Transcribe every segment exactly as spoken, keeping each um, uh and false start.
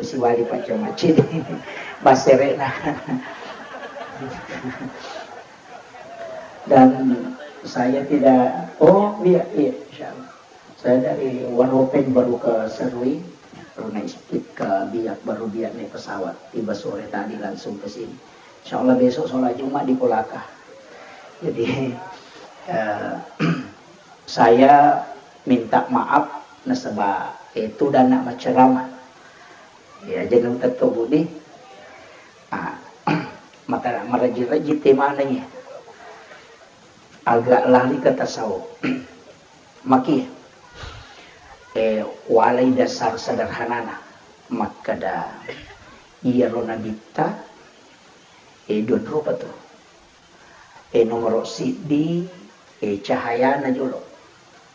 siwali pacca maccidi bassere'na. Dan saya tidak, oh iya, iya, insya Allah. Saya dari Waropeng baru ke Serui, baru naik sedikit ke Biak, baru Biak naik pesawat. Tiba sore tadi langsung ke sini. Insya Allah besok sholat Jumat di Kolaka. Jadi, eh, saya minta maaf nasaba, eh, tudang nak maceramah. Ya, jadi tetto budi. Ah, mata maraji-raji temana ya. Agak lari ke tasawuf. Maki, eh, walai dasar sederhanana. Makkeda, iyaro nabitta, eh, dua rupa tu. Eh, nomoro siddi, eh, cahayana jolo,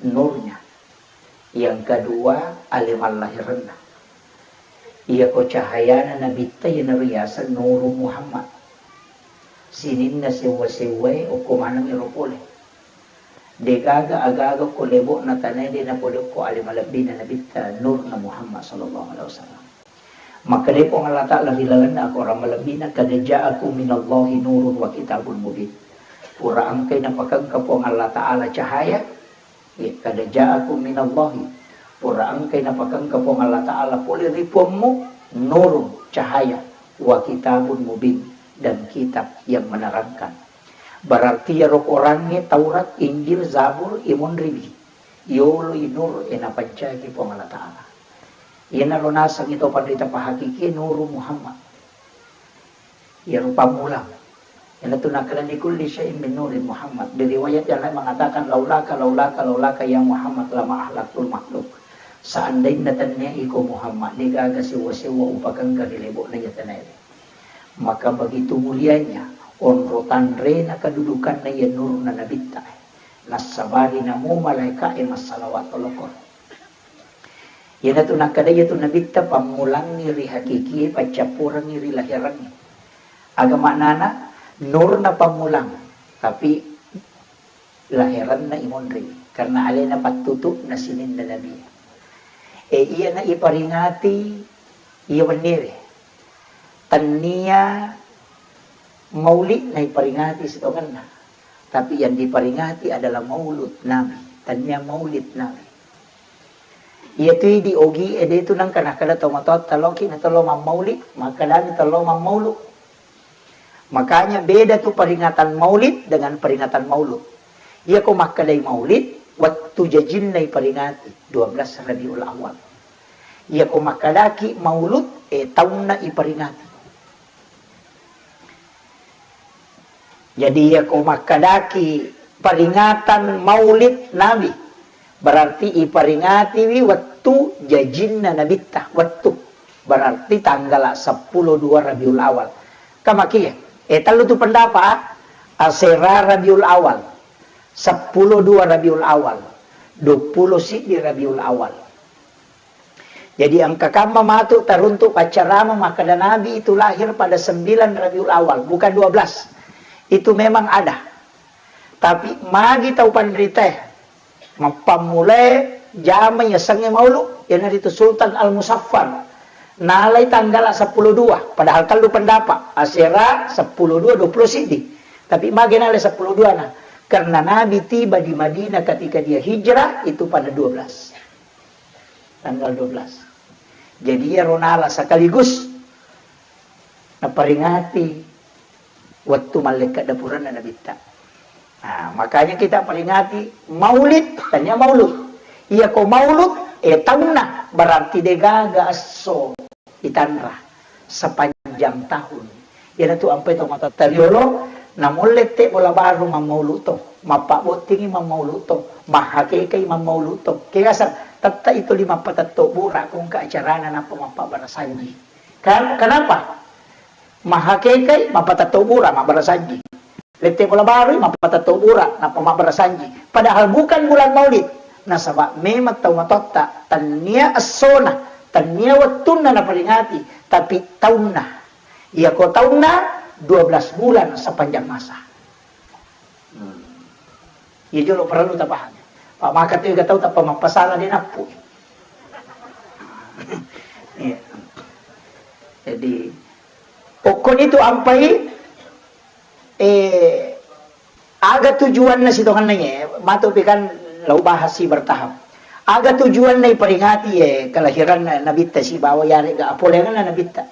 nurnya. Yang kedua, ale mallahirenna. Iyako cahayana nabitta, iyanaro riaseng Nuru Muhammad. Sininna sewwa-sewwae okko maneng ero pole. Degaga aga-aga ko lebo'na tanae de napole okko ale malebbina nabitta, nurna Muhammad sallallahu alaihi wasallam. Makkedai Puang Allah Ta'ala ri lalenna akorang malebbina, "Qad ja'akum minallahi nurun wa kitabun mubin." Pura engkai napakengka Puang Allah Ta'ala cahaya, ya, "Qad ja'akum minallahi." Pura engkai napakengka Puang Allah Ta'ala pole ri Puammu, nurun, cahaya, wa kitabun mubin, dan kitab yang menerangkan. Berarti iyaro korangnge Taurat, Injil, Zabur, imunriwi. Yoloi nur e napancaki Puang Allah Ta'ala. Iyanaro nasengngi to panrita pahakiki nuru Muhammad. Iyaro pammulang. Iyanatu nakkeda, "Likulli syai'in min nuri Muhammad." Di riwayat yang lain mengatakan, "Laulaka, laulaka, laulaka ya Muhammad lama ahlaktul makhluk." Seandainna tennia iko Muhammad, degaga sewwa-sewwa upakengka ri lebo'na iya tanae. Maka begitu mulianya, onro tanrena kedudukanna iya nurna nabitta. Nassabari namo malaeka'e massalawat olokor. Iyanatu nakkeda iyatu nabitta pammulangngi ri hakikie, paccappurengngi ri laherengnge. Aga maknana? Nurna pammulang, tapi laherenna imonri, karena alena pattutu'na sininna nabi. E, iyana iparingati iya wenniwe. Tennia maulidna iparingati sitongenna, tapi yang diperingati adalah maulud Nabi, tennia maulid Nabi. Iyatu idi ogi e, de tu nengka nakkeda tomatoatta, "Loki na tello mammaulid," makkedani, "Tello mammaulu." Makanya beda tu peringatan maulid dengan peringatan maulud. Iyako makkedai maulid, wettu jajinna iperingati, dua belas Rabiul Awal. Iyako makkedaki maulud, eh, taunna iperingati. Jadi, iyako makkedaki peringatan maulid Nabi, berarti iperingatiwi wettu jajinna nabitta, wettu. Berarti tanggala seppulo dua Rabiul Awal. Kamakia, eh, tellu tu pendapat, ah. Asera Rabiul Awal, seppulo dua Rabiul Awal, dua puluh siddi Rabiul Awal. Jadi engka kamma matu taruntuk paccarama makkeda Nabi itu lahir pada sembilan Rabiul Awal, bukan dua belas. Itu memang ada. Tapi magi tau panritae mappammulae jama yasengnge maulu, iyanaritu Sultan Al-Musaffar. Nalai tanggala seppulo dua, padahal tellu pendapat, asera seppulo dua, dua puluh siddi. Tapi magi nalai seppulo dua na? Karena Nabi tiba di Madinah ketika dia hijrah itu pada dua belas. Tanggal dua belas. Jadi iyaro nala sekaligus naperingati wettu mallekka dapuranna nabitta. Nah, makanya kita peringati maulid, tania maulud. Iyako maulud, eh, taunna, berarti degaga esso itanra sepanjang tahun. Iyanatu ampai tomatoatta riolo, namulle te bola baru mammaulu to, mappabbottingi mammaulu to, mahakekai mammaulu to. Kegasang, tetta itu lima patetto bura kongka acarana nappa mappabarasanji. Kan-, kenapa? Mahakekai mapatetto bura mabbarasanji. Lette bola barui mapatetto bura nappa mabbarasanji. Padahal bukan bulan maulid. Nasaba memang tau matotta, tennia essona, tennia wettunna naperingati, tapi taunna. Iyako taunna dua belas bulan sepanjang masa. Hmm. Iya jolo perlu tapahami. Pak maka tu ega tau tappa mappasala de nappu. Iya. Jadi, okkoni tu ampai, eh, aga tujuanna sitongenna ye, matu pi kan lau bahasi bertahap. Aga tujuanna iperingati ye kelahiranna Nabitta sibawa yarega apolengenna Nabitta.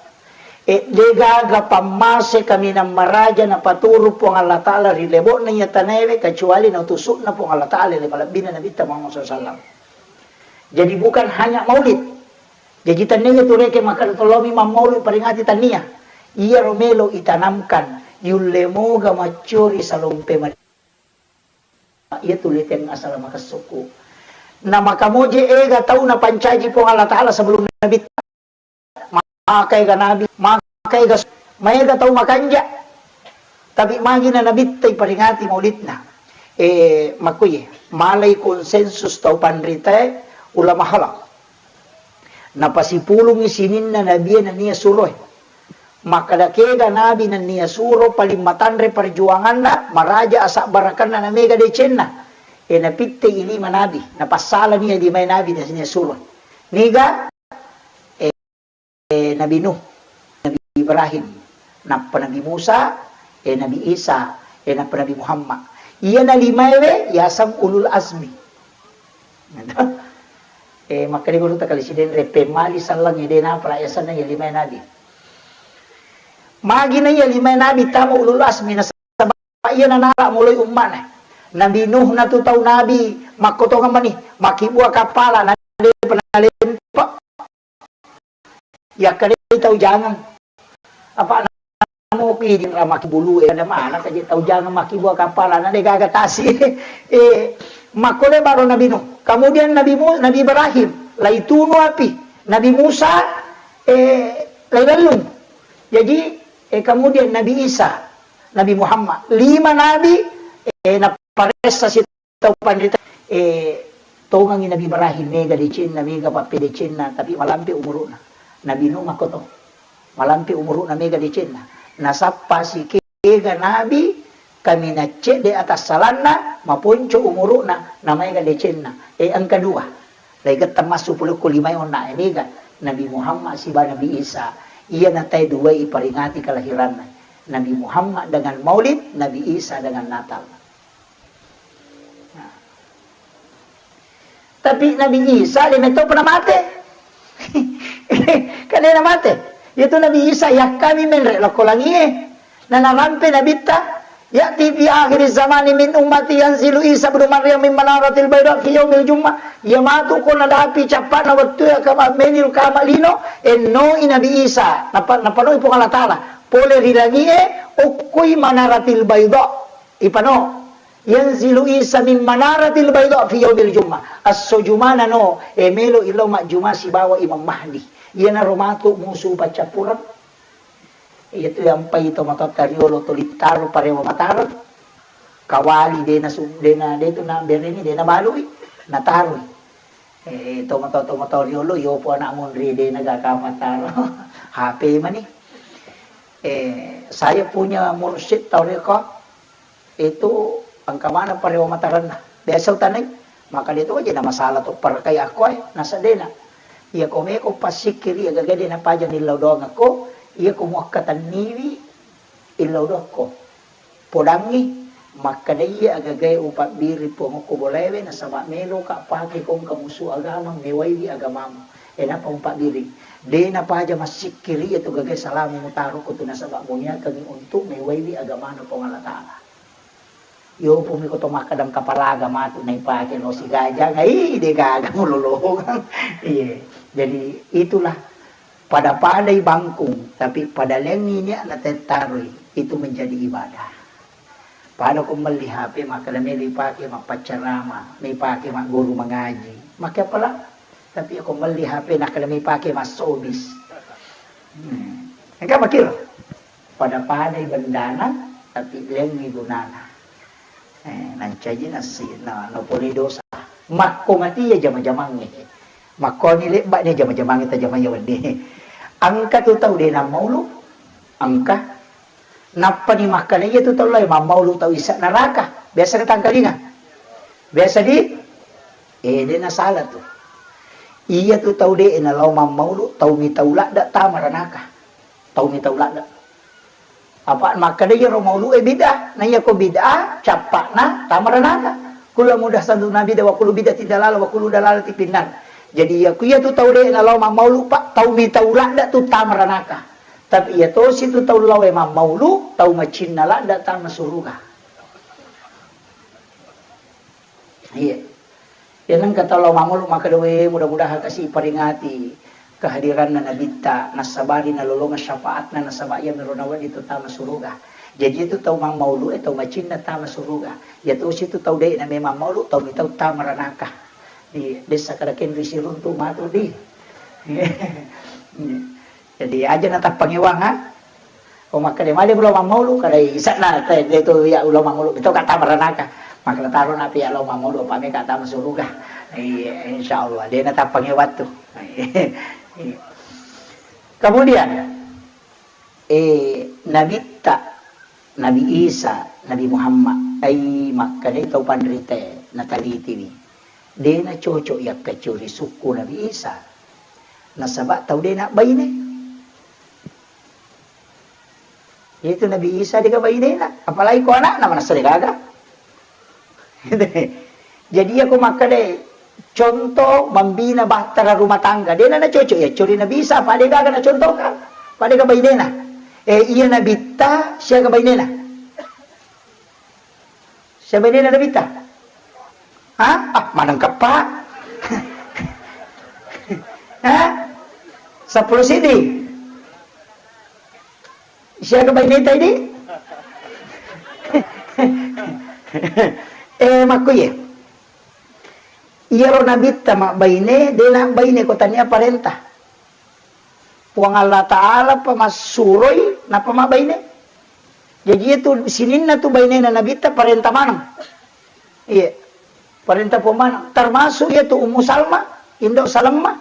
E, degaga pammase kaminang maraja napaturu Puang Allah Ta'ala ri lebo'na iya tanaewe, kecuali nautusukna Puang Allah Ta'ala le malebbina Nabitta Muhammad sallallahu alaihi wasallam. Jadi bukan hanya maulid. Jaji tennia tu rekeng makkeda tollomi mammaulu peringati, tennia. Iyaro melo itanamkan, yulle moga maccori salompe mani. Iya tu leteng asal makessukku. Na makamoje ega tau napancaji Puang Allah Ta'ala sebelum Nabi. Maka ega Nabi, maka ega maega tau makanja. Tapi magi na Nabitta iperingati maulidna. Eh, makkuye, malai konsensus tau panritae ulama halal. Napasipulungngi sininna nabie nennia suroe. Makkeda kega nabi nennia suro paling matanre perjuanganna, maraja asabbarakenna namega decenna. E, napittei lima nabi, napassalani limae nabi nennia suro. Niga? E, Nabi Nuh, Nabi Ibrahim, nappa Nabi Musa, e, Nabi Isa, e, nappa Nabi Muhammad. Iyana limaewe yaseng ulul azmi. E, makkeda gurutta Kali Sidenreng, pemmali sallengnge de napala yasenna iya limae nabi. Magi na iya limae nabi tama ulul azmi, nasaba iya nanala muloi umma'na. Nabi Nuh natu tau nabi makkotongeng mani, makkibua kappala, na depa nalempa. Yakkedai tau jangeng. Apa anu ki di ra makkibulu e, ada mana kaje tau jangeng makkibua kappala, na de gaga tasi. Eh, makkole baro Nabi Nuh. Kemudian Nabi Mu-, Nabi Ibrahim, laitunu api. Nabi Musa, eh, lailellung. Jadi, eh, kemudian Nabi Isa, Nabi Muhammad. Lima nabi, eh, naparessa si tau panrita, eh, tongengi Nabi Ibrahim, mega decenna, mega pappedecenna, tapi malampe umuru'na. Nabi Nuh makkoto, malampe umuru'na, mega decenna. Nasappa sikega nabi, kaminang cedde atassalanna, maponco umuru'na, na maega decenna. Eh, engka dua. Laigetta massu pulekko limae onna e, mega Nabi Muhammad siba Nabi Isa. Iya na tae duai iperingati kelahiranna. Nabi Muhammad dengan Maulid, Nabi Isa dengan Natal. Nah. Tapi Nabi Isa de metto pernah mate. Kan de na mate. Yaitu Nabi Isa yakkami menre lokko langie. Na narampe Nabitta, "Ya'ti fi akhiri zamani min ummati yanzilu Isa ibnu Maryam min manaratil baida fi yaumil jum'ah." Iya matu ko nadapi cappa'na wettu ya kama menil kama lino, ennoi Nabi Isa. Napa-, napanoi Puang Allah Ta'ala. Pole ri langie, okkoi manaratil baida. Ipano. "Yanzilu Isa min manaratil baida fi yaumil jum'ah." Esso Jumana no, e melo ilo majjuma sibawa Imam Mahdi. Iyanaro matu musu paccappureng. Iyatu yampai tomatoatta riolo tuli taro parewa matareng. Kawali dena su-, dena detu na bereni dena balui, nataroi. Eh, tomatoa-tomatoa riolo yopo anak munri dena gaka mataro. H P mani. Eh, saya punya mursyid tarekat itu engka mana parewa matarenna. Biasa utanai, maka dia tu aja na masalah tu perkai aku ai, nasadena. Iya ko meko pasikkiri iya gagade na paja nillau doang aku, iya ko muakkatanniwi illau dokko. Podangngi, makkeda iya agagae upabbiri Puang okko bolaewe, nasaba meloka pake ko engka musu agama, mewaiwi agamamu. Enapa upabbiri. De napaja massikkiri iya tu gagae salamu mutaro ko tu nasaba muniakangi untuk mewaiwi agamana Puang Allah Ta'ala. Yopo mi ko to makkeda kapalaga matu naipake lo sigaja, ngai de gaga mulolongang. Iya. Jadi itulah pada-padai bangkung, tapi pada lengi nia'na tettaroi, itu menjadi ibadah. Pada ko melli H P, makkeda melo ipake mappaccarama, melo ipake magguru mangaji, make apala. Tapi ko melli H P, nakkeda melo ipake massobis. Hmm. Engka makkiro. Pada-padai bendana, tapi lengi gunana. Eh, nancaji nasi, na, napole dosa. Makko mati ya jama-jamangnge. Makkoni lebba ni jama-jamangnge tajamai ya wenni. Engka tu tau de nammaulu, engka. Nappani makkeda iya tu tau lae mammaulu tau isa neraka. Biasa ditangkalinga. Biasa di, eh, de nasala tu. Iya tu tau de nalao mammaulu, tau mi tau ladda tama ranaka. Tau mi tau ladde. Apa makkeda iyaro maulu'e bid'ah, na iyako bid'ah, cappa'na tama ranaka. Kullu muhdatsatin bid'ah wa kullu bid'atin dalalah wa kullu dalalatin finnar. Jadi iya ku iya tu tau de' nalao mammaulu, Pak, tau mi tau ladde tu tama ranaka. Tapi iya tosi tu tau laoe mammaulu, tau macinna ladde tama suruga. Iya. Iya nengka tau lao mammaulu makkeda, "We, mudah-mudahan kasi iperingati kehadiranna Nabitta, nassabari nalolongeng syafaatna, nasaba iyamiro nawedding tu tama suruga." Jadi itu tau mammaulu e tau macinna tama suruga. Iya tosi tu tau de' na memang maulu, tau mi tau tama ranaka. Iya, de' sa kada kenri siruntu matu di. Iya. Jadi aja natappangewang, ha? Ko makkeda male ulo mammaulu, kada ise'na te, de tu iya ulo mammaulu, betul kata meranaka. Makkeda taro napi iya lo mammaulu, apa meka tama suruga. Iya, insyaallah, de natappangewang tu. Kemudian, eh, Nabitta, Nabi Isa, Nabi Muhammad, ai makkeda tau panrite, natalitiwi. De nacocok yakkaccuri sukku Nabi Isa. Nasaba tau de nabbaine. Itu Nabi Isa dega bainena, apalagi ko anakna manessa degaga. Jadi iya ko makkeda contoh mambina bahtera rumah tangga, de nacocok yaccuri Nabi Isa, apa degaga nacontohkan, apa dega bainena. Eh, iya Nabitta siaga bainena. Siaga bainena Nabitta? Ha? Ah, maneng keppa. Ha? Seppulo siddi. Siaga baineta idi? Eh, makkuye. Iyaro Nabitta mabbaine, de nabbaine ko tania parenta. Puang Allah Ta'ala pa massuroi, nappa mabbaine. Jadi itu sininna tu bainena Nabitta parenta maneng. Iya. Parenta Puang maneng. Termasuk iya tu Ummu Salma, Indo Salemma.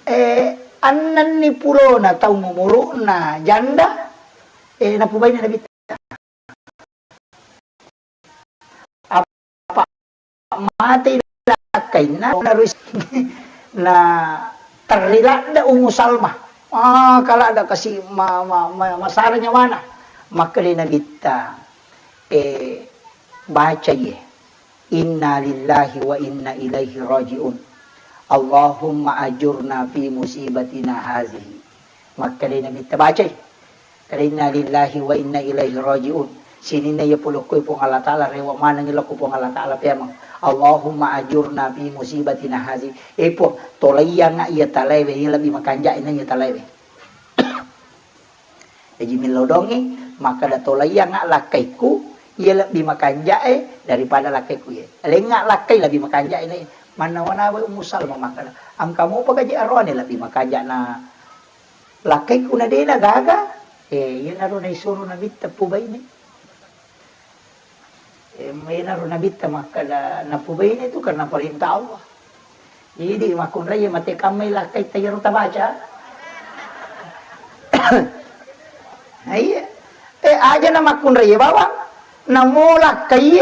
Eh, annenni pulona tau mumuru'na janda, eh, napubaine Nabitta. Apa mate lakkainna, na terri ladde Ummu Salma. Ah, kala ada kasi ma, ma, ma, masara nyawana. Makkeda Nabitta, eh, baca ye. Inna lillahi wa inna ilaihi raji'un. Allahumma ajurna fi musibatina hazihi. Makkeda Nabitta bacai. Keda inna lillahi wa inna ilaihi raji'un. Sininna iya polokkoi Puang Allah Ta'ala, rewa manengi lokko Puang Allah Ta'ala peameng. Allahumma ajurna fi musibatina hazi. Eh Puang, tolaiyangnga iya talaewe, iya lebbi makanja'e na iya talaewe. Jaji millau dongi, makkeda tolaiyangnga lakkaikku, iya lebbi makanja'e daripada lakkaikku iya. Lengnga lakkai lebbi makanja'e na iya. Mannawa-nawa Ummu Salma makkeda, engka mopa gaji aroane lebbi makanja na Lakkaikku na de na gaga, eh, iyanaro naisuro Nabitta pubaine. Eh, iyanaro Nabitta makkeda napubaine tu karena perintah Allah. Jadi makkunrai mate kammai lakkaitta iyaro tabaca. Nah, iya. Eh, aja na makkunrai bawang. Namo lakkai,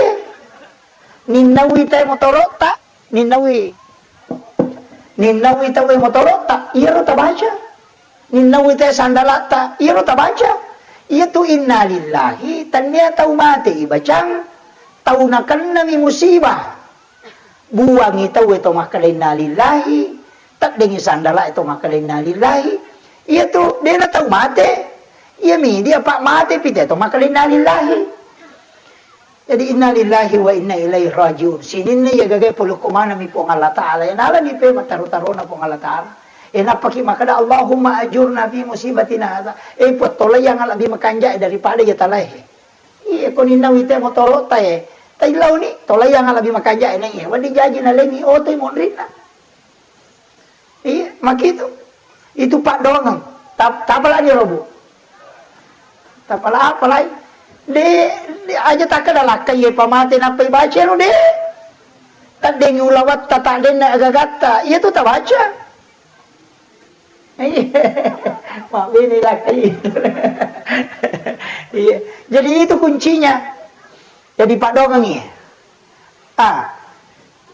ninnaui te motorotta. Ninnaui, ninnaui tauwe motorotta, iyaro tabaca. Ninnaui te sandalatta, iyaro tabaca. Iyatu innalillahi, tennia tau mate ibacang, tau nakennami musibah. Buangi tauwe to makkeda innalillahi, teddengi sandala to makkeda innalillahi. Iyatu dena tau mate, iyami dia pak mate pite to makkeda innalillahi. Jadi, innalillahi wa inna ilaihi raji'un. Sininna iya gagae polokko maneng mi Puang Allah Ta'ala. Iya nalani pe mattaro-tarona Puang Allah Ta'ala. Iya nappaki makkeda, "Allahumma ajurna fi musibatina hadza." Eh, Puang, tolaiang lebbi makanja'e daripada iya talae. Iya, ko ninnawi te motoro'ta e. Taillauni, tolaiang lebbi makanja'e na iya. Wedding jaji nalengi otoi monrinna. Iya, makitu. Itu paddoangeng. Tap-, tapalani robu. Tapala apalai? De, de, aja takkeda lakkai iye pamate nappa ibaca ro, de. Taddengi ulawatta, taddenna agagatta, iya tu tabaca. Iya. Mabbene lakkai. Iya. Jadi itu kuncinya. Jadi paddoangengi. Ah,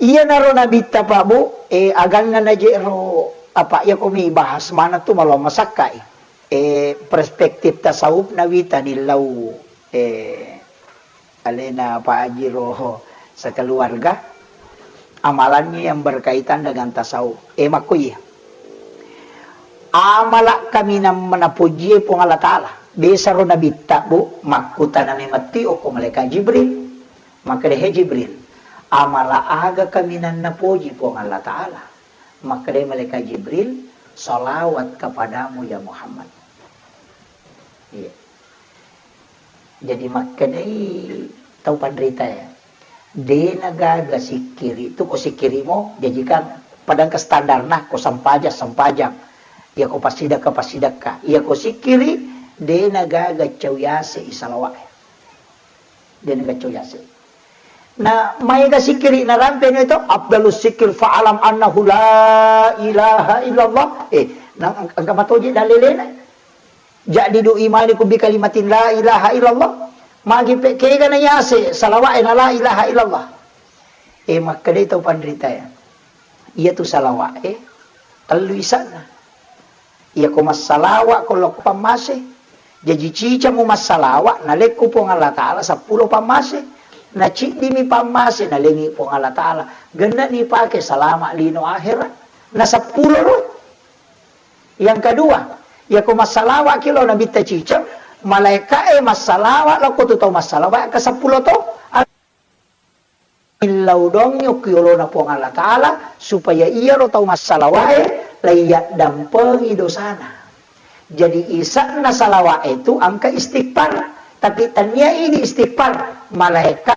iyanaro Nabitta, Pak, Bu, eh, aganna naje'ro, apa, iya ko mi bahas mana tu maloang masakkai. Eh, perspektif tasawuf nawita nillau, eh, alena Pak Haji Roho sekeluarga, amalannya yang berkaitan dengan tasawuf. Eh, makko iya. Amala kaminang menapojie Puang Allah Ta'ala. Besaro nabitta, Bu, makkutana memetti okko malaikat Jibril. Makkeda, "He Jibril, amala aga kaminang napoji Puang Allah Ta'ala?" Makkeda malaikat Jibril, "Salawat kepadamu ya Muhammad." Iya. Jadi makkedai tau panrita ya, de nagaga sikkiri tu ko sikkirimo, jaji kan padang ke standarna, ko sempajang, sempajang. Iya ko passidekka, passidekka. Iya ko sikkiri, de nagaga cau yase i salawat. De nagaga cau yase. Na maega sikkiri narampe no itu, afdalus sikkir fa'alam annahu la ilaha illallah. Eh, na engka matoje dalilena. Jaddidu imanikum bi kalimatin la ilaha illallah. Magi pe kega na yase salawa'e na la ilaha illallah. Eh, makkedai tau panrita ya. Iya tu salawa'e tellu isanna. Iya ko massalawa ko lokko pammase. Jaji cica mu massalawa nalekku Puang Allah Ta'ala seppulo pammase. Na ciddimi pammase nalengi Puang Allah Ta'ala. Genna ni pake salama lino akhirat. Na seppulo ro. Yang kedua, iya ko massalawa ki lo nabitta ciceng, malaika'e massalawa lokko tu tau massalawa ke seppulo to. Illau dong yokki olona Puang Allah Ta'ala, supaya iyaro tau massalawae laiyaddampeng dosana. Jadi isakna salawae tu angka istighfar, tapi tania ini istighfar, malaika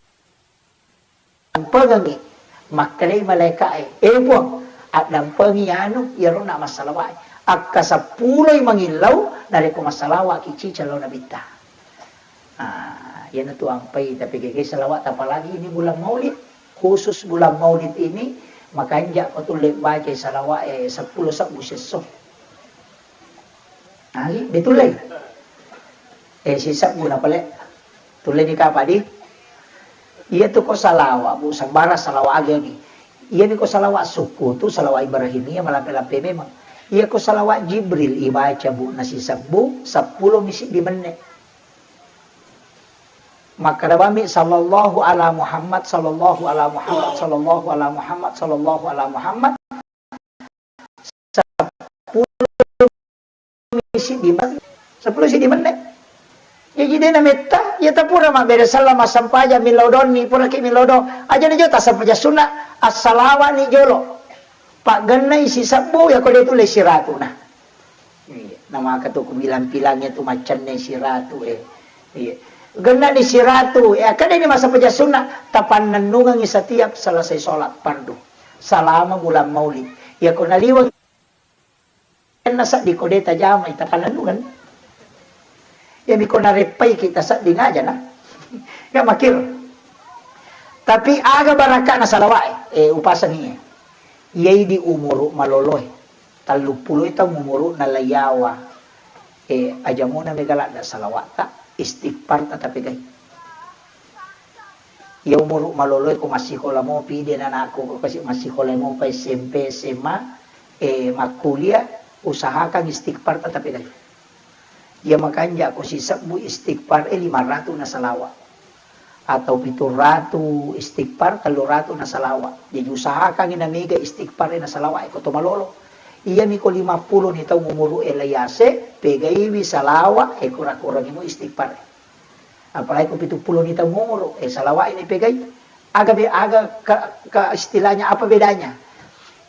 dampengengi, makkedai malaikae, "Eh Puang, addampengi anu, iyaro na massalawae." Akka seppuloi mangillau, narekko massalawaki cica lao nabitta. Ah, iyanatu ampai tapegagai salawat, apalagi ini bulan Maulid. Khusus bulan Maulid ini, makanja ko tulle bacai salawat, eh, seppulo sebbu siesso. Agi, betullei. Eh, sisebbu na pale. Tulleni kapang di? Iyatu ko salawat, Bu, sabbara salawat agi-agi. Iyani ko salawat sukku tu, salawat Ibrahimiyah, malampe-lampe memang. Iya ko salawat Jibril ibaca, Bu, nasisebbu, seppulo mi siddi menne. Makkeda bami, "Sallallahu ala Muhammad, sallallahu ala Muhammad, sallallahu ala Muhammad, sallallahu ala Muhammad." Seppulo mi siddi men-, seppulo siddi menne. Jaji de nametta, iya tapura mabbere sallama, sempajang millau donni, puraki millau dong. Aja ni jolo tasempajang sunna, assalawani jolo. Paggennai sisebbu, yako de tulle siratuna. Iya, namaka tu kubilang-bilang iya tu maccenne siratu, eh. Iya. Gennani siratu, eh, akkeda ni massempajang sunna, tapannennungengi setiap selesai sholat fardu. Salama bulan Maulid. Yako naliweng na seddi ko de tajamai, tapannennungeng. Iya mi ko nareppaiki tasedding aja na. Ya makir. Tapi aga barakka'na salawa'e, eh, upasengi. Iyai di umuru maloloe. Telluppulo taung umuru'na laiyawa. Eh, ajamona mega ladda salawa'ta, istighfarta tapegai. Iya umuru maloloe ko massikola mopi, de nanakku ko kasi massikola mopa S M P, S M A, eh, makkuliah, usahakan istighfarta tapegai. Iya makanja ko sisebbu istighfar e lima ratu na salawat. Atau pitu ratu istighfar, tellu ratu na salawat. Jadi usahakan na mega istighfar e na salawat e ko to malolo. Iya mi ko lima pulo ni taung umuru e laiyase, pegaiwi salawat e kura-kurangimo istighfar e. Apalagi ko pitu pulo ni taung umuru e salawat ini pegai. Aga be-, aga ke, ke istilahnya apa bedanya?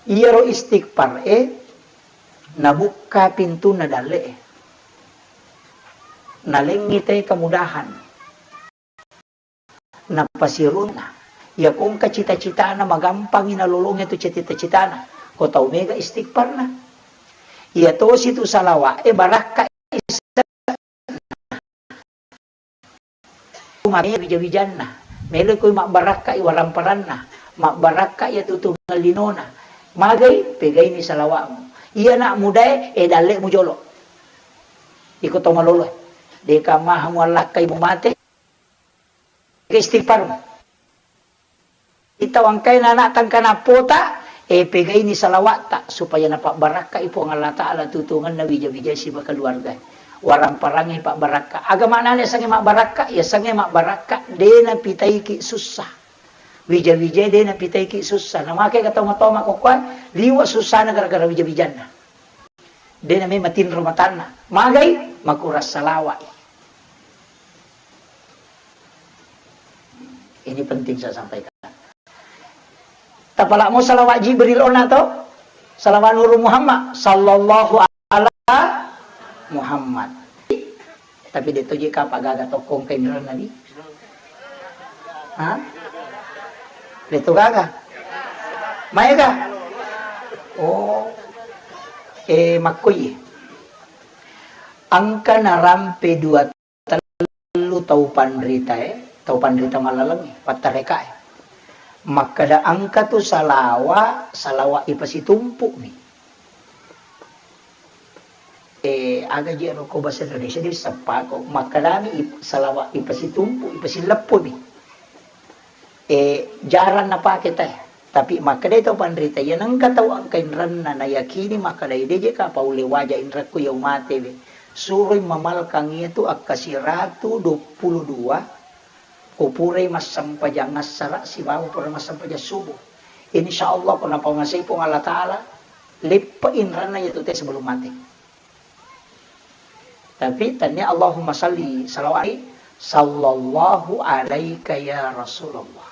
Iyaro istighfar e nabukka pintunna dalle e. Nalengngi te kemudahan. Napasirunna. Iya ko engka cita-citana magampangi nalolongi tu cita-citana. Ko tau mega istighfarna. Iya tosi tu salawat e barakka wija-wijanna. Melo koi mabbarakka i waramparanna. Mabbarakka iya tutungeng linona. Magai, pegaini salawatmu. Iya nak mudae, e dalle mu jolo. Iko to malolo. Deka maha muallakkai mu mate. Istighfar. Ita wangkai nana tangkana pota, E, pegaini salawa'ta supaya napabbarakkai Puang Allah Ta'ala tutungenna wija-wija siba keluarga. Waramparangngi pabbarakka. Aga maknana yasengnge mabbarakka? Yasengnge mabbarakka de napitaiki sussa. Wija-wija de napitaiki sussa. Namake ka tau matoma kokkoe, liwa sussana gara-gara wija-wijanna. De name matinro matanna. Magai? Makurang salawa'i. Ini penting saya sampaikan. Tapalamo salawat Jibril ona to? Salawat Nuru Muhammad, sallallahu ala Muhammad. Tapi de to je kapa gaga tokkong kainranna di? Ha? De to gaga. Maega? Oh. Eh, makkoi. Engka narampe dua tellu tau panritae, tau panrita mallalengnge, pattarekae. Makkeda engka tu salawa, salawa ipasitumpu'mi. Eh, aga je ro ko bahasa Indonesia di seppako. Makkedami ip-, salawa ipasitumpu, ipasileppu'mi. Eh, jarang napake teh. Tapi makkedai tau panrita, iya nengka tau engka inrenna nayakini makkedai, de je ka paulle waja inrekku iya umatewe. Suroi mamalkang iya tu akka siratu duappulo dua, ko purai massempajang assara sibawa pura massempajang subuh. Insya Allah ko napaungasai Puang Allah Ta'ala, leppe inrenna iya tu te sebelum mate. Tapi tania Allahumma salli, salawat, sallallahu alaika ya Rasulullah.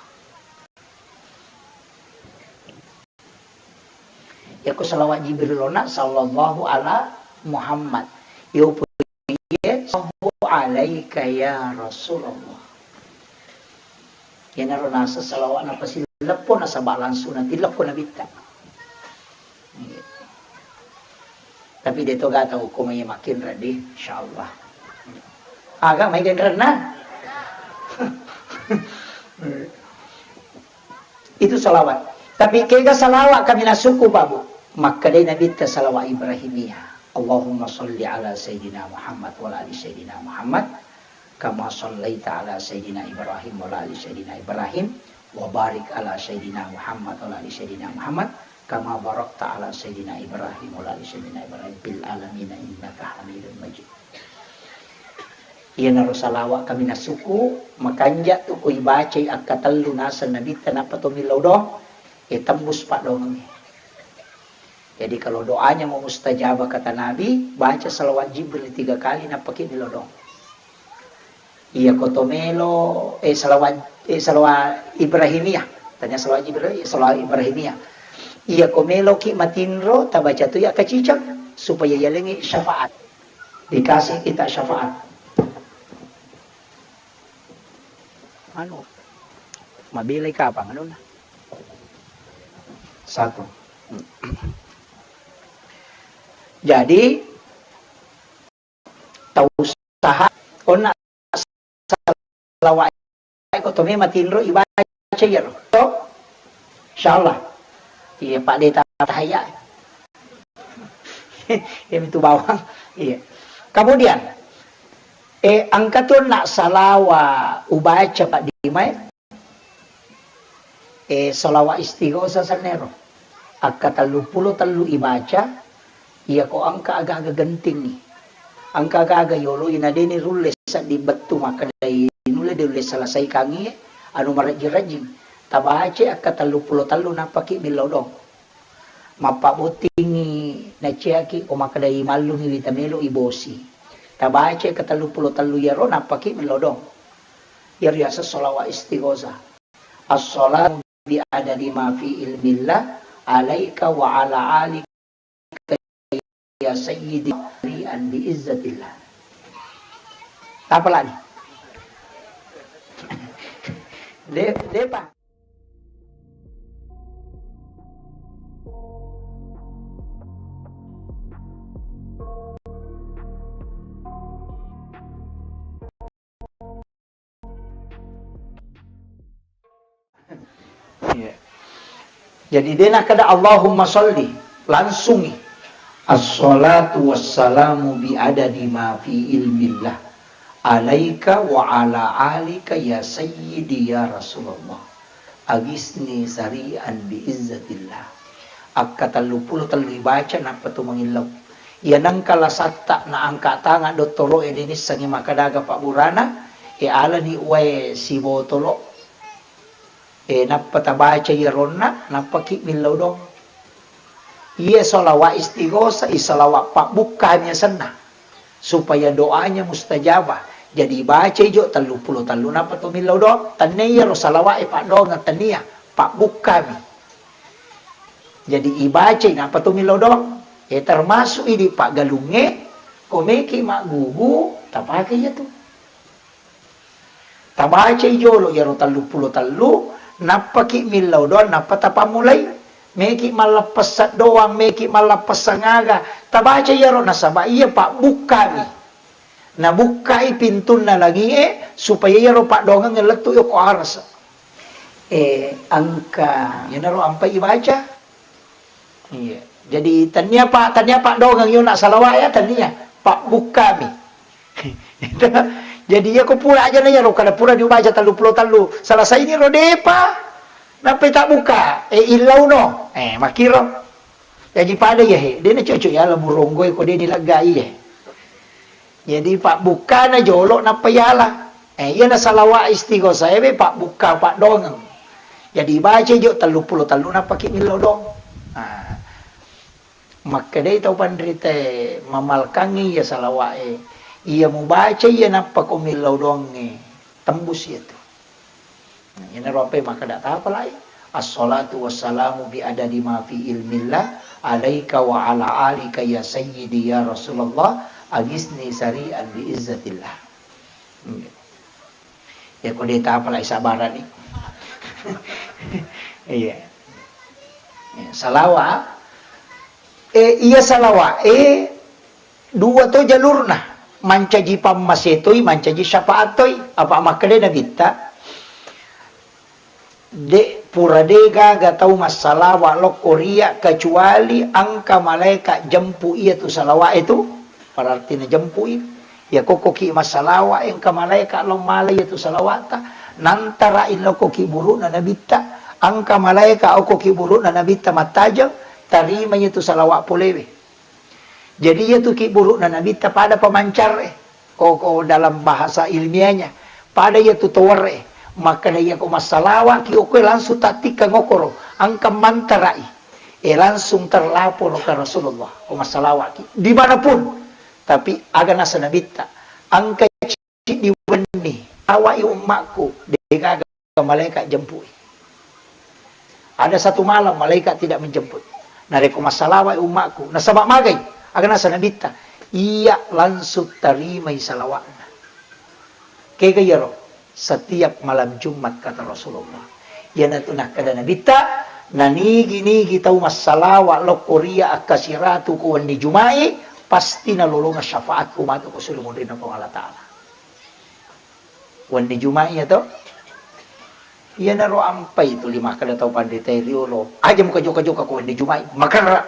Yako salawat Jibril ona, sallallahu ala Muhammad. Yo puye, sallallahu alaika ya Rasulullah. Iyanaro naseng salawat napasileppo nasaba langsung natilleppo nabitta. Iya. Tapi de to gata hukumnya makin ready, insyaallah. Aga mai genrenna. Itu salawat. Tapi kega salawat kami nasuku, Pak Bu? Makkedai Nabitta salawat Ibrahimiyah. Allahumma salli ala Sayyidina Muhammad wa ala ali Sayyidina Muhammad. Kama sallaita ala Sayyidina Ibrahim wa ala ali Sayyidina Ibrahim. Wa barik ala Sayyidina Muhammad wa ala ali Sayyidina Muhammad. Kama barakta ala Sayyidina Ibrahim wa ala ali Sayyidina Ibrahim fil alamina innaka Hamidum Majid. Iyanaro salawat kami nasuku, makanja tu ko ibacai akkatellu naseng Nabitta nappa to millau doang, e tembus paddoangengnge. Jadi kalau doanya mau mustajabah kata Nabi, baca salawat Jibril tiga kali nappaki millau doang. Iya ko to melo, eh, salawat, eh, salawat Ibrahimiyah. Tanya salawat Jibril, eh, salawat Ibrahimiyah. Iya ko meloki matinro, tabaca tu ya kaciceng supaya yalengi syafaat. Dikasih kita syafaat. Anu, mabelai kapang anu nah. Satu. Jadi tau usaha onna salawat ko to me matinro ibaca iyaro. To? Insyaallah. Iya, Pak Deta Tahaya. Iya, mitu bawang. Iya. Kemudian, eh, engka tu nak salawa ubaca Pak Dimai. Eh, salawa istighosah sennero. Akka telluppulo tellu ibaca, iya ko engka aga-aga gentingi. Engka aga-aga yolo ina deni rulle seddi bettu makkedai nulle de ulle selesaikangi, anu marejjing-rejjing. Tabaca akka telluppulo tellu nappaki millau dong. Mappabottingi naciaki ko makkedai mallungi wita melo ibosi. Tabaca akka telluppulo tellu iyaro nappaki millau dong. Iyaro yaseng salawa istighosah. As-salatu bi adadi ma fi ilmillah alaika wa ala alika ya sayyidi rian bi izzatillah. Apa lagi? De, depa. Iya. Jadi de nakkeda Allahumma sholli, langsungi. Assalatu wassalamu bi adadi ma fi ilmillah alaika wa ala alika ya sayyidi ya Rasulullah. Agisni sari'an bi izzatillah. Akka telluppulo tellu ibaca nappa tu mangillau. Iya nengka lasatta na angka tanga dottoro'e de nissengngi makkeda aga pabburana, e alani uwae sibotolo, e nappa tabaca iyaronna, nappaki millau doang. Iya salawat istighosah, i salawat pabbukkami asenna. Supaya doanya mustajabah. Jadi ibacai jo telluppulo tellu nappa to millau doang. Tennia iyaro salawat e paddoangeng, tennia, pabbukkami. Jadi ibacai nappa to millau doang. E termasuk idi paggalungnge, ko meki maggugu, tapake iyatu. Tabacai jolo iyaro telluppulo tellu, nappaki millau doang, nappa tapammulai. Meki malleppessa doang, meki malleppessa aga. Tabacai iyaro nasaba iya pabbukkami. Nabukkai pintunna langie supaya iyaro paddoangengnge lettu yoko arasa. Eh, angka, iyanaro ampai ibaca. Iya. Jadi, tennia pa-, tennia paddoangeng yona salawat ya, tennia. Pabbukkami. Jadi, iya ko pura aja na iyaro, kada pura dibaca telluppulo tellu. Selesai ni ro depa. Nappa tabbuka. Eh, illauno. Eh, makkiro. Jaji pada iya he. Dena cocok ya, labu ronggoe ko deni laggai ya. Jadi, pabbukkana jolo nappa yala. Eh, iyana salawat istighosah ewe pabbukka paddoangeng. Jadi, ibaca jo telluppulo tellu nappaki millau doang. Ah. Makkedai tau panritae, mamalkangngi iya salawat e. Iya mubaca iya nappa ko millau doangnge, tembus iyatu. Nah, iyanaro ampai makkeda tapalai. Assalatu wassalamu bi adadi ma fi ilmillah alaika wa ala alika ya sayyidi ya Rasulullah, agisni sari'an bi izzatillah. Iya. Ya ko de tapalai sabarani. Iya. Ya, salawat. Eh, iya salawat. Eh, dua to jalurna. Mancaji pammase toi, mancaji syafaat toi. Apa makkeda Nabitta? De, pura de gaga tau massalawa lokko ria kecuali engka malaeka jempu iyatu salawat itu, berarti najempui. Ya kokkoki massalawa engka malaeka lo mala iyatu salawatta, nantara ilokkoki burukna nabitta, engka malaeka okkoki burukna nabitta mattajeng, tarima iyatu salawat polewe. Jadi, iyatu ki burukna nabitta pada pemancar e. Ko, ko dalam bahasa ilmiahnya, pada iyatu tower e. Makkeda iya ko massalawa ki okko e langsung tattikkang okkoro, engka mantarai. E langsung terlapor ke Rasulullah ko massalawa ki. Dimanapun. Tapi aga nasa nabitta. Engka siddi wenni, awai ummakku, degaga malaikat jempui. Ada satu malam malaikat tidak menjemput. Narekko massalawa ummakku, nasaba magai, aga nasa nabitta, iya langsung tarimai salawatna. Kega iyaro, setiap malam Jumat kata Rasulullah. Iyanatu nakkeda nabitta, nanigi-nigi tau massalawa lokko ria akkasiratu ko wenni Jumai, pasti nalolongeng syafaatku matu ko sulu munrinna Puang Allah Ta'ala. Wenni Juma'i ya to? Iyanaro ampai tuli makkeda tau panritae riolo, aja muka joka-joka ko wenni Juma'i, makerra.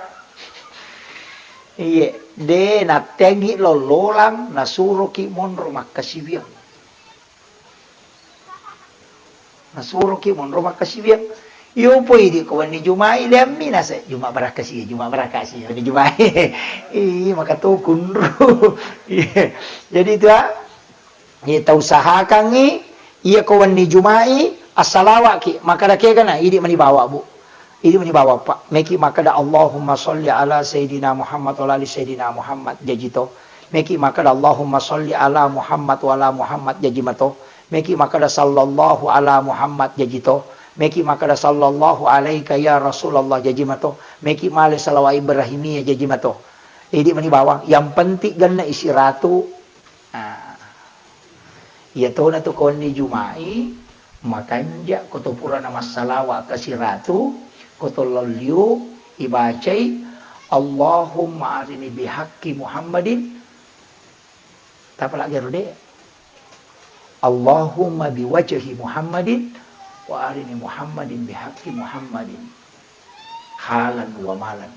Iye, de natteangngi lollolang, nasuroki monro makkasiwiang. Nasuroki monro makkasiwiang. Iyo poi di ko wenni Juma'i, leammi nase, Juma' barakkasi, Juma' barakkasi, wenni Juma'i. Ih, maka to kunru. Iya. Jadi itu, ah, Iya, tausahakangngi, iya ko wenni Juma'i, assalawa'ki, makkeda kegana, idi mani bawa, Bu. Idi mani bawa, Pak. Meki makkeda, "Allahumma sholli ala Sayyidina Muhammad wa ala ali Sayyidina Muhammad," jaji to. Meki makkeda, "Allahumma sholli ala Muhammad wa ala Muhammad," jaji mato. Meki makkeda, "Sallallahu ala Muhammad," jaji to. Meki makkeda, "Sallallahu alaika ya Rasulullah," jaji mato. Meki male salawat Ibrahimiyah, jaji mato. Idi mani bawang. Yang penting genna isi ratu. Nah, iya tona tu ko wenni Juma'i, makanja ko to purana massalawa ka siratu, ko to lolliu, ibacai, "Allahumma arini bihaqqi Muhammadin." Tapalagi ro de. "Allahumma biwajhi Muhammadin, wa arini Muhammadin bihaqqi Muhammadin. Halan wa malan."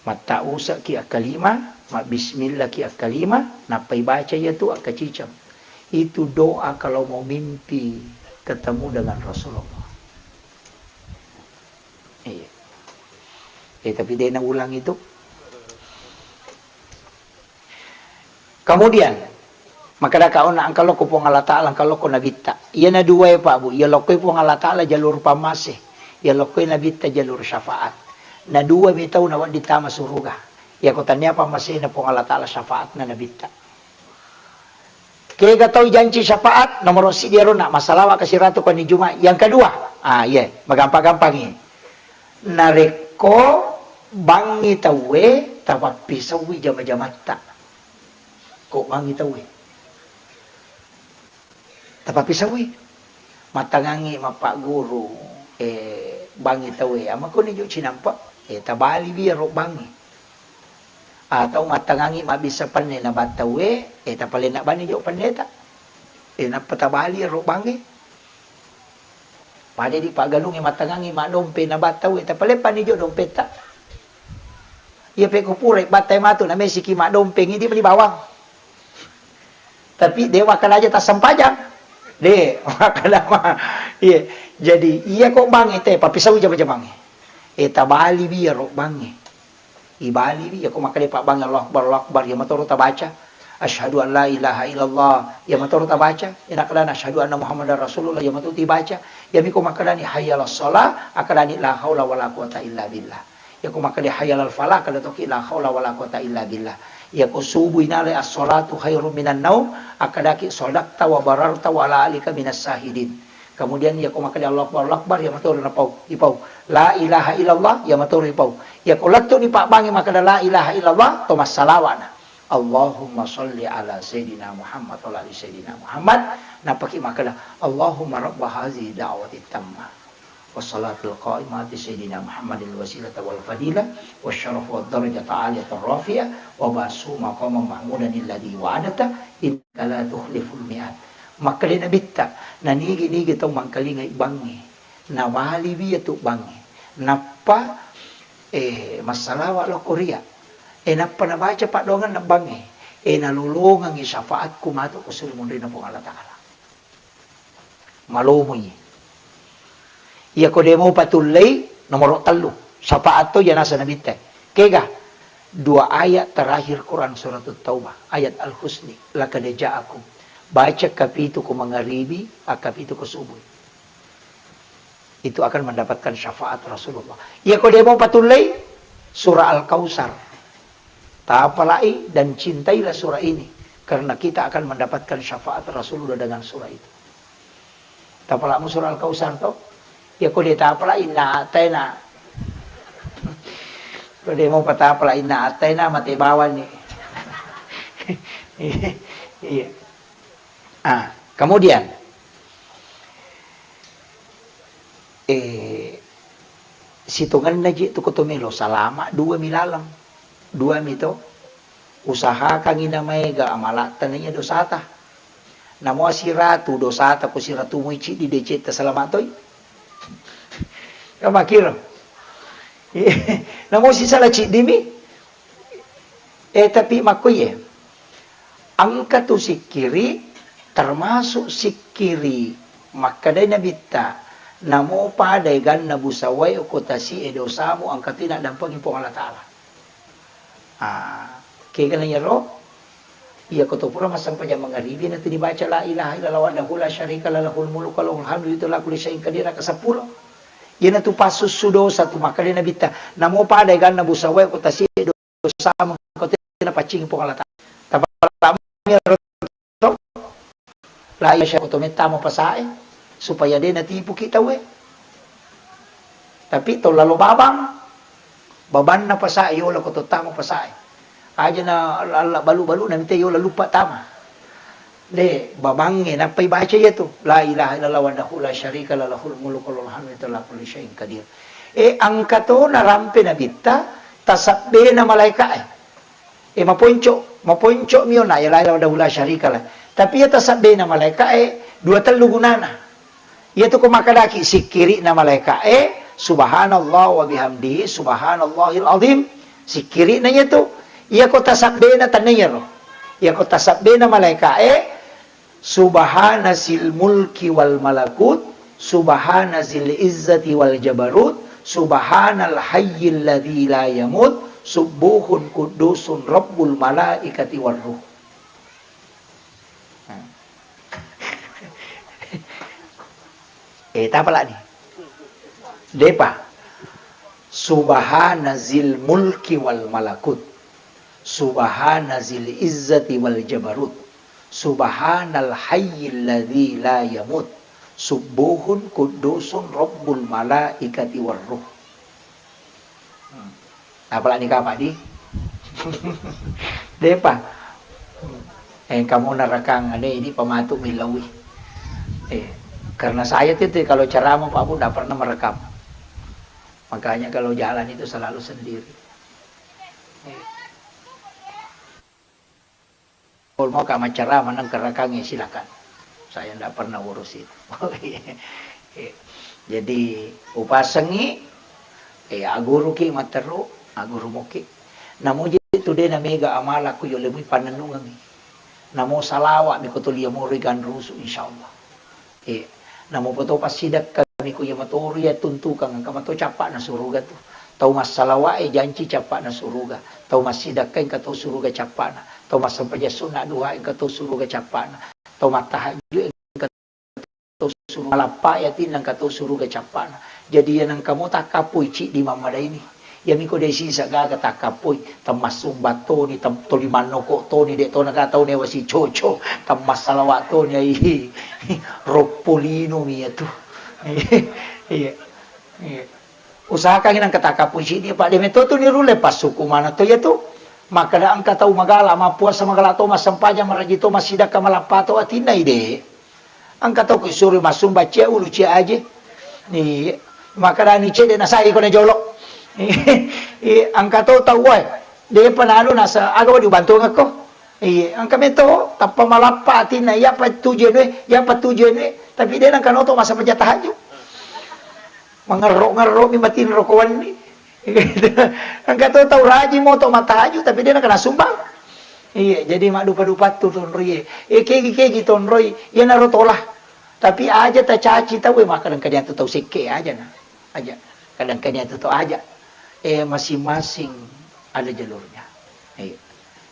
Mattause'ki akkalima, mabbismillahki akkalima, nappa ibaca iyatu akkaciceng. Itu doa kalau mau mimpi ketemu dengan Rasulullah. Eh, tapi de' naulang itu. Kemudian, makkadaka onna engka lokko Puang Allah Ta'ala, engka lokko Nabitta. Iyana duae, Pak, Bu. Iya lokkoi Puang Allah Ta'ala jalur pammase. Iya lokkoi Nabitta jalur syafaat. Na dua mi tau nawedding tama suruga. Iyako tania pammasena Puang Allah Ta'ala, syafaatna Nabitta. Kega tau ijanci syafaat, nomoro siddi ero na massalawa ka siratu ko ni Juma. Yang kedua, ah, iya, magampa-gampangi. Narekko bangngi tauwe, tapappisaui jama-jamatta. Ko bangngi tauwe, tapappisaui. Mattangangngi mappagguru, eh, bangngi tauwe, amakoni jo cinampa, eh, tabaliwi ero bangngi. Atau mattangangngi mabbissa penne na battauwe, eh, tapalenna bani jo penneta. Eh, nappa tabali ero bangngi. Pada di paggalungnge mattangangngi maddompe na battauwe, tapaleppani jo dompetta. Iya pekko purai battai matu, na mesiki maddompengi di meni bawang. Tapi de' makkeda aja tassempajang. De', makkeda ma. Iya. Jadi, iya ko bangngi te, pappisau jama-jamangnge. Eh, tabaliwi ero bangnge. Ibaliwi, iya ko makkeda pabbangnge Allahu Akbar, Allahu Akbar, iya matoro tabaca. Asyhadu an la ilaha illallah, iya matoro tabaca. Iya nakkedana asyhadu anna Muhammadar Rasulullah, iya matu tibaca. Iya miko makkedani hayya 'alas shalah, akkedani la haula wala quwata illa billah. Iya ko makkeda hayya 'alal falah, kada toki la haula wala quwata illa billah. Iya ko subuh inalai as-shalatu khairum minan naum, akkedaki shadaqta wa bararta wa ala alika minas syahidin. Kemudian iya ko makkeda Allahu Akbar, Allahu Akbar, iya matoro napau, ipau. La ilaha illallah, iya matoro ipau. Iya ko lettu ni pabbangngi makkeda la ilaha illallah, to massalawa'na. Allahumma shalli ala Sayyidina Muhammad wa ala ali Sayyidina Muhammad. Nappaki makkeda, Allahumma rabba hazihi da'wati tamma. Wassalatul qaimati Sayyidina Muhammadil wasilata wal fadila, wasyarafa wad darajata aliyatar rafi'ah, wa ba'athu maqaman mahmudan alladzi wa'adta, innaka la tukhliful mi'ad. Makkeda Nabitta, na nigi-nigi tau mangkalingai bangnge, nabaliwi iyatu bangnge, nappa, eh, massalawa lokko ria, eh, nappa nabaca paddoangenna bangnge, eh, nalolongengngi syafaatku matu ko suri munrinna Puang Allah Ta'ala. Malomoi. Iya ko de' mo patullei, nomoro tellu. Syafaat to iya naseng Nabitta. Kega? Dua ayat terakhir Quran Suratut Taubah, ayat Al-Husni, laqad ja'akum. Baca kapitu ko mangaribi, akkapitu ko subuh. Itu akan mendapatkan syafaat Rasulullah. Iya ko de' mo patullei, surah Al-Kautsar. Tapalai dan cintailah surah ini, karena kita akan mendapatkan syafaat Rasulullah dengan surah itu. Tapala'mu surah Al-Kautsar to? Iya ko de' tapala inna ataina. Ko de' mo patapala inna ataina, mate bawani. Iya. Ah, kemudian, eh, sitongenna ji tu ko to melo salama, dua mi laleng. Dua mi to. Usahakangngi na maega amalatta na iya dosata. Namo siratu dosata ko siratu moi ciddi decetta salama toi. Kamakiro. Namo sisala ciddi mi. Eh, tapi makko iye. Engka tu sikkiri, termasuk sikkiri makkedai Nabitta, namo pada eganna busawae ko tasi'e dosamu, engka tu naddampengi Puang Allah Ta'ala. Ah, kegana iyaro, iya ko to pura massempajang mangaribi na tu dibaca la ilaha illallah wahdahu la syarika lah lahul mulku wa lahul hamdu yuhyi wa yumiitu wa huwa ala kulli syai'in qadir ka seppulo. Iyana tu passussu dosa tu makkedai Nabitta, namo pada eganna busawae ko tasi'e dosamu, engka tu napaccingi Puang Allah Ta'ala. Tapalamu iyaro to, la iya sya-, ko to mettama pasae, supaya de' natipuki tauwe. Tapi to lalo babang, babanna pasae, yola ko to tama pasae. Aja na la-, la-, balu-balu na mite yola luppa tama. De', babangnge nappai baca iya tu. La ilaha illallah wahdahu la syarika lah lahul mulku wa lahul hamdu wa huwa ala kulli syai'in qadir. Eh, engka to narampe Nabitta, tasabbena malaeka'e. Eh, maponco, maponco mi ona iya la ilaha illallah wahdahu la syarika lah. Tapi iya tasabbena malaeka'e, dua tellu gunana. Iya tu ko makkedaki sikkiri'na malaeka'e, subhanallah wa bihamdihi, subhanallahil azim. Sikkiri'na iya tu. Iya ko tasabbena tania iyaro. Iya ko tasabbena malaeka'e, subhana zil mulki wal malakut, subhana zil izzati wal jabarut, Subhanal hayyil ladzi la yamut, subbuhun quddusun rabbul malaikati war ruh. Eh, tapa lani? Depa. Subhana zil mulki wal malakut. Subhana zil izzati wal jabarut. Subhanal hayyil ladzi la yamut. Subbuhun quddusun rabbul malaikati war ruh. Hmm. Apalagi ni kapa di? Depa. Eh, kamu nerekang ane ini pematu milawi. Eh, karena saya tuh, tuh kalau ceramah Pak Bu nggak pernah merekam. Makanya kalau jalan itu selalu sendiri. Eh. Kalau mau ka maccarama nengka rekangnge, silakan. Saya ndak pernah urus itu. Jadi, upasengi, eh, aguruki matteru, aguru muki. Namuji tu de na mega amala ku yo lemui pannennungengi. Namo salawa mi ko tuli amoro ganrusu, insyaallah. Eh, namupa to passidekka mi ku iya matoro iya tuntukang, engka mato cappa'na suruga tu. Tau massalawa e janci cappa'na suruga. Tau massidekka engka to suruga cappa'na. Tau massempajang sunna duha engka to suruga cappa'na. Tau mattahajju engka to suruga, malappa e atinna engka to suruga cappa'na. Jadi iya nengka mo takkappoi ciddi mammadaini. Iyami ko de sisa gaga takkappoi, temmassumba toni, tem-, toli mannoko toni, de tona ga tau newa sicoco, temmassalawa toni, ai, roppo lino mi iya tu. Iya, iya. Usahakan nangka takkappoi siddi, Pak, de meto tu nirulle passuku mana to iya tu. Makkeda engka tau magala, mappuasa magala to, massempajang, maraji to, massidakka, malappa to, atinna ide. Engka tau ku suro massumba cia ulu cia aje. Iya. Makkedani cedde nasai ko na jolo. Iya, engka to tau wae. Depa nalu nasa aga wadi ubantungekko. Iya, engka meto tappa malappa atinna iya pa tujue, iya pa tujue. Tapi de nangka noto masa peja tahajud. Mengerro-ngerro mi matinro ko wenni. Engka to tau rajing moto mattahaju, tapi de nakana sumbang. Iya, jadi maddupa-dupattu tonroie. Eh, kegi-kegi tonroi, iyanaro tola. Tapi aja tacaci tau, eh, maka kadang-kadang tu tau sekke aja na. Aja. Kadang-kadang tu tau aja. Eh, masing-masing ada jalurnya. Iya.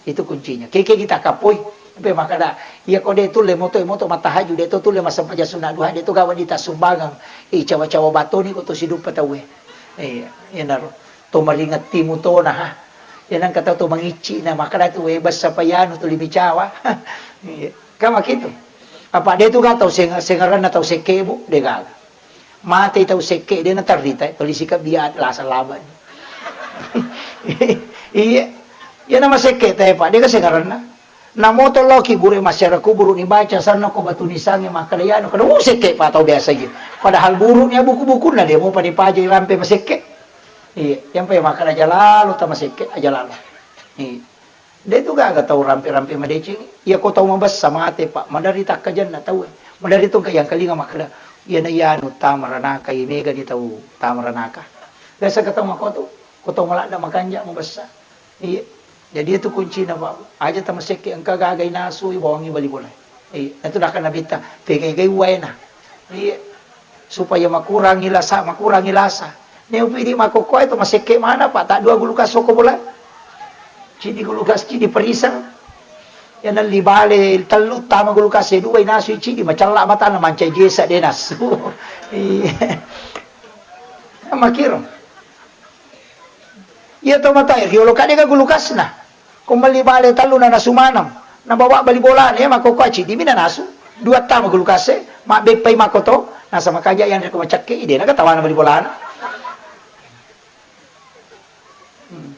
Itu kuncinya. Keke kita kapoi, pe makkeda, iya ko de tulle moto, moto mattahaju, de to tulle massempajang sunna duha, de to gawa dita sumbangang. Eh, cawa-cawa batoni ko to sidupa tauwe. Eh, iyanaro. To maringatti mutona, ha. Iya nangka tau to mangicci na makkeda tu, eh, bessa payanu tuli micawa. Iya. Kan makitu. Apa de tu ga tau seng-, sengaranna tau sekke, Bu? De gaga. Mate tau sekke, de natarrita, tuli sikabbi lasa laba. Iya. Iya nama sekke te, Pak, de ga sengaranna. Namoto loki bure masyarakat kuburu ni baca sanna ko batu nisange makkeda yanu, kada, uh, sekke pa tau biasa gitu. Padahal buru ni buku-bukunna de mo pada paja rampe masekke. Iya, yang pa makkeda aja lalo ta masekke, aja lalo. Iya. De tu gaga tau rampe-rampe madeceng. Iya ko tau mabessa mate, Pak, madari takkajanna tau. Madari tu engka yang kalinga makkeda, iya na iya anu tama ranaka, iya mega ni tau tama ranaka. Biasa ka tau makotu, ko tau maladda makanja mabessa. Iya. Jadi itu kuncina, Pak. Aja tamasekke engka gaga inasu, ibawangi bali bola. Iya. Itu nakana Nabitta, pegai-gai waena. Iya. Supaya makurangi lasa, makurangi lasa. Neupidi makokkoe to masekke mana, Pak, tak dua gulukas soko bola. Cidi gulukas, cidi perisang. Ya nelli bale tellu tama gulukas e dua inasu cidi macella matana mancai jesa de nasu. Iya. Makiro. Iya to matae riolo kadega gulukasna. Ko melli bale tellu na nasu maneng. Nabawa bali bolana, iya makkokkoe ciddi mi nanasu. Dua tama gulukase, mabbeppai makkoto, nasaba kaja yang ko macakke, ide na katawana bali bolana. Hmm.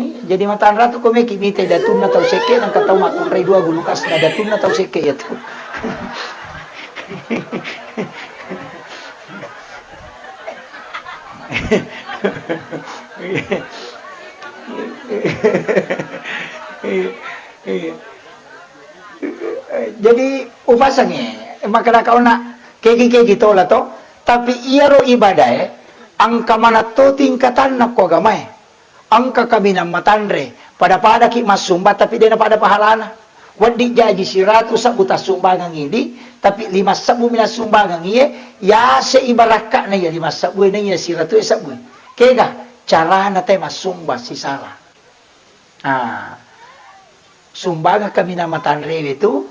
Iya, jadi matanra tu ko meki mite datunna tau sekke, nangka tau makkunrai dua gulukasna datunna tau sekke ya tu. Iya. Iya. Jadi, upasangi, makkeda kauna kegi-kegi tola to, tapi iyaro ibadae engka manatto tingkatanna ko agamae. Engka kaminang matanre, pada-padaki massumba, tapi dena pada pahalana. Wedding jaji siratu sebbu tassumbangang idi, tapi lima sebbu mi nassumbangang iye, yase i barakka'na iya lima sebbu e, na iya siratu e sebbu e. Kega carana te massumbang sisala. Ah, sumbangeng kaminang matanrewe tu,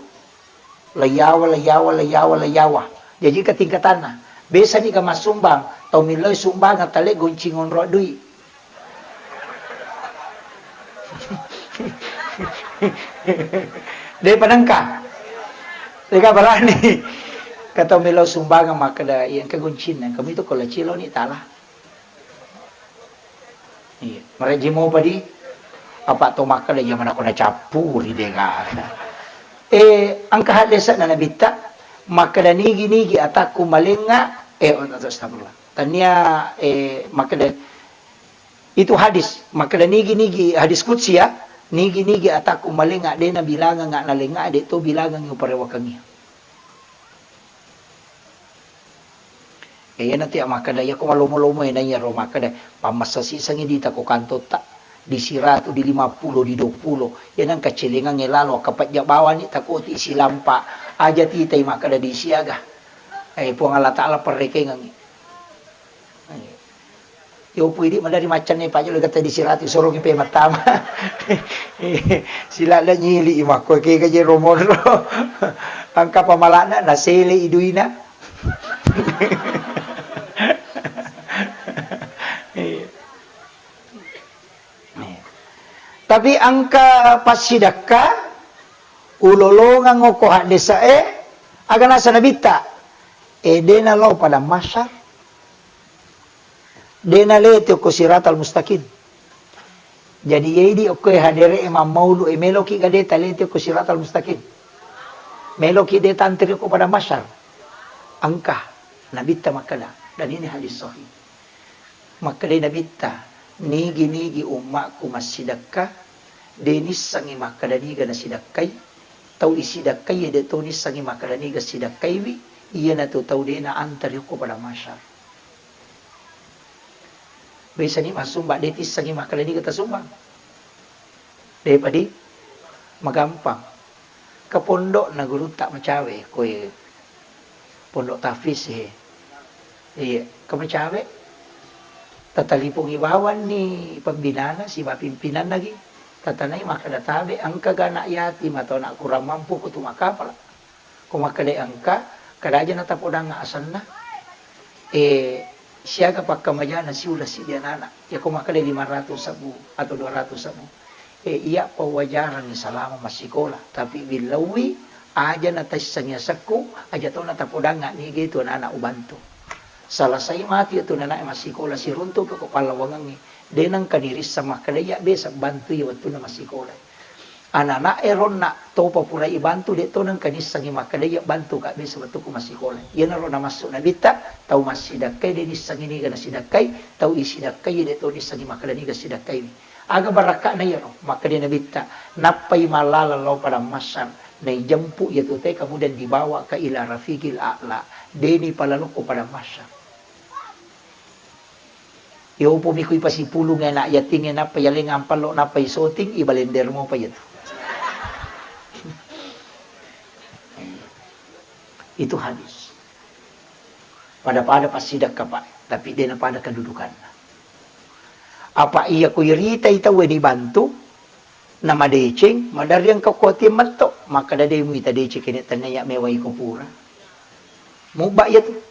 leiyawa, leiyawa, leiyawa, leiyawa. Jaji ke tingkatanna. Biasa ni ga massumbang, tau millau sumbangeng tale goncing onro dui. De panengka. Dega barani. Kata millau sumbangeng makkeda, iya engka goncinna. Kamu itu kalau cilo ni tala. Iya, marejji mopa di. Apa to makkeda, iya mana kona cappuri dega. Eh, engka haddese'na Nabitta, makkeda nigi-nigi atakku malenga, eh, oh, astagfirullah. Tania, eh, makkeda, itu hadis, makkeda nigi-nigi, hadis qudsi ya, nigi-nigi atakku malenga, de nabilanganga nalenga, de to bilangangi uparewakangi. Eh, iyana tu ya makkeda, iya ko malomo-lomo e, na iya ro makkeda, pammassa sisengi di tako kantotta, di siratu, di lima pulo, di dua pulo. Iya nangka celengangnge lalo, kapajja bawani takoti silampa. Aja titai makkeda di siaga. Eh, Puang Allah Ta'ala perrekengangi. Eh. Yopu idi madari maccanne pajolo gata di siratu, sorongi pe mattama. Silala nyili makko ke gaje romonro. Angka pamalana nasele iduina. Iya. Tapi engka passidakka, ulolongeng okko haddese'e, aga nasa Nabitta, e, dena lao padang mahsyar, dena lete okko siratal mustaqim. Jadi, yedi okko e hadere e mammaulu e meloki gade talete okko siratal mustaqim. Meloki de tantri okko padang mahsyar. Engka Nabitta makkeda, dan ini hadis sahih. Makkedai Nabitta, "Nigi-nigi ummakku massidakka, de nissengngi makkeda niga nasidakkai, tau isidakkai de to nissengngi makkeda niga sidakkaiwi, iyanatu tau de naantari okko padang mahsyar." Biasani massumba, de tissengngi makkeda niga tasumbang. Depa di magampang. Ke pondokna gurutta macawe, koe pondok tahfiz e. Iya, ke macawe. Tatalipungi bawanni pembinana siba pimpinanna gi. Tatanai makkeda tabe engka ga anak yatim atau anak kurang mampu ko tu makapala. Ko makkeda engka, kada aja natapodang asenna. Eh, siaga pakkamajana siula siddi anana. Ya ko makkeda lima ratus sebbu atau dua ratus sebbu. Eh, iya pawajarangngi salama massikola, tapi billauwi aja nataissengi asekku, aja to natapodangnga niga itu anana ubantu. Salasai matu itu anana massikola siruntu ko pallawangengngi. De nengka nirisseng makkeda iya besa bantu iya wettunna massikola. Anana'e ronna topa pura ibantu, de to nengka nissengngi makkeda iya bantu ka besa wettukku massikola. Iyanaro namassu Nabitta, tau massidakkai de nissengngi niga nasidakkai, tau isidakkai de to nissengngi makkeda niga sidakkaiwi. Aga barakka'na iyaro? Makkeda Nabitta, nappai mallala lao padang mahsyar, naijempu iyatu te, kemudian dibawa ka ila rafiqil a'la, de nipalalokko padang mahsyar. Yopo mi kui pasipulung anak yatingnge nappa yaleng ampallo nappa isoting, ibalender mopa iyatu. Itu hadis. Pada-pada passidakka, Pak, tapi de napada kedudukanna. Apa iya ko iritai tauwe dibantu, namadeceng, maderri engka kuatie metto, makkeda de muita deceng kene tenna iya mewa iko pura. Mubba iyatu.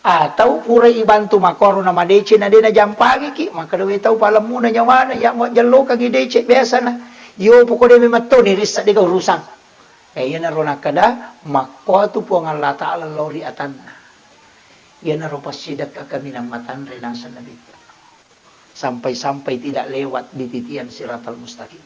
Atau pura ibantu makkoro namadeceng na de najampangiki, makkeda we tau palemmuna nyawana, iya majjellokangi deceng biasana. Yo pokok de memetto ni rissa dega urusan. Eh, iyanaro nakkeda, makkuatu Puang Allah Ta'ala lao ri atanna. Iyanaro passidekka kaminang matanre naseng Nabitta. Sampai-sampai tidak lewat di titian siratal mustaqim.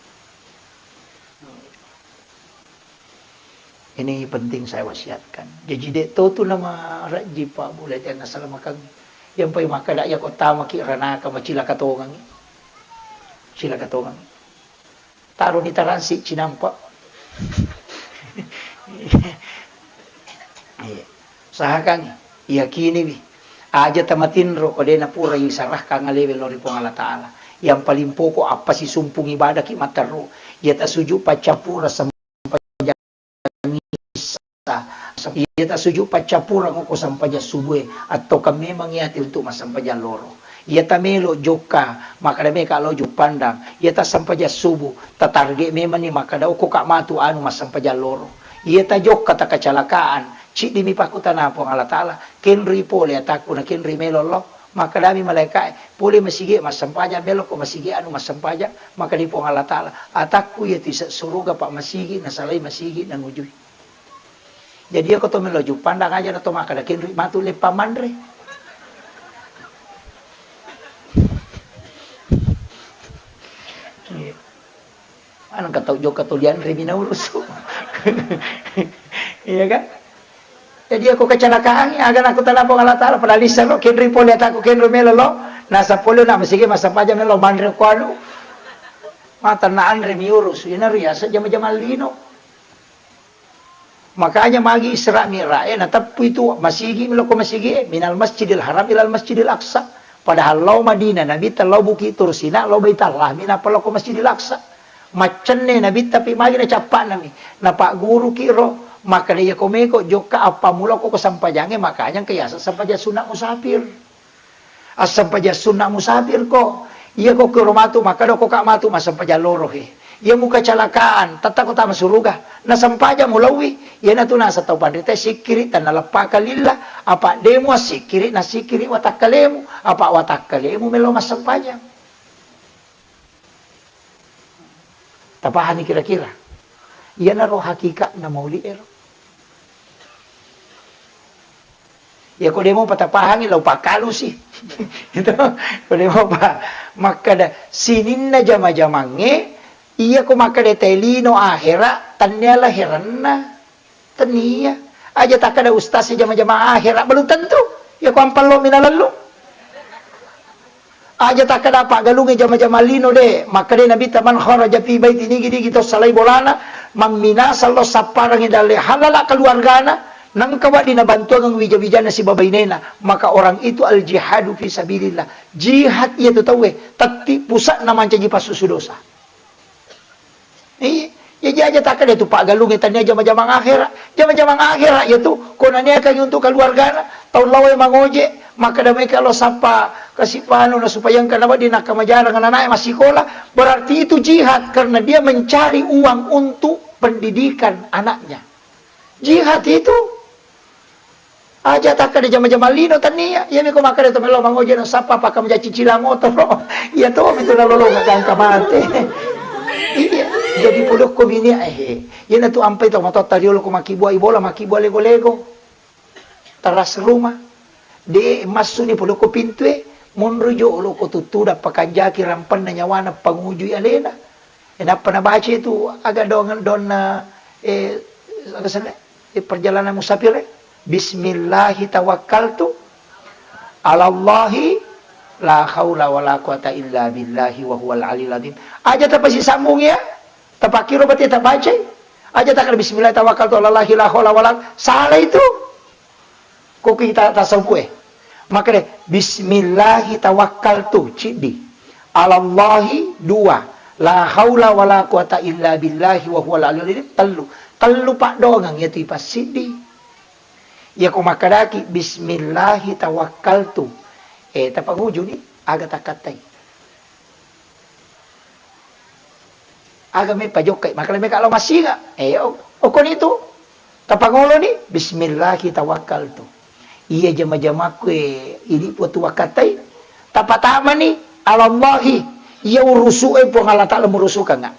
Ini penting saya wasiatkan. Jaji, de' to tu nama rajji, Pak, boleh jangan salamakan. Yang paling makkeda, iya ko tamaki ranaka, macilaka tongangi. Cilaka tongangi. Taroni taransi cinampa. Iya. Usahakan, yakiniwi. Aja tamatinro ko de' napura isarahkan alewe lao ri Puang Allah Ta'ala. Yang paling pokok, appasisumpung ibadaki matteru. Iyata sujud paccappura sempajang Isa. Iyata sujud paccappura ko sempajang subuh e. Atau kan memang iyati untuk massempajang loro. Iyata melo jokka, makkada meka lo juppandang. Iyata sempajang subuh, tatarget memang ni makkada okko ka matu anu massempajang loro. Iyata jokka takacalakaan, ciddimi pakkutana Puang Allah Ta'ala, kenroi pole atakku na kenroi melo lo. Makkadami malaika'e, pole masigi massempajang, melo ko masigi anu massempajang, makkadai Puang Allah Ta'ala, atakku iyatu ise suruga pa masigi, nasalai masigi, nangujui. Jadi iyako to melo juppandang aja na to makkada kenroi matu leppa manre. Iya. Anu engka tau jokka to dianre mi naurusu. Iya kan? Jadi iyako kecelakaan, aga nakkutana Puang Allah Ta'ala, padahal lissero, kenroi pole atakku, kenroi melo lo, nasa pole na masigi massempajang melo manre ko anu. Mata na anre mi urusu, iyana riaseng jama-jama lino. Makanya magi Isra Mi'raj e, nateppu itu masigi mi lo ko masigi e, minal Masjidil Haram ilal Masjidil Aqsa. Padahal lao Madinah, Nabitta lao Bukit Tur Sina, lao Baitallah, mi nappa lao ko Masjidil Aqsa. Maccenne Nabitta pi magi nacappa'na mi. Napagguruki ro, makkada iyako meko jokka appammula ko, ko sempajangnge, makanya engka yaseng sempajang sunna musafir. Assempajang sunna musafir ko. Iyako kiro matu, makkada ko ka matu massempajang loro he. Iya mukacalakaan, tetta ko tama suruga. Nasempajang mulauwi. Iyanatu naseng tau panrita sikkiri, tennaleppaka lillah. Apa demu assikkiri, nassikkiri watakkalemu. Apa watakkalemu melo massempajang. Tapahani kira-kira? Iyanaro hakikatna maulid ero. Iya ko demo patapahangi, lau pakkalusi. Itu, ko demo pa-, makkada sininna jama-jamangnge, iya ko makkada tae lino akhera, tannia laheranna. Tania. Aja takkada ustaz jama-jama akhera, belum tentu. Iya ko ampallo mina lellu. Aja takkada paggalungnge jama-jama lino de. Makkada Nabitta, "Man kharaja fi baiti," nigi-nigi to salai bolana, mamminasa lo sapparangi dalle halala keluargana, nengka wedding nabantuangeng wija-wijanna sibawa bainena, maka orang itu al jihadu fi sabilillah. Jihad iya tu tauwe, tetti pusatna mancaji passusu dosa. Iya, jaji aja takkeda tu paggalungnge tania jama-jamang akhera. Jama-jamang akhera iya tu, ko naniakangi untuk keluargana, tau lao mangoje, makkeda meka lo sappa kasipanu na supaya engka nawedding nakkamajarang ananae massikola, berarti itu jihad karena dia mencari uang untuk pendidikan anaknya. Jihad itu. Aja takkeda jama-jama lino tania, iyami ko makkeda to melo mangoje no sappa pakka maja cicila motoro. Iya to mitu nalolongeng gangka mate. Iya, jadi podokko bini, eh, iyana tu ampai to matotta riolo ko makkibua ibola, makkibua lego-lego. Teras rumah. De massuni podokko pintue, monro jolo ko tuttuda pakanjaki rampenna nyawana pangujui alena. E, nappa nabaca itu aga dong-, donna, eh, aga senna, eh, perjalanan musafir, eh. "Bismillahi tawakkaltu alallahi la haula wala quwata illa billahi wa huwal aliyul azim." Aja tapasisambung ya. Tapakkiro berarti tabacai. Aja takkeda "Bismillah tawakkaltu alallahi la haula wala," salah itu. Ko kita tasawuf e. Makkeda, "Bismillahi tawakkaltu," ciddi. "Alallahi," dua. "La haula wala quwata illa billahi wa huwal aliyul azim," tellu. Tellu paddoangeng iyatu ipassiddi. Iya ko makkedaki, "Bismillahi tawakkaltu." Eh, tapangujuni, aga takkattai. Aga me pajokkai, makkeda meka lao massinga. Eh, o-, okkoni tu. Tapangoloni, "Bismillahi tawakkaltu." Iya jama-jamakku, eh, idi Puang tuwakkatai. Tapatamani, "Alallahi." Iya urusu e Puang Allah Ta'ala murusukangnga.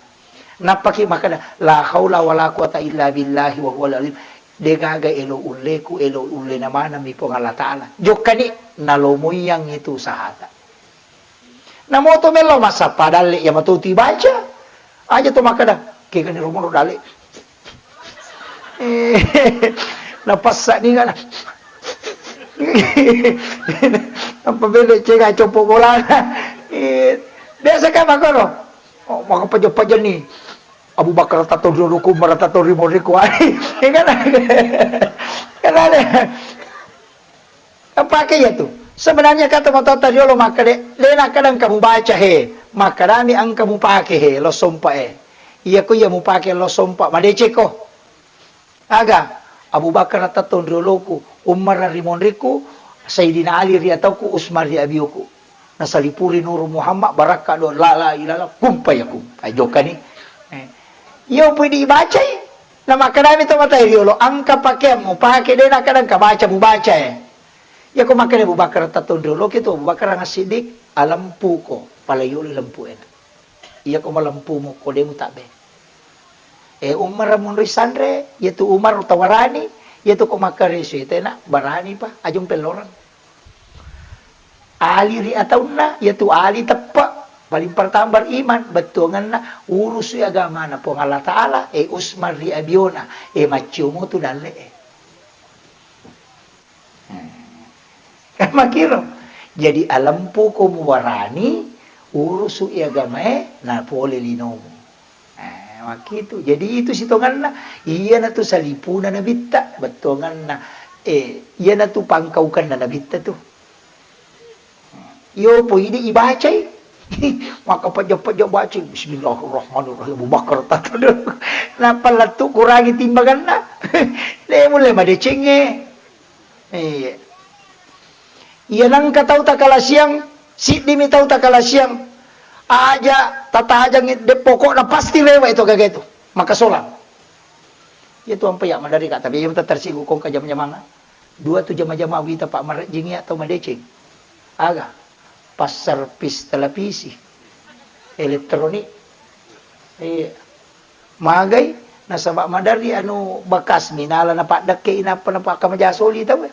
Nappaki makkeda, "La haula wala quwata illa billahi wa huwal azim." Degaga elo ulleku, elo ullena maneng mi Puang Allah Ta'ala. Jokkani, nalomoiang itu sahata. Namoto mello massappa dalle, iya mato tu ibaca. Aja to makkeda, "Kegani romono dalle." Eh, napassa ni ngana. Apa bele cega copo bolana. Eh, biasa kan makono. Oh, maka paja-paja ni. Abu Bakar tato dulu, Umar tato rimo riko. Ya kan? Kan ada. Apa ke ya tu? Sebenarnya kata matotta riolo makkeda, de nakkeda engka mubaca he. Makkedami engka mupake he lo sompa e. Iyako iya mupake lo sompa madeceko. Aga, Abu Bakar tetto ri oloku, Umar ri monriku, Sayyidina Ali ri atauku, Usman ri abioku. Nasalipuri Nuru Muhammad, barakka do la la ilaha, kumpa ya kumpa. Ajokani. Eh. Iyo pudi bacai. Na makkedami to matai riolo, engka pakeang mupake de na kadang ka baca mubaca e. Iyako makkeda Abu Bakar tetto ri oloki tu, Abu Bakar ngassiddi, alempuko, pala yolo lempu ena. Iyako malempumu ko de mutabbe. Eh, Umar monro isanre, iyatu Umar tawarani, iyatu ko makkaresu tena barani pa, ajung pelloreng. Ali ri ataunna, iyatu Ali teppe, paling pertama beriman, bettuangenna urusu agamana Puang Allah Ta'ala, eh, Usman ri abiona, eh, maccio mutu dalle e. Kan makiro. Jadi alempuko muwarani, urusu agamae, na pole linomu. Eh, makkitu. Jadi itu sitonganna, iyanatu salipuna nabitta, bettuanganna, eh, iyanatu pangkaukanna nabitta tu. Iyo poidi ibacai. Maka pejja-pejja bacai, "Bismillahirrahmanirrahim, Abu Bakar tatadeng." Nappa lettu kurangi timbanganna. De mulle madecengnge. Iya. Iya nengka tau takalasiang, siddimi tau takalasiang. Aja tatajangi de pokokna pasti rewa itu gaga itu. Maka solang. Iya tu ampe ya madari ka, tapi iya tersinggung kong ka jam-jamanna. Dua tu jama-jama wita pa marejjing iya tau madeceng. Aga? Passervis televisi, elektronik. Iya. Magai, nasaba maderri anu bekas minala napaddekke inappa napakkamaja soli tau.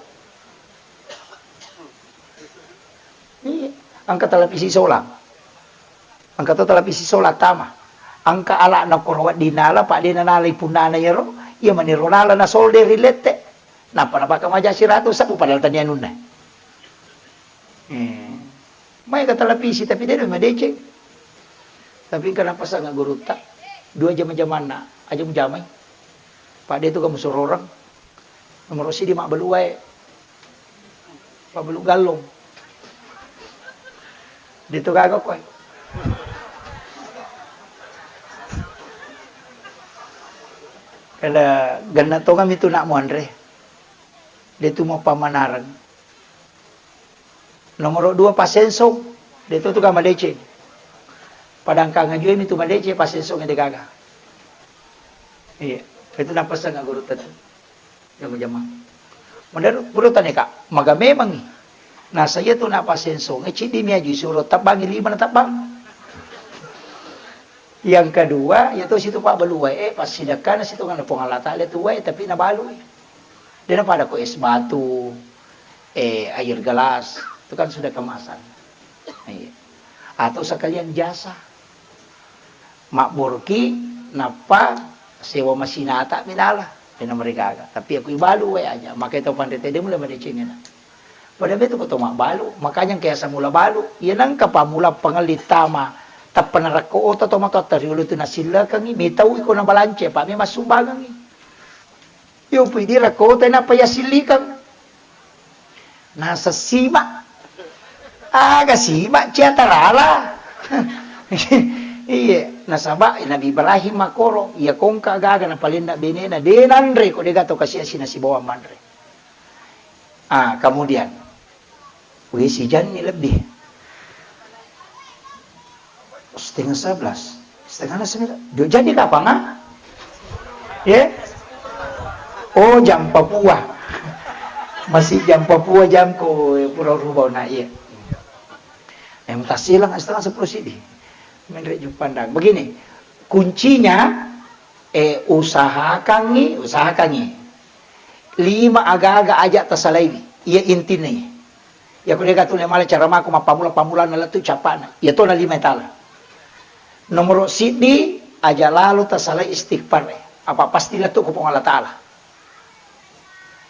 Iya. Engka televisi solang. Engka to televisi solang tama. Engka ala'na koro wedding nala, pa de nanalai punnana iyaro, iya maniro nala nasolde ri lette. Nappa napakkamaja siratu sebbu padahal tania anunna. Eh, maega televisi, tapi de' madeceng. Tapi engka napasang gurutta, dua jama-jamanna, aja mujamai. Pak de' tu kamu sororang. Nomor sidi mabbalu wae. Mabbalu gallong. De' tu gaga koe. Kala genna tongami tu nak muanre. De' tu mau pamanareng. Nomoro dua, pasensong, de' to tu ka madeceng. Padangkang ajue mi tu madeceng, pasensong de' gaga. Iya, itu napasang gurutta tu. Jama-jama. Menurut guru tanya ka, maga memangi. Nasa iya tu napasensong, eh, ciddi mi aju suro tabbangi lima na tabbang. Yang kedua, iya to situ pabbalu wae, eh, passidekkana situ ngana Puang Allah Ta'ala tu wae, tapi nabalui. De' na pada ko es batu, eh, air gelas, itu kan sudah kemasan. Iya. Atau sekalian jasa. Mabboroki, nappa sewa masinata minala. De' na marigaga. Tapi aku ibalu wae aja. Maka itu pandai tede mulai madecengena. Pada betu ko to mabbalu, makanya engka yaseng mula balu. Iya nengka pammula pangelli tama, tappa narekko oto to matoatta riolo tu nasillakengi, mitau iko nabalance, pa memang sumbangengi. Yo pidi rekko oto nappa yasillikeng. Nasa sima. Aga sima cia tarala. Iye, nasaba Nabi Ibrahim makkoro, iya kongka gaga napalenna benena, de' nanre ko de' gato kasi-asi nasibawang manre. Ah, kemudian. Wih, sijanni lebih. Setengah sebelas. Setengah sebelas. Dua jadi kapan, ah? Ya? Oh, jam Papua. Masih jam Papua jamku, eh, pura rubah nak, iya. Yang tasilang setengah sepuluh sidi. Menre Jupandang. Begini, kuncinya Eh, usahakangngi, usahakangngi. Lima aga-aga aja tasalaiwi. Iya intinna iya. Iya ko de' gaga tu mala cara mako mappammula-pammulana lettu cappa'na. Iya tona lima tala. Nomoro siddi, aja lalo tasalai istighfar e. Apa pasti lettu ko Puang Allah Ta'ala.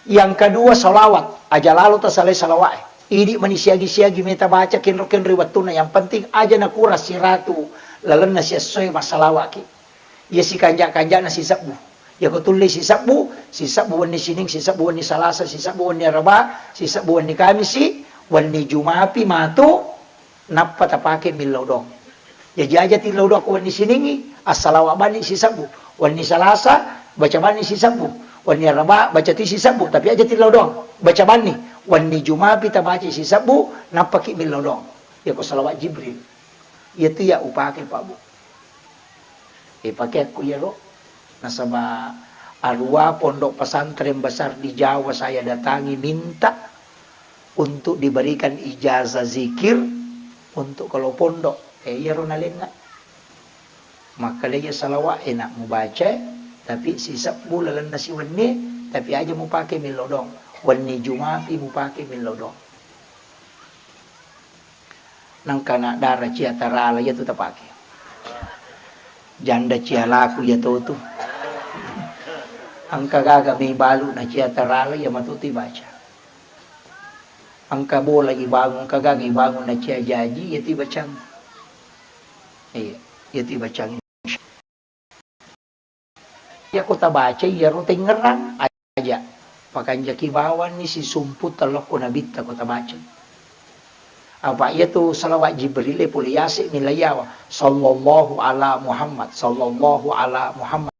Yang kedua, salawat. Aja lalo tasalai salawat e. Idi mani siagi-siagi meta baca kenro-kenro wettunna. Yang penting aja nakurang siratu lalenna siessoe massalawat ki. Iya sikanja-kanjana sisebbu. Iyako tulle sisebbu, sisebbu wenni Sining, sisebbu wenni Salasa, sisebbu wenni Araba, sisebbu wenni Kamisi, wenni Jumapi matu, nappa tapake millau doang. Jaji aja tillau doang ko wenni Siningngi, assalawa banni sisebbu. Wenni Salasa, baca banni sisebbu. Wenni Araba, baca ti sisebbu, tapi aja tillau doang. Baca banni. Wenni Jumapi tabaca sisebbu, nappaki millau doang. Iya ko salawat Jibril. Iya tu iya upake, Pak Bu. Eh, pakeakku iyaro. Nasaba arua pondok pesantren besar di Jawa saya datangi minta untuk diberikan ijazah zikir untuk kalau pondok. Eh, iyaro nalenna. Makkedai iya salawat enak mubaca, tapi sisebbu lalenna siwenni, tapi aja mupake millau doang. Wenni Jumapi mupake millau doang. Nangka na dara cia tarala iya tu tapake. Janda cia laku iya to tu. Engka gaga mei balu na cia tarala iya matu tu ibaca. Engka bola ibangun, engka gaga ibangun na cia jaji iya tu ibacang. Iya, iya tu ibacang. Iya ko tabaca iyaro tengngerang aja. Pakanjaki bawanni sisumpu telokko nabitta ko tabaca. Apa iya tu salawat Jibril e pole yase mi laiyawa. Sallallahu ala Muhammad, sallallahu ala Muhammad.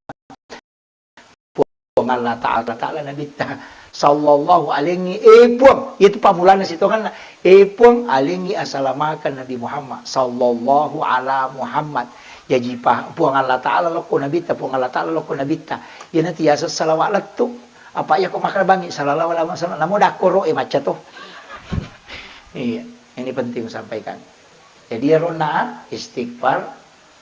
Puang Allah Ta'ala, Ta'ala Nabitta. Sallallahu alaihi, eh, Puang. Itu pammulana sitonganna. Eh, Puang, alengngi asalamakeng Nabi Muhammad. Sallallahu ala Muhammad. Jaji pa-, Puang Allah Ta'ala lokko Nabitta, Puang Allah Ta'ala lokko Nabitta. Iyana tiasa salawat lettu. Apa iya ko makkeda bangi, sallallahu alaihi wasallam. Namo dakkoro e macca to. Iya, ini penting sampaikan. Jadi, iyaronna istighfar,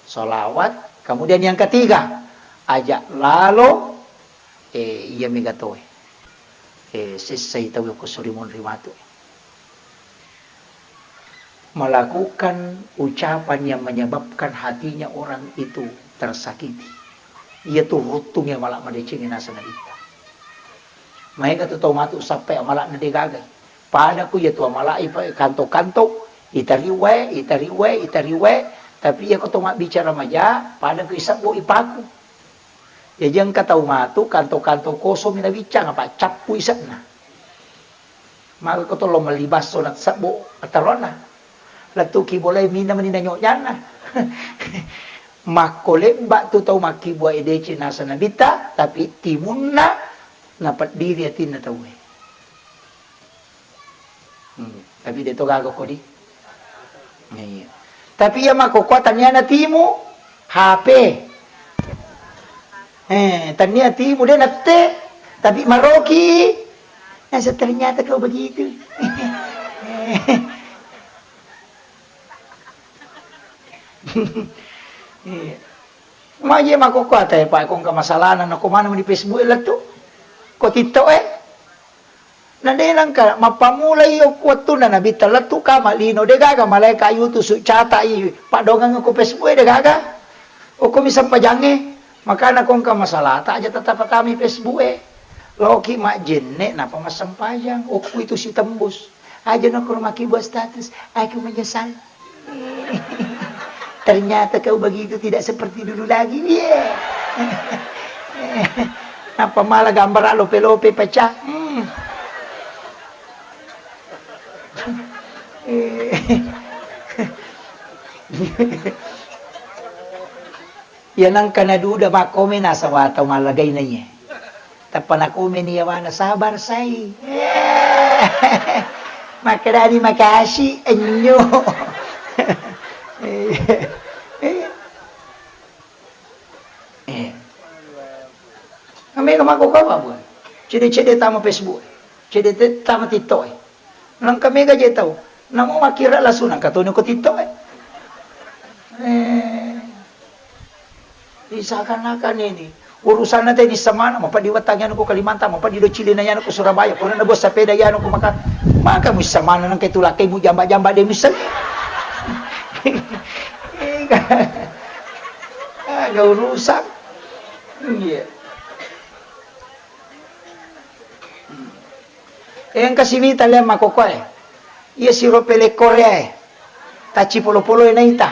salawat. Kemudian yang ketiga, aja lalo, eh, iya mega toe. Eh, sessai tau ko sorimun rimatu. Melakukan ucapan yang menyebabkan hatinya orang itu tersakiti. Iya tu ruttung ya mala madeceng naseng Nabitta. Maega tu tau matu sappai amala'na de gagai. Pada ku iya tu amala'i pa-, kanto-kanto, itariwae, itariwae, itariwae, tapi iya ko to mabbicara maja, pada ku isebbu ipaku. Jaji engka tau matu kanto-kanto kosong mi nabiccang, apa cappu ise'na. Maka ko to lo melli basso na sebbu ataronna. Lettuki bolai minna meni na nyoknyanna. Makko lebba tu tau makkibua edece naseng Nabitta, tapi timunna napeddiri atinna tauwe. Hmm, tapi de to gaga kodi. Iya. Tapi iya makkokkoe tania na timu, H P. Eh, tania timu de nette, tapi maroki. Nah, ternyata kau begitu. Iya. Maje makkokkoe atae, Pak, ko engka masalahna, na ko maneng di Facebook e lettu. Ko TikTok e. Na de nengka mappamula iyo ku wettunna Nabitta lettu kama lino, de gaga malaeka yutusu cata i paddongeng ko Facebook e, de gaga. Okko mi sempajangnge, makana ko engka masalahta aja tatappatami Facebook e. Laoki majjenne napa massempajang, okku itu sitembus. Aja nokko makibua status, aku menyesal. Ternyata kau begitu tidak seperti dulu lagi. Iya. Apa malah gambar lope-lope pecah. Hmm. Iya nengka naduda makkomi nasaba tau mallagai naiye. Tappa nakomeni yawana, "Sabar, sai." Makkedani, "Makasih, ennyo." Eh. Mega makkokkoe, Pak, Bu. Cede-cede tama Facebook. Cede te-, tama TikTok. Nengka mega je tau. Namo makkira lasu nengka toni ko TikTok e. Eh. Seakan-akan ini urusanna tedi samana, mapeddi wettangi anu ko Kalimantan, mapeddi do cilina yanu ko Surabaya, pura na bos sepeda yanu ko maka, maka musamana nengka itu lakai mu jamba-jamba de museng. Aga urusan. Iya. Engka simita lea makkokkoe. Iya siro pele Korea e. Tacci polo-polo e naita.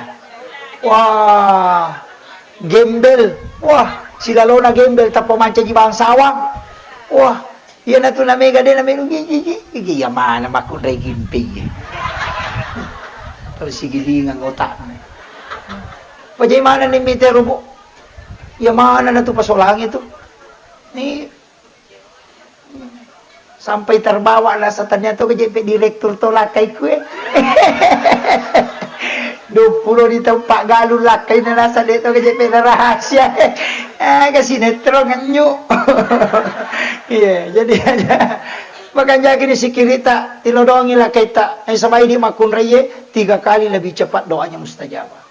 Wah, gembel. Wah, silalona gembel tappa mancaji bangsawang. Wah, iyanatu namega de namelu gigi. Gigi iya mana makkunrai gimpi. Tau sigilingang otakna. Pajai manenni mite robo. Iya manenna tu pasolangi tu. Ni sampai terbawa lah satania tu kejepe direktur to lakkai kue. Dua puluh di tempat galu lakkai na nasa de to kejepe na rahasia. Ah, ke sinetron ngenyu. Iya, jadi ada. Makanya gini sikirita, tilodongi lakkaita. Eh, sabai di makunraie, tiga kali lebih cepat doanya mustajabah.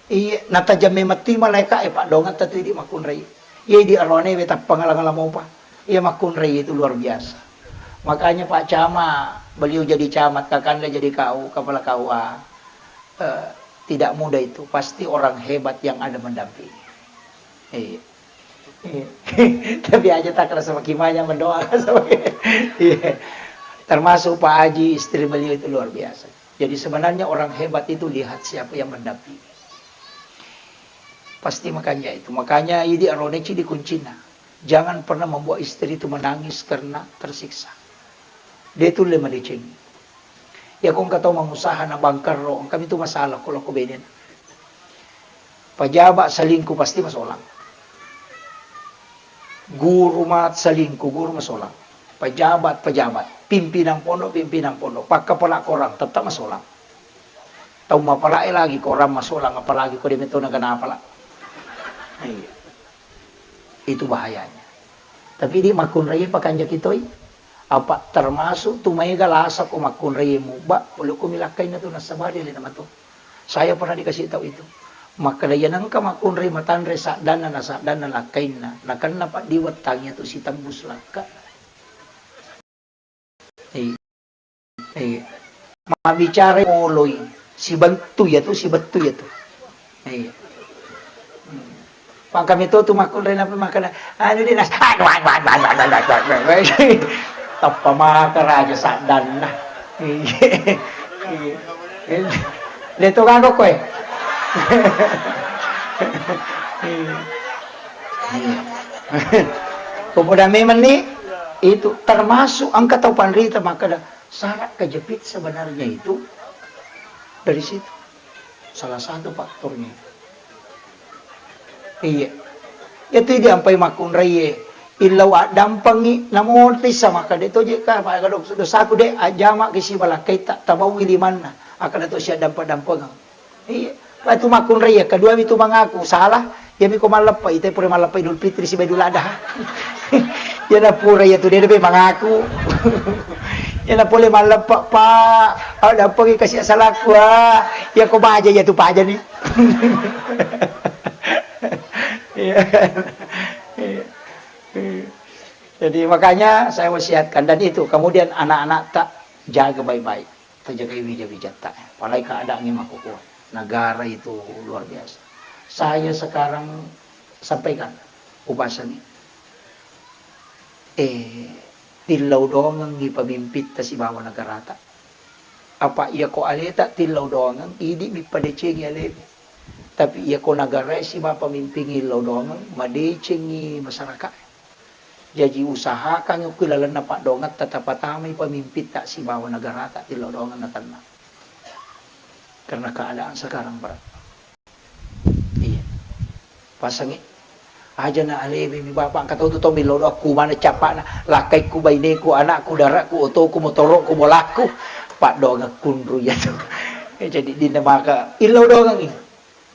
Iya, natajang memang tu malaika e, paddongetta tu idi makkunrai. Iya, idi aroane we tappa ngala-ngala mopa. Iya, makkunrai itu luar biasa. Makanya Pak Camat, beliau jadi camat, kakanda jadi K U, kepala K U A. Eh, tidak mudah itu. Pasti orang hebat yang ada mendampingi. Iya. Iya. Tapi aja tak rasa makin banyak mendoa. Iya. Termasuk Pak Haji, istri beliau itu luar biasa. Jadi sebenarnya orang hebat itu lihat siapa yang mendampingi. Pasti makanya itu. Makanya idi arone cidi kuncina. Jangan pernah membuat istri itu menangis karena tersiksa. Dia itu lemah licin. Ya kong kata mangusaha na bangkerro, kami itu masalah kalau aku benen. Pejabat selingkuh pasti masolang. Guru mat selingkuh, guru masolang. Pejabat, pejabat. Pimpinan pondok, pimpinan pondok. Pakka pala korang, tetap masolang. Tau mapalae lagi korang masolang, apalagi ko de metto naga napala. Iya. Itu bahayanya. Tapi di makkunrai pakanjaki toi. Apa termasuk tu maega lasa ko makkunrai mubba, pole ko milakkainna tu nasabari le nama tu. Saya pernah dikasih tahu itu. Makkeda, iya nengka makkunrai matanre saddanna na saddanna lakkainna, nakenna paddiweng tangia tu sitembus lakka. Iya. Iya. Mabbicara moloi, sibettu ya tu, sibettu ya tu. Iya. Pangkami to tu makkunrai napa makkeda, anu di nas, anu, anu, anu, anu, anu, anu, anu, anu. Tappa maka raja saddanna. Iya. Iya. Iya. Leto gago koe. Iya. Iya. Kemudian memang ni itu termasuk engka tau panrita makkeda syarat kejepit sebenarnya itu dari situ. Salah satu faktornya. Iya. Itu diampai makkunraie. Illau addampengi, namo tissa makkeda to je ka, dosaku de, ajjama ki sibalakkaita, tabaui limanna. Akkeda to siaddampe-dampengeng. Iya. Watu makkunrai, kedua mi tu mangaku salah, iya mi ko malleppa, ite pura malleppa Idul Fitri siba Idul Adha. Iya na pura iya tu de be mangaku. Iya na pole malleppa, Pak. Au dampeng kasi salaku, ah. Iya ko baja iya tu paja ni. Iya. Iya. Iya. Jadi makanya saya wasiatkan dan itu kemudian anak-anak tak jaga baik-baik. Tajagai wija-wijatta. Apalagi keadaannya makkukkue. Negara itu luar biasa. Saya sekarang sampaikan, upasangi. Eh, tillau doangengngi pamimpitta sibawa negarata. Apa iya ko aleta tillau doangeng, idi mi padecengi alemi. Tapi iya ko negara sibawa pamimpin illau doangeng, madecengi masyarakat. Jaji usahakan ku lalenna paddoangetta tapatamai pamimpitta sibawa negarata tillau doangeng natenna. Karena keadaan sekarang berat. Iya. Pasangi. Aja na alemi mi bapak, engka tau tu tau millau doa ku mana capana, lakkai ku, baineku, anakku, darakku, otoku, motoroku, bolaku. Paddoangeng kunru iya tu. Jadi dinna maka illau doangengngi.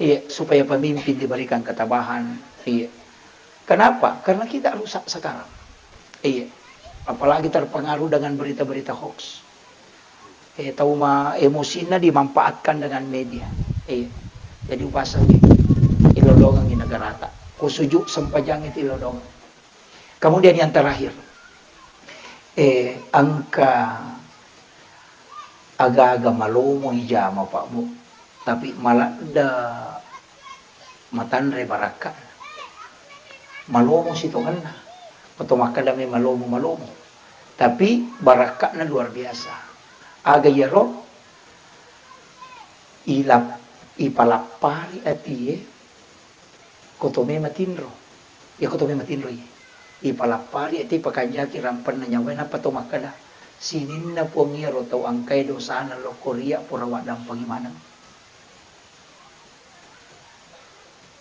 Iya, supaya pemimpin diberikan ketabahan. Iya. Kenapa? Karena kita rusak sekarang. Iya. Apalagi terpengaruh dengan berita-berita hoax. Eh, tau ma emosinna dimanfaatkan dengan media. Iya. Jadi upasangi ilodongengngi negarata. Kusuju sempajang itu ilodongeng. Kemudian yang terakhir, eh, engka aga-aga malomo ijama, Pak, Bu, tapi maladde matanre barakka. Malomo sitongenna. Oto makkeda me malomo-malomo. Tapi barakka'na luar biasa. Aga iyaro ilap-, ipalappari atie, ko to me matinro. Iya ko to me matinro iye. Ipalappari atie, pakanjaki rampenna nyawae, nappa to makkeda, sininna Puang iyaro tau engkae dosana lokko ria pura waddampengi maneng.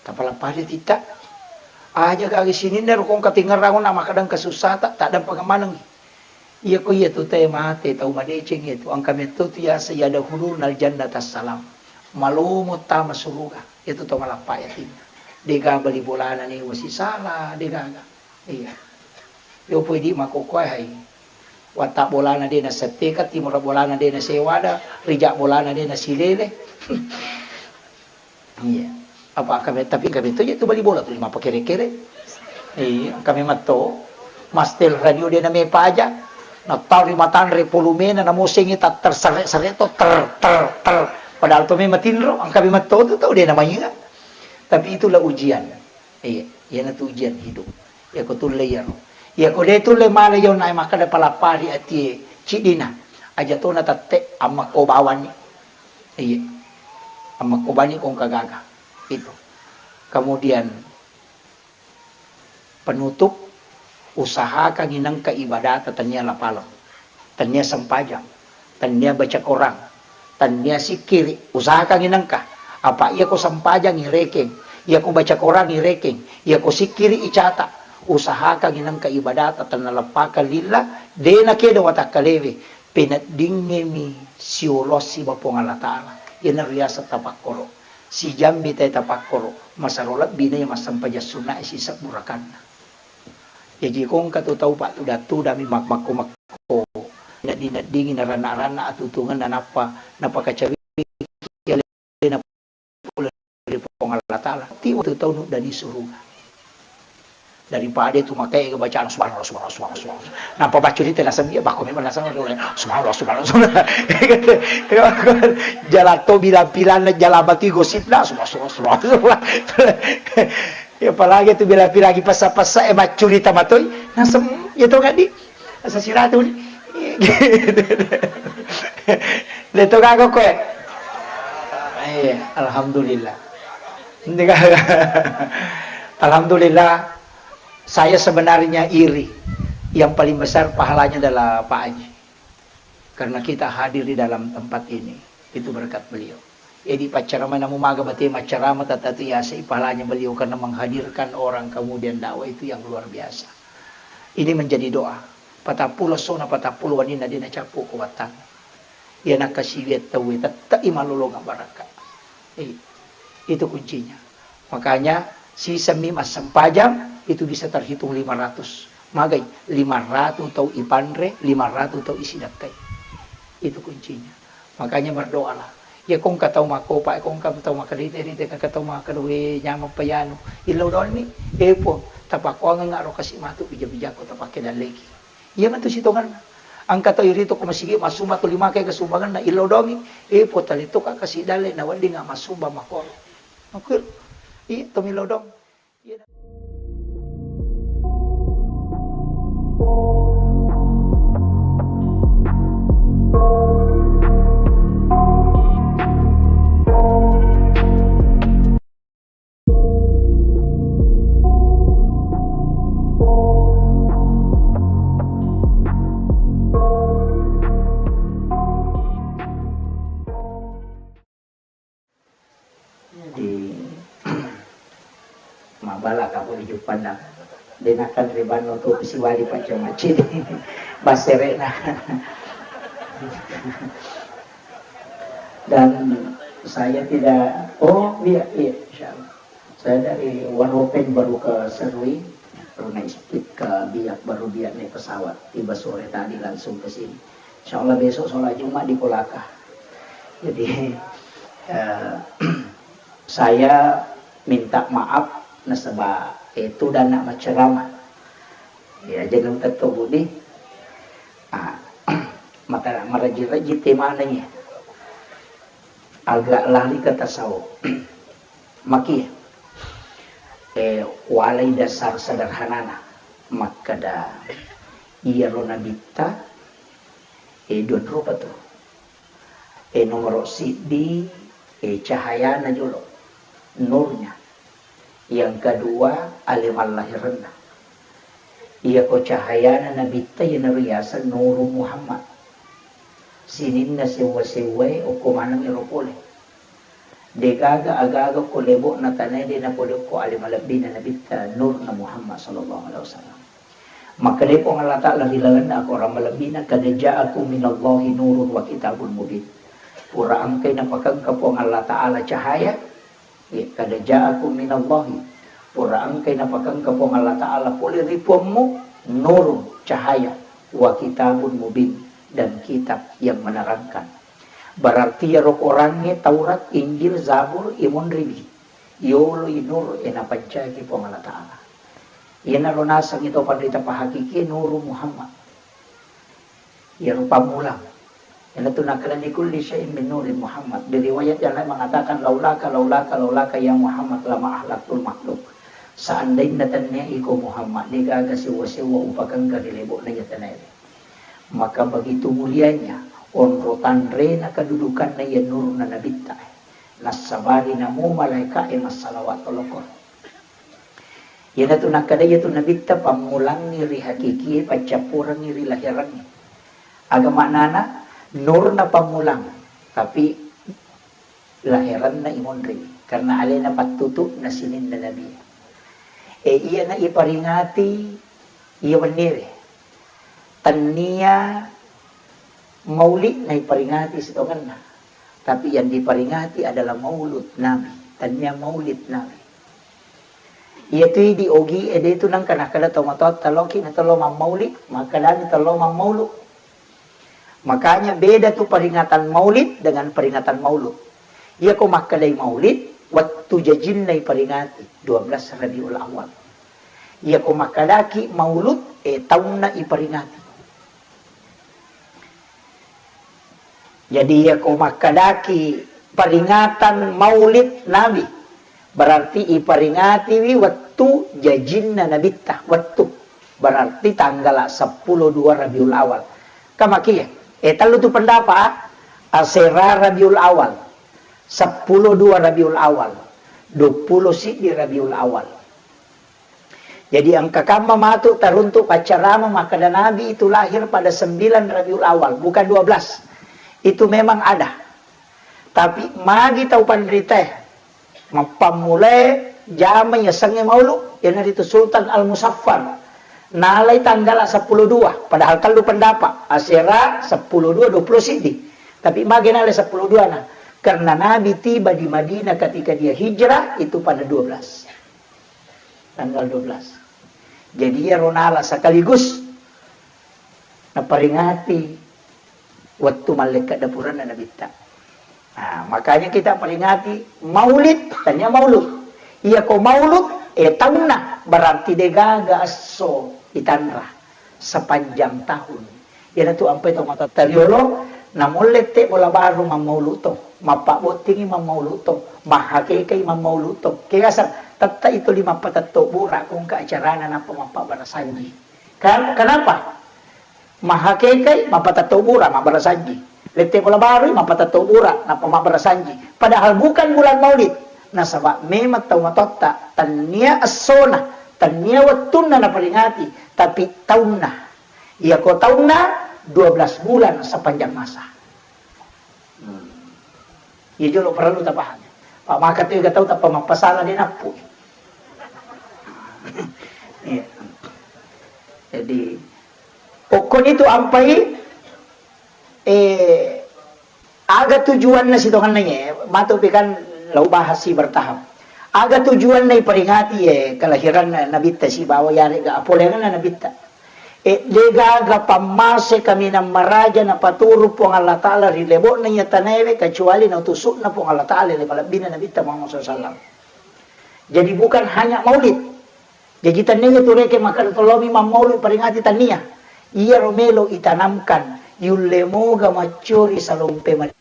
Tapalappari titta. Aja gaga sininna ro kong katingerang na makadang kasussata, taddampeng maneng. Iya ko iya tu te mate tau madeceng iya tu, engka metto tu yaseng yadkhulunal jannata salam. Malomo tama suruga. Iya tu tau malappa yatinna. Dega bali bolana ni wasi sala, degaga. Iya. Yo poi di makokkoe hai. Watta bolana de nasetteka, timura bolana de nasewada, rija bolana de nasilele. Iya. Apa kami, tapi kami tu je tu bali bola tu lima pakere-kere. Iya, kami matto. Mastel radio de name paja. Natau lima tanre polumena namusengi tak terseret-seret to ter ter ter. Padahal to memang tinro, engka memang to tu tau de namanya. Tapi itulah ujian. Iya, iyana tu ujian hidup. Iyako tulle iyaro. Iyako de tulle mala iyo nae makkeda palappari atie ciddina. Aja tona tette ammakko bawani. Iya. Ammakko bani kong kagaga. Itu. Kemudian penutup, usahakan inengka ibadata tania lapaleng. Tennia sempajang, tennia baca Korang, tennia sikkiri, usahakan inengka. Apa iyako sempajang irekeng, iyako baca Korang irekeng, iyako sikkiri icata, usahakan inengka ibadata tennaleppakang lilla, de nakedo watakkalewe, peneddingngemi siolossiba Puang Allah Ta'ala. Iyana riaseng tapakkoro. Sijammi tae tapakkoro, masero lebbi na iya massempajang sunnae sisebbu rakanna. Jaji ko engka tu tau pattuda-tudami mak-, makko-makko, nedding-neddingi naranna-ranna atutungenna nappa napakacawi alena pole ri Puang Allah Ta'ala. Tiwa tu tau nuddani suruga. Daripada tu makai bacaan subhanallah, subhanallah, subhanallah, subhanallah. Nappa baca di tengah semi, bako memang nasang subhanallah, subhanallah, subhanallah. Jalan to bilang-bilang, jalan batu gosip dah, subhanallah, subhanallah, subhanallah. Ya, apalagi tu bila-bila lagi pasa-pasa, eh, maccurita matoi, nasem, ya to kadi, asa siratu ni. Leto gago koe. Eh, alhamdulillah. Alhamdulillah, saya sebenarnya iri. Yang paling besar pahalanya adalah Pak Haji. Karena kita hadir di dalam tempat ini, itu berkat beliau. Jadi paccarama namu maga bate maccarama tata tu yasai pahalanya beliau karena menghadirkan orang kemudian dakwah itu yang luar biasa. Ini menjadi doa. Patappulo sona patappulo waninna dena cappu ko wattang. Iya nakasiwiang tauwe tette i malolongeng barakka. Eh, itu kuncinya. Makanya, sisemmi massempajang itu bisa terhitung lima ratus. Magai, lima ratus tau ipanre, lima ratus tau isidakkai. Itu kuncinya. Makanya berdoalah. Ya kong katau makopa, kong katau makarite-rite, katau makadoe nyameng payanu. Illau doni, eh Puang, tapakuangeng aro kasi matu bija-bijakku tapake dalleki. Iya matu sitonganna. Engka tau irito ko masigi massumba tuli make kesumbanganna illau dongi, eh, potali toka kasi dalle na wedding massumba makoro. Makkuiro, iya to millau dong. Iya. Jadi, mabala kamu di Juppandang. Denakan ribanno tu siwali pacca macini. Baserena. Dan saya tidak, oh iya, iya, insya Allah. Saya dari Waropeng baru ke Serui, baru naik speed ke Biak, baru Biak naik pesawat. Tiba sore tadi langsung ke sini. Insya Allah besok sholat Jumat di Kolaka. Jadi, eh, saya minta maaf nasaba itu dan nak macerama. Ya, jangan tetto budi. Ah, mata maraji-raji temana ya. Agak lali ke tasawuf. Maki, eh, walai dasar sederhanana. Makkeda, iyaro nabitta, eh, dua rupa tu. Eh, nomoro siddi, eh, cahayana jolo. Nurnya. Yang kedua, ale mallahirenna. Iyako cahayana nabitta iyanaro yaseng Nuru Muhammad. Sininna sewwa-sewwae okko maneng ero pole. Degaga agaga ko lebo'na tanae de napole ko ale malebbina Nabitta, nurna Muhammad sallallahu alaihi wasallam. Makkedai Puang Allah Ta'ala ri lalenna akorang malebbina, "Qad ja'akum minallahi nurun wa kitabun mubin." Pura engkai napakengka Puang Allah Ta'ala cahaya, ya, "Qad ja'akum minallahi." Pura engkai napakengka Puang Allah Ta'ala pole ri Puammu, nurun, cahaya, wa kitabun mubin, dan kitab yang menerangkan. Berarti iyaro Korangnge, Taurat, Injil, Zabur, imonriwi. Yoloi nur e napancaji Puang Allah Ta'ala. Iyanaro nasengngi to panrita pahakikie nuru Muhammad. Iyaro pammulang. Iyanatu nakkeda, "Likulli syai'in min nuri Muhammad." Di riwayat yang lain mengatakan, "Laulaka, laulaka, laulaka ya Muhammad lama ahlaktul makhluk." Seandainya tennia iko Muhammad, degaga sewa-sewa upakengka ri lebo'na iya tanae. Maka begitu mulianya onro tanrena kedudukanna iya nurna Nabitta. Nassabari namo malaeka'e massalawat tolokor. Iyanatu nakkeda iyatu Nabitta pammulangngi ri hakikie, paccappurengngi ri laherengnge. Aga maknana? Nurna pammulang, tapi laherenna imonri, karena alena pattutu'na sininna Nabi. E, iyana iparingati iya wenniwe. Tennia maulidna iparingati sitongenna, tapi yang diperingati adalah maulud Nabi, tennia maulid Nabi. Iyatui di ogi e de tu nengka nakkeda tau matoatta, "Loki na tello mammaulid," makkedani, "Tello mammaulu." Makanya beda tu peringatan maulid dengan peringatan maulud. Iyako makkedai maulid, wettu jajinna iperingati, dua belas Rabiul Awal. Iyako makkedaki maulud, e, taunna iperingati. Jadi, iyako makkedaki peringatan maulid Nabi, berarti iperingatiwi wettu jajinna Nabitta, wettu. Berarti tanggala seppulo dua Rabiul Awal. Kamakia, e, tellu tu pendapat, asera Rabiul Awal, seppulo dua Rabiul Awal, duappulo siddi Rabiul Awal. Jadi engka kamma matu taruntuk paccarama makkeda Nabi itu lahir pada sembilan Rabiul Awal, bukan dua belas. Itu memang ada. Tapi magi tau panritae mappammulae jama yasengnge maulu, iyanaritu Sultan Al-Musaffar. Nalai tanggala seppulo dua, padahal tellu pendapat, asera seppulo dua, duappulo siddi. Tapi magi nalai seppulo dua na? Karena Nabi tiba di Madinah ketika dia hijrah itu pada dua belas. Tanggal dua belas. Jadi, iyaro nala sekaligus naperingati wettu mallekka dapuranna Nabitta. Nah, makanya kita peringati maulid, tania maulud. Iyako maulud, e, taunna, berarti degaga esso itanra sepanjang tahun. Iyanatu ampai tau matoatta riolo, namulle te bola baru mammaulu to, mappabbottingi mammaulu to, mahakekai mammaulu to. Keasa tetta itu lima patetto bura kongka acarana nappa mappabarasanji. Kan-, kenapa? Mahakekai mapatetto bura mabbarasanji. Lette bola baru mapatetto bura nappa mabbarasanji. Padahal bukan bulan Maulid. Nasaba memang tau matoatta tennia essona, tennia wettunna naperingati, tapi taunna. Iyako taunna dua belas bulan sepanjang masa. Hmm. Iya jolo perlu tapahami. Pak maka tu tau tappa mappasala de nappu. Iya. Jadi, pokoknya itu ampai, eh, aga tujuanna sitongenna ye, matu pi kan lau bahas si bertahap. Aga tujuanna iperingati ye kelahiran Nabitta sibawa yarega apolengenna Nabitta. E, degaga pammase kaminang maraja napaturu Puang Allah Ta'ala ri lebo'na iya tanaewe, kecuali nautusukna Puang Allah Ta'ala le malebbina Nabitta Muhammad sallallahu alaihi wasallam. Jadi bukan hanya maulid. Jaji tania tu reke makkeda tollomi mammaulu peringati tania. Iyaro melo itanamkan, yulle moga maccori salompe mani.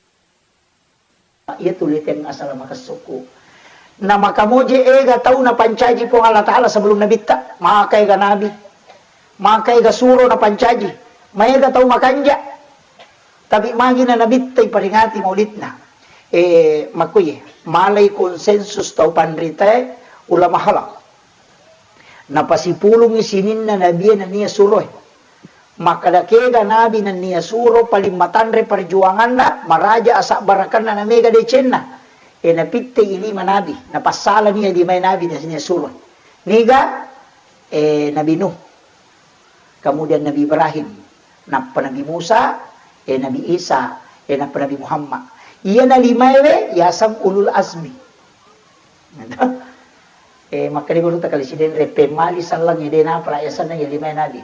Iya tu leteng asal makessukku. Na makamoje ega tau napancaji Puang Allah Ta'ala sebelum Nabitta. Maka ega Nabi. Maka ega suro napancaji. Maega tau makanja. Tapi magi na Nabitta iperingati maulidna. Eh, makkuye, malai konsensus tau panritae ulama halal. Napasipulungi sininna nabie nennia suroe. Makkeda kega nabi nennia suro paling matanre perjuanganna, maraja asabbarakenna namega decenna. E, napittei lima nabi, napassalani iya lima nabi na-, nasuro. Niga, e, Nabi Nuh, kemudian Nabi Ibrahim, nappa Nabi Musa, e, Nabi Isa, e, nappa Nabi Muhammad. Iyana limaewe yaseng ulul azmi. E, makkeda gurutta kali Sidenreng, pemmali selleng ede napala yasenna iya limae nabi.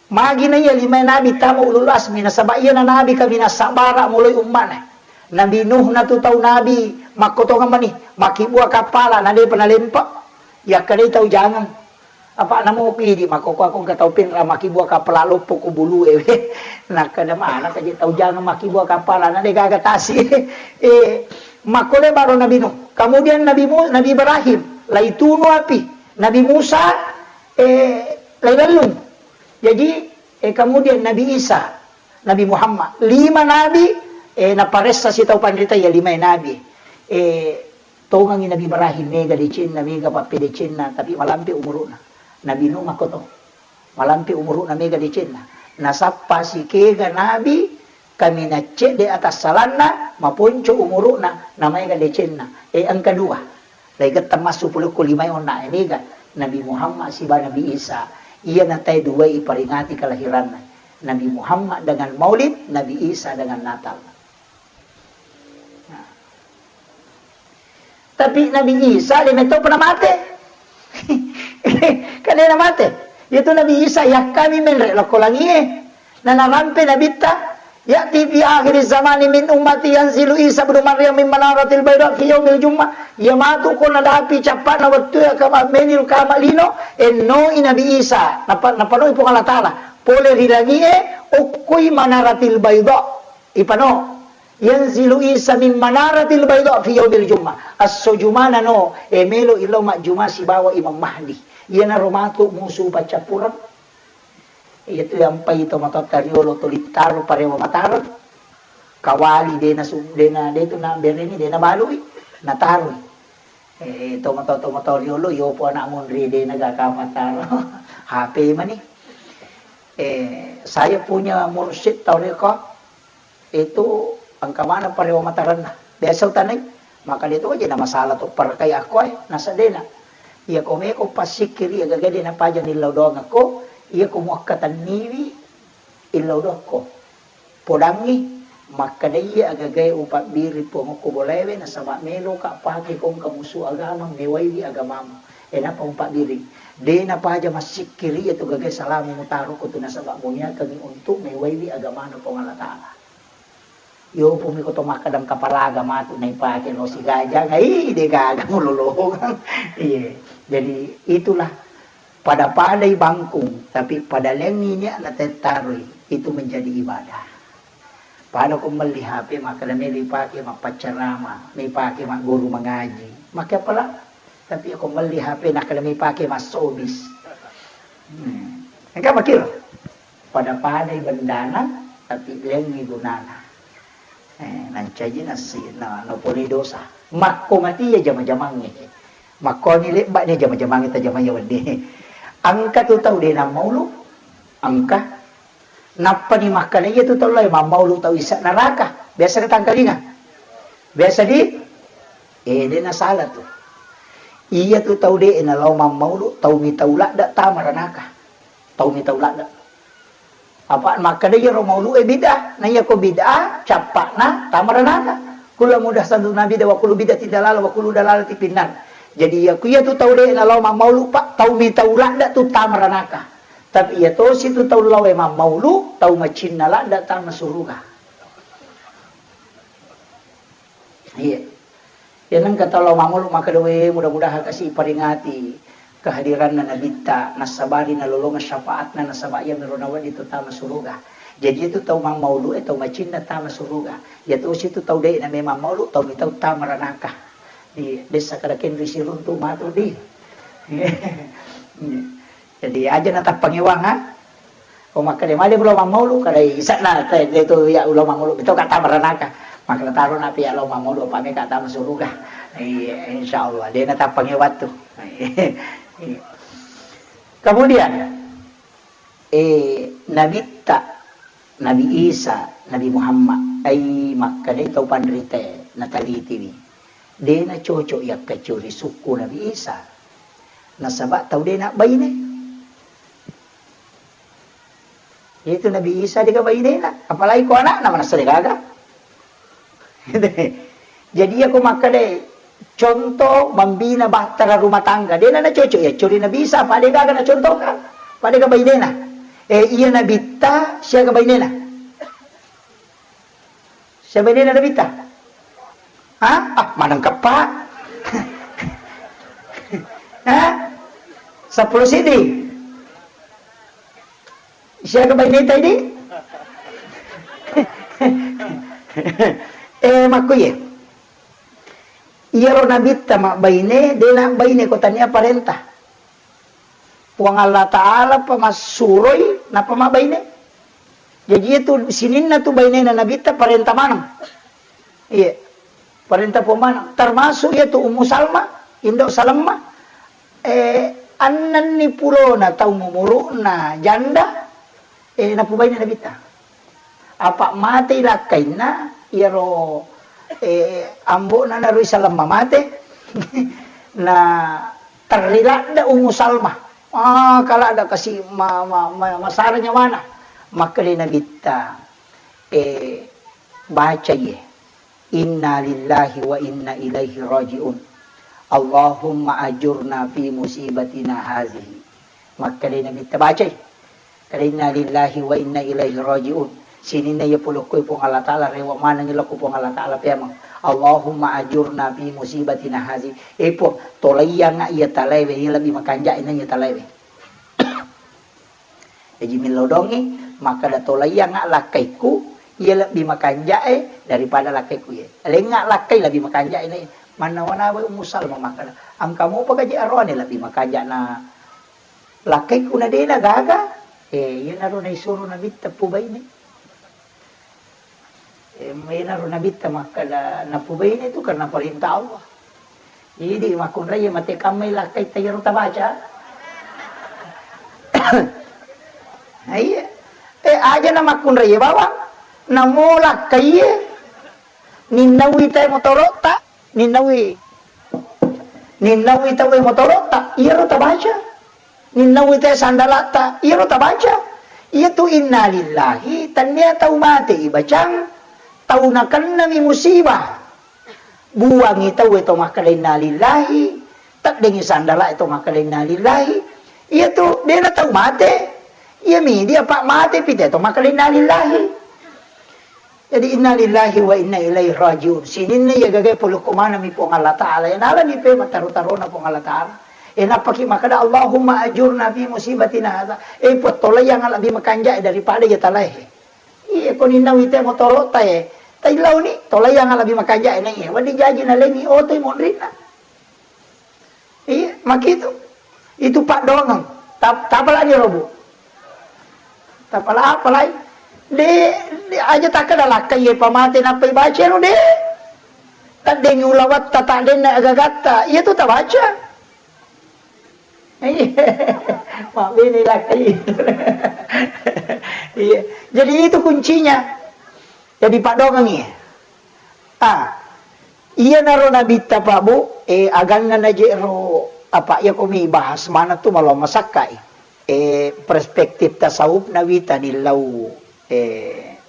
Magi na iya limae nabi tama ulul azmi, nasaba iyana nabi kaminang sabbara muloi ummana. Nabi Nuh natu tau nabi makkotongeng mani, makkibua kappala, na depa nalempa. Yakkadai tau jangeng. Apa namo ku idi makkokko aku engka tau penra makkibua kappala loppo ku bulue. Nakkeda mana kaje tau jangeng makkibua kappala, na de gaga tasi. E, makkole baro Nabi Nuh. Kemudian Nabi Mu-, Nabi Ibrahim, laitunu api. Nabi Musa, e, lailellung. Jaji, e, kemudian Nabi Isa, Nabi Muhammad, lima nabi, e, naparessa sitau panrita iya limae nabi. E, tongengi Nabi Ibrahim, mega decenna, mega pappedecenna, tapi malampe umuru'na. Nabi Nuh makkoto, malampe umuru'na, mega decenna. Nasappa sikega nabi, kaminang cedde atassalanna, maponco umuru'na, namaega decenna. E, engka dua. Laigetta massu pulekko limae onna, e, mega Nabi Muhammad siba Nabi Isa. Iyana tae duae iperingati kelahiranna. Nabi Muhammad dengan Maulid, Nabi Isa dengan Natal. Nah. Tapi Nabi Isa de metto pernah mate. Kan de namate. Yaitu Nabi Isa yakkami menre lokko langie. Na narampe nabitta, "Ya'ti fi akhiri zamani min ummati yanzilu Isa ibnu Maryam min manaratil baida fi yaumil jum'ah." Iya matu ko nadapi cappa'na wettu iya kama menil kama lino, ennoi Nabi Isa, napa-, napanoi Puang Allah Taala. Pole ri langie, okkoi manaratil baida. Ipano, "Yanzilu Isa min manaratil baida fi yaumil jum'ah." Esso Jumana no, e melo illau majjuma sibawa Imam Mahdi. Iyanaro matu musu paccappureng. Iyatu yampai tomatoatta riolo tuli taro parewa matareng. Kawali dena su-, dena detu na bereni dena balui, nataroi. Eh, tomatoa-tomatoa riolo, yopo anak monri dena gaka mataro. H P mani. Eh, saya punya mursyid tarekat itu engka maneng parewa matarenna. Biasa utanai, maka dia tu aja na masalah tu perkai aku eh, nasadena. Iya ko meko pasikkiri iya gaga de napaja nillau doang aku, iya ko muakkatenniwi illau doang ko. Podangngi, makkeda iya agagae upabbiri Puang okko bolaewe, nasaba meloka pake ko engka musu agama, mewaiwi agamamu. Enapa upabbiri? De napaja massikkiri iya tu gagae salamu mutaro ko tu nasaba muniakangi untuk mewaiwi agamana Puang Allah Taala. Yopo mi ko to makkeda engka paraga matu naipake lo sigaja, ngai de gaga mulolongang. Iya. Jadi itulah pada-padai bangkung, tapi pada lengngi nia'na tettaroi, itu menjadi ibadah. Pada ko melli H P, makkeda melo ipake mappaccarama, melo ipake magguru mangaji, make apala. Tapi ko melli H P, nakkeda melo ipake massobis. Hmm. Engka makkiro? Pada-padai bendana, tapi lengngi gunana. Eh, nancaji nasi, na, napolei dosa. Makko mati iya jama-jamangnge. Makkoni lebba'ni jama-jamangnge tajamai iya wedding. Engka tu tau de nammaulu, engka. Nappani makkeda iya tu tau lae mammaulu tau isa neraka. Biasa ditangkalinga. Biasa di, eh, de nasala tu. Iya tu tau de nalao mammaulu, tau mitau ladda tama ranaka. Tau mitau ladda. Apa makkeda iyaro maulu'e bid'ah, na iyako bid'ah, cappa'na tama ranaka. Kullu muhdatsatin bid'ah wa kullu bid'atin dalalah wa kullu dalalatin finnar. Jadi iya ku iya tu tau de nalao mammaulu, Pak, tau mitau ladda tu tama ranaka. Tapi iya tosi tu tau laoe mammaulu, tau macinna ladda tama suruga. Iya. Iya nengka tau lao mammaulu makkeda, "We, mudah-mudahan kasi iperingati kehadiranna Nabitta, nassabari nalolongeng syafaatna, nasaba iyamiro nawedding tu tama suruga." Jadi itu tau mammaulu e tau macinna tama suruga. Iya tosi tu tau de na memang maulu tau mitau tama ranaka. Iya, dessa kada kenri siruntu matu di. Iya. Jadi aja natappangewang, ha? Ko makkeda male ulao mammaulu, kada ise'na te, te tu iya ulao mammaulu, betul kata meranaka. Makkeda taro napi iya lao mammaulu, apa meka tama suruga. Iya, insyaallah, de natappangewang tu. Iya. Kemudian, eh, Nabitta, Nabi Isa, Nabi Muhammad, ai makkeda tau panrite. Natalitiwi. De' nacocok yakkaccuri sukku Nabi Isa. Nasaba' tau de' nabbaine. Itu Nabi Isa de' gaga bainena, apalagi ko anakna manessa de' gaga. Jadi, iya ko makkeda contoh mambina bahtera rumah tangga, de' nacocok yaccuri Nabi Isa, apa de' gaga nacontohkan, apa de' gaga bainena. Eh, iya Nabitta siaga bainena. Siaga bainena Nabitta? Hah? Ah, maneng keppa. Hah? Seppulo siddi. Siaga baineta idi? Eh, makkuye. Iyaro Nabitta mabbaine, de' nabbaine ko tania parenta. Puang Allah Ta'ala pa massuroi, nappa mabbaine. Jaji, iyatu sininna tu bainena Nabitta parenta maneng. Iya. Parenta Puang maneng. Termasuk iyatu Ummu Salma, Indo Salemma. Eh, annenni pulona tau mumuru'na janda, eh, napubaine Nabitta. Apa' matei lakkainna, iyaro, eh, ambo'na naroi Salemma mate. Na terri ladda Ummu Salma. Ah, kaladda kasi ma-, ma-, ma-, masara nyawana. Makkeda Nabitta, eh, bacai, eh, "Inna lillahi wa inna ilaihi raji'un. Allahumma ajurna fi musibatina hazihi." Makkeda Nabitta, bacai. Kada inna lillahi wa inna ilaihi raji'un. Sininna iya polokkoi Puang Allah Ta'ala, rewe' manengngi lao ko Puang Allah Ta'ala peameng. Allahumma ajurna fi musibatina hazi. Eh, Puang, tolaiyangnga iya talaewe, iya lebbi makanja'e na iya talaewe. Jaji millau dongi, makkeda tolaiyangnga lakkaikku, iya lebbi makanja'e daripada lakkaikku iye. Lengnga lakkai lebbi makanja'e na iya. Mannawa-nawa Ummu Salma makkeda, engka mopa gaji aroane lebbi makanja' na Lakkaikku na de' na gaga, eh, iyanaro naisuro Nabitta pubaine. Eh, iyanaro Nabitta makkeda napubaine tu karena perintah Allah. Jadi makkunrai mate kammai lakkaitta iyaro tabaca. Nah, iya. Eh, aja na makkunrai bawang. Namo lakkaiye. Ninnaui te motoro'ta. Ninnaui, ninnaui tauwe motoro'ta, iyaro tabaca. Ninnaui te sandalatta, iyaro tabaca. Iyatu innalillahi, tennia tau mate ibacang, tau nakennami musibah. Buangi tauwe to makkeda innalillahi, teddengi sandala to makkeda innalillahi. Iyatu dena tau mate, iyami dia pa mate pite to makkeda innalillahi. Jadi, innalillahi wa inna ilaihi raji'un. Sininna iya gagae polokko manengmi Puang Allah Ta'ala. E, nalani pe mattaro-tarona Puang Allah Ta'ala. E, nappaki makkeda, "Allahumma ajurna fi musibatina hadza." E, Puang, tolaiyangnga lebbi makanja'e daripada iya talaehe. Iya, ko ninnawi te motoro'ta e. Taillauni, tolaiyangnga lebbi makanja'e na iya. Wedding jaji nalengngi oto i monrinna. Iya, makitu. Itu paddoangeng. Tap-, tapalani robu. Tapala apalai? De, de aja takkeda lakkai iye pamate nappa ibaca ro, de. Taddengi ulawatta, taddenna agagatta. Iya tu tabaca. Iya. Mabbene lakkai. Iya. Jadi itu kuncinya. Jadi paddoangeng iya. Ah, iyanaro Nabitta, Pak, Bu, eh, aganna naje'ro, apa, iya ko mi bahas mana tu malo masakkai. Eh, perspektif tasawuf Nabitta nillau, eh,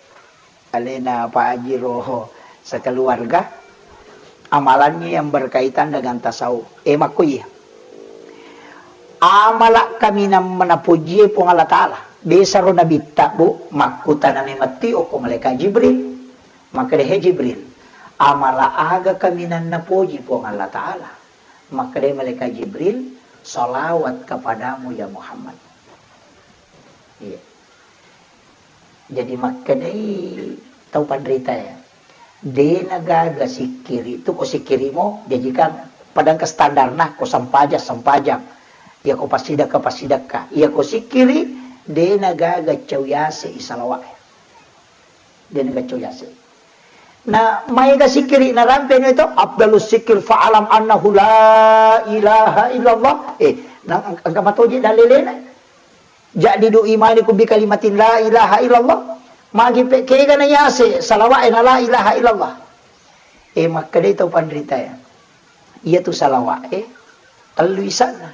alena Pak Haji ro sekeluarga. Amalannya yang berkaitan dengan tasawuf. Eh, makko iya. Amala kaminang menapojie Puang Allah Ta'ala. Besaro Nabitta, Bu, makkutanami metti okko malaikat Jibril. Makkeda, "He Jibril, amala aga kaminang napoji Puang Allah Ta'ala?" Makkeda malaikat Jibril, "Salawat kepadamu ya Muhammad." Iya. Jadi makkedai tau panrita ya, de nagaga sikkiri tu ko sikkirimo, jaji kan padangka standarna ko sempajang, sempajang. Iya ko passidekka, passidekka. Iya ko sikkiri, de nagaga cau yase i salawat. De nagaga cau yase. Na maega sikkiri narampeni to, afdalus sikkir fa'alam annahu la ilaha illallah. Eh, na engka matoje dalelena. Jaddidu imanikum bi kalimatin la ilaha illallah. Magi pe kega na yase salawa'e na la ilaha illallah. E, makkedai tau panritae, iyatu salawa'e tellu isa'na.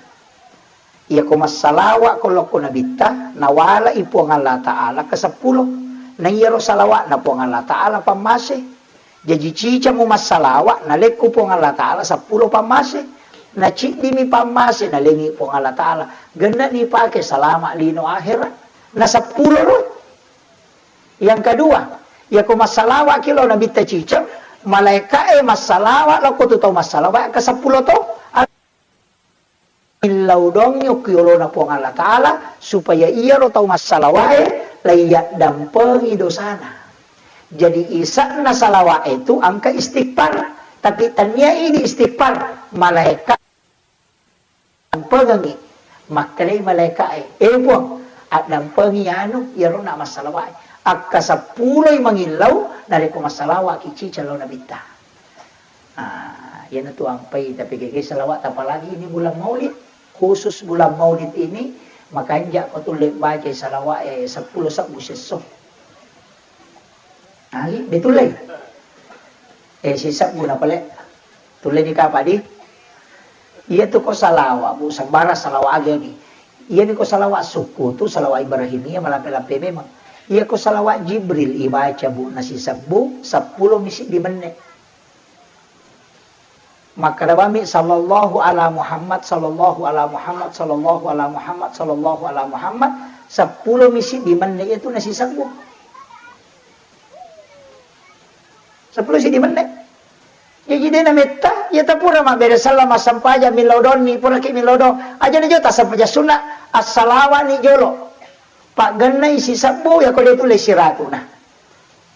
Iyako massalawa ko lokko Nabitta, nawalai Puang Allah Ta'ala ke seppulo. Na iyaro salawa'na Puang Allah Ta'ala pammase. Jaji cicammu massalawa, nalekku Puang Allah Ta'ala seppulo pammase. Na ciddimi pammase, nalengi Puang Allah Ta'ala. Gennani pake salama lino akhera. Na seppulo ro. Yang kedua, iyako massalawa'ki lao Nabitta ciceng, malaeka'e massalawa lao ko tu tau massalawa ke seppulo to. Millau doangngi okko yolona Puang Allah Ta'ala, supaya iyaro tau massalawa'e laiyaddampengeng dosana. Jadi isa'na salawa'e tu engka istighfar, tapi tania idi istighfar, malaeka dampengengngi, makkedai malaeka'e, "Eh, Puang, addampengi anu, iyaronna massalawa'e. Akka seppuloi mangillau, narekko massalawa'ki ciceng lao Nabitta." Ah, iyanatu ampai tapegege salawat, apalagi ini bulan Maulid. Khusus bulan Maulid ini, makanja ko tulle bacai salawa'e seppulo sebbu sesso. Ai, betullei. Eh, sisebbu na pale. Tulleni kapang di? Iyatu ko salawa, Bu, sabbara salawa aga ni. Iyami ko salawa sukku tu, salawa Ibrahimiyah, malampe-lampe memang. Iya ko salawa Jibril ibaca, Bu, na sisebbu, seppulo mi siddi menne. Makkeda bami, "Sallallahu ala Muhammad, sallallahu ala Muhammad, sallallahu ala Muhammad, sallallahu ala Muhammad," seppulo mi siddi menne iyatu na sisebbu. Seppulo siddi menne. Jaji de nametta, iya tapura mabbere selleng massempajang millau donni, puraki millau do. Aja na jolo tassempajang sunna, assalawani jolo. Paggennai sisebbu, yako de tulle siratu na.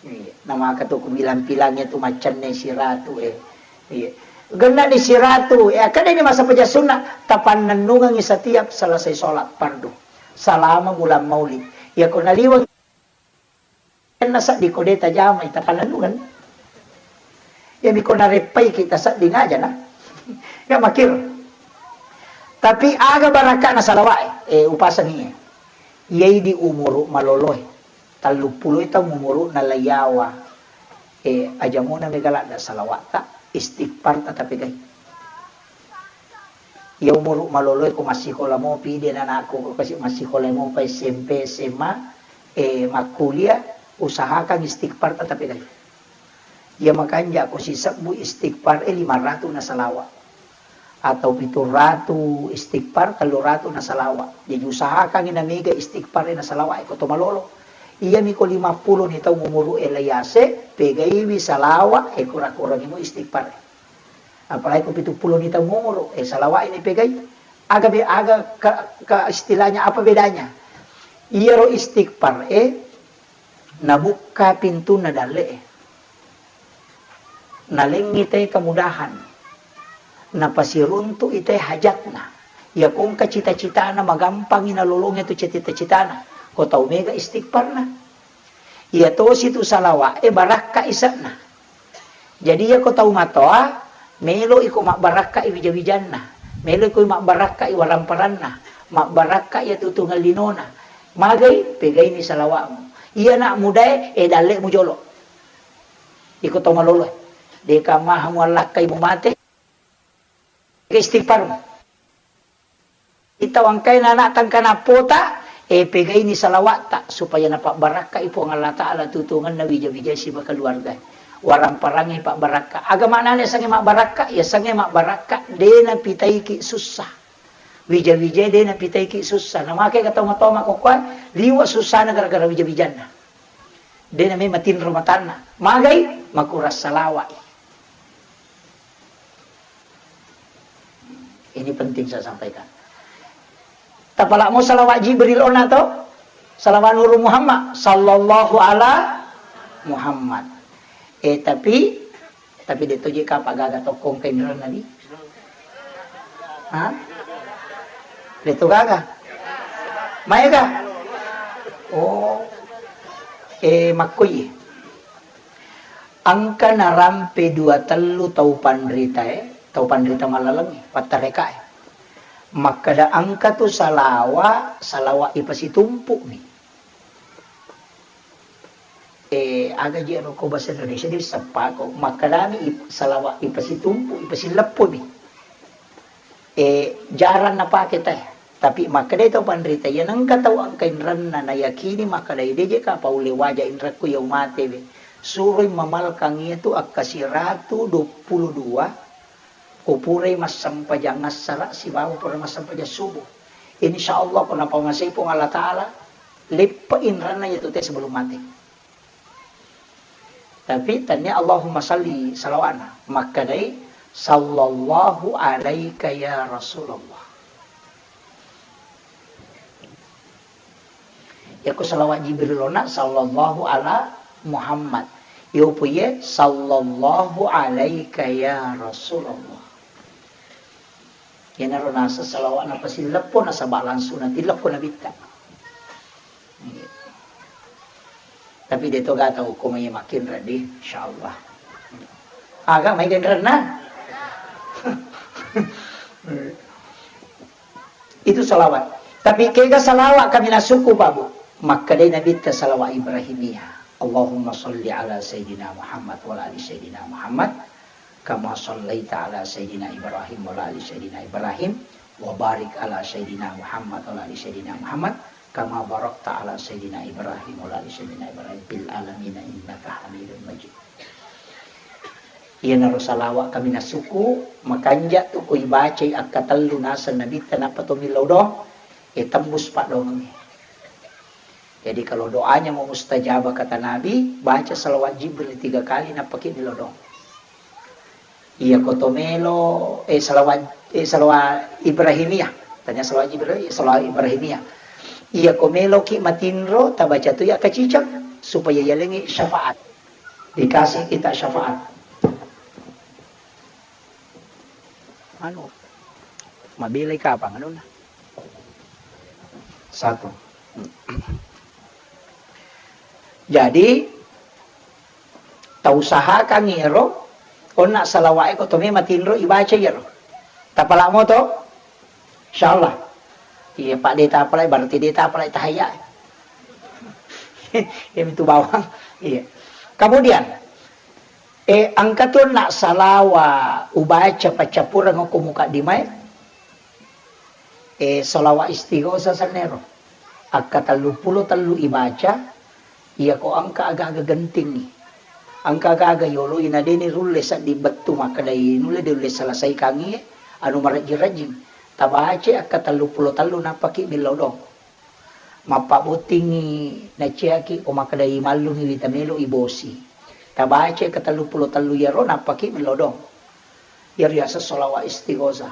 Iya, namaka tu kubilang-bilang iyatu maccenne siratu, eh. Iya. Gennani siratu, eh, akkeda ini massempajang sunna, tapannennungengi setiap selesai sholat fardu. Selama bulan Maulid. Yako naliweng Enna seddi ko de tajamai, tapalennungeng. Iyami ko nareppaiki tasedding aja na. Ya makir. Tapi aga barakka'na salawa'e, eh, upasengi. Iyai di umuru maloloe. Telluppulo taung umuru'na laiyawa. Eh, aja muna mega ladda salawa'ta, istighfarta tapegai. Iya umuru maloloe ko massikola mopi, de nanakku ko kasi massikola mopa S M P, S M A, eh, makkuliah, usahakan istighfar tatapegai. Iya makanja ko sisebbu istighfar e lima ratu na salawa. Atau pitu ratu istighfar, tellu ratu na salawa. Jadi usahakan ina mega istighfar e na salawa e ko to malolo. Iyami ko lima pulo ni taung umuru e laiase, pegaiwi salawa e kura-kurangimo istighfar e. Apalagi ko pitu pulo ni taung umuru, eh, salawa'e ni pegai. Aga be-, aga ka, ka istilahnya, apa bedanya? Iyaro istighfar, eh, nabukka pintunna dalle, eh. Nalengngi te kemudahan. Napasiruntu'i te hajatna. Iya ko engka cita-citana, magampangi nalolongi tu cita-citana. Ko tau mega istighfarna. Iya tosi tu salawa'e barakka ise'na. Jadi, iya ko tau matoa, melo iko mabbarakkai wija-wijanna, melo iko mabbarakkai waramparanna, mabbarakkai atutungeng linona. Magai, pegaini salawa'mu. Iya nak mudae, eh, dalle'mu jolo. Iko tau maloloe. Deka maha muallakkai mumate. Istighfar. Ita wangkai nana tangkana pota, eh, pegaini salawa'ta supaya napabbarakkai Puang Allah Ta'ala tutungenna wija-wija siba keluarga. Waramparangngi pabbarakka. Aga maknana sange mabbarakka? Ya sange mabbarakka, de napitaiki sussa. Wija-wija de napitaiki sussa. Namake ka tau matoa makkukkua, liwa sussana gara-gara wija-wijanna. De namai matinro matanna. Magai? Makurang salawa'i. Ini penting saya sampaikan. Tapalamo salawat Jibril ona to? Salawat Nuru Muhammad, sallallahu ala Muhammad. Eh, tapi, tapi de toje kapa gaga tokkong kai Nabi. Ha? De to gaga. Maega? Oh. Eh, makkoi. Engka narampe dua tellu tau panritae, tau panrita mallalengnge, pattarekae. Makkeda engka tu salawa, salawa ipasitumpu'mi. Eh, Aga je ro ko bahasa Indonesia, dia seppako. Makkedami ip-, salawa ipasitumpu, ipasileppo mi. Eh, jarang napake teh. Tapi makkedai tau panrita, iya nengka tau engka inrenna, nayakini makkedai, "De je ka paulle waja inrekku iya umate we." Suroi mamalkang iya tu akkasi ratu dua puluh dua, ko purai massempajang assara sibawa pura massempajang subuh. Insya Allah, ko napangasai Puang Allah Ta'ala, leppe inrenna iya tu teh sebelum mate. Tapi tania Allahumma salli salawatna. Makkedai, "Sallallahu alaika ya Rasulullah." Yako salawat Jibril ona, "Sallallahu ala Muhammad." Yopo iye, "Sallallahu alaika ya Rasulullah." Iyanaro naseng salawat napasileppo nasaba langsung natilleppo Nabitta. Iya. Tapi de to ga tau ko mai makin ready, insyaallah. Aga mai genrenna. Itu salawat. Tapi kega salawat kami nasuku, Pak Bu? Makkedai Nabitta salawat Ibrahimiyah. Allahumma salli ala Sayyidina Muhammad wa ala ali Sayyidina Muhammad. Kama shallaita ala Sayyidina Ibrahim wa ala ali Sayyidina Ibrahim, wa barik ala Sayyidina Muhammad wa ala ali Sayyidina Muhammad, kama barakta ala Sayyidina Ibrahim wa ala ali Sayyidina Ibrahim fil alamina innaka Hamidum Majid. Iyanaro salawat kami nasuku, makanja tu ko ibacai akkatellu naseng Nabitta nappa to millau doang, e tembus paddoangengnge. Jadi, kalau doanya mau mustajabah, kata Nabi, baca salawat Jibril tiga kali, nappaki melo doang. Iya, ko to melo, eh, salawat, eh, salawat Ibrahimiyah. Tanya salawat Jibril, eh, salawat Ibrahimiyah. Iya, ko meloki matinro, tabaca tu iya kaciceng, supaya yalengi syafaat. Dikasih kita syafaat. Anu, mabelai kapang anunna? Satu. Jadi, tausahakan ero, onna salawat e ko to me matinro ibaca iyaro. Tapala moto? Insyaallah. Iya, Pak, de tapalai, berarti de tapalai tahayya. Iya, mitu bawang. Iya. Kemudian, eh, engka tu onna salawa ubaca paccappureng ko mukaddimae. Eh, salawa istighosa sennero. Akka telluppulo tellu ibaca, iyako engka aga-aga gentingngi. Engka aga-aga yolo ina deni rulle sedding bettu makkedai nulle de ulle selesaikangngi, anu marejjing-rejjing. Tabaca akka telluppulo tellu nappaki millau doang. Mappabbottingngi naciaki ko makkedai mallungi wita melo ibosi. Tabaca akka telluppulo tellu iyaro nappaki millau doang. Iyaro yaseng sholawat istighosah.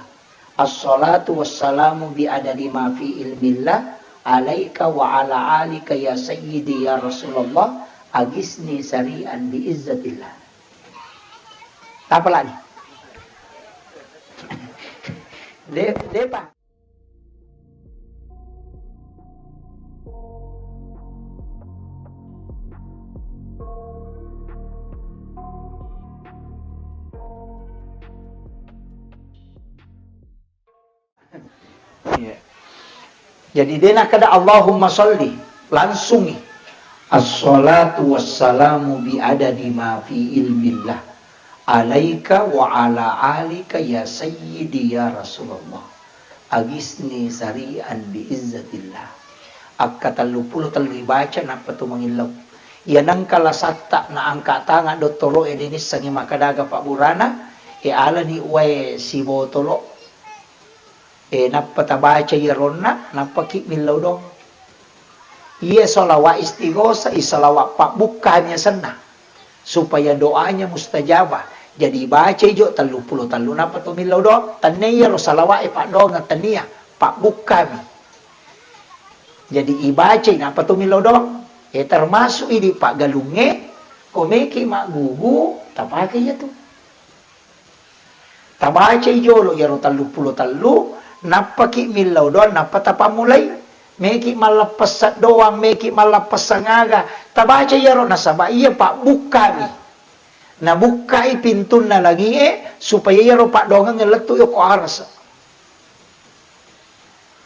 Assalatu wassalamu bi adadi ma fi ilmillah alaika wa ala alika ya sayyidi ya Rasulullah, agisni sari'an bi izzatillah. Tapalani. De, depa. Iya. Jadi, de nakkeda Allahumma sholli, langsungi. Assalatu wassalamu bi adadi ma fi ilmillah. Alaika wa ala alika ya sayyidi ya Rasulullah. Agisni sari'an bi izzatillah. Akka telluppulo tellu ibaca nappa tu mangillau. Iya nengka lasatta na angka tangan dottoro e de nissengi makkeda aga pabburana, e alani uwae sibotolo. E nappa tabaca iyaronna, nappaki millau doang. Iye sholawat istighosah, i sholawat pabbukkami asenna. Supaya doanya mustajabah. Jadi ibacai jo telluppulo tellu nappa to millau doang. Tennia iyaro salawat e paddoangeng, tennia, pabbukkami. Jadi ibacai nappa to millau doang. E termasuk idi paggalungnge, ko meki maggugu, tapake iyatu. Tabacai jolo iyaro telluppulo tellu, nappaki millau doang, nappa tapammulai. Meki mallappessang doang, meki mallappessang aga. Tabacai iyaro nasaba iya pabbukkami. Nabukkai pintunna langie supaya iyaro paddoangengnge lettu yokko arasa.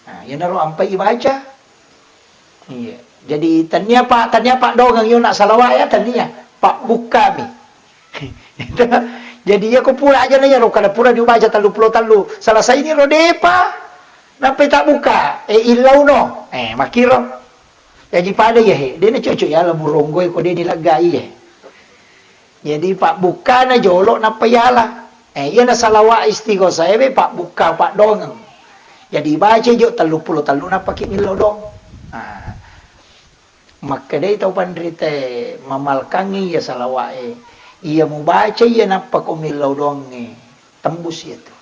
Nah, iyanaro ampai ibaca. Iya. Jadi, tennia pa-, tennia paddoangeng iyona salawat ya, tennia. Pabbukkami. Jadi, iya ko pura aja na iyaro kada pura dibaca telluppulo tellu, selesai ni ro depa. Nappa tabbuka, e, illauno. E, makkiro. Jaji pada iya he, de na cocok yala buronggo e ko de ni laggai e. Jadi, pabbukkana jolo nappa yala. E, iyana salawa istighosah e, pabbukka paddongeng. Jadi, baca jo telluppulo tellu nappa ki millau dong. Nah, makkedai tau panrita e, mamalkangngi iya salawa e. Iya mubaca iya nappa ko millau doangnge, tembus iya tu.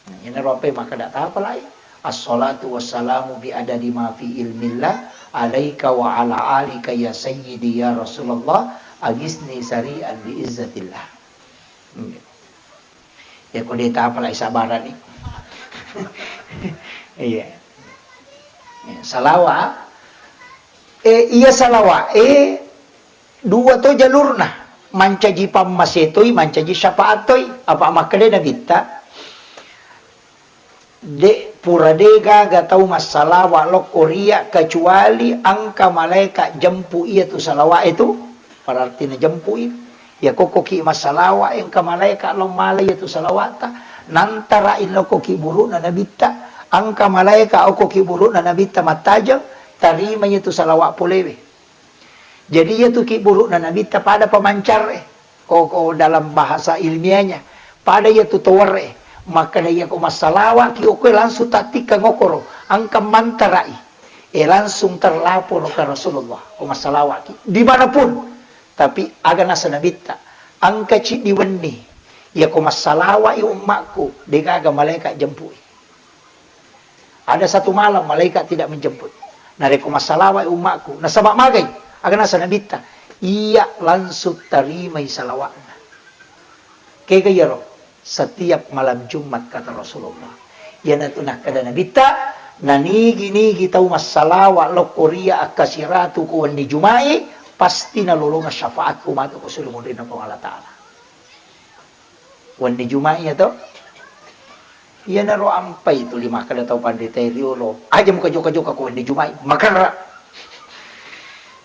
Nah, iyanaro apai makkeda tapalai, "Assalatu wassalamu bi adadi ma fi ilmillah, alaika wa ala alika ya sayyidi ya Rasulullah, agisni sari'an bi izzatillah." Hmm. Ya, ko de tapalai sabarani. Iya. Ya, salawa. E, iya salawa. E, dua to jalurna. Mancaji pammase toi, mancaji syafaat toi. Apa makkeda Nabitta? De, pura de gaga tau massalawa lokko ria kecuali engka malaika jempu iya tu salawa e tu. Berarti najempui. Iya kokko ki massalawa engka malaika lo mala iya tu salawata. Nantara i lokko ki burukna Nabitta. Engka malaika okko ki burukna Nabitta mattajeng, tarima iya tu salawa polewe. Jadi, iya tu ki burukna Nabitta pada pemancar e. Ko, ko dalam bahasa ilmiahnya, pada iya tu tower e. Makkeda iya ko massalawa ki okko e langsung tattikkang okkoro. Engka mantara i. E, langsung terlapor ke Rasulullah. Ko massalawa ki. Dimanapun. Tapi aga nasa Nabitta. Engka ciddi wenni. Iya ko massalawa i ummakku. De gaga malaikat jempui. Ada satu malam malaikat tidak menjemput. Narekko massalawa ummakku, nasaba magai, aga nasa Nabitta, iya langsung tarimai salawatna. Kega iyaro? Setiap malam Jumat, kata Rasulullah. Iyanatu nakkeda Nabitta, nanigi-nigi tau massalawa lokko ria akkasiratu ko wenni Juma'i, pasti nalolongeng syafaatku matu ko suri munrinna Puang Allah Ta'ala. Wenni Juma'i iya to? Iyanaro ampai tuli makkeda tau panrita e riolo, "Aja muka joka-joka ko wenni Juma'i, makerra."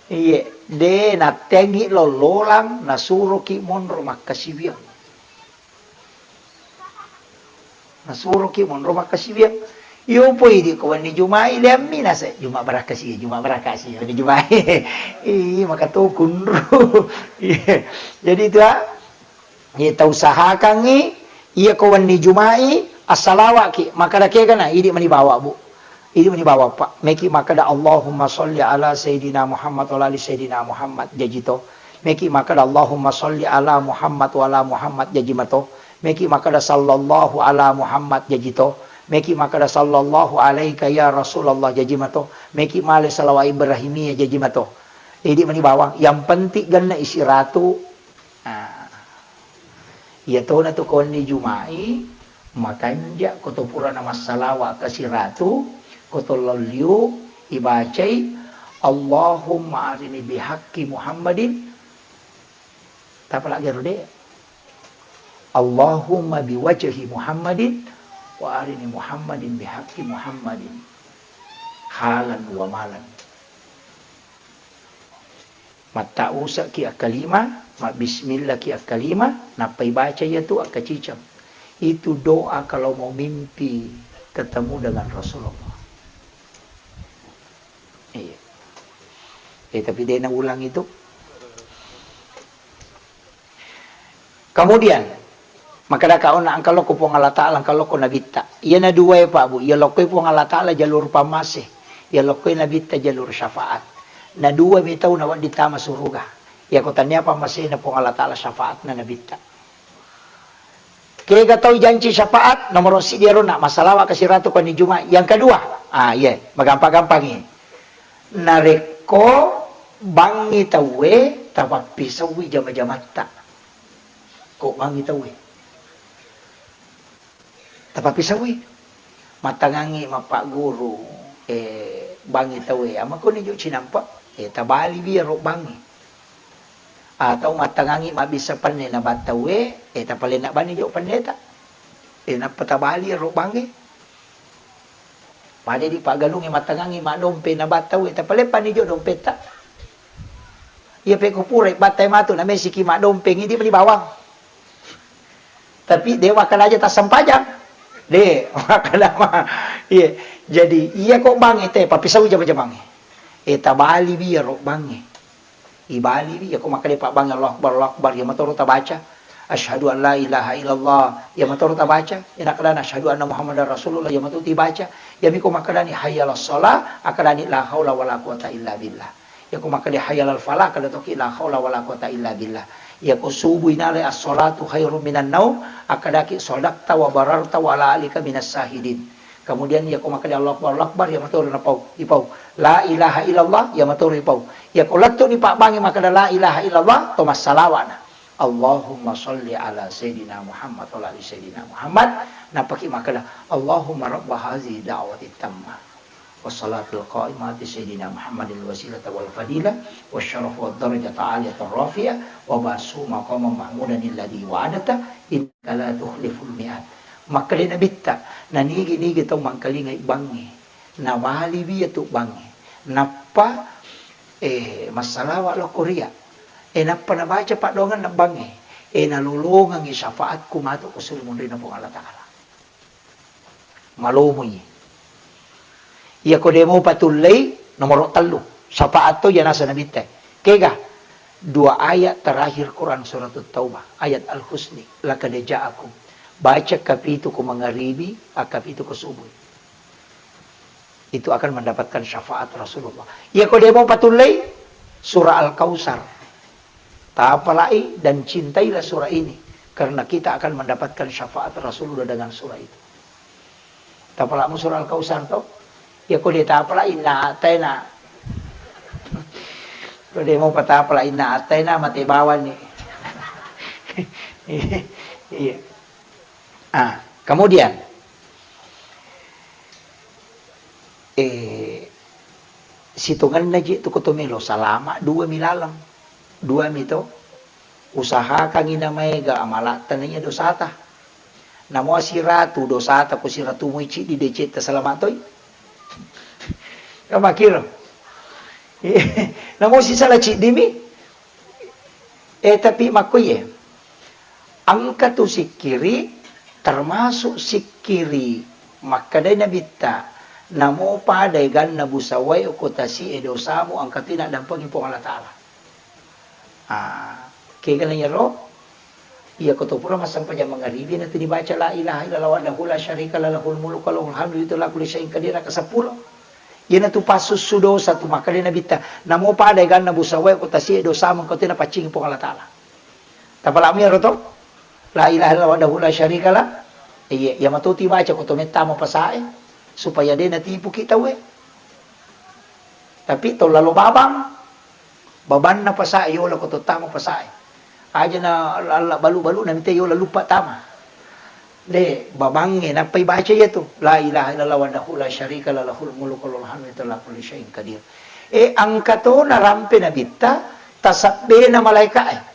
Iye, de natteangngi lollolang, nasuroki monro makkasiwiang. Nasuroki monro makkasiwiang. Iyo poi di ko wenni Juma'i leammi nase, "Juma' barakkasi, Juma' barakkasi, wenni Juma'i." Ih, maka to kunru. Iye. Jadi itu, ah, Iya, tausahakangngi, iya ko wenni Juma'i, assalawa'ki, makkeda kegana, idi mani bawa, Bu. Idi mani bawa, Pak. Meki makkeda, "Allahumma sholli ala Sayyidina Muhammad wa ala ali Sayyidina Muhammad," jaji to. Meki makkeda, "Allahumma sholli ala Muhammad wa ala Muhammad," jaji mato. Meki makkeda, "Sallallahu ala Muhammad," jaji to. Meki makkeda, "Sallallahu alaika ya Rasulullah," jaji mato. Meki male salawat Ibrahimiyah, jaji mato. Idi mani bawang. Yang penting genna isi ratu. Nah. Iya tona tu ko wenni Juma'i, makanja ko to purana massalawa ka siratu, ko to lao liu, ibacai, "Allahumma arini bihaqqi Muhammadin." Tapa lagi ro de. "Allahumma biwajhi Muhammadin, wa arini Muhammadin bihaqqi Muhammadin. Halan wa malan." Matta'usaki akkalima, mabbismillaki akkalima, nappa ibaca iyatu akkaciceng. Itu doa kalau mau mimpi ketemu dengan Rasulullah. Iya. Eh, tapi de naulang itu. Kemudian, makkedaka onna engka lokko Puang Allah Ta'ala, engka lokko Nabitta. Iyana duae, Pak, Bu. Iya lokkoi Puang Allah Ta'ala jalur pammase. Iya lokkoi Nabitta jalur syafaat. Na dua mi tau nawedding tama suruga. Iya ko tania pammasena Puang Allah Ta'ala, syafaatna Nabitta. Kega tau janci syafaat, nomoro siddi ero na massalawa ka siratu ko wenni Juma'i. Yang kedua, ah, iya, magampang-gampangi. Narekko bangngi tauwe, tapappisaui jama-jamatta. Ko bangngi tauwe. Tapappisaui. Mattangangngi mappagguru, eh, bangngi tauwe. Amakoni jo cinampa, eh, tabaliwi ero bangngi. Atau mattangangngi mabbissa penne na battauwe, eh, tapalenna bani jo penneta. Eh, nappa tabali ero bangngi. Pada di paggalungnge mattangangngi maddompe na battauwe, tapaleppani jo dompetta. Iya, pekko pura battai matu, namesiki maddompeng, idi meni bawang. Tapi de wakkada aja tassempajang. De, wakkada ma. Iya. Jadi, iya ko bangnge te, papisau jama-jamangnge. E, tabaliwi iyaro bangnge. Ibaliwi, iya ko makkeda pabbangnge Allahu Akbar, Allahu Akbar, iya matoro tabaca. Asyhadu an la ilaha illallah, iya matoro tabaca. Iya nakkeda asyhadu anna Muhammadar Rasulullah, iya matu tibaca. Iyami ko makkedani hayya alas shalah, akkedani la haula wala quwata illa billah. Iya ko makkeda hayya alal falah, kada toki la haula wala quwata illa billah. Iya ko subuh inalai as-shalatu khairum minan naum, akkedaki sadaqta wa bararta wa ala alika minas syahidin. Kemudian iya ko makkeda Allahu Akbar, Allahu Akbar, iya matoro napau, ipau. La ilaha illallah, iya matoro ipau. Iya ko lettu ni pabbangnge makkeda la ilaha illallah, to massalawa'na. Allahumma shalli ala sayyidina Muhammad wa ala ali sayyidina Muhammad. Nappaki makkeda, Allahumma rabba hazihi da'wati tammah. Wassalatul qaimati sayyidina Muhammadil wasilata wal fadilah, wasyarafa wad darajata aliyatar rafi'ah, wa ba'athu maqaman mahmudan alladzi wa'adta, innaka la tukhliful mi'ad. Makkeda Nabitta, nanigi-nigi tau mangkalingai bangnge, nabaliwi iyatu bangnge, nappa, eh, massalawa lao ko ria, eh, nappa nabaca paddoangenna bangnge, eh, nalolongengngi syafaatku matu ko suri munrinna Puang Allah Ta'ala. Malomoi. Iya ko de mopa tullei, nomoro tellu. Syafaat to iya naseng Nabitta. Kega? Dua ayat terakhir Quran surat Taubah, ayat Al-Husni, laqad ja'akum. Baca kapitu ko mangaribi, akkapitu ko subuh. Itu akan mendapatkan syafaat Rasulullah. Iya ko de mopa tullei, surah Al-Kautsar. Tapalai dan cintailah surah ini, karena kita akan mendapatkan syafaat Rasulullah dengan surah itu. Tapalai mu surah Al-Kautsar to? Ya ko de tapalai, inna a'taina. Ko de mopa tapalai inna a'taina, mate bawang ni. Iya. Ah, kemudian, eh, sitongenna ji tu ko to melo salama, dua mi laleng. Dua mi to. Usahakangngi namaega amalatta naiya dosata. Namo siratu dosata, ko siratu moi ciddi decetta salama toi. Kan makkiro. Namo sisala ciddi mi. Eh, tapi makkoye, engka tu sikkiri, termasuk sikkiri makkedai Nabitta, namo pada eganna busawae ko tasi'e dosamu, engka tu naddampengi Puang Allah Ta'ala. Ah, kegana iyaro, iya ko to pura massempajang mangaribi, na tu dibaca la ilaha illallah wahdahu la syarika lah, lahul mulku wa lahul hamdu, yuhyi wa yumiitu, ala kulli syai'in qadir, raka seppulo. Iyanatu passussu dosa tu, makkedai Nabitta, namo pada eganna busawae ko tasi'e dosamu, engka tu napaccingi Puang Allah Ta'ala. Tapalai mu iyaro to? La ilaha illallah wahdahu la syarika lah. Iya, iya matu tibaca ko to mettama pasae, supaya de natipuki tauwe. Tapi to lalo babang, babanna pasae, yola ko to tama pasae. Aja na la-, la-, balu-balu na mite yola luppa tama. De, babangnge nappai baca iyatu. La ilaha illallah wahdahu la syarika lah, lahul mulku wa lahul hamdu, yuhyi wa yumiitu, ala kulli syai'in qadir. Eh, engka to narampe Nabitta, tasabbena malaeka'e.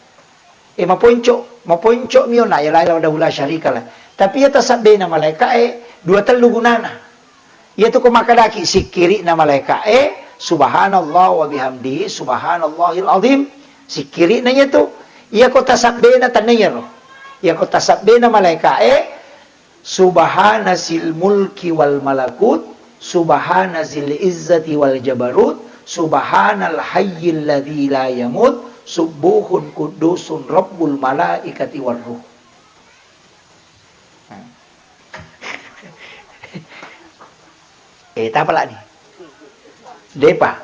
Eh, maponco, maponco mi onna, ya la ilaha illallah wahdahu la syarika lah. Tapi iya tasabbena malaeka'e, dua tellu gunana. Iyatu ko makkedaki sikkiri'na malaeka'e, subhanallah wa bihamdihi, subhanallahil azim. Sikkiri'na iyatu. Iya ko tasabbena tenniyaro. Iya ko tasabbena malaeka'e, subhana zil mulki wal malakut, subhana zil izzati wal jabarut, subhanal hayyil ladzi la yamut, subbuhun quddusun rabbul malaikati war ruh. Eh, tapalani? Depa.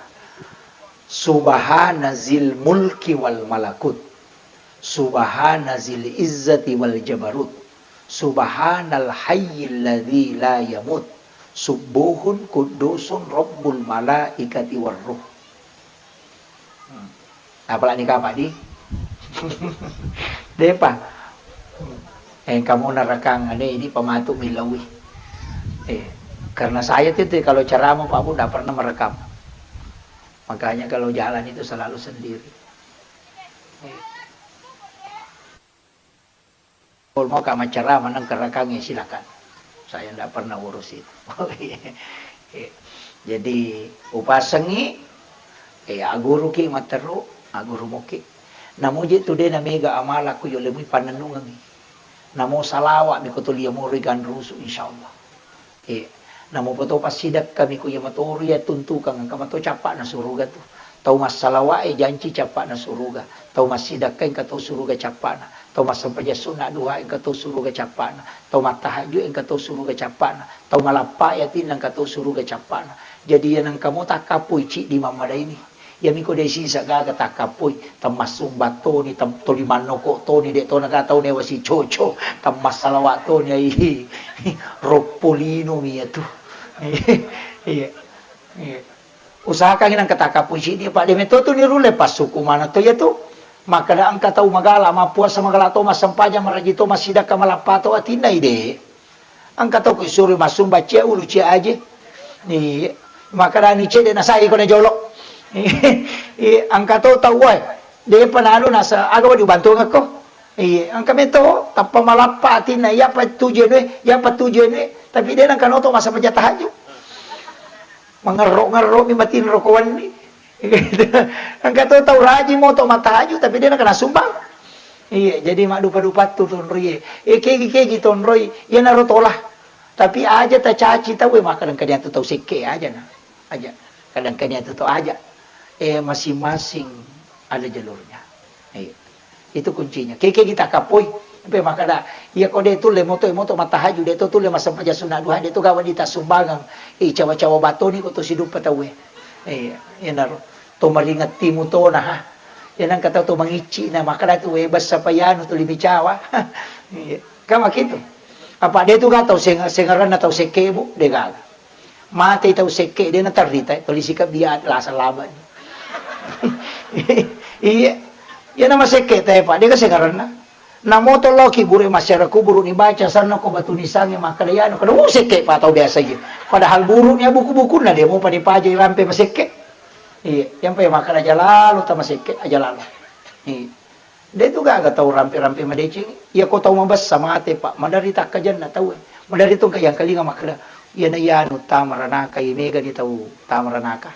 Subhana zil mulki wal malakut. Subhana zil izzati wal jabarut. Subhanal hayyil ladzi la yamut. Subbuhun quddusun rabbul malaikati war ruh. Hmm. Apalagi kapang di? Depa. Eh, kamu nerekang ane ini pematu milawi. Eh, karena saya tuh, tuh kalau ceramah Pak Bu nggak pernah merekam. Makanya kalau jalan itu selalu sendiri. Eh. Kalau mau kamu ceramah nang kerekangnya silakan. Saya ndak pernah urus itu. Jadi upasengi, eh, aguruki matteru, Guru moki. Namoje tu de na mega amala ku yo lemui panennungengi. Namo salawa mi ko to lia moro ganrusu, insyaallah. Eh, namo poto passidakka mi ku iya matoro iya tuntukang engka mato cappa'na suruga tu. Tau massalawa e janci cappa'na suruga. Tau massidakka engka to suruga cappa'na. Tau massempajang sunna duha engka to suruga cappa'na. Tau mattahajju engka to suruga cappa'na. Tau malappa e atinna engka to suruga cappa'na. Jadi iya nengka mo takkappoi ciddi mammadaini. Iyami ko de sisa gaga takkappoi, temmassumba toni, tem-, toli mannoko toni, de tona ga tau newa sicoco, temmassalawa toni, ai, roppo lino mi iyatu. Iya. Iya. Usahakan nangka takkappoi sini, Pak, de meto tu nirulle passuku mana to iyatu. Makkeda engka tau magala, mappuasa magala to, massempajang, maraji to, massidakka, malappa to, atinna ide. Engka to ku suro massumba cia ulu cia aje. Iya. Makkedani cedde nasai ko na jolo. Iya, engka to tau wae. Depa nalu nasa aga wadi ubantungekko. Iya, engka meto tappa malappa atinna iya pa tujue, iya pa tujue, tapi de nangka noto masa peja tahajud. Mangerro-ngerro mi matinro ko wenni. Engka to tau rajing moto mattahajud, tapi de nakana sumbang. Iya, jadi maddupa-dupattu tonroie. Eh, kegi-kegi tonroi, iyanaro tola. Tapi aja tacaci tau, eh, makkadang kaniatu tau sekke aja na. Aja. Kadang kaniatu tau aja. Eh, masing-masing ada jalurnya. Iya. Itu kuncinya. Keke kita kapoi. Empe makkada, iya ko de tulle moto, moto mattahajud, de to tulle massempajang sunna duha, de to gawa di tassumbangeng. Eh, cawa-cawa batoni ko to siduppa tauwe. Iya, iyanaro. To maringettimu tona, ha. Iya nangka tau to mangicci na makkada tu, eh, bessa payanu tuli micawa. Iya. Kan makitu. Apa de tu ga tau seng-, sengerenna tau sekke, Bu? De gaga. Mate tau sekke, de natarrita, tuli sikabbi lasa laba. Iya. Iya nama sekke te, Pak, de ga sengerenna. Namoto loki buru masyarakat kuburu nibaca sanna ko batu nisange makkada yanu, kada, uh, sekke pa tau biasa gitu. Padahal burunya buku-bukunna de mo panipaja rampe masekke. Iya, yang pe makkada aja lalo tama sekke, aja lalo. Iya. De tu gaga tau rampe-rampe madeceng. Iya ko tau mabessa mate, Pak, madari takkajanna tau. Madari tu engka yang kalinga makkada, iya na iya anu tama ranaka, iya mega ni tau tama ranaka.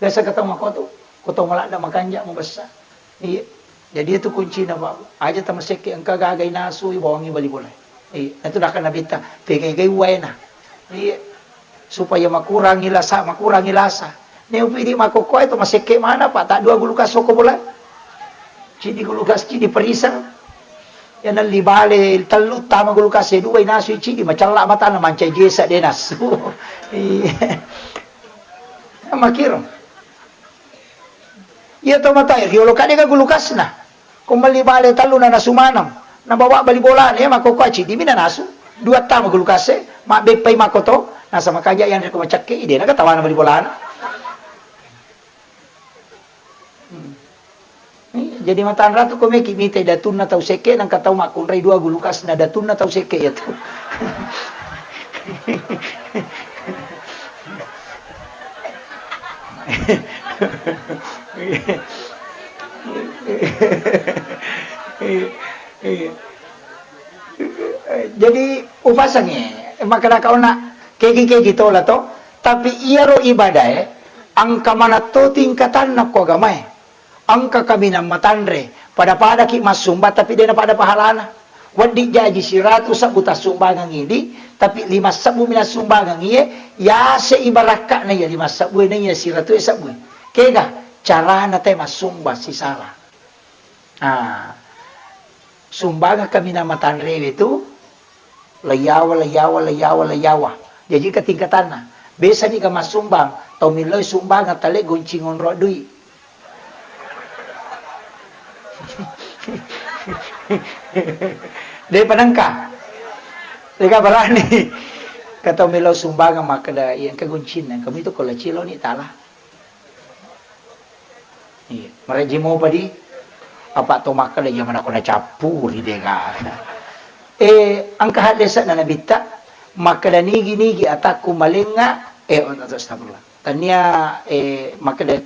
Biasa ka tau makotu, ko tau maladda makanja mabessa. Iya. Jadi itu kuncina, Pak. Aja tama sekke engka gaga inasu, bawangi bali bola. Iya. Itu nakana Nabitta, pegai-gai waena. Iya. Supaya makurangi lasa, makurangi lasa. Neupidi makkokkoe to masekke mana, Pak, ta dua gulukas soko bola. Cidi gulukas, cidi periseng. Ya nelli bale tellu tama gulukas e dua inasu cidi macella matana mancai jesa de nasu. Iya. Makiro. Iya to matae, riolo kadega gulukasna. Ko melli bale tellu na nasu maneng. Nabawa bali bolana, iya makkokkoe cidi mi nanasu. Dua tama gulukase, mabbeppai makkoto, nasa makaja yang reko macakke, ide na katawana bali bolana. Hmm. Jadi matanra tu ko meki mite datunna tau sekke, nangka tau makkunrai dua gulukasna datunna tau sekke ya tu. Iya. Jadi upasangi, makkada kauna kegi-kegi tola to, tapi iyaro ibadae engka manatto tingkatanna ko agamae. Engka kaminang matanre, pada-padaki massumba tapi dena pada pahalana. Wedding jaji siratu sebbu tassumbangeng idi, tapi lima sebbu mi nassumbangeng iye, yase ibarakka'na iya lima sebbu e na iya siratu e sebbu e. Kega carana te massumba sisala. Ah, sumbangeng kaminang matanrewe tu, Laiyawa, laiyawa, laiyawa, laiyawa. Jaji ketingkatanna. Biasa ni ga massumbang, tau millau sumbang tale goncing onro dui. De panengka. De ga berani. Kata millau sumbang makkeda, iya engka goncinna. Kami tu kalau cilo ni tala. Iya, marejji mopa di. Apa to makkeda, iya manako nacappuri de gaga. Eh, engka haddese'na Nabitta, makkeda nigi-nigi atakku malengnga, eh, oh, astagfirullah. Tania, eh, makkeda,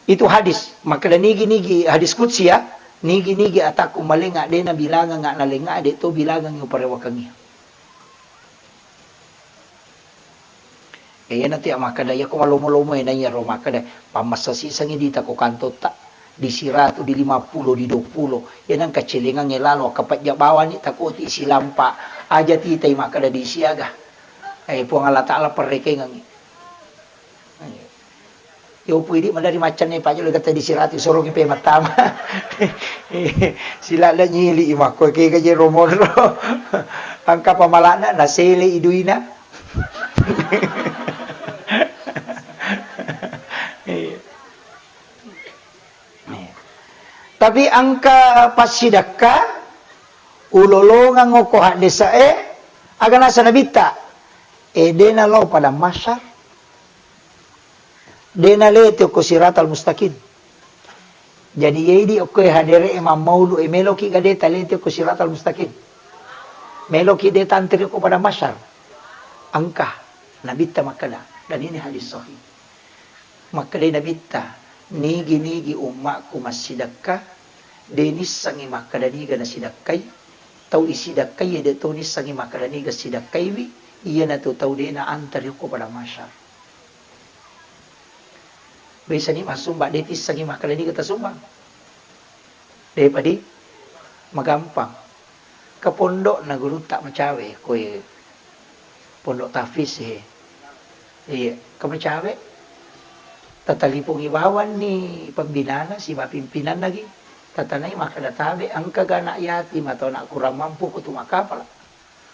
itu hadis, makkeda nigi-nigi, hadis qudsi ya, nigi-nigi atakku malengnga, de nabilangengnga nalengnga, de to bilangengngi uparewakengngi. Eh, iyana tu iya makkeda, iya ko malomo-lomo e, na iyaro makkeda, pammessa sisengngi dita ko kantotta. di siratu, di lima pulo, di dua pulo. Iya nengka celengangnge lalo, akkapajja bawani takoti silampa. Aja titai makkeda di siaga. Eh, Puang Allah Ta'ala perrekengengi. Yopu idi madari maccanne pajalo gata di siratu, soroki pe mattama. Silala nyili makko ke gaje romonro. Angka pamalana nasele iduina. Iya. Tapi engka passidakka, ulolongeng okko haddese'e, aga nasa Nabitta, e, dena lao padang mahsyar, dena lete okko siratal mustaqim. Jadi, yedi okko e hadere e mammaulu e meloki gade talete okko siratal mustaqim. Meloki de tantri okko padang mahsyar. Engka Nabitta makkeda, dan ini hadis sahih. Makkedai Nabitta, "Nigi-nigi ummakku massidakka, de nissengngi makkeda niga nasidakkai, tau isidakkai de to nissengngi makkeda niga sidakkaiwi, iyanatu tau de naantari okko padang mahsyar." Biasani massumba de tissengngi makkeda niga tasumbang. Depa di magampang. Ke pondokna gurutta macawe, koe pondok tahfiz e. Iya, ke macawe. Tatalipungi bawanni pembinana siba pimpinanna gi. Tatanai makkeda tabe engka ga anak yatim atau anak kurang mampu kutu makkapala.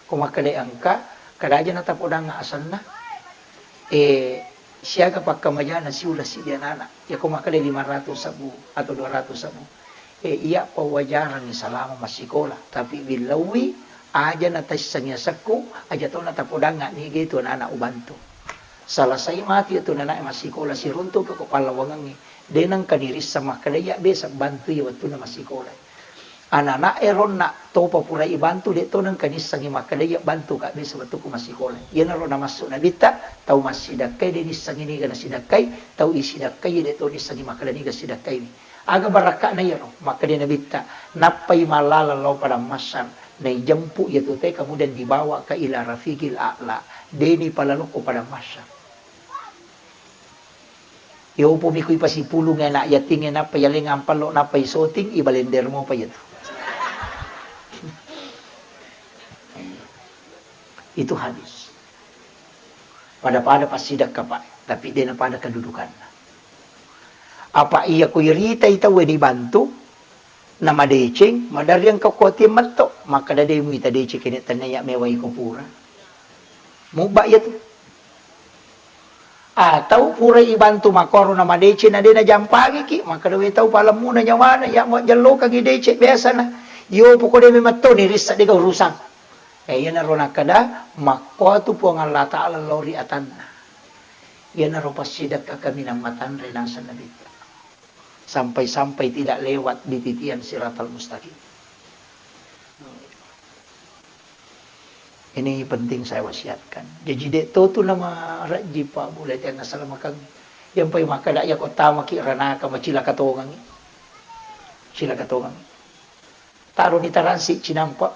Ko makkedai engka, kada aja natapodang asenna. Eh, siaga pakkamajana siula siddi anana. Ya ko makkedai lima ratus sabbu atau dua ratus sabbu. Eh, iya pawajarangngi salama massikola, tapi billauwi aja nataissengi asekku, aja to natapodangnga niga itu anana ubantu. Salasai mati itu anana massikola siruntu ko pallawangengngi. De nengka nirisseng makkeda iya besa bantui wettunna massikola. Anana e ronna topa pura ibantu, de to nengka nissengi makkeda iya bantu ka besa wettukku massikola. Iyanaro namassu Nabitta, tau massidakkai de nissengi niga nasidakkai, tau isidakkai de to nissengi makkeda niga sidakkaiwi. Aga barakka'na iyaro? Makkeda Nabitta, nappai mallaleng lao padang mahsyar, naijempu iyatu te, kemudian dibawa ka ila rafiqil a'la, de nipalalokko padang mahsyar. Yopo mi kui pasipulung anak yatingnge nappa yalengang pallo nappa isoting, ibalender mopa iyatu. Itu hadis. Pada-pada passidakka, Pak, tapi de napada kedudukanna. Apa iya ko iritai tauwe dibantu, namadeceng, maderri engka kuatiang metto, makkeda de muita deceng kene tennia mewa iko pura. Mubba iyatu. Atau pura ibantu makkoro namadeceng na de najampangiki, makkeda we tau palemmuna nyawana, iya majjellokangi deceng biasana. Iyo poko de memetto ni rissa dega urusan. Eh, iyanaro nakkeda, makkuatu Puang Allah Ta'ala lao ri atanna. Iyanaro passidakka kaminang matanre naseng Nabitta. Sampai-sampai tidak lewat di titian siratal mustaqim. Ini penting saya wasiatkan. Jaji de to tu nama rajji Pak Bule tenna salamakang. Yang pai makkeda iya ko tamaki ranaka macilaka tongangi. Cilaka tongangi. Taroni taransi cinampa.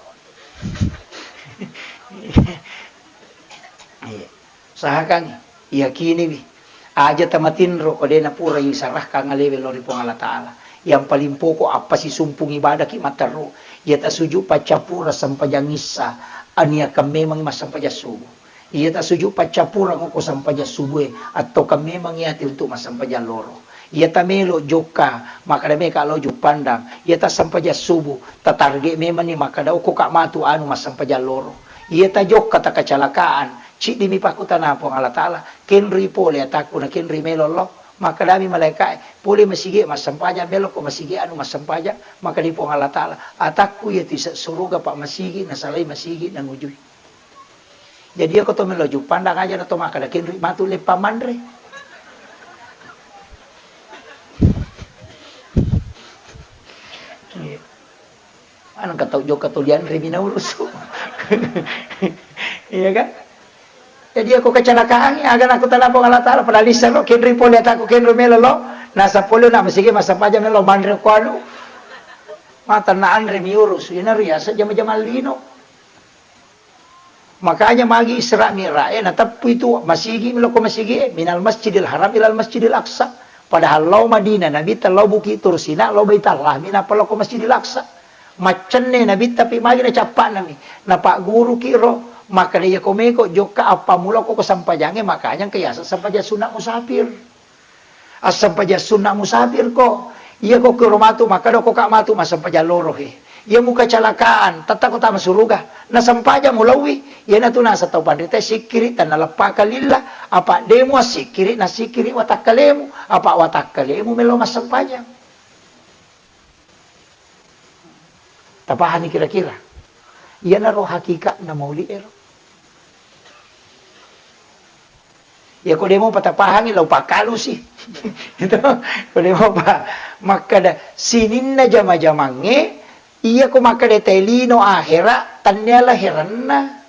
Iya. Usahakan, yakiniwi. Aja tamatinro ko de napura isarahkan alewe lao ri Puang Allah Ta'ala. Yang paling pokok appasisumpung ibadaki matteru. Iya tasuju paccappura sempajang issa, aniakan memang massempajang subuh. Iya tasuju paccappurang okko sempajang subue, attokan memang iyati untuk massempajang loro. Iya tamelo jokka, makkeda meka lao Juppandang. Iya tassempajang subuh, tatarget memanni makkeda okko ka matu anu massempajang loro. Iya tajokka takacalakaan, ciddimi pakkutana Puang Allah Ta'ala, kenroi pole atakku na kenroi melo lao. Makkedami malaika'e, pole masigi massempajang, melo ko masigi anu massempajang, makkeda Puang Allah Ta'ala, atakku iya tise suruga pa masigi, nasalai masigi nangujui. Jadi, iyako to melo Juppandang aja na to makkeda kenroi matu leppa manre. Iya. Anu ka tau jokka to dianre mi naurusu. Iya kan? Jadi, iyako kecelakaan, aga nakutana Puang Allah Ta'ala, padahal lissero, kenroi pole atakku kenroi melo lo, nasa pole na masigi massempajang melo manre ko anu. Mata na anre mi urusu, ina riasa jama-jama lino. Makanya magi Isra Mi'raj e, nateppu itu masigi, loko masigi e, minal Masjidil Haram ilal Masjidil Aqsa. Padahal lao Madinah, Nabitta lao Bukit Tursina, lao Baitallah, mi nappa lao ko Masjidil Aqsa. Maccenne Nabitta pi magi nacappa'nami. Napagguruki ro, makkeda, "Iya ko meko jokka appammula ko, ko sampajangnge, makanya engka yaseng sampajang sunna musafir." Assempajang sunna musafir ko. Iya ko kiro matu, makkeda ko ka matu, massempajang loro he. Iya mukacalakaan, tetta ko tama suruga. Nasempajang mulauwi, iyanatu naseng tau panrita sikkiri, tennaleppaka lillah, apa demu assikkiri, nassikkiri watakkalemu, apa watakkalemu melo massempajang. Tapahani kira-kira? Iyanaro hakikatna maulid ero. Iya ko demo patapahangi, lau pakalusi. Itu, ko demo pa makkada sininna jama-jamangnge, iya ko makkada tae lino akhera, tannia laheranna.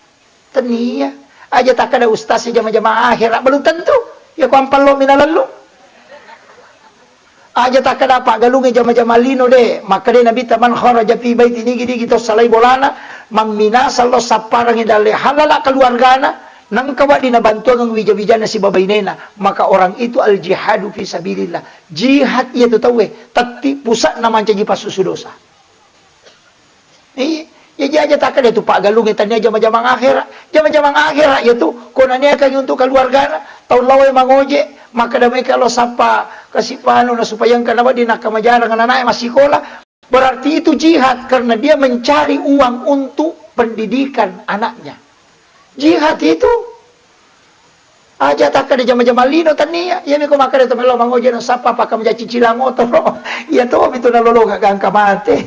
Tania. Aja takkada ustaz si jama-jama akhera, belum tentu. Iya ko ampallo mina lellu. Aja takkada paggalungnge jama-jama lino de. Makkada Nabitta, "Man kharaja fi baiti," nigi-nigi to salai bolana, mamminasa lo sapparangngi dalle halala keluargana, nengka wedding nabantuangeng wija-wijanna sibawa bainena, maka orang itu al jihadu fi sabilillah. Jihad iya tu tauwe, tetti pusatna mancaji passusu dosa. Iya, jaji aja takkeda tu paggalungnge tania jama-jamang akhera. Jama-jamang akhera iya tu, ko naniakangi untuk keluargana, tau laoe mangoje, makkeda meka lo sappa kasipanu na supaya engka na wedding nakkamajarang ananae massikola. Berarti itu jihad karena dia mencari uang untuk pendidikan anaknya. Jihad itu. Aja takkeda jama-jama lino tania. Iya miko makkeda to melo mangoje na sappa pakka maja cicilang motoro. Iya to mitu nalolonga gangka mate.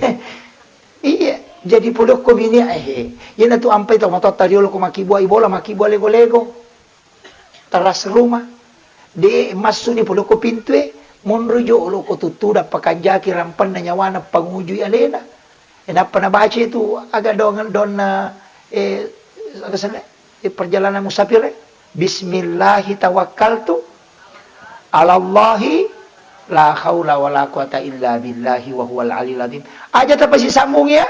Iya, jadi podokko bini ehe. Iyanatu ampai to matotta riolo ko makkibua ibola, makkibua lego-lego. Teras rumah. De massuni podokko pintue, monro jolo ko tuttuda pakanjaki rampanna nyawana pangujui alena. E, nappa nabaca itu aga dong-, donna, eh, aga senna, eh, perjalanan musafir, eh. "Bismillahi tawakkaltu alallahi la haula wala quwata illa billahi wa huwal aliyul azim." Aja tapasisambung ya.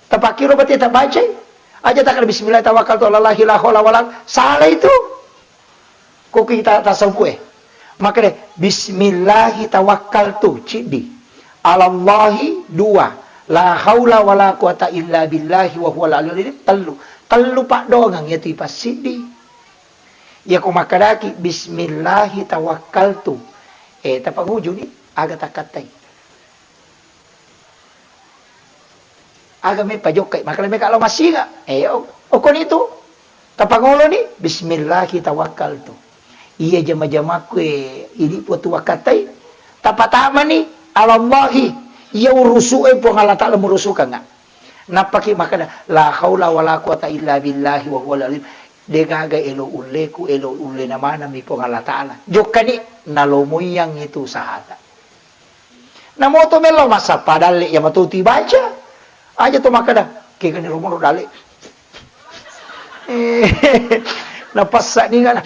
Tapakkiro berarti tabacai. Aja takkeda bismillah tawakkaltu alallahi la haula wala, salah itu. Ko kita tasawuf e. Makkeda bismillahi tawakkaltu, ciddi. Alallahi, dua. La haula wala quwata illa billahi wa huwal aliyul azim, tellu. Tellu paddoangeng iyatu ipassiddi. Iya ko makkedaki bismillahi tawakkaltu. Eh, tapangujuni aga takkattai. Aga me pajokkai, makkeda meka lao massinga. Eh, o-, okoni tu. Tapangoloni, bismillahi tawakkaltu. Iya jama-jamakku, eh, idi potu wakkatai. Tapatamani, alallahi. Iya urusu e Puang Allah Ta'ala murusukangnga. Nappaki makkeda, la haula wala quwata illa billahi wa huwal alim. De gaga elo ulleku, elo ullena maneng mi Puang Allah Ta'ala. Jokkani, nalomoiang itu sahata. Namoto mello massappa dalle, iya matu tibaca. Aja to makkeda, kegani romoro dalle. Eh, napassa ni ngana.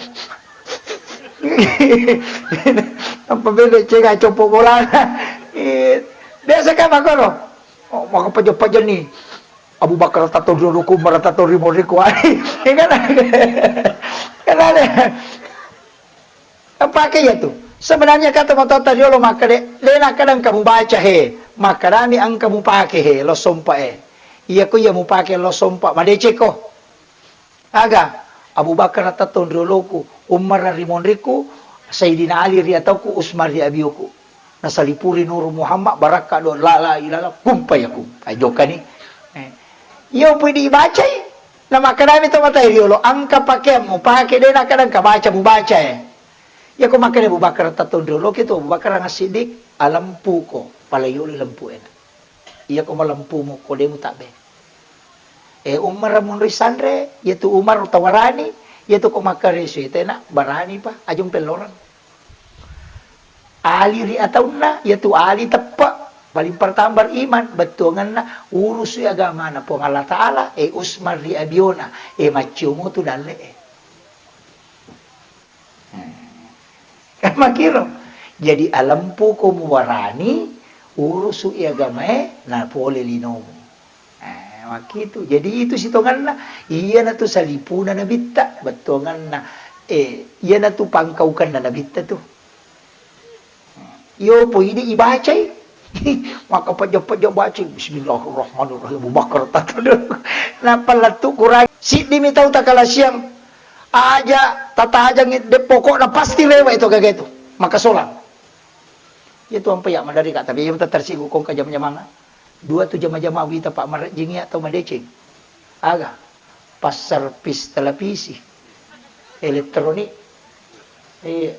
Apa bele cega copo bolana. Eh, biasa kan makono. Oh, maka paja-paja ni. Abu Bakar tato dulu ku, Umar tato rimo riku. Ai, kan? Kan ada. Pake iya tu. Sebenarnya kata matotta riolo makkeda, de nakkeda engka mubaca he. Makkedami engka mupake he, lo sompa e. Iya ko iya mupake lo sompa, madeceko. Aga, Abu Bakar tato rioloku, Umar ri monriku, Sayyidina Ali ri atauku, Usman ri abiuku. Nasalipuri Nuru Muhammad, barakka do la la ilaha illallah, kumpa ya kumpa. Ai, jokkani. Eh. Iya pudi bacai. Namakkedami to matae riolo, engka pakeang mupake, de nakkeda engka baca mubaca e. Iya ko makkeda Abu Bakar tato rioloki tu, Abu Bakar nga Siddiq, alempuko, pala yolo lempu ena. Iya ko malempumu ko de mutabbe. Eh, Umar monri sanre, iya tu Umar tawarani, iya tu ko makkaresu tena barani pa, ajung pellorang. Ali ri ataunna, iyatu Ali teppe', paling pertama beriman, bettuangenna urusu agamana Puang Allah Ta'ala, e Usman ri abiona, e maccio mutu dalle e. Hmm. Kan makiro. Jadi alempuko muwarani, urusu agamae, na pole linomu. Eh, makkitu. Jadi itu sitonganna, iyanatu salipuna nabitta, bettuanganna, eh, iyanatu pangkaukanna nabitta tu. Yo, po idi ibacai. Maka pejjo-pejjo bacai, "Bismillahirrahmanirrahim, Abu Bakar tatadeng." Nappa lettu Quran. Siddimi tau takalasiang. Aja tatajangi de pokokna pasti rewe itu gaga itu. Maka solang. Iya tu ampe ya madari ka, tapi iya tersinggung kong ka jama-jamanga. Dua tu jama-jama wita pa marejjing iya tau madeceng. Aga? Passervis televisi, elektronik. Iya.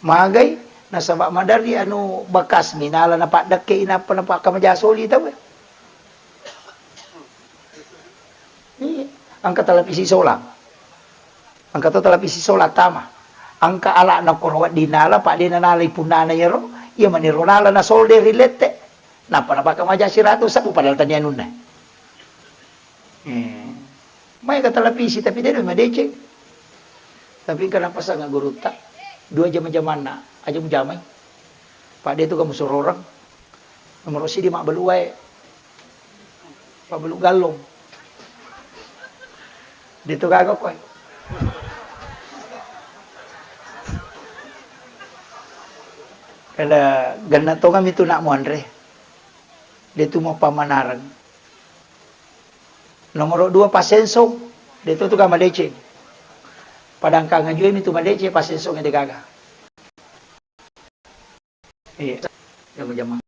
Magai, nasaba madari anu bekas minala napaddekke inappa napakkamaja soli tau. Iya. Engka televisi solang. Engka to televisi solang tama. Engka ala'na koro wedding nala, pa de nanalai punnana iyaro, iya maniro nala nasolde ri lette. Nappa napakkamaja siratu sebbu padahal tania anunna. Eh, maega televisi, tapi de' madeceng. Tapi engka napasang gurutta, dua jama-jamanna, aja mujamai. Pak de' tu kamu sororang. Nomor sidi mabbalu wae. Pabbalu gallong. De' tu gaga koe. Kada genna tongami tu nak muanre. De' tu mau pamanareng. Nomoro dua, pasensong, de' to tu ga madeceng. Padangkang ajue mi tu madeceng, pasensong de' gaga. Iya, jama-jama.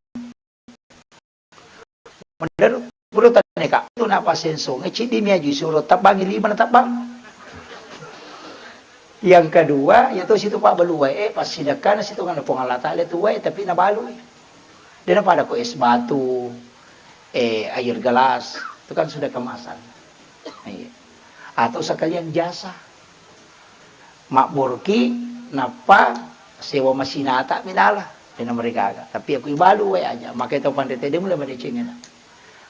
Menurut, menurut tane ka, tu na pasensong, eh, ciddi mi aju suro tabbangi lima na tabbang. Yang kedua, ya to situ pabbalu wae, eh, passidekkana situ ngana Puang Allah Taala tu wae, tapi nabalui. De' na pada ko es batu, eh, air gelas, itu kan sudah kemasan. Iya. Atau sekalian jasa. Mabboroki, nappa sewa masinata minala, de' na marigaga. Tapi aku ibalu wae aja, maka itu panre tede mulai madecengena.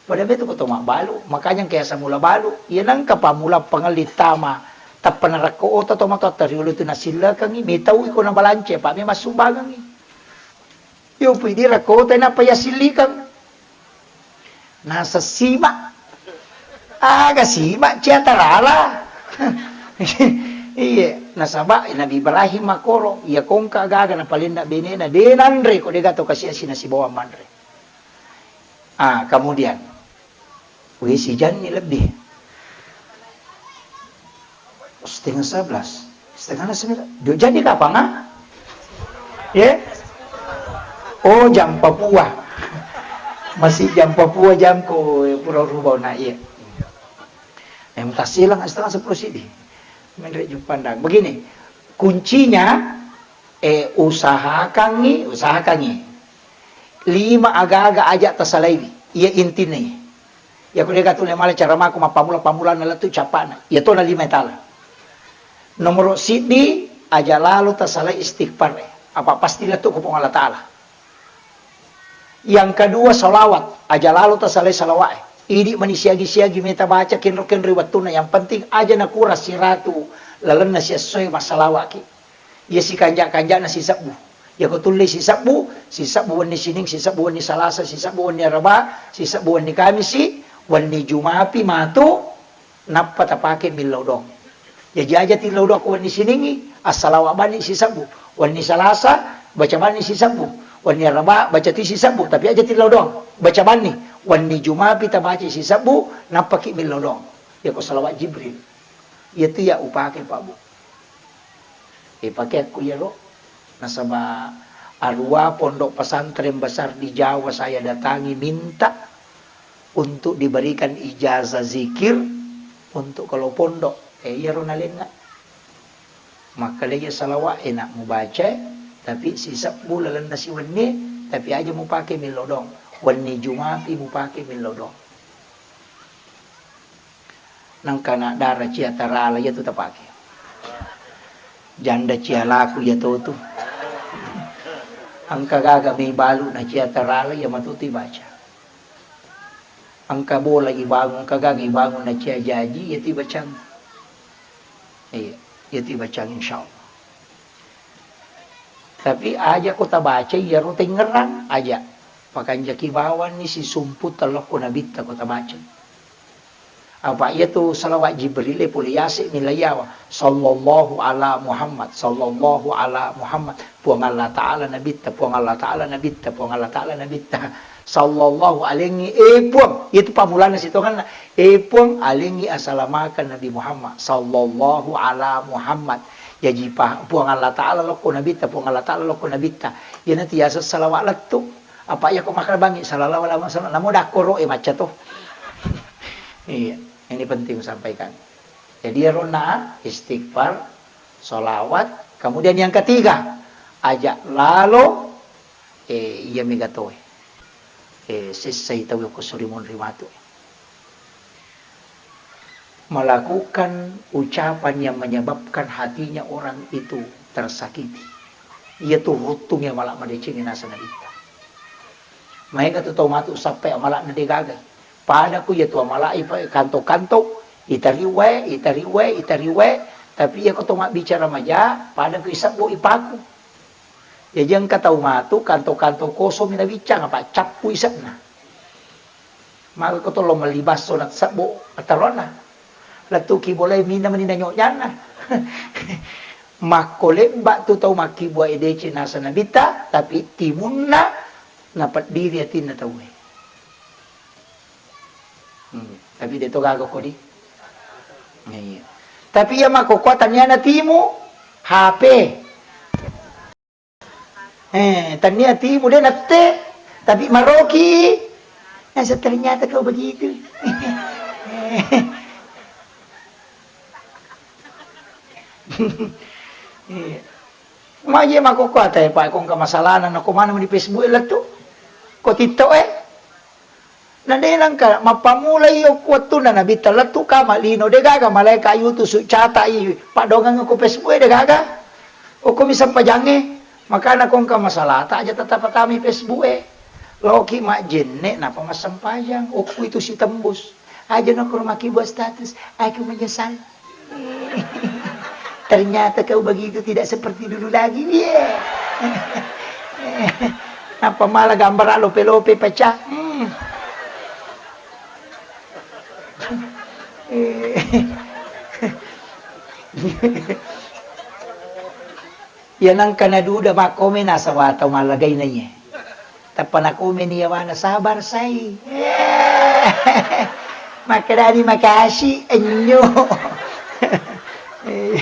Pada betu ko to mabbalu, makanya engka yaseng mula balu. Iya nengka pammula pangelli tama, tappa narekko oto to matoatta riolo tu nasillakengi, metau iko nabalance, pa memang sumbangengi. Yo pidi rekko oto nappa yasillikeng. Nasessima. Aga sima cia tarala. Iye, nasaba Nabi Ibrahim makoro, iya kongka gaga napalenna benena, de' nanre ko de' gato kasiasi nasibawang manre. Ah, kemudian, wih, sijanni lebih. Setengah sebelas. Setengah sebelas. Dua jadi kapan, ah? Ya? Oh, jam Papua. Masih jam Papua, jam ko, eh, pura rubah na, iya. Yang tasilang setengah sepuluh sidi. Menre Jupandang. Begini, kuncinya, eh, usahakangi, usahakangi. Lima aga-aga aja tasalaiwi. Iya intinna iya. Iya ko de' gaga tu le mala cara mako mappammula-pammulana lettu cappana. Iya tona lima tala. Nomoro siddi, aja lalo tasalai istighfar. Apa pasti lettu ko Puang Allah Taala. Yang kedua, salawat. Aja lalo tasalai salawat. Idi mani siagi-siagi meta baca kenro-kenro wettunna. Yang penting aja nakurang siratu lalenna siessoe massalawaki. Iya sikanja-kanjana sisebbu. Iyako tullei sisebbu, sisebbu wenni Sining, sisebbu wenni Salasa, sisebbu wenni Araba, sisebbu wenni Kamisi, wenni Jumapi matu, nappa tapake millau doang. Jaji aja tillau doang ko wenni Siningi, assalawa bani sisebbu. Wenni Salasa, baca bani sisebbu. Wenni Araba, baca ti sisebbu, tapi aja tillau doang. Baca bani. Wenni Jumapi tabaca sisebbu, nappaki millau doang. Iyako salawat Jibril. Iyatu iya upake, Pak Bu. Eh, pakekku iyaro. Nasaba arua pondok pesantren besar di Jawa saya datangi minta untuk diberikan ijazah zikir untuk kalau pondok. Eh, iyaro nalenna. Makkedai iya salawat enak mubaca, tapi sisebbu lalenna siwenni, tapi aja mupake millau doang. Wenni Jumapi mupake millau doang. Nangka na dara cia tarala iyatu tapake. Janda cia laku iyatotu. Engka gaga mei balu na cia tarala iya matutu ibaca. Engka bola ibangun, engka gaga ibangun na cia jaji iyatu ibacang. Iya, iyatu ibacang insyaallah. Tapi aja ko tabaca iyaro tengngerang aja. Pakanjaki bawanni sisumpu tellokko nabitta ko tabaca. Apa iya tu salawat Jibril e pole yase mi layawa. Sallallahu ala Muhammad, sallallahu ala Muhammad. Puang Allah Ta'ala nabitta, Puang Allah Ta'ala nabitta, Puang Allah Ta'ala nabitta. Sallallahu alengngi, eh Puang, iya tu pammulana sitonganna. Eh Puang, alengngi asalamakeng Nabi Muhammad. Sallallahu ala Muhammad. Jaji pa-, Puang Allah Ta'ala lokko nabitta, Puang Allah Ta'ala lokko nabitta. Iyana tu yaseng salawat lettu. Apa iya ko makkeda bangngi, sallallahu alaihi wasallam, namo dakkoro e macca to. Iya, ini penting sampaikan. Jadi, iyaronna istighfar, salawat, kemudian yang ketiga, aja lalo, eh, iya mega toe. Eh, sessai tau ko suri munri matu. Melakukan ucapan yang menyebabkan hatinya orang itu tersakiti. Iya tu ruttung ya mala madeceng naseng nabitta. Maega tu tau matu sappe amala'na de gaga. Pada ku iya tu amala'i pa-, kanto-kanto, itariwae, itariwae, itariwae, tapi iya ko to mabbicara maja, pada ku isebbu ipaku. Jaji engka tau matu kanto-kanto kosong mi nabiccang, apa cappu ise'na. Maka ko to lo melli basso na sebbu ataronna. Lettuki bolai mina meni nanyo nyanna. Makko lebba tu tau makkibua edece naseng nabitta, tapi timunna napeddiri atinna tauwe. Hmm, tapi de to gaga kodi. Iya. Tapi iya makkokkoe tania na timu, H P. Eh, tania timu de natte, tapi maroki. Nasa ternyata kau begitu. Iya. Maje makkokkoe atae pa ko engka masalahna, nako maneng di Facebook e lettu. Ko TikTok e. Na de nengka mappamula iyo ku wettunna nabitta lettu kama lino, de gaga malaeka yutusu cata i paddongeng ko Facebook e, de gaga. Okko mi sempajangnge, makana ko engka masalahta aja tatappatami Facebook e. Laoki majjenne napa massempajang, okko itu sitembus. Aja nokko makibua status, aku menyesal. Ternyata kau begitu tidak seperti dulu lagi. Iya. Apa malah gambar lope-lope pecah. Hmm. Iya nengka naduda makkome nasaba tau mallagai naiye. Tappa nakomeni yawana, "Sabar, sai." Makkedani, "Makasih, ennyo." Eh.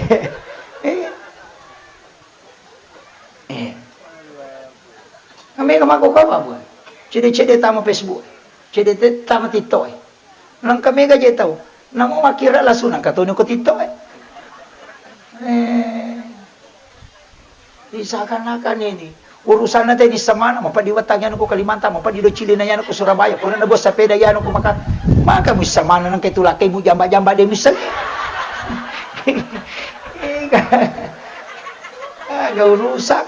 Mega makkokkoe apa, Bu? Cede-cede tama Facebook. Cede te-, tama TikTok. Nengka mega je tau. Namo makkira lasu nengka toni ko TikTok e. Eh. Seakan-akan ini urusanna teni semana, mapeddi wettangi anu ko Kalimantan, mapeddi do cilina yanu ko Surabaya, pura na bos sepeda yanu ko maka, maka muissamana nengka itu lakai mu jamba-jamba de muissengi. Aga urusan.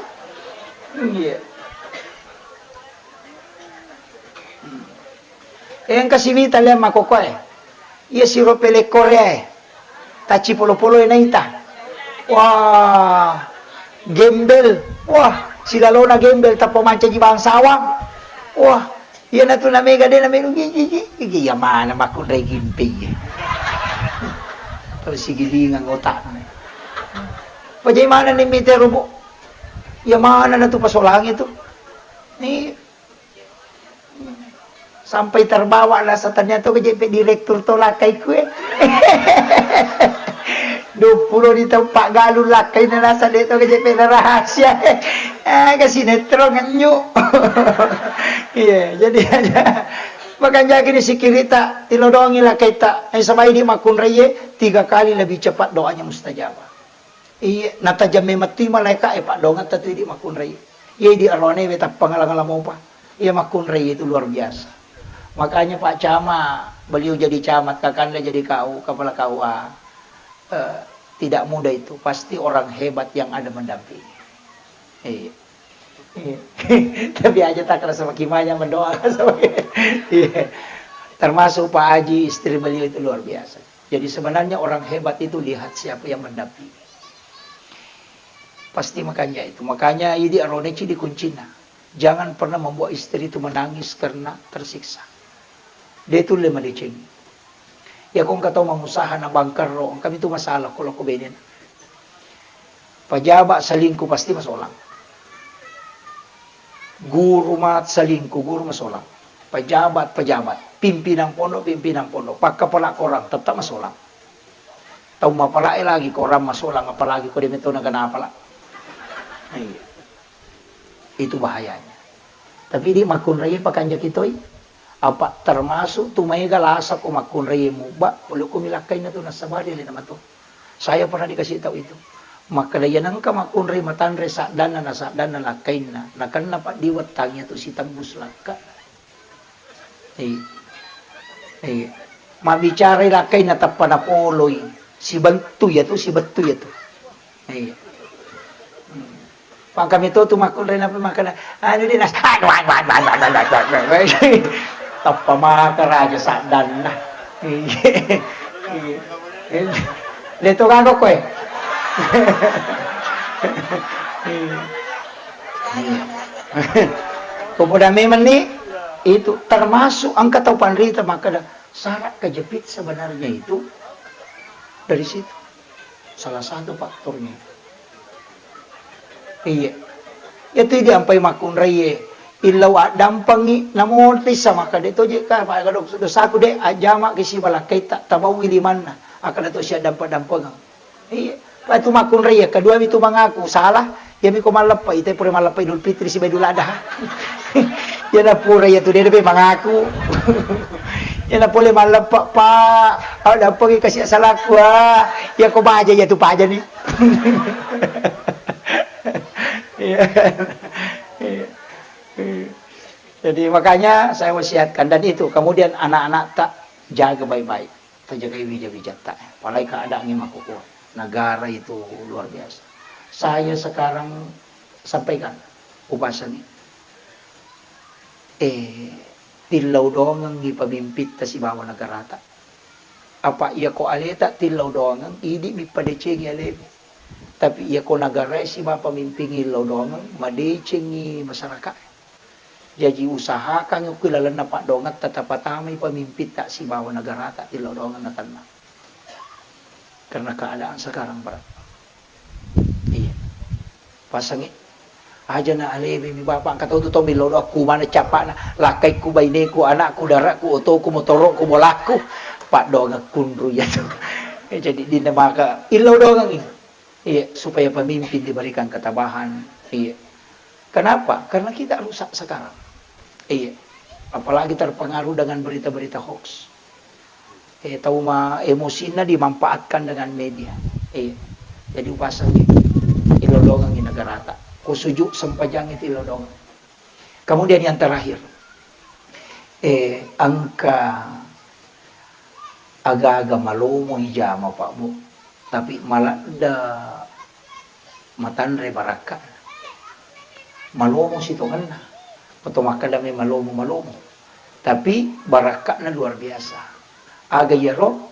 Iya. Engka siwita lea makkokkoe. Iya siro pele Korea e. Tacci polo-polo e naita. Wah, gembel. Wah, silalona gembel tappa mancaji bangsawang. Wah, iyanatu namega de namelu gigi, gigi. Iya mana makkunrai gimpe iya. Terus sigilingang otakna. Pajai mana ni mite rubu. Iya mana natu pasolangi tu. Ni Sampai terbawa lah, satania to kejepe direktur to lakai kue. Dua puluh di tempat galu lakai na rasa de to kejepe na rahasia. Ah, ke sinetron ngenyu. Iya, jadi aja. Makanya gini sikirita, tilodongi lakai ta. Eh, sabai di makunraie, tiga kali lebih cepat doanya mustajabah. Iya, natajang memang tu malaika e, Pak, dongeng tatu idi makkunrai. Iya, idi arone we tappa ngala-ngala mopa. Iya, makkunrai itu luar biasa. Makanya Pak Camat, beliau jadi camat, Kakanda jadi K U, kepala K U A. Eh, tidak mudah itu, pasti orang hebat yang ada mendampingi. Iya. Iya. Tapi aja tak rasa makin banyak mendoa sama. Iya. Termasuk Pak Haji, istri beliau itu luar biasa. Jadi sebenarnya orang hebat itu lihat siapa yang mendampingi. Pasti makanya itu. Makanya idi arone cidi kuncina. Jangan pernah membuat istri itu menangis karena tersiksa. De tulle madeceng. Iya ko engka tau mangusaha na bangkerro, engka mitu masalah ko lokko benena. Pejabat selingkuh pasti masolang. Guru mat selingkuh, guru masolang. Pejabat, pejabat, pimpinan pondok, pimpinan pondok, pakkapala korang tetap masolang. Tau mapalae lagi korang masolang, apalagi ko de metto na kenapa lah. Iya. Itu bahayanya. Tapi di makkunrai pakanjaki toi. Apa termasuk tu maega lasa ko makkunrai mubba, pole ko milakkainna tu nasabari alena mato. Saya pernah dikasih tahu itu. Makkeda iya nengka makkunrai matanre saddanna na saddanna lakkainna, nakenna paddiwettangi tu sitembus lakka. Iya. Iya. Mabbicarai lakkainna tappa napoloi. Sibettu iya tu, sibettu iya tu. Iya. Hmm. Pangkami to tu makkunrai napa makkeda, anu di nas-, anu, anu, anu. Tappa maka raja saddanna. Iya. Iya. Iya. Leto gaga koe. Iya. Iya. Ko poda memang ni, itu termasuk engka tau panrita makkeda syarat kejepit sebenarnya itu dari situ. Salah satu faktornya. Iya. Iya tu idi ampai makkunraie. Illau addampengi, namo tissa makkeda to je ka, makkeda dosaku de, ajjama ki siba lakkaita, tabaui limanna. Akkeda to siaddampe-dampengeng. Iya. Patu makkunrai iya, kedua mitu mangaku salah, iyami ko malleppa, ite pura malleppa Idul Fitri siba Idul Adha. Iyana pura iya tu de, de mangaku. Iyana pole malleppa, Pak, au dappengi kasi salakku, ah. Iya ko baja iya tu paja ni. Iya. Iya. Iya. Jadi makanya saya wasiatkan dan itu, kemudian anak-anak tak jaga baik-baik. Tajagai wija-wijatta. Apalagi keadaannya makkukua. Negara itu luar biasa. Saya sekarang sampaikan, upasangi. Eh, tillau doangengi pamimpitta sibawa negarata. Apa iya ko aleta tillau doangeng, idi mi padecengi alemi. Tapi iya ko negara sibawa pamimpin illau doangeng, madecengi masyarakat. Jaji, usahakan ku lalenna paddoangetta tapatamai pamimpitta sibawa negarata tillau doangeng natenna. Karena keadaan sekarang berat. Iya. Pasangi. Aja na alemi mi bapak, engka tau tu tau millau doang, ku mana capana, lakkaikku, baineku, anakku, darakku, otoku, motoroku, bolaku. Paddoangeng kunru iya tu. Jadi dinna maka illau doangengi. Iya, supaya pemimpin diberikan ketabahan. Iya. Kenapa? Karena kita rusak sekarang. Iya. Apalagi terpengaruh dengan berita-berita hoax. Eh, tau ma emosinna dimanfaatkan dengan media. Iya. Jadi upasangi ilodongengi negarata. Kusuju sempajang itu ilodongeng. Kemudian yang terakhir, eh, engka aga-aga malomo ijama, Pak, Bu, tapi maladde matanre barakka'na. Malomo sitongenna. Oto makkeda me malomo-malomo. Tapi barakka'na luar biasa. Aga iyaro?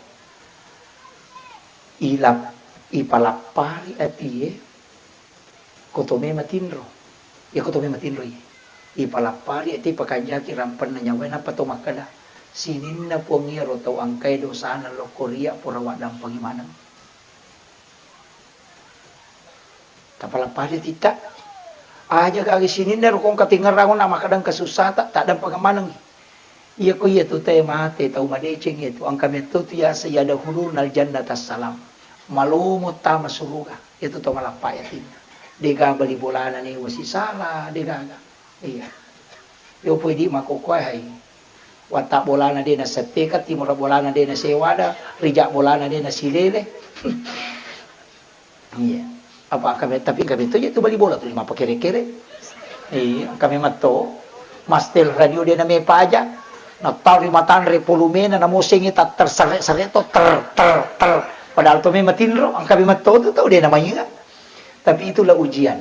Ilap-, ipalappari atie, ko to me matinro. Iya ko to me matinro iye. Ipalappari atie, ipakanjaki rampenna nyawae, nappa to makkeda, sininna Puang iyaro tau engkae dosana lokko ria pura waddampengi maneng. Tapalappari titta. Aja gari sininna ro kongka tingerang na makkeda engka sussata, taddampengeng manengngi. Iya ko iya tu tae mate, tau madeceng iya tu, engka metto tu yaseng yadkhulunal jannata salam. Malomo tama suruga, iya tu tau malappa yatinna. Dega bali bolana newa sisala, degaga. Iya. Yo poi di makkokkoe hai. Watta bolana de nasetteka, timura bolana de nasewada, rija bolana de nasilele. Iya. Apa kami, tapi kami tu je tu bali bola tu lima pakere-kere. Iya, kami matto. Mastel radio de name paja. Nattau ri matanre polumena, namosengi tatter sere-sere to ter, ter, ter. Padahal to me matinro, engka me matto tu tau de namainga. Tapi itulah ujian.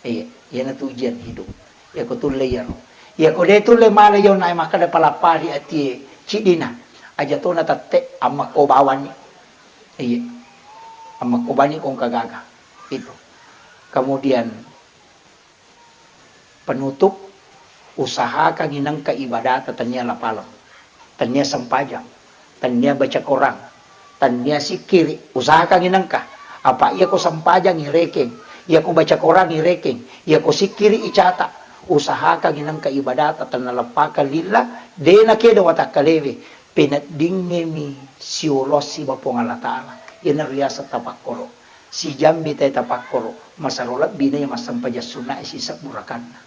Iya, iyana tu ujian hidup. Iya ko tulle iyaro. Iya ko de tulle mala yau nae makkeda palappari atie cidina. Aja tona tette ammakko bawani. Iya. Ammakko bani kongka gaga. Itu. Kemudian penutup, usahakan inengka ibadata tania lapaleng, tania sempajang, Tennia baca Korang, tennia sikkiri, usahakangngi nengka. Apa iyako sempajangngi rekeng, iyako baca Korangngi rekeng, iyako sikkiri icata, usahakangngi nengka ibadata tennaleppakang lillah, de nakedo watakkalewe, peneddingngemi siolo siba Puang Allah Ta'ala. Iyanaro riaseng tapakkoro. Sijambi tae tapakkoro, masero lebbi na iya massempajang sunnae sisebbu rakanna.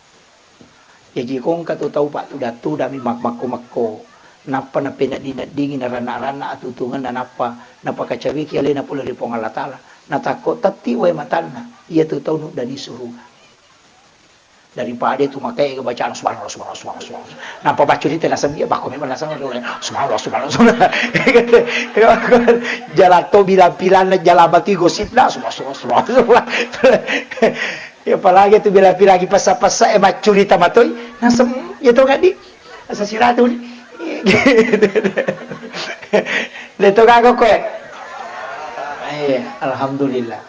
Jaji ko engka tu tau pattudang-tudang mi mak-, makko-makko, nappa napenedding-neddingi naranna-ranna atutungenna, nappa napakacawiki alena pole ri Puang Allah Ta'ala, natakko tetti wae matanna, iya tu tau nuddani suruga. Daripada tu makaega bacaan subhanallah, subhanallah, subhanallah, subhanallah. Nappa baccuni tena semmi, bakko memang naseng, subhanallah, subhanallah, subhanallah. Jalatto bilang-bilang, jalamaki gosipna, subhanallah, subhanallah, subhanallah. Ya, apalagi tu bila-bila lagi pasa-pasa, eh, maccurita matoi, nasem, ya, to, gadi? Asa siratu ni. De to gaga koe. Eh, alhamdulillah.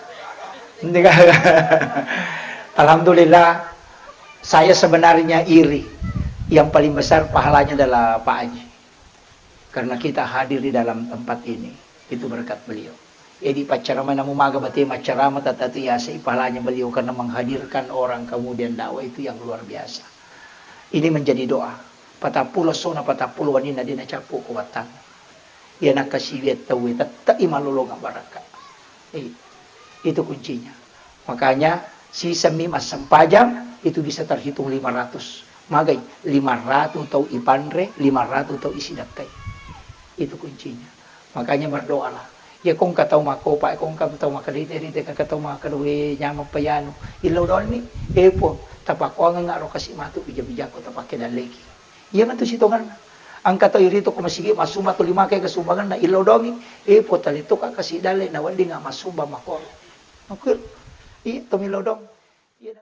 Alhamdulillah, saya sebenarnya iri. Yang paling besar pahalanya adalah Pak Haji. Karena kita hadir di dalam tempat ini, itu berkat beliau. Jadi, paccarama namu maga bate maccarama tata tu yasai pahalanya beliau karena menghadirkan orang kemudian dakwah itu yang luar biasa. Ini menjadi doa. Patappulo sona patappulo waninna de nacappu ko wattang. Iya nakkasiwiang tauwe, tette'i malolongeng barakka. Eh, itu kuncinya. Makanya, sisemmi massempajang itu bisa terhitung lima ratus. Magai, lima ratus tau ipanre, lima ratus tau isidakkai. Itu kuncinya. Makanya berdoalah. Ya, kongka tau makopa, kongka tau makarite-rite, kaka tau makadoe nyameng payanu. Illau doni, eh, Puang, tapakuangeng aro kasi matu bija-bijakku tapake dalleki. Iya matu sitonganna. Engka tau irito ko masigi massumba tuli make kesumbanganna, illau dongi, eh, Puang, talittoka kasi dalle naweddinga massumba makoro. Makkuro, iya, tomillau dong. Iya.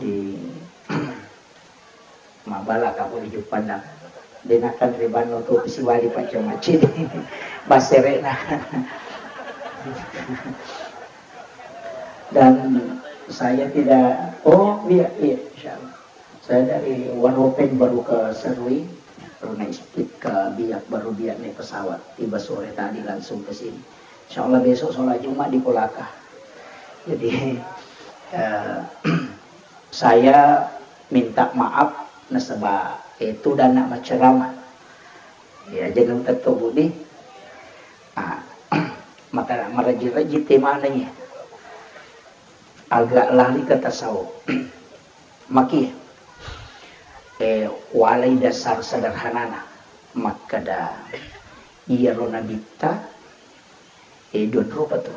Jadi, mabala kapuli juppandang. De nakanre banno tu siwali pacca maccini. Basserena. Dan saya tidak, oh, iya, iya, insya Allah. Saya dari Waropeng baru ke Serui, baru naik speed ke Biak, baru Biak naik pesawat. Tiba sore tadi langsung ke sini. Insya Allah besok sholat Jumat di Kolaka. Jadi, eh, saya minta maaf nasaba, eh, tudang nak maceramah. Ya, jangan tetto budi. Ah, maka maraji-raji temanya. Agak lari ke tasawuf. Maki, eh, walai dasar sederhanana. Makkeda, iyaro nabitta, eh, dua rupa tu.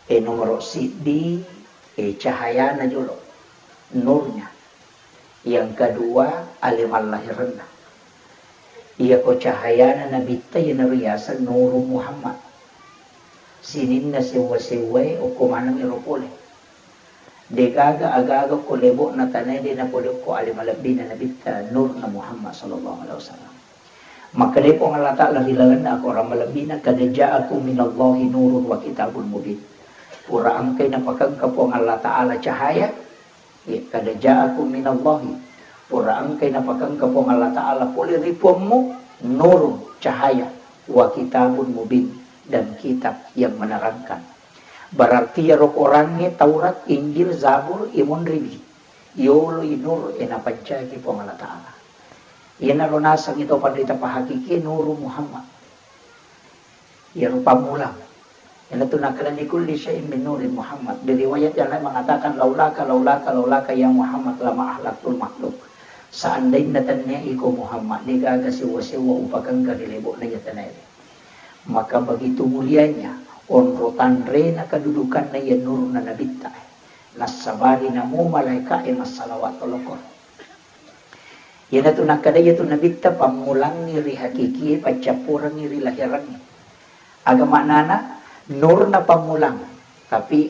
Eh, nomoro siddi, eh, cahayana jolo, nurnya. Yang kedua, ale mallahirenna. Iyako cahayana nabitta iyanaro yaseng Nuru Muhammad. Sininna sewwa-sewwae okko maneng ero pole. Degaga agaga ko lebo'na tanae de napole okko ale malebbina nabitta nurna Muhammad sallallahu alaihi wasallam. Makkedai Puang Allah Ta'ala ri lalenna akorang malebbina, "Qad ja'akum minallahi nurun wa kitabun mubin." Pura engkai napakengka Puang Allah Ta'ala cahaya, ya, "Qad ja'akum minallahi." Pura engkai napakengka Puang Allah Ta'ala pole ri Puammu, nurun, cahaya, wa kitabun mubin, dan kitab yang menerangkan. Berarti iyaro Korangnge, Taurat, Injil, Zabur, imunriwi. Yoloi nur e napancaki Puang Allah Ta'ala. Iyanaro nasengngi to panrita pahakiki nuru Muhammad. Iyaro pammulang. Iyanatu nakkeda, "Likulli syai'in min nuri Muhammad." Di riwayat yang lain mengatakan, "Laulaka, laulaka, laulaka ya Muhammad lama ahlaktul makhluk." Seandainna tennia iko Muhammad, degaga sewwa-sewwa upakengka ri lebo'na iya tanae. Maka begitu mulianya onro tanrena kedudukanna iya nurna nabitta. Nassabari namo malaeka'e massalawat tolokor. Iyanatu nakkeda iyatu nabitta pammulangngi ri hakikie, paccappurengngi ri lahirengnge. Aga maknana? Nurna pammulang, tapi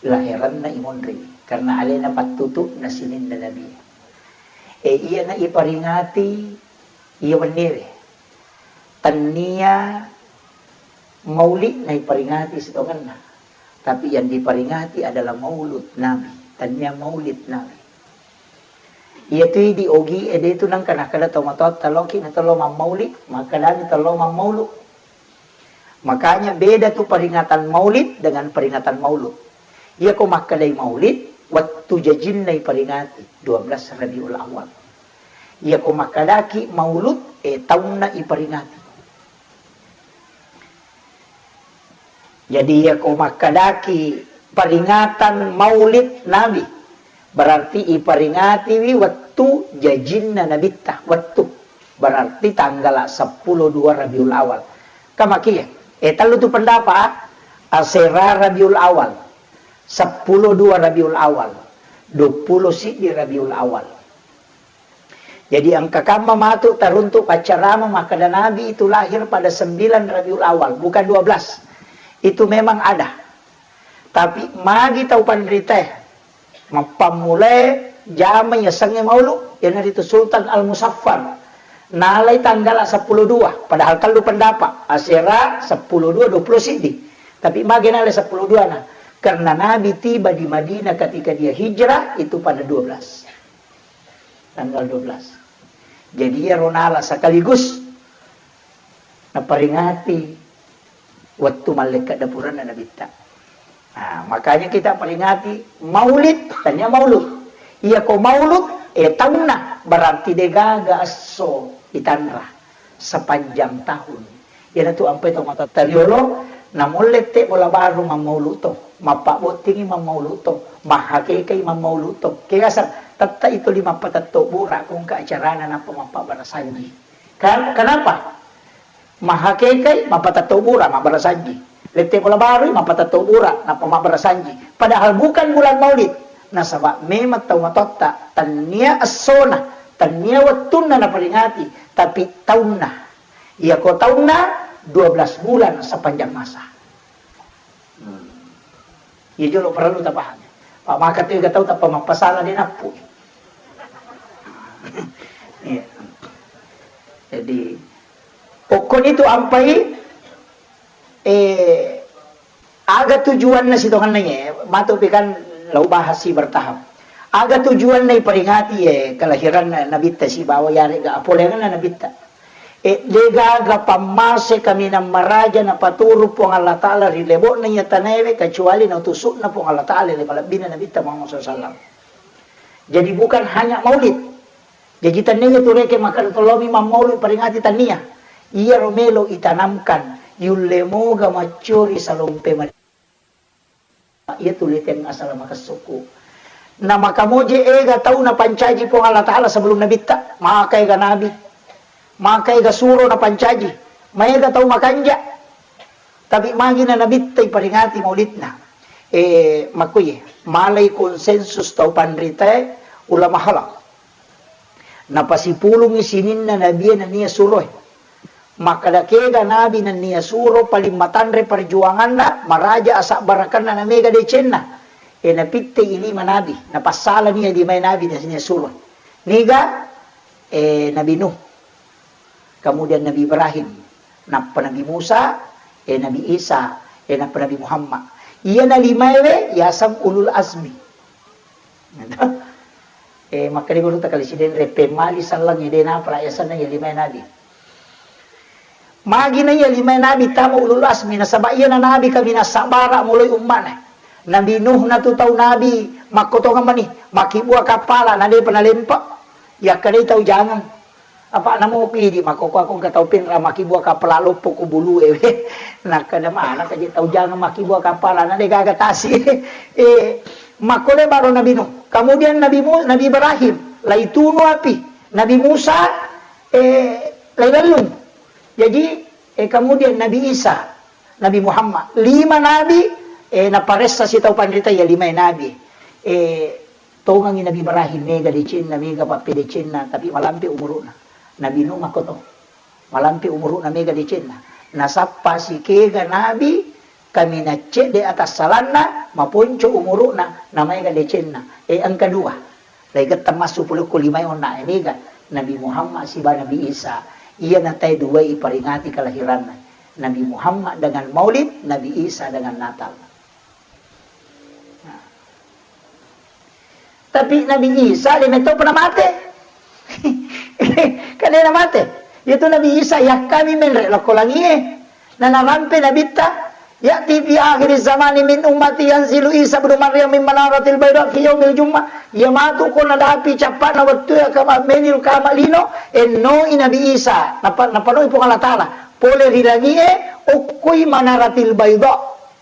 laheranna imonri, karena alena pattutu'na sininna Nabi. E, iyana iparingati iya wenniwe. Tennia mauli'na iparingati sitongenna, tapi yang diperingati adalah maulud Nabi, tennia maulid Nabi. Iyatu idi ogi e, de tu nengka nakkeda tau matoatta, "Loki na tello mammauli," makkedani, "Tello mammaulu." Makanya beda tu peringatan maulid dengan peringatan maulud. Iyako makkedai maulid, wettu jajinna iperingati, dua belas Rabiul Awal. Iyako makkedaki maulud, e, taunna iperingati. Jadi, iyako makkedaki peringatan maulid Nabi, berarti iperingatiwi wettu jajinna Nabitta, wettu. Berarti tanggala seppulo dua Rabiul Awal. Kamakia, e, tellu tu pendapat, asera Rabiul Awal, seppulo dua Rabiul Awal, dua puluh siddi Rabiul Awal. Jadi, engka kamma matu taruntuk paccarama makkeda Nabi itu lahir pada sembilan Rabiul Awal, bukan dua belas. Itu memang ada. Tapi magi tau panritae mappammulae jama yasengnge maulu, iyanaritu Sultan Al-Musaffar. Nalai tanggala seppulo dua, padahal tellu pendapat, asera, seppulo dua, dua puluh siddi. Tapi magi nalai seppulo dua na? Karena Nabi tiba di Madinah ketika dia hijrah itu pada dua belas. Tanggal dua belas. Jadi, iyaro nala sekaligus naperingati wettu mallekka dapuranna Nabitta. Nah, makanya kita peringati maulid, tania maulud. Iyako maulud, e, taunna, berarti degaga esso itanra sepanjang tahun. Iyanatu ampai tau matoatta riolo, namulle te bola baru mammaulu to, mappabbottingi mammaulu to, mahakekai mammaulu to. Kegasang, tetta itu lima patetto bura kongka acarana nappa mappabarasanji. Ka-, kenapa? Mahakekai mapatetto bura mabbarasanji. Lette bola baru mapatetto bura nappa mabbarasanji. Padahal bukan bulan maulid. Nasaba memang tau matoatta, tania essona, tania wettunna naperingati, tapi taunna. Iyako taunna dua belas bulan sepanjang masa. Hmm. Iya jolo perlu tapahami. Pak maka tu ega tau tappa mappasala de nappu. Iya. Jadi, okkoni tu ampai, eh, aga tujuanna sitongenna ye, matu pi kan lau bahas si bertahap. Aga tujuanna iperingati ye kelahiran Nabitta sibawa yarega apolengenna Nabitta. E, degaga pammase kaminang maraja napaturu Puang Allah Ta'ala ri lebo'na iya tanaewe, kecuali nautusukna Puang Allah Ta'ala le malebbina Nabitta Muhammad sallallahu alaihi wasallam. Jadi bukan hanya maulid. Jaji tennia tu reke makkeda tollomi mammaulu peringati, tennia. Iyaro melo itanamkan, yulle moga maccori salompe mad- Iya tu leteng asala makessukku. Na makamoje ega tau napancaji Puang Allah Ta'ala sebelum Nabitta. Maka ega nabi. Maka ega suro napancaji. Maega tau makanja. Tapi magi na Nabitta iperingati maulidna. Eh, makkuye, malai konsensus tau panritae ulama halal. Napasipulungngi sininna nabie nennia suroe. Makkeda kega nabi nennia suro paling matanre perjuanganna, maraja asabbarakenna namega decenna. E, napittei lima nabi, napassalani limae nabi nennia suro. Niga, e, Nabi Nuh, kemudian Nabi Ibrahim, nappa Nabi Musa, e, Nabi Isa, e, nappa Nabi Muhammad. Iyana limaewe yaseng ulul azmi. Eh, makkeda gurutta kali sidenre, pemmali sallang ede napala yasenna iya limae nabi. Magi na iya limae nabi tama ulul azmi, nasaba iyana nabi kaminang sabbara muloi umma'na. Nabi Nuh natu tau nabi makkotongeng mani, makkibua kappala na depa nalempe. Yakkedai tau jangeng. Apa namo pidi makkoko aku engka tau penra makkibua kappala loppo ku bulue. Nakkeda mana kaje tau jangeng makkibua kappala na degaga tasi. Eh, makkole baro Nabi Nuh. Kemudian Nabi Mu-, Nabi Ibrahim, laitunu api. Nabi Musa, eh, lailellung. Jadi, eh, kemudian Nabi Isa, Nabi Muhammad. Lima nabi, eh, naparessa sitau panrita ya lima nabi. Eh, tongangi Nabi Ibrahim, mega decenna, mega pappedecenna, tapi malampe umuru'na. Nabi Nuh makkoto. Malampe umuru'na, mega decenna. Nasappa sikega nabi, kaminang cedde atassalanna, maponco umuru'na, namaega decenna. E, engka dua. Laigetta massupulukku limai onna e, mega Nabi Muhammad siba Nabi Isa. Iyana tae duae iperingati kelahiranna. Nabi Muhammad dengan Maulid, Nabi Isa dengan Natal. Nah. Tapi Nabi Isa de metto pernah mate. Kan de namate. Itu Nabi Isa yakkami menre lokko langie. Nanarampe nabitta, "Ya'ti fi akhiri zamani min ummati yanzilu Isa ibnu Maryam min manaratil baida fi yaumil jum'ah." Iya matu ko nadapi cappana wettu e kama menil kama lino, ennoi Nabi Isa, napa-, napanoi Puang Allah Taala. Pole ri langie, okkoi manaratil baida.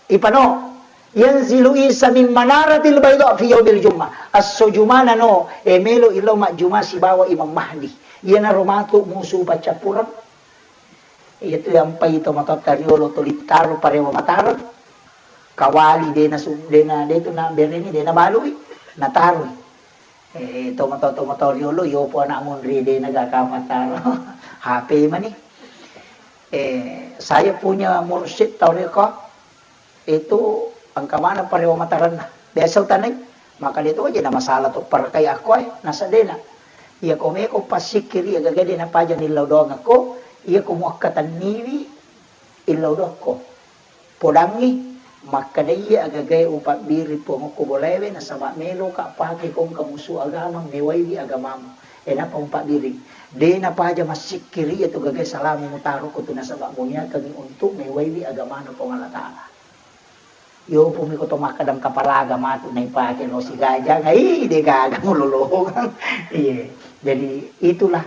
Ipano, "Yanzilu Isa min manaratil baida fi yaumil jum'ah." Esso Jumana no, e melo illau majjuma sibawa Imam Mahdi. Iyanaro matu musu paccappureng. Iyatu yampai tomatoatta riolo tuli taro parewa matareng. Kawali dena su-, dena detu na bereni dena balui, nataroi. Eh, tomatoa-tomatoa riolo, yopo anak munri dena gaka mataro. H P mani. Eh, saya punya mursyid tau reko. Itu engka maneng parewa matarenna. Biasa utanai, maka dia tu aja na masalah tu perkai aku ai, nasadena. Iya ko meko passikkiri iya gaga de napaja nillau doang aku, iya ko muakkatanniwi illau doang ko. Podangi, makkada iya agagae upabbiri Puang okko bolaewe nasaba meloka pake ko engka musu agama mewaiwi agamamu. E napa upabbiri. De napaja massikkiri iya tu gaga salamu mutaro ko tu nasaba boniakangi untuk mewaiwi agamana Puang Allah Taala. Yo, pumi ko to makkadang kapalaga matu naipake lo sigajang, ai de gaga mulolongang. Iya. Jadi itulah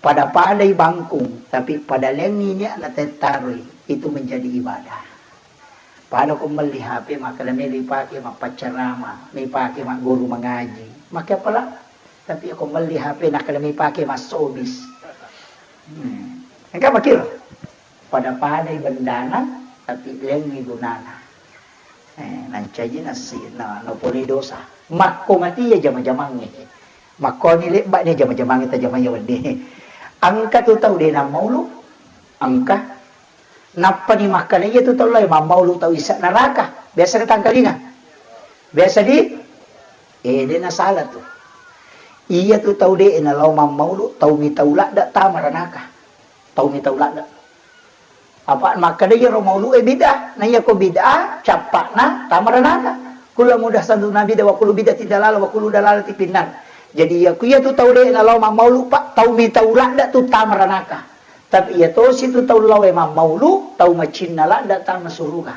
pada-padai bangkung, tapi pada lengi nia'na tettaroi, itu menjadi ibadah. Pada ko melli H P makkada melo ipake mappaccarama, melo ipake magguru mangaji, make apala. Tapi ko melli H P nakkada melo ipake massobis. Hmm. Engka makiro. Pada-padai bendana, tapi lengngi gunana. Eh, nancaji nasi, na, napolei dosa. Makko mati iya jama-jamangnge. Makkoni lebba ni jama-jamangnge tajamai iya wenni. Engka tu tau de nammaulu, engka. Nappani makkada iya tu tau lae mammaulu tau isa neraka. Biasa ketangkalinga. Biasa di, eh, de nasala tu. Iya tu tau de nalao mammaulu, tau mitau ladda tama ranaka. Tau mitau ladda. Apa makkeda iyaro maulu'e bid'ah, na iyako bid'ah, cappa'na tama ranaka. Kullu muhdatsatin bid'ah wa kullu bid'atin dalalah wa kullu dalalatin finnar. Jadi iyako iyatu tau de nalao mammaulu, Pak, tau mitau ladda tu tama ranaka. Tapi iya tosi tu tau laoe mammaulu, tau macinna ladda tama suruga.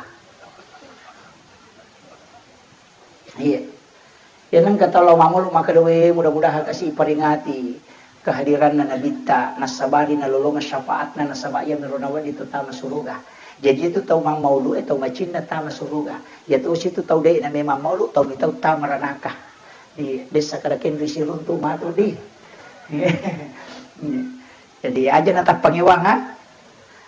Iya. Iya, nengka tau lao mammaulu makkeda, "We, mudah-mudahan kasi iperingati kehadiranna Nabitta, nassabari nalolongeng syafaatna, nasaba iyamiro nawedding tu tama suruga." Jadi itu tau mammaulu e, tau macinna tama suruga. Iya tosi tu tau de na memang maulu, tau mitau tama ranaka. Iya, dessa kada kenri siruntu matu di. Jadi aja natappangewang, ha?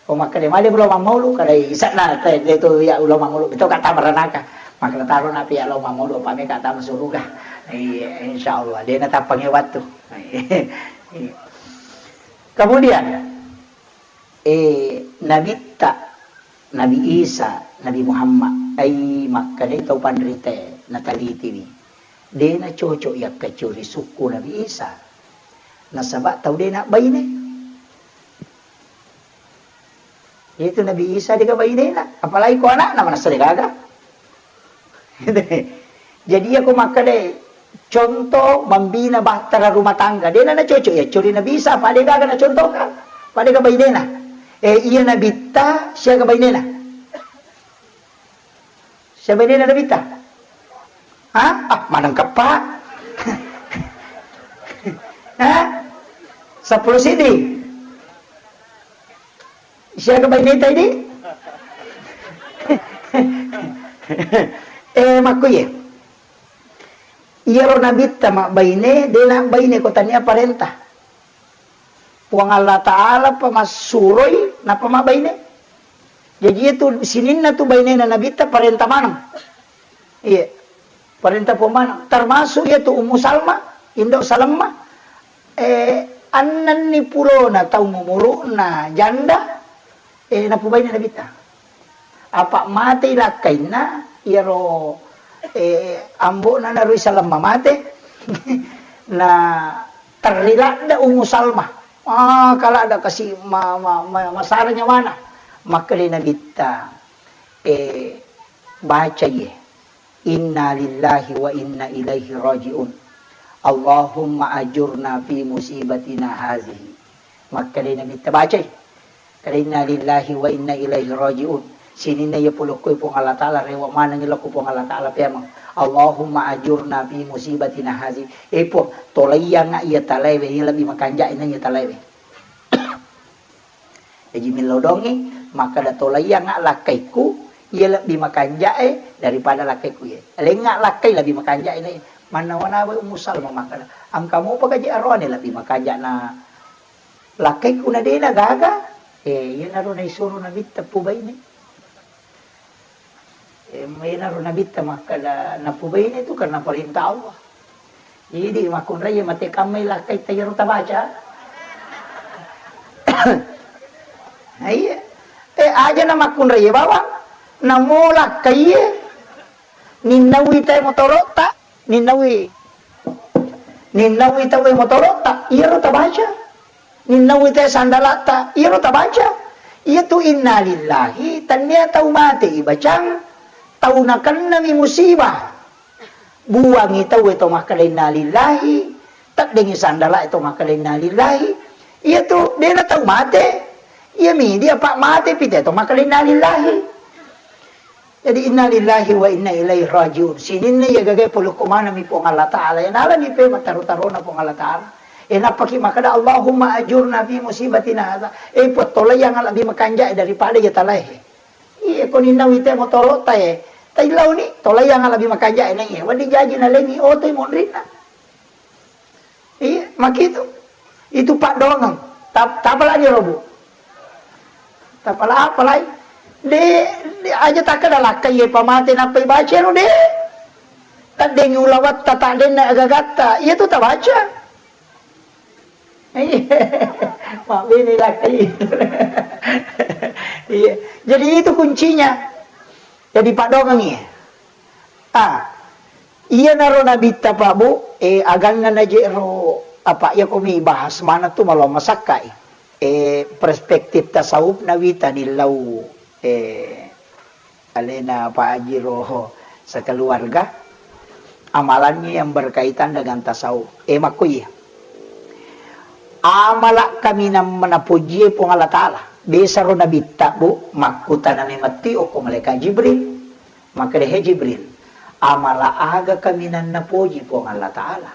Ko makkeda male lao mammaulu, kada ise'na te, de tu iya lao mammaulu, itu ka tama ranaka. Makkeda taro napi iya lao mammaulu, apa meka tama suruga. Iya, insyaallah, de natappangewang tu. Kemudian, eh, Nabitta, Nabi Isa, Nabi Muhammad, ai makkeda tau panrite, natalitiwi. De nacocok yakkaccuri sukku Nabi Isa. Nasaba tau de nabbaine. Itu Nabi Isa dega bainena, apalagi ko anakna manessa degaga. Jadi iya ko makkeda contoh membina bahtera rumah tangga, de na nacocok iya curi Nabi Isa, apa degaga nacontohkan, apa dega bainena. Eh, iya Nabitta siaga bainena. Siaga bainena Nabitta? Ha? Ah, maneng keppa. Ha? Seppulo siddi. Siaga baineta idi? Eh, makkuye. Iyaro Nabitta mabbaine, de nabbaine ko tania parenta. Puang Allah Ta'ala pa massuroi, nappa mabbaine. Jaji, iyatu sininna tu bainena Nabitta parenta maneng. Iya, parenta Puang maneng. Termasuk iyatu Ummu Salma, Indo Salemma. Eh, annenni pulona tau mumuru'na janda, Eh, napubaini Nabitta. Apa' matei lakkainna, iyaro, eh, ambo'na naro isaleng mamate, na terri ladde Ummu Salmah. Ah, kala ada kasi ma-, ma-, ma-, masara nyawana. Makkedai Nabitta, eh, bacai, eh. Inna lillahi wa inna ilaihi raji'un. Allahumma ajurna fi musibatina hazihi. Makkedai Nabitta, bacai. Kada inna lillahi wa inna ilaihi raji'un. Sininna iya polokkoi Puang Allah Ta'ala, rewa manengngi lao ko Puang Allah Ta'ala peameng. Allahumma ajurna fi musibatina hazi. Eh Puang, tolaiyangnga iya talaewe, iya lebbi makanja'e na iya talaewe. Jaji millau dongi, makkeda tolaiyangnga lakkaiku, iya lebbi makanja'e daripada lakkaiku iya. Lengnga lakkai lebbi makanja'e na iya. Mannawa-nawa Ummu Salma makkeda, engka mopa gaji aroane lebbi makanja'na lakkaiku na de' na gaga, eh, iyanaro naisuro Nabitta pubaine. Eh, iyanaro Nabitta makkeda napubaine tu karena perintah Allah. Jadi makkunrai mate kammai lakkai tayaro tabaca. Nah, iya. Eh, aja na makkunrai bawang, namo lakkai, ninnawi te motoro'ta. Ninnawi, ninnawi tauwe motoro'ta, iyaro tabaca. Ninnawi te sandalatta, iyaro tabaca. Iyatu inna lillahi, tennia tau mate ibacang, tau nakennami musibah. Buangi tauwe to makkeda inna lillahi, teddengi sandala to makkeda inna lillahi. Iyatu de'na tau mate. Iyami dia pa mate pite to makkeda inna lillahi. Jadi, inna lillahi wa inna ilaihi raji'un. Sininna iya gaga polokko manami Puang Allah Ta'ala. Iya nalani pe mataro-tarona Puang Allah Ta'ala. Eh, nappaki makkeda, Allahumma ajurna fi musibatina hadza. Eh, Puang, tolaiyangnga lebbi makanja'e daripada iya talae. Iya, ko ninnawi te motoro'ta, eh. Taillauni, tolaiyangnga lebbi makanja'e na iya. Wedding jaji nalengngi oto monrinna. Iya, makitu. Itu paddoangeng. Tap-, tapalani robu. Tapala apalai? De', de', aja takkeda lakkai iye pamate nappai bacero, de'. Taddengngi ulawatta, taddenna agagatta. Iya tu tabaca. Iya. Mabbene lakkai itu. Iya. Jadi itu kuncinya. Jadi paddoangengngi. Ah, iyanaro Nabitta, Pak, Bu, eh, aganna naje'ro, apa, iya ko mi bahas mana tu malo masakkai. Eh, perspektif tasawuf nawita nillau, eh, alena Pak Haji ro sekeluarga, amalannya yang berkaitan dengan tasawuf. Eh, makko iya. Amala kaminang manapojie Puang Allah Ta'ala. Desaro Nabitta, Bu, makkutanami metti okko malaikat Jibril. Makkeda, "He Jibril, amala aga kaminang napoji Puang Allah Ta'ala?"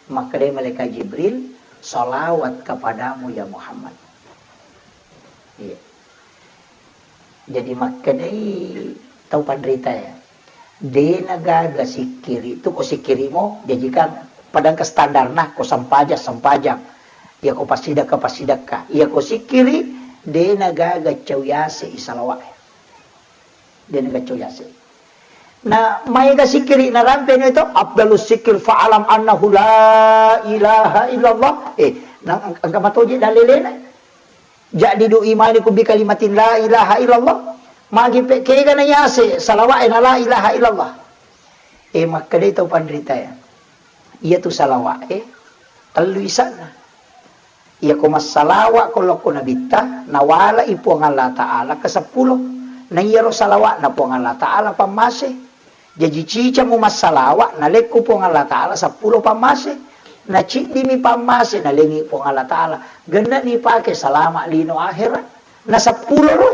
Makkeda malaikat Jibril, "Salawat kepadamu ya Muhammad." Iya. Jadi makkedai tau panrita ya, de' nagaga sikkiri tu ko sikkirimo, jaji kan padangka standarna ko sempajang, sempajang. Iya ko passidekka, passidekka. Iya ko sikkiri, de' nagaga cau yase i salawat. De' nagaga cau yase. Na maega sikkiri narampeni to, afdalus sikkir fa'alam annahu la ilaha illallah. Eh, na engka matoji dalilena. Jaddidu imanikum bi kalimatin la ilaha illallah. Magi pe kega na yase salawa'e na la ilaha illallah. Eh, makkedai tau panrita ya. Iya tu salawa'e tellu isanna. Iya ko massalawa ko lokko Nabitta, nawalai Puang Allah Ta'ala ke seppulo. Na iyaro salawa'na Puang Allah Ta'ala pammase. Jaji cicammu massalawa, nalekku Puang Allah Ta'ala seppulo pammase. Na ciddimi pammase, nalengi Puang Allah Ta'ala. Gennani pake salama lino akhirat. Na seppulo ro.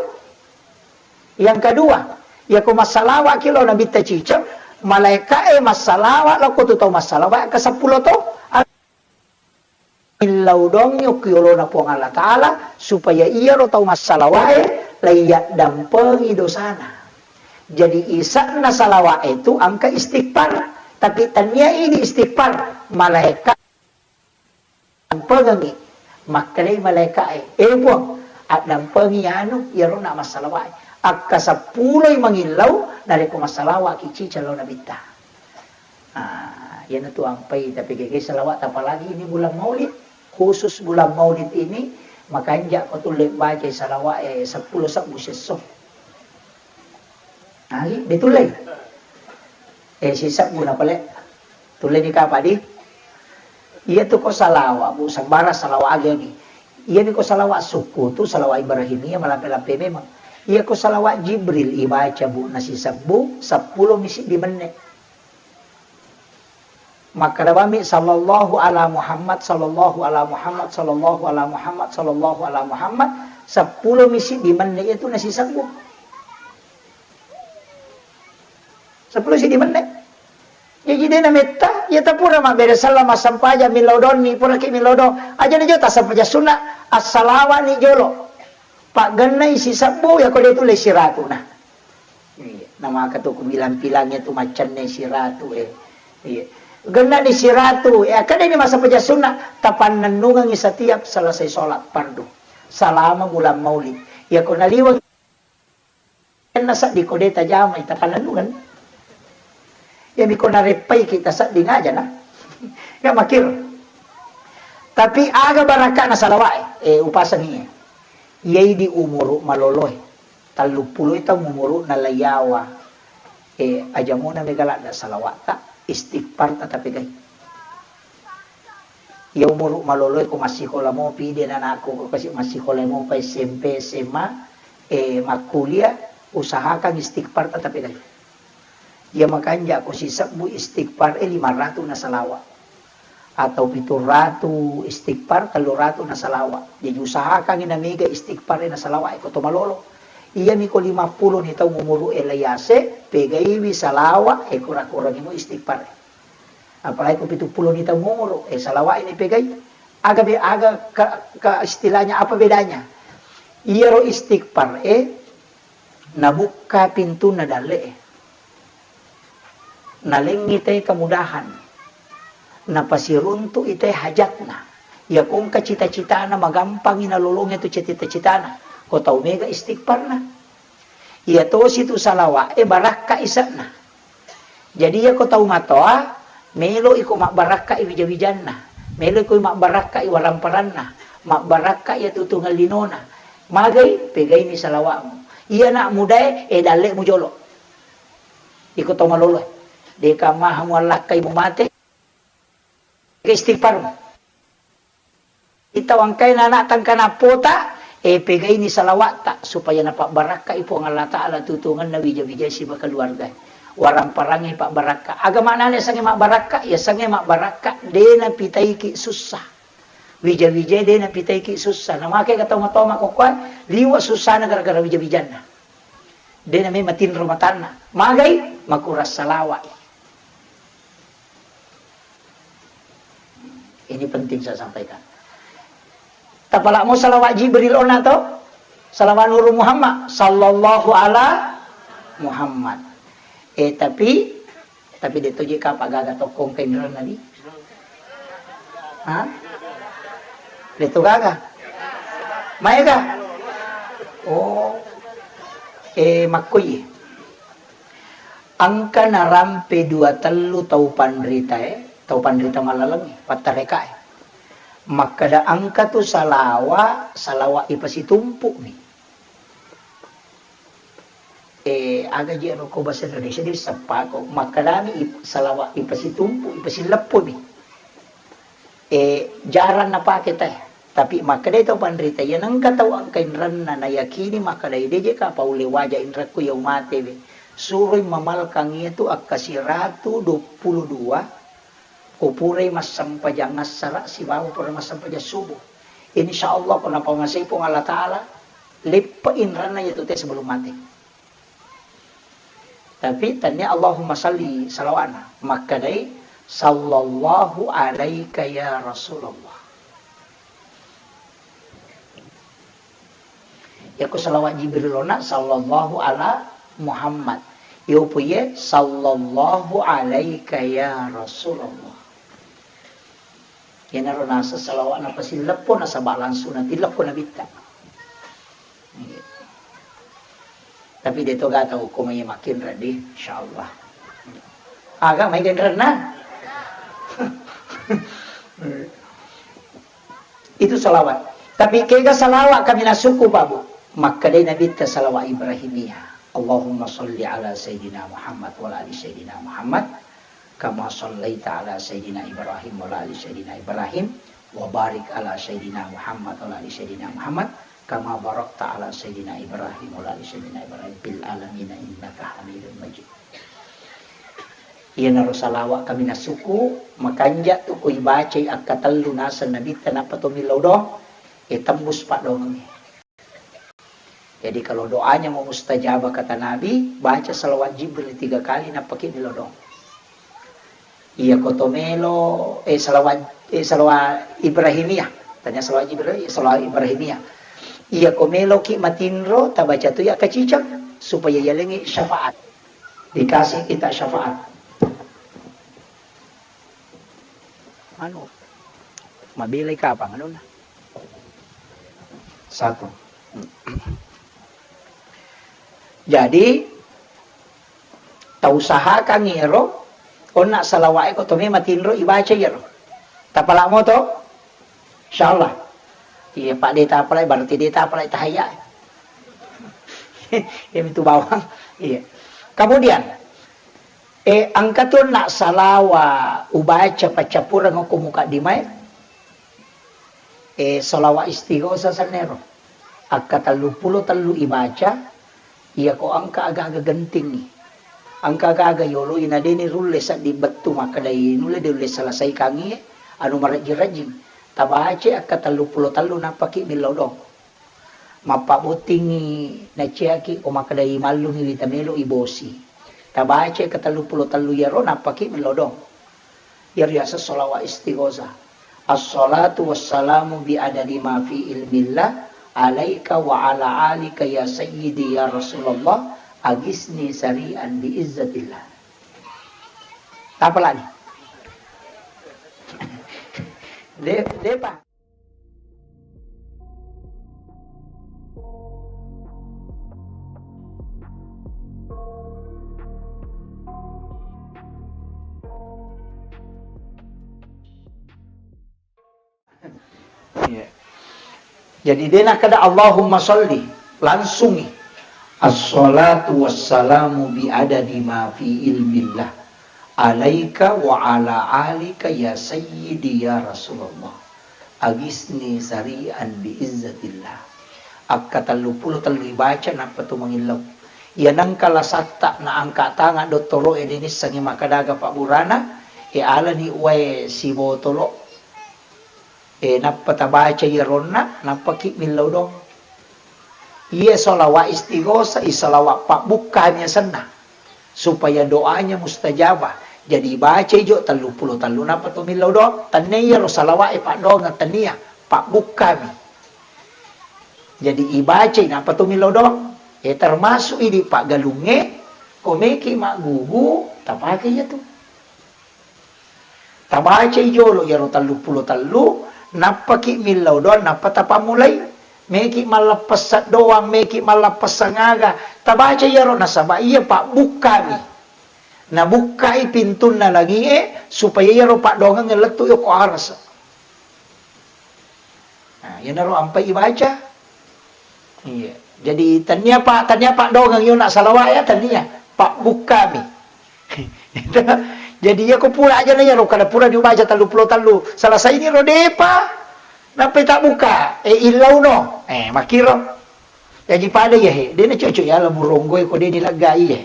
Yang kedua, iya ko massalawa ki lo Nabitta cicam, malaika'e massalawa lokko tu tau massalawa ke seppulo to. Millau dongi okki olona Puang Allah Ta'ala, supaya iyaro tau massalawae laiyaddampengni dosana. Jadi, isa'na salawae tu engka istighfar, tapi tania idi istighfar, malaeka dampengengi, makkedai malaekae, "Eh, Puang, addampengi anu, iyaro na massalawae." Akka seppuloi mangillau, narekko massalawa ki cica lao Nabitta. Ah, iyanatu ampai tapegege salawat, apalagi ini bulan Maulid. Khusus bulan Maulid ini, Makanja ko tulle bacai salawa'e seppulo sebbu siesso. Ali, de tulle. Eh, sisebbu na pale. Tulle ni kapa di? Iya tu ko salawa, Bu, sembara salawa agi-agi. Iya ni ko salawa sukku tu, salawa Ibrahimiyah, malampe-lampe memang. Iya ko salawa Jibril ibaca, Bu, na sisebbu, seppulo mi siddi menne. Makkeda bami, "Sallallahu ala Muhammad, sallallahu ala Muhammad, sallallahu ala Muhammad, sallallahu ala Muhammad," seppulo mi siddi menne itu na sisebbu. Seppulo siddi menne. Jaji de na metta, iya tapura mabbere sallama sampaja millau donni, puraki millau do. Aja ni jo tasampaja sunna, assalawa ni jolo. Paggennai sisebbu, yako de tulle siratu na. Iya, namaka tu kubilang-bilang iya tu maccenne siratu, eh. Iya. Gennani siratu, eh, akkeda ni masa peja sunna, tapannennungengi setiap selesai sholat fardu. Selama bulan Maulid. Iya, ko naliweng enna seddi ko de tajamai, tapannennungeng. Iya, mi ko nareppai kita seddi ngaja na. Ya makir. Tapi aga barakana salawat, eh, upasani, eh. Iyai di umuru maloloe. Telluppulo taung umuru'na laiyawa. Eh, ajamuna mega ladda salawa'ta, istighfarta tapegai. Iya umuru maloloe ko massikola mopi, de nanakku ko kasi massikola mopa S M P, S M A, eh, makkuliah, usahakan istighfarta tapegai. Iya makanja ko sisebbu istighfar e lima ratu na salawa. Atau pitu ratu istighfar, tellu ratu na salawa. Jadi usahakan na mega istighfar e na salawa e ko to malolo. Iya mi ko lima pulo ni taung umuru e laiase, pegaiwi salawa e kura-kurangi mu istighfar e. Apalagi ko pitu pulo ni taung umuru e salawa e ni pegai. Aga be, aga ka, ka istilahnya apa bedanya? Iyaro istighfar e nabukka pintunna dalle'e. Nalengngi te kemudahan. Napasiruntu'i te hajatna. Iya ko engka cita-citana magampangi nalolongi tu cita-citana. Ko tau mega istighfarna. Iya tosi tu salawa'e barakka ise'na. Jadi, iya ko tau matoa, melo iko mabbarakkai wija-wijanna, melo iko mabbarakkai waramparanna, mabbarakkai iyatu tungeng linona. Magai, pegaini salawa'mu. Iya nak mudae, eh, dalle'mu jolo. Iko tau maloloe. Deka maha muallakkai mumate. Istighfar. Ita wangkaina anak tangkanappota, eh, pegaini salawa'ta, supaya napabbarakkai Puang Allah Ta'ala tutungenna wija-wija siba keluarga. Waramparangngi pabbarakka. Aga maknana yasengnge mabbarakka? Yasengnge mabbarakka, de napitaiki sussa. Wija-wija de napitaiki sussa. Namake ga tau matoa makkokkoe, liwa sussana gara-gara wija-wijanna. De namai matinro matanna. Magai? Makurang salawa'i. Ini penting saya sampaikan. Tapalamo salawat Jibril ona to? Salawat Nuru Muhammad, sallallahu ala Muhammad. Eh, tapi, tapi de toje kapa gaga tokkong kainreng nabi. Ha? De to gaga. Maega? Oh. Eh, makkoi. Engka narampe dua tellu tau panritae, tau panrita mallalengnge, pattarekae. Makkeda engka tu salawa, salawa ipasitumpu'mi. Eh, aga je ro ko bahasa Indonesia di seppako. Makkedami ip-, salawa ipasitumpu, ipasileppu'mi. Eh, jarang napake teh. Tapi makkedai tau panrita, iya nengka tau engka inrenna, nayakini makkedai, "De je ka paulle waja inrekku iya umatewe." Suroi mamalkang iyatu akka siratu duappulo dua, ko purai massempajang assara sibawa pura massempajang subuh. Insya Allah, ko napangasai Puang Allah Ta'ala, leppe inrenna iyatu te sebelum mate. Tapi tania Allahumma salli salawatna, makkedai, "Sallallahu alaika ya Rasulullah." Yako salawat Jibril ona, "Sallallahu ala Muhammad." Yopo ye, "Sallallahu alaika ya Rasulullah." Iyanaro naseng salawat napasileppo nasaba langsung natilleppo nabitta. Tapi de to gata ko mai makinra di, insyaallah. Aga mai genrenna. Itu salawat. Tapi kega salawat kami nasukku, Pak Bu? Makkedai Nabitta salawat Ibrahimiyah. Allahumma salli ala Sayyidina Muhammad wa ala ali Sayyidina Muhammad. Kama sallaita ala Sayyidina Ibrahim wa ala ali Sayyidina Ibrahim. Wa barik ala Sayyidina Muhammad wa ala ali Sayyidina Muhammad. Kama barakta ala Sayyidina Ibrahim wa ala ali Sayyidina Ibrahim fil alamina innaka hamidun majid. Iyanaro salawat kami nasukku, makanja tu ko ibacai akkatellu naseng Nabitta nappa to millau doang, e tembus paddoangengnge. Jadi kalau doanya mau mustajabah kata Nabi, baca salawat Jibril tiga kali nappaki millau doang. Iya ko to melo, eh, salawat, eh, salawat Ibrahimiyah. Tanya salawat Jibril, iya salawat Ibrahimiyah. Iya ko melo ki matinro, tabaca tu ya kaciceng supaya yalengi syafaat. Dikasih kita syafaat. Anu, mabelai kapang anunna. Satu. Jadi, tausahakan iyaro, onna salawa'e ko to mema tinro ibaca iyaro. Tapala moto? Insyaallah. Iya, Pak, de tapalai, berarti de tapalai tahayya. Iya, mitu bawang. Iya. Kemudian, eh, engka tu onna salawa ubaca paccappureng ko mukaddimae. Eh, salawat istighosah sennero. Akka telluppulo tellu ibaca, iya ko engka aga-aga gentingngi. Engka aga-aga yoloi na deni rulle sedding bettu makkedai nulle de ulle selesaikangngi, anu marejjing-rejjing. Tabaca akka telluppulo tellu nappaki millau doang. Mappabbottingngi naciaki ko makkedai mallungngi wita melo ibosi. Tabaca akka telluppulo tellu iyaro nappaki millau doang. Iyaro yaseng sholawat istighosah. Assalatu wassalamu bi adadi ma fi ilmillah alaika wa ala alika ya sayyidi ya Rasulullah agisni sari'an bi izzatillah. Tapalani. De, depa. Iya. Jadi, de nakkeda, "Allahumma sholli," langsungngi, "Assalatu wassalamu bi adadi ma fi ilmillah, alaika wa ala alika ya sayyidi ya Rasulullah, agisni sari'an bi izzatillah." Akka telluppulo tellu ibaca, nappa tu mangillau. Iya nengka lasatta na angka tangan dottoro'e, de nissengngi makkeda aga pabburana, e alani uwae sibotolo. E, nappa tabaca iyaronna, nappaki millau doang. Iye sholawat istighosah, i sholawat pabbukkami asenna. Supaya doanya mustajabah. Jadi, ibacai jo telluppulo tellu, nappa to millau doang. Tennia iyaro sholawat e paddoangeng, tennia, pabbukkami. Jadi, ibacai, nappa to millau doang. E, termasuk idi paggalungnge, ko meki maggugu, tapake iyatu. Tabacai jolo iyaro telluppulo tellu, nappaki millau doang, nappa tapammulai. Meki mallappessang doang, meki mallappessang aga. Tabaca iyaro nasaba iya pabbukkami. Nabukkai pintunna langie, supaya iyaro paddoangengnge lettu yoko arasa. Nah, iyanaro ampai ibaca. Iya. Jadi, tennia pa-, tennia paddoangeng iyona salawat ya, tennia. Pabbukkami. Jadi, iya ko pura aja na iyaro, kada pura dibaca telluppulo tellu. Selesai ni ro depa. Nappa tabbuka. Eh, illauno. Eh, makkiro. Jaji pada iya he. De na cocok ya, labu ronggoe ko de ni laggai iya.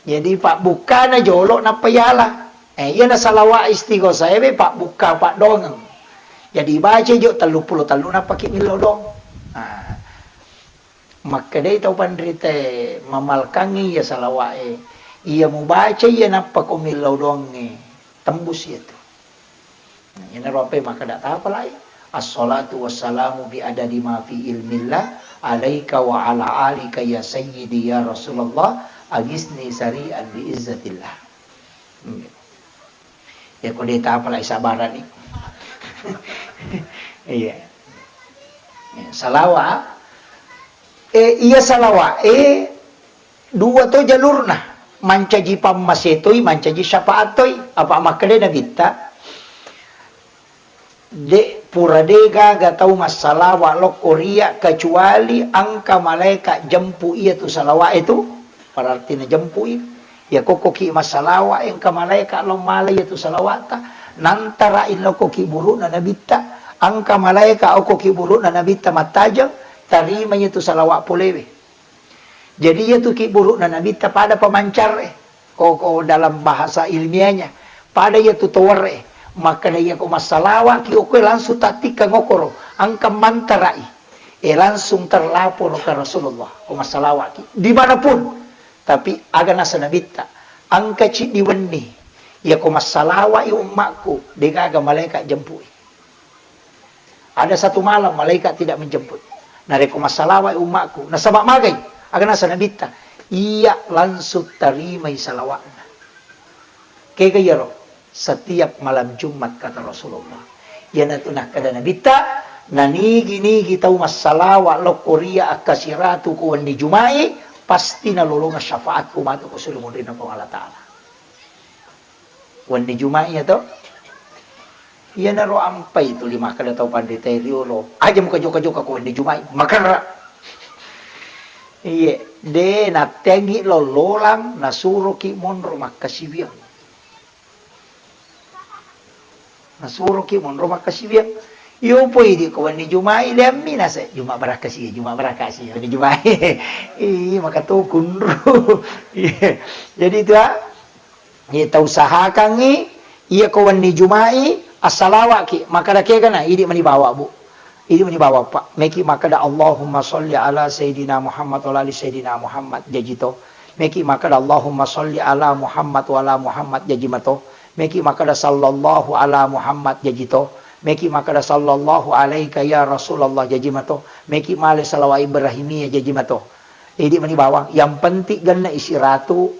Jadi, pabbukkana jolo nappa yala. Eh, iyana salawat istighosah, eh, be pabbukka paddoangeng. Jadi, ibaca jo telluppulo tellu nappaki millau doang. Nah, makkedai tau panritae, mamalkangngi iya salawat e. Iya mubaca iya nappa ko millau doangnge, tembus iya tu. Nah, iyanaro apai makkeda tapalai, "Assalatu wassalamu bi adadi ma fi ilmillah, alaika wa ala alika ya sayyidi ya Rasulullah, agisni sari'an bi izzatillah." Hmm. Ya, ko de tapalai sabarani. Iya. Ya, salawa. Eh, iya salawa. Eh, Dua to jalurna, mancaji pammasé toi, mancaji syafaat toi. Apa makkedai Nabitta, de, Pura de gaga tau massalawa lokko ria kecuali engka malaika jempu iya tu salawa e tu, berarti najempui. Iya kokko ki massalawa, engka malaika lo mala iya tu salawata, nantara i lokko ki burukna nabitta, engka malaika okko ki burukna nabitta mattajeng, tarima iya tu salawa polewe. Jadi, iya tu ki burukna nabitta pada pemancar e. Ko, ko dalam bahasa ilmiahnya, pada iya tu tower e. Makkeda iya ko massalawa ki okko e langsung tattikkang okkoro, engka mantara i. E langsung terlapor ke Rasulullah, ko massalawa ki. Dimanapun. Tapi aga nasa nabitta, engka ciddi wenni. Iya ko massalawa i ummakku, degaga malaikat jempui. Ada satu malam malaikat tidak menjemput. Narekko massalawa i ummakku, nasaba magai, aga nasa nabitta, iya langsung tarimai salawatna. Kega iyaro? Setiap malam Jumat, kata Rasulullah. Iyanatu nakkeda nabitta, nanigi-nigi tau massalawa lokko ria akkasiratu ko wenni Juma'i, pasti nalolongeng syafaatku matu ko suri munrinna Puang Allah Ta'ala. Wenni Juma'i iya to? Iyanaro ampai tuli makkeda tau panrita e riolo, aja muka joka-joka ko wenni Juma'i, makerra. Iye, de natteangi lollolang, nasuroki monro makkasiwiang. Nasuroki monro makkasiwiang. Iyo poi di ko wenni Juma'i, leammi nase, Juma' barakkasi, Juma' barakkasi, wenni Juma'i. Ih, maka to kunru. Iya. Jadi itu, ah, Iya, tausahakangngi, iya ko wenni Juma'i, assalawa'ki, makkeda kegana, idi mani bawa, Bu. Idi mani bawa, Pak. Meki makkeda, "Allahumma sholli ala Sayyidina Muhammad wa ala ali Sayyidina Muhammad," jaji to. Meki makkeda, "Allahumma sholli ala Muhammad wa ala Muhammad," jaji mato. Meki makkeda, "Sallallahu ala Muhammad," jaji to. Meki makkeda, "Sallallahu alaika ya Rasulullah," jaji mato. Meki male salawat Ibrahimiyah, jaji mato. Idi mani bawang. Yang penting genna isi ratu.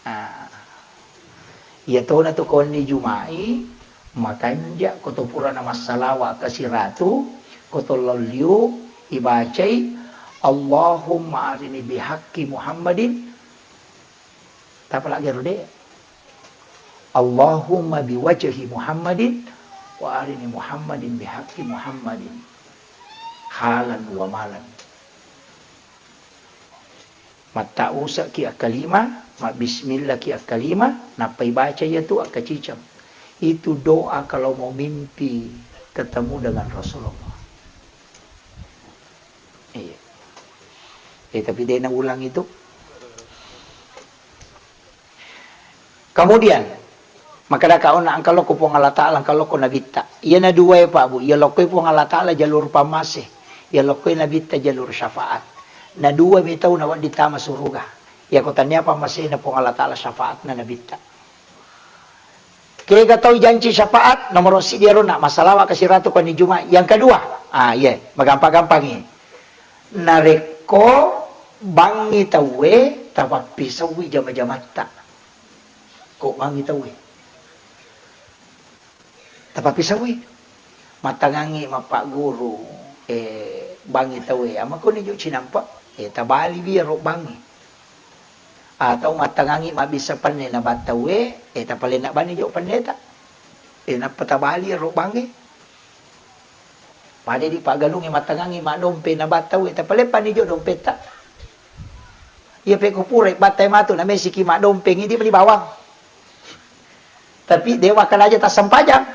Ah. Iyatona tu ko wenni Juma'i, makanja ko to purana massalawa ka siratu, ko to lolliu, ibacai, "Allahumma arini bihaqqi Muhammadin." Tapa lagi ro de. "Allahumma biwajhi Muhammadin wa arini Muhammadin bihaqqi Muhammadin." Halan wa malan. Matta'usaki akkalima, mabbismillaki akkalima, nappa ibaca iyatu akkaciceng. Itu doa kalau mau mimpi ketemu dengan Rasulullah. Iya. Eh, tapi de naulang itu. Kemudian, makkedaka onna engka lokko Puang Allah Ta'ala, engka lokko Nabitta. Iyana duae, Pak, Bu, iya lokkoe Puang Allah Ta'ala jalur pammase, iya lokkoe Nabitta jalur syafaat. Na dua mi tau nawedding tama suruga. Iyako tania pammasena Puang Allah Ta'ala, syafaatna Nabitta. Kega tau janci syafaat, nomoro siddi iyaro na massalawa ka siratu ko wenni Juma. Yang kedua, ah, iya, magampa-gampangi. Narekko bangngi tauwe, tapappisaui jama-jamatta. Ko bangngi tauwe, tapappisaui. Mattangangngi mappagguru, eh, bangngi tauwe, amakoni jo cinampe, eh, tabaliwi iyaro bangnge. Atau mattangangngi mabbissa penne na battauwe, eh, tapalenna bani jo penneta. Eh, nappa tabali iyaro bangnge. Pada di paggalungnge mattangangngi maddompe na battauwe, tapaleppani jo dompetta. Iya pekko pura battai matu, na mesiki maddompeng, idi mani bawang. Tapi de makkeda aja tassempajang.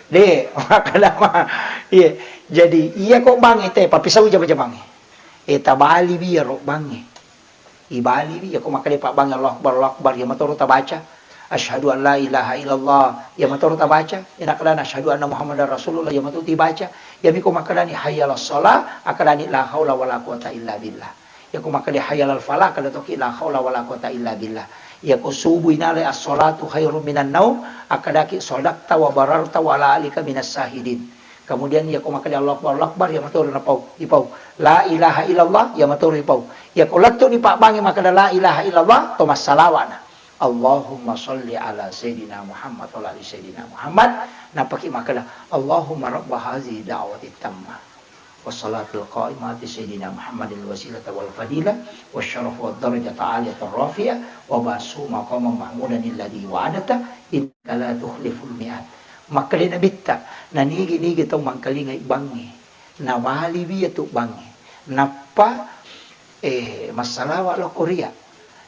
De, makkeda ma. Iya. Jadi, iya ko bangnge te, pappisau jama-jamangnge. Eh, tabaliwi iyaro bangnge. Ibaliwi, iyako makkeda pabbangnge Allahu Akbar, Allahu Akbar, iya matoro tabaca. Asyhadu an la ilaha illallah, iya matoro tabaca. Iya nakkedana asyhadu anna Muhammadar Rasulullah, iya matoro tibaca. Iyami ko makkedani hayya 'alas shalah, akkedani la haula wala quwata illa billah. Iyako makkeda hayya 'alal falah, akkeda toki la haula wala quwata illa billah. Iyako subuh inalai as-shalatu khairum minan naum, akkedaki shadaqta wa bararta wa ala alika minas syahidin. Kemudian iyako makkeda Allahu Akbar, Allahu Akbar, iya matoro napau, ipau. La ilaha illallah, iya matoro ipau. Iyako lettu ni pabbangnge makkeda la ilaha illallah, to massalawa'na. Allahumma shalli ala Sayyidina Muhammad wa ala ali Sayyidina Muhammad. Nappaki makkeda, Allahumma rabba hazihi da'wati tamma. Wassalatul qa'imati Sayyidina Muhammadil wasilata wal fadila. Wasyarafa wad darajata aliyata rafi'ah. Wa ba'su maqamam mahmudan alladhi wa'adata. Innaka la tukhliful mi'ad. Makkedai Nabitta, nanigi-nigi tau mangkalingai bangnge, nabaliwi iyatu bangnge, nappa, eh, massalawa lao ko ria,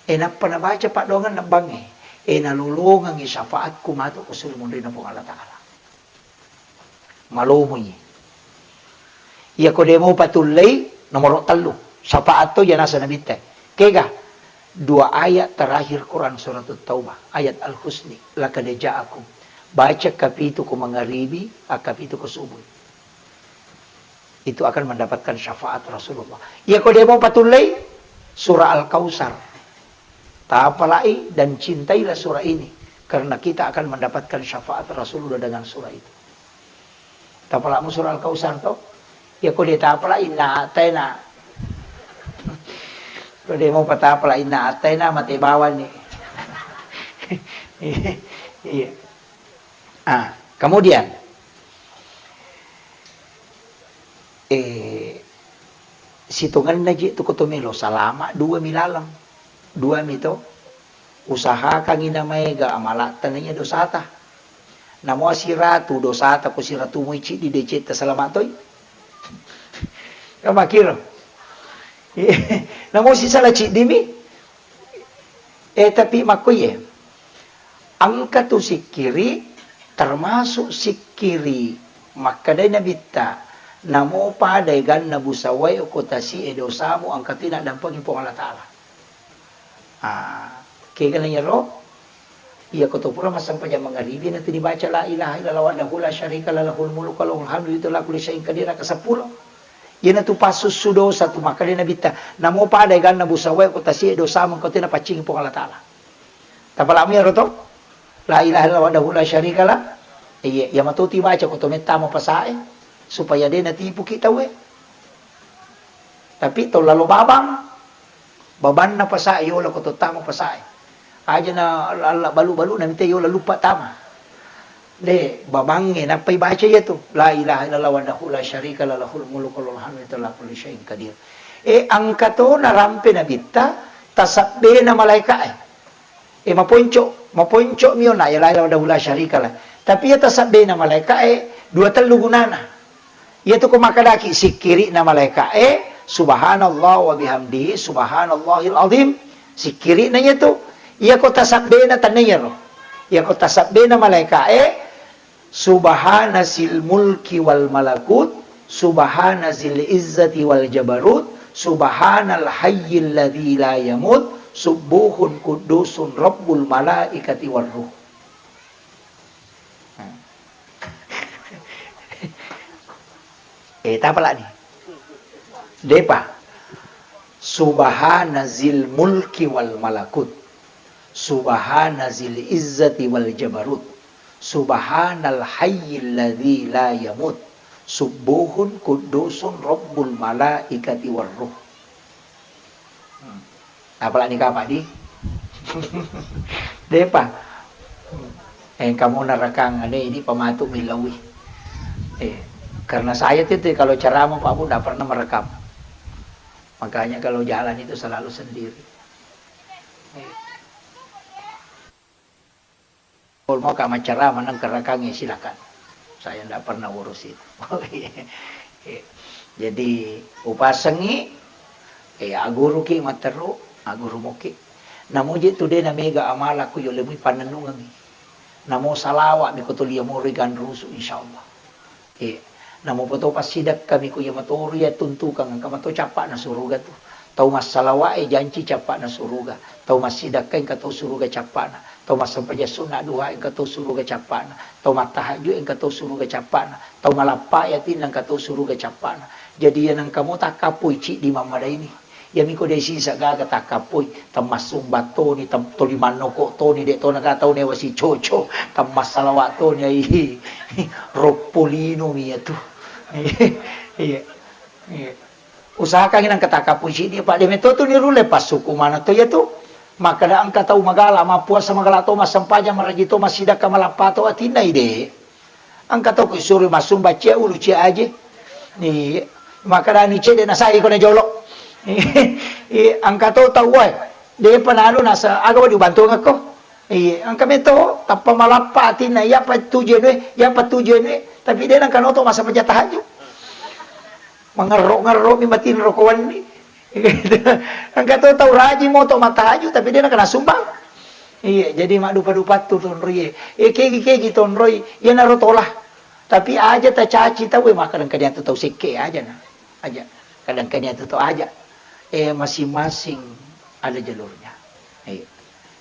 eh, nappa nabaca paddoangenna bangnge, eh, nalolongengngi syafaatku matu ko suri munrinna Puang Allah Ta'ala. Malomoi. Iyako de' mopa tullei, nomoro tellu. Syafaat to iya naseng Nabitta. Kega? Dua ayat terakhir Quran Suratut Taubah, ayat Al-Husni, "Laqad ja'akum." Baca kapitu ko mangaribi, akkapitu ko subuh. Itu akan mendapatkan syafaat Rasulullah. Iyako de' mopa tullei, surah Al-Kautsar. Tapalai dan cintailah surah ini, karena kita akan mendapatkan syafaat Rasulullah dengan surah itu. Tapala'mu surah Al-Kautsar to? Iyako de' tapala, inna ataina. Ko de' mopa tapala, inna ataina, mate bawang ni. Iya. Ah, kemudian, eh, sitongenna ji tu ko to melo salama, dua mi laleng. Dua mi to. Usahakangngi namaega amalatta naiya dosata. Namo siratu dosata ko siratu moi ciddi decetta salama toi. Kamakiro. Namo sisala ciddi mi. Eh, tapi makkuye. Engka tu sikkiri, termasuk sikkiri makkedai Nabitta, namo pada eganna busawae ko tasi'e dosamu, engka tu naddampengi Puang Allah Ta'ala. Ah, kegana iyaro, iya ko to pura massempajang mangaribi, na tu dibaca la ilaha illallah wahdahu la syarika lah, lahul mulku wa lahul hamdu, itu la kulli syai'in qadir, ka seppulo. Iyanatu passussu dosa tu, makkedai Nabitta, namo pada eganna busawae ko tasi'e dosamu, engka tu napaccingi Puang Allah Ta'ala. Tapala'mu iyaro to? La ilaha illallah wahdahu la syarikalah. Iya, iya matu tibaca ko to mettama pasae, supaya de' natipuki tauwe. Tapi to lalo babang, babanna pasae yola ko to tama pasae. Aja na lalla balu-balu na mite yola luppa tama. De', babangnge nappai baca iyatu. La ilaha illallah wahdahu la syarikalah, lahul mulku wa lahul hamdu, ala kulli syai'in qadir. Eh, engka to narampe Nabitta, tasabbena malaika'e. Eh, maponco, maponco mi ona ya la ilaha wahdahu la syarikalah. Tapi iya tasabbena malaika'e, dua tellu gunana. Iyatu ko makkadaki sikkiri'na malaika'e, subhanallah wa bihamdihi, subhanallahil azim. Sikkiri'na iyatu. Iya ko tasabbena tenniyaro. Iya ko tasabbena malaika'e, subhana zil mulki wal malakut, subhana zil izzati wal jabarut, subhanal hayyil ladzi la yamut, subbuhun quddusun rabbul malaikati war ruh. Eh, tapalani. Depa. Subhana zil mulki wal malakut. Subhana zil izzati wal jabarut. Subhanal hayyil ladzi la yamut. Subbuhun quddusun rabbul malaikati war ruh. Hmm. Apalagi kapang di? Depa. Engka mo narekang ane ini pematu milawi. Eh, karena saya tuh, tuh kalau ceramah Pak Bu nggak pernah merekam. Makanya kalau jalan itu selalu sendiri. Eh. Kalau mau ka macceramah nang kerekangnge, silakan. Saya ndak pernah urus itu. Jadi, upasengi, eh, aguruki matteru, aguru muki. Namuji tu de na mega amala ku yo lemui pannennungengi. Namo salawa mi ko tulia mori ganrusu, insyaallah. Eh, namupa to passidakka mi ku iya matoru iya tuntukang, engka mato cappa'na suruga tu. Tau massalawa e janci cappa'na suruga. Tau massidakka engka to suruga cappa'na. Tau massempajang sunna duha engka to suruga cappa'na. Tau mattahajju engka to suruga cappa'na. Tau malappa e atinna engka to suruga cappa'na. Jadi iya nengka mo takkappoi ciddi mammadaini. Iyami ko de sisa gaga takkappoi, temmassumba toni, tem-, toli mannoko toni, de tona ga tau newa sicoco, temmassalawa toni, ai, roppo lino mi iyatu. Iya. Iya. Usahakan nang kata kapuji dia, Pak, de meto tu ni rule pasuku mana tu ya tu. Maka da engka tau magala, mapuasa magala to, massempajang maraji to, massidakka malappa to, atinna ide. Engka tau ku suru massumba cia ulu cia aje. Iya. Maka da ni cede na sai ko na jolo. Iya, engka tau tau wae. De pananu nasa aga wadi bantu ngako. Iya, engka meto tappa malappa atinna, iyapa tujuanna, iyapa tujuanna, tapi de nengka noto massempajang tahajud. Mangerro-ngerro mi matinro ko wenni. Engka to tau rajing moto mattahajud, tapi de nengka nasumbang. Iya, jadi maddupa-dupa tu tonroi. Eh, kegi-kegi tonroi, iyanaro tola. Tapi aja tacaci tau, eh, maka engka diatu tau sekke aja na. Aja. Kadang-kadang itu to aja. Eh, masing-masing ada jalurnya. Iya.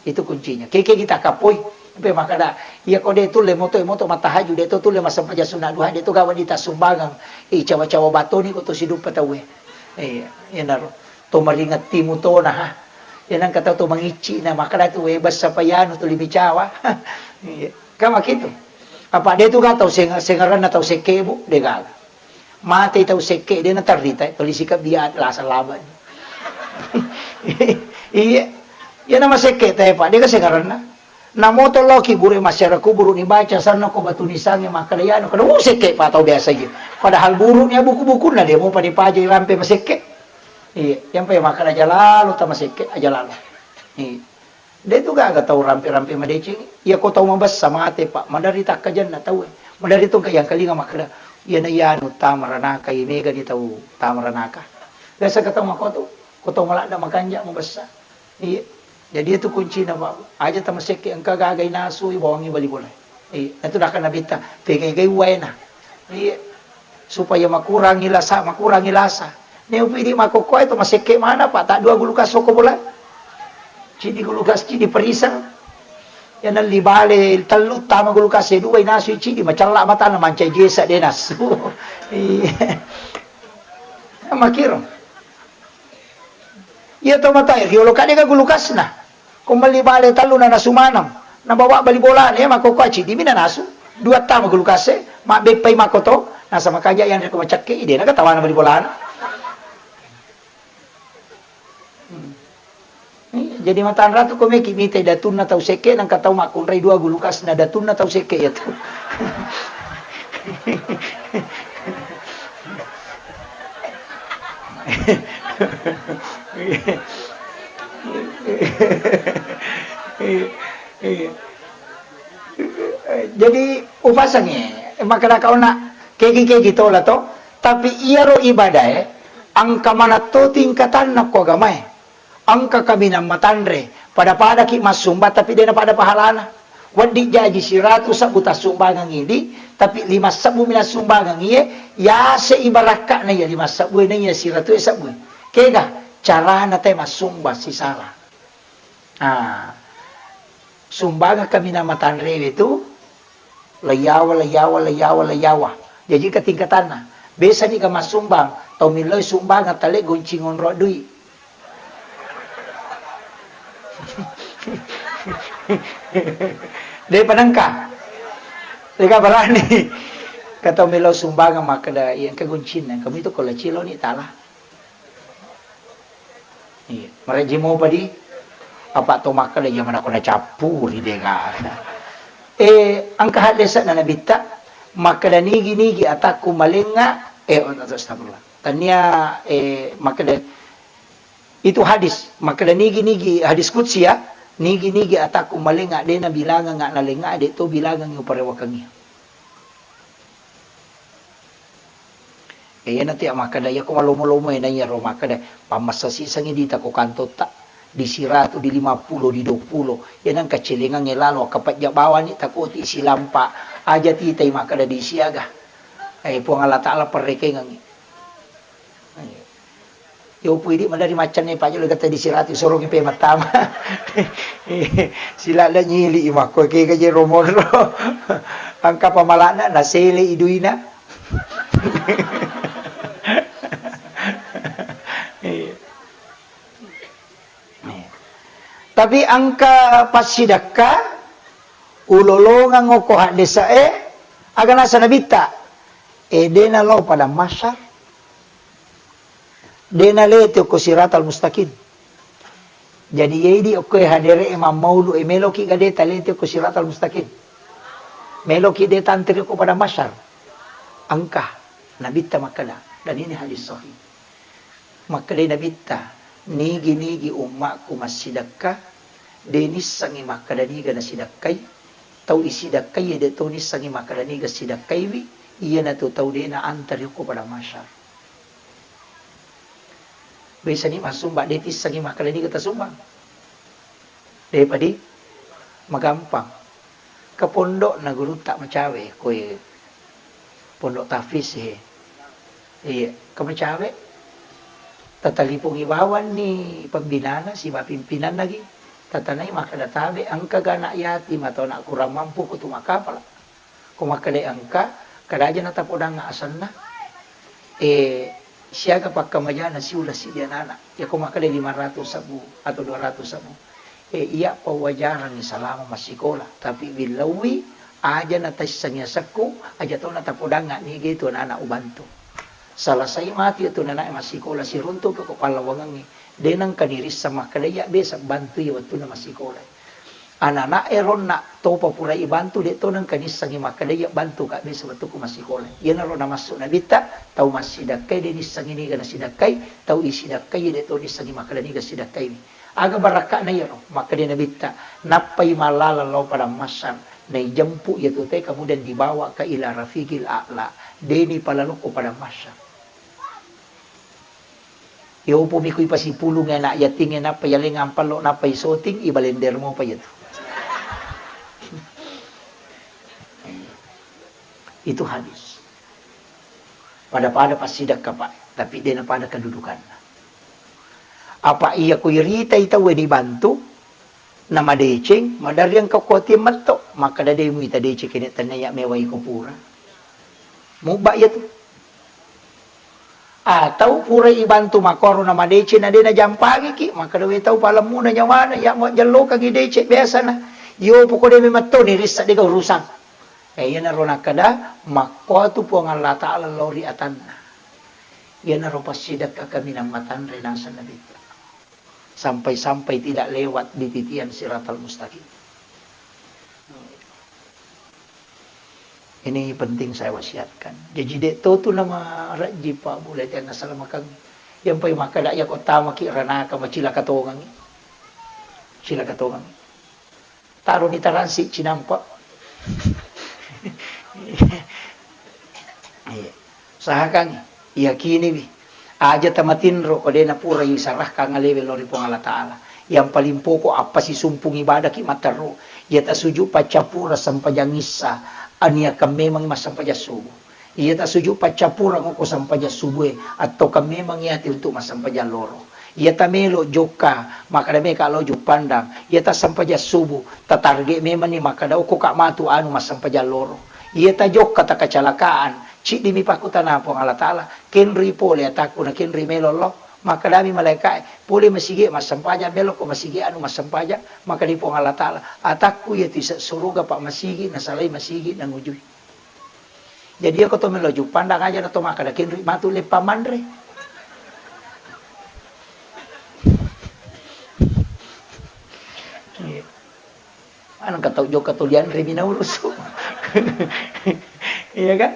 Itu kuncinya. Keke kita kapoi. Pe makkeda, iya ko de tulle moto, moto mattahajud, de to tulle massempajang sunna duha, de to gawa ditassumbangeng. Eh, cawa-cawa batoni ko to siduppa tauwe. Iya, iyanaro. To maringettimu tona, ha. Iya nengka tau to mangicci na makkeda tu, eh, bessa payanu tuli micawa. Iya. Kan makitu. Apa de tu ga tau seng-, sengeranna tau sekke, Bu? De gaga. Mate tau sekke, de natarrita, tuli sikabbi lasa laba. Iya. Iya nama sekke te, Pak, de ga sengeranna. Namoto loki guru masyarakat kuburu ni baca sanna ko batu nisange makkeda yanu, kada, uh, sekke, Pak, tau biasa ji. Padahal buru ni buku-bukunna de mo pada paja rampe masekke. Iya, yang pe makkeda aja lalo tama sekke, aja lalo. Iya. De tu gaga tau rampe-rampe madeceng. Iya ko tau mabessa mate, Pak. Madari takkajanna tauwe. Madari tu engka yang kalinga makkeda, iyana iyanu tama ranaka, iya mega di tau tama ranaka. Biasa ka tau makotu, ko tau maladda makanja mabessa. Iya. Jadi itu kuncina, Pak. Aja tama sekke engka gaga inasu, bawangi bali bola. Iya. Itu dakka Nabitta, pegai-gai waena. Iya. Supaya makurangi lasa, makurangi lasa. Neo pidi makokkoe to masekke mana, Pak, tak dua gulukas soko bola. Cidi gulukas, cidi perisang. Ya nelli bale tellu tama gulukas e dua inasui cidi macalla matana mancai jesa de nasu. Iya. Makiro. Iya to matae riolo kadega gulukasna. Ko melli bale tellu na nasu maneng, nabawa bali bolana, iya makkokkoe cidi mi nanasu. Dua tama gulukase, mabbeppai makkoto, nasaba kaja yang reko macakke, ide na katawana bali bolana. Hmm. Jadi matanra tu ko meki mite datunna tau sekke, nangka tau makkunrai dua gulukasna datunna tau sekke ya tu. Jadi upasangi, makkeda kauna kegi-kegi tola to, tapi iyaro ibadae engka manatto tingkatanna ko agamae. Engka kaminang matanre, pada-padaki massumba tapi dena pada pahalana. Wedding jaji siratu sebbu tassumbangeng idi, tapi lima sebbu mi nassumbangeng iye, yase ibarakka'na iya lima sebbu e na iya siratu e sebbu e. Kega carana te massumba sisala. Ah. Sumbangeng kaminang matanrewe tu, laiyawa, laiyawa, laiyawa, laiyawa. Jaji engka tingkatanna. Biasa ni ga massumbang, tau milloi sumbangeng tale goncing onro dui. De panengka. Dega barani. Ka tau melo sumbangeng makkeda, iya engka goncinna, engka mi tu ko laciloni tala. Iya, marejji mopa di. Apa to makkeda iya manako nacappuri dega. Eh, engka haddese'na Nabitta, makkeda nigi-nigi atakku malengnga, eh, astagfirullah. Tania, eh, makkeda itu hadis, makkeda nigi-nigi hadis qudsi ya, nigi-nigi atakku malengnga de nabilangengnga nalengnga de to bilangengngi uparewakengngi. Iyanatu iya makkeda, iyako malomo-lomo e, na iyaro makkeda, pammassa sisengngi dita ko kantotta, di siratu, di lima pulo, di dua pulo. Iya nengka celengangnge lalo, akkapejja bawani takoti silampa, aja titai makkeda di siaga. Eh, Puang Allah Ta'ala perrekengengngi. Eh. Yopu idi madari maccanne pajolo gata di siratu, soroki pe mattama. Silala nyili i makko ke gaje romonro. Angka pamalana nasele iduina. Iya. Iya. Tapi angka passidakka ulolongang okko haddesa e, aga nasa nabitta, e dena lao pada masyar. De nalete okko siratal mustaqim. Jadi, iye idi okko e hadere e mammaulu e meloki ga de talete okko siratal mustaqim. Meloki de tantri okko pada masyar. Engka, Nabitta makkeda, dan ini hadis sahih. Makkeda Nabitta, nigi-nigi ummakku massidekka, De' nissengngi makkeda niga nasidakkai, tau isidakkai de' to nissengngi makkeda niga sidakkaiwi, iyanatu tau de' naantari okko padang mahsyar. Biasani massumba de' tissengngi makkeda niga tasumbang. De' padi magampang. Ke pondokna gurutta macawe, koe pondok tahfiz e. Iya, ke macawe. Tatalipungi bawanni pembinana siba pimpinanna gi. Tatanai makkeda tabe engka ga anak yatim atau anak kurang mampu kutu makkapala. Ko makkeda engka, kada aja natapodang asenna. Eh, siaga pakkamajana siula siddi anak-anak. Ya ko makkeda lima ratus sebbu atau dua ratus sebbu. Eh, iya pawajarangngi salama massikola, tapi billauwi aja nataissengi asekku, aja to natapodangnga niga itu anak-anak ubantu. Selesai mati itu anak massikola siruntu ko pallawangengngi. De' nengka nirisseng makkeda iya besa bantui wettunna massikola. Anak-anak e ronna topa pura ibantu, de' to nengka nissengngi makkeda iya bantu ka besa wettukku massikola. Iyanaro namassu Nabitta, tau massidakkai de' nissengngi niga nasidakkai, tau isidakkai de' to nissengngi makkeda niga sidakkaiwi. Aga barakka'na iyaro? Makkeda Nabitta, nappai mallaleng lao padang mahsyar, naijempu iyatu te, kemudian dibawa ke ila rafiqil a'la, de' ni palalokko padang mahsyar. Yopo mi kui pasipulung anak yating e, nappa yaleng ampallo, nappa isoting, ibalender mopa iyatu. Itu hadis. Pada-pada passidakka, Pak, tapi de' napada kedudukanna. Apa iya ko iritai tauwe nibantu, namadeceng, maderri engka kuatiang metto, makkeda de' muita deceng kene tennia mewai ko pura. Mubba iyatu. Atau pura ibantu makkoro namadeceng na de' najampangiki, makkeda we tau palemmuna nyawana, iya majjellokangi deceng biasana. Yo poko de' memetto nirissa de' ga urusan. Eh, iyanaro nakkeda, makkuatu Puang Allah Ta'ala lao ri atanna. Iyanaro passidakka kaminang matanre naseng Nabitta. Sampai-sampai tidak lewat di titian siratal mustaqim. Ini penting saya wasiatkan. Jadi, de' to tu nama rajji Pak Bule tiang nasalamakang. Yang pai makkeda iya ko tamaki ranaka macilaka tongangi. Cilaka tongangi. Taroni taransi cinampa. Iya. Usahakan, yakiniwi. Aja tamatinro ko de' napura isarahkan alewe lao ri Puang Allah Ta'ala. Yang paling pokok, appasisumpung ibadaki matteru. Iya tasuju paccappura sempajang issa, aniakan memang massempajang subuh. Iya tasuju paccappurang okko sempajang subuh e, attokan memang iyati untuk massempajang loro. Iya tamelo jokka, makkeda meka lao Juppandang. Iya tassempajang subuh, tatarget memang ni makkeda okko ka matu anu massempajang loro. Iya tajokka takacalakaan, ciddimi pakkutana Puang Allah Ta'ala, kenroi pole atakku na kenroi melo lao. Makkedami malaika e, pole masigi massempajang, melo ko masigi anu massempajang, makkeda Puang Allah Ta'ala, atakku iya tise suruga pa masigi, nasalai masigi, nangujui. Jadi, iya ko to melo Juppandang aja na to makkeda kenroi matu leppa manre. Iya. Anu ka tau jokka to lianre mi naurusu. Iya kan?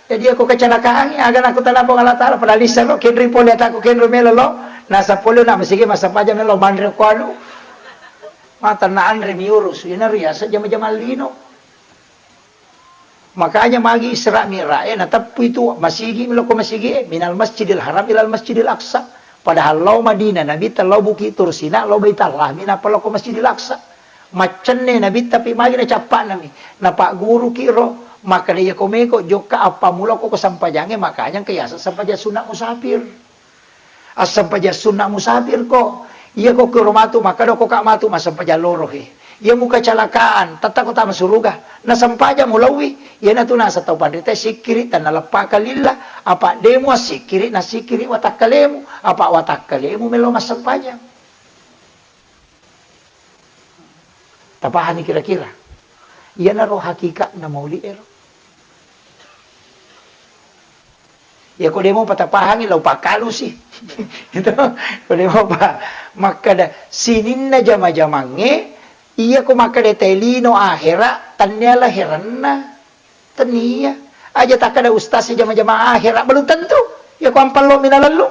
Jadi, iya ko kecelakaan, aga nakkutana Puang Allah Ta'ala, padahal lissero, kenroi pole atakku, kenroi melo lao, nasa pole na masigi massempajang melo manre ko anu. Mata na anre mi urus, ina riasa jama-jama lino. Makanya magi Isra Mi'raj e, nateppu itu masigi, lokko masigi e, minal Masjidil Haram ilal Masjidil Aqsa. Padahal lao Madinah, Nabitta lao Bukit Tur Sina, lao Baitullah, mi nappa lokko Masjidil Aqsa. Maccenne Nabitta pi magi nacappa'na mi. Napagguruki ro, makkeda iya ko meko jokka appammula ko, ko sempajangnge, makanya engka yaseng sempajang sunat musafir. Assempajang sunna musafir ko. Iya ko kiro matu, makkeda ko ka matu massempajang loro he. Iya mukacalakaan, tetta ko tama suruga. Nasempajang mulauwi. Iyanatu nasa tau panrita sikkiri, tanna leppaka lillah. Apa demu assikkiri, nassikkiri watakkalemu. Apa watakkalemu melo massempajang. Tapahani kira-kira? Iyanaro hakikatna maulid ero. Iya ko demo patapahangi lau pakalusi. Itu ko demo pa makkeda sininna jama-jamangnge, iya ko makkeda tae lino ahera, tannia laheranna. Tania. Aja takkeda ustaz e jama-jama ahera, belum tentu. Iya ko ampallo mina lellu.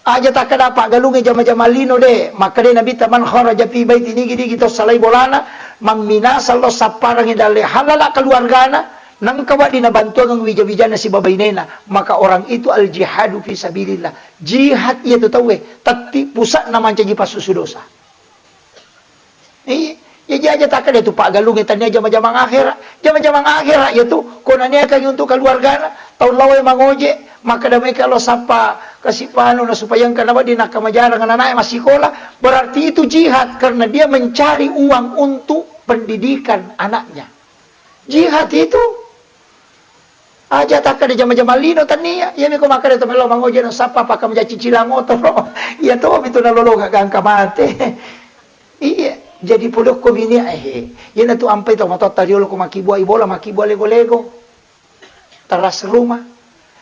Aja takkeda paggalungnge jama-jama lino de, makkeda Nabitta, "Man kharaja fi baiti," nigi-nigi to salai bolana, mamminasa lao sapparengngi dalle halala keluargana, nengka wedding nabantuangeng wija-wijanna sibawa bainena, maka orang itu al jihadu fi sabilillah. Jihad iyatu tauwe, tetti pusa'na mancaji passusu dosa. Iya, iya, iya, aja takkeda tu paggalungnge tania jama-jamang akhera. Jama-jamang akhera iyatu, ko naniakangngi untuk keluargana, tau lao mangoje, makkeda meka lao sappa kasipanu na supaya engka nawedding nakkamajarang ananae massikola, berarti itu jihad karena dia mencari uang untuk pendidikan anaknya. Jihad itu. Aja takkeda jama-jama lino tania. Iyami ko makkeda to melo mangoje na sappa pakka maja cicilang motoro. Iya to mitu nalolonga gangka mate. Iya, jadi polokko bini eh. Iyana tu ampai to matotta riolo ko makkibua bola, makkibua lego-lego. Teras rumah.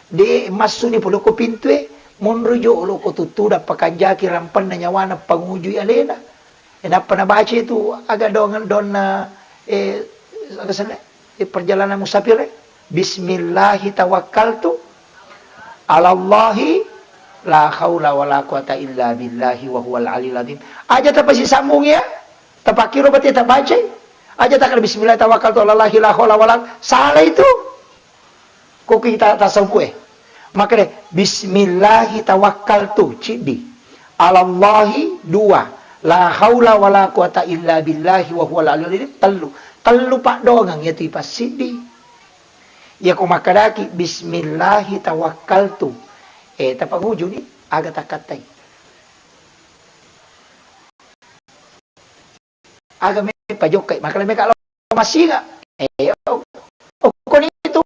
De massuni polokko pintue, monro jolo ko tuttuda pakanjaki rampenna nyawana pangujui alena. E, nappa nabaca itu aga dong-, donna, eh, aga senna, eh, perjalanan musafir, eh. Bismillahi tawakkaltu alallahi la haula wala quwata illa billahi wa huwal aliyul azim. Aja tapasisambung ya. Tapakkiro berarti tabacai. Aja takkeda bismillah tawakkaltu alallahi la haula wala. Salah itu. Ko kita tasawuf, eh. Makkeda, "Bismillahi tawakkaltu," ciddi. "Alallahi," dua. "La haula wala quwata illa billahi wa huwal aliyul azim," tellu. Tellu paddoangeng iyatu ipassiddi. Iyako makkedaki, "Bismillahi tawakkaltu." Eh, tapangujuni, aga takkattai. Aga me pajokkai, makala meka lo masinga. Eh, oh, oh, koni itu.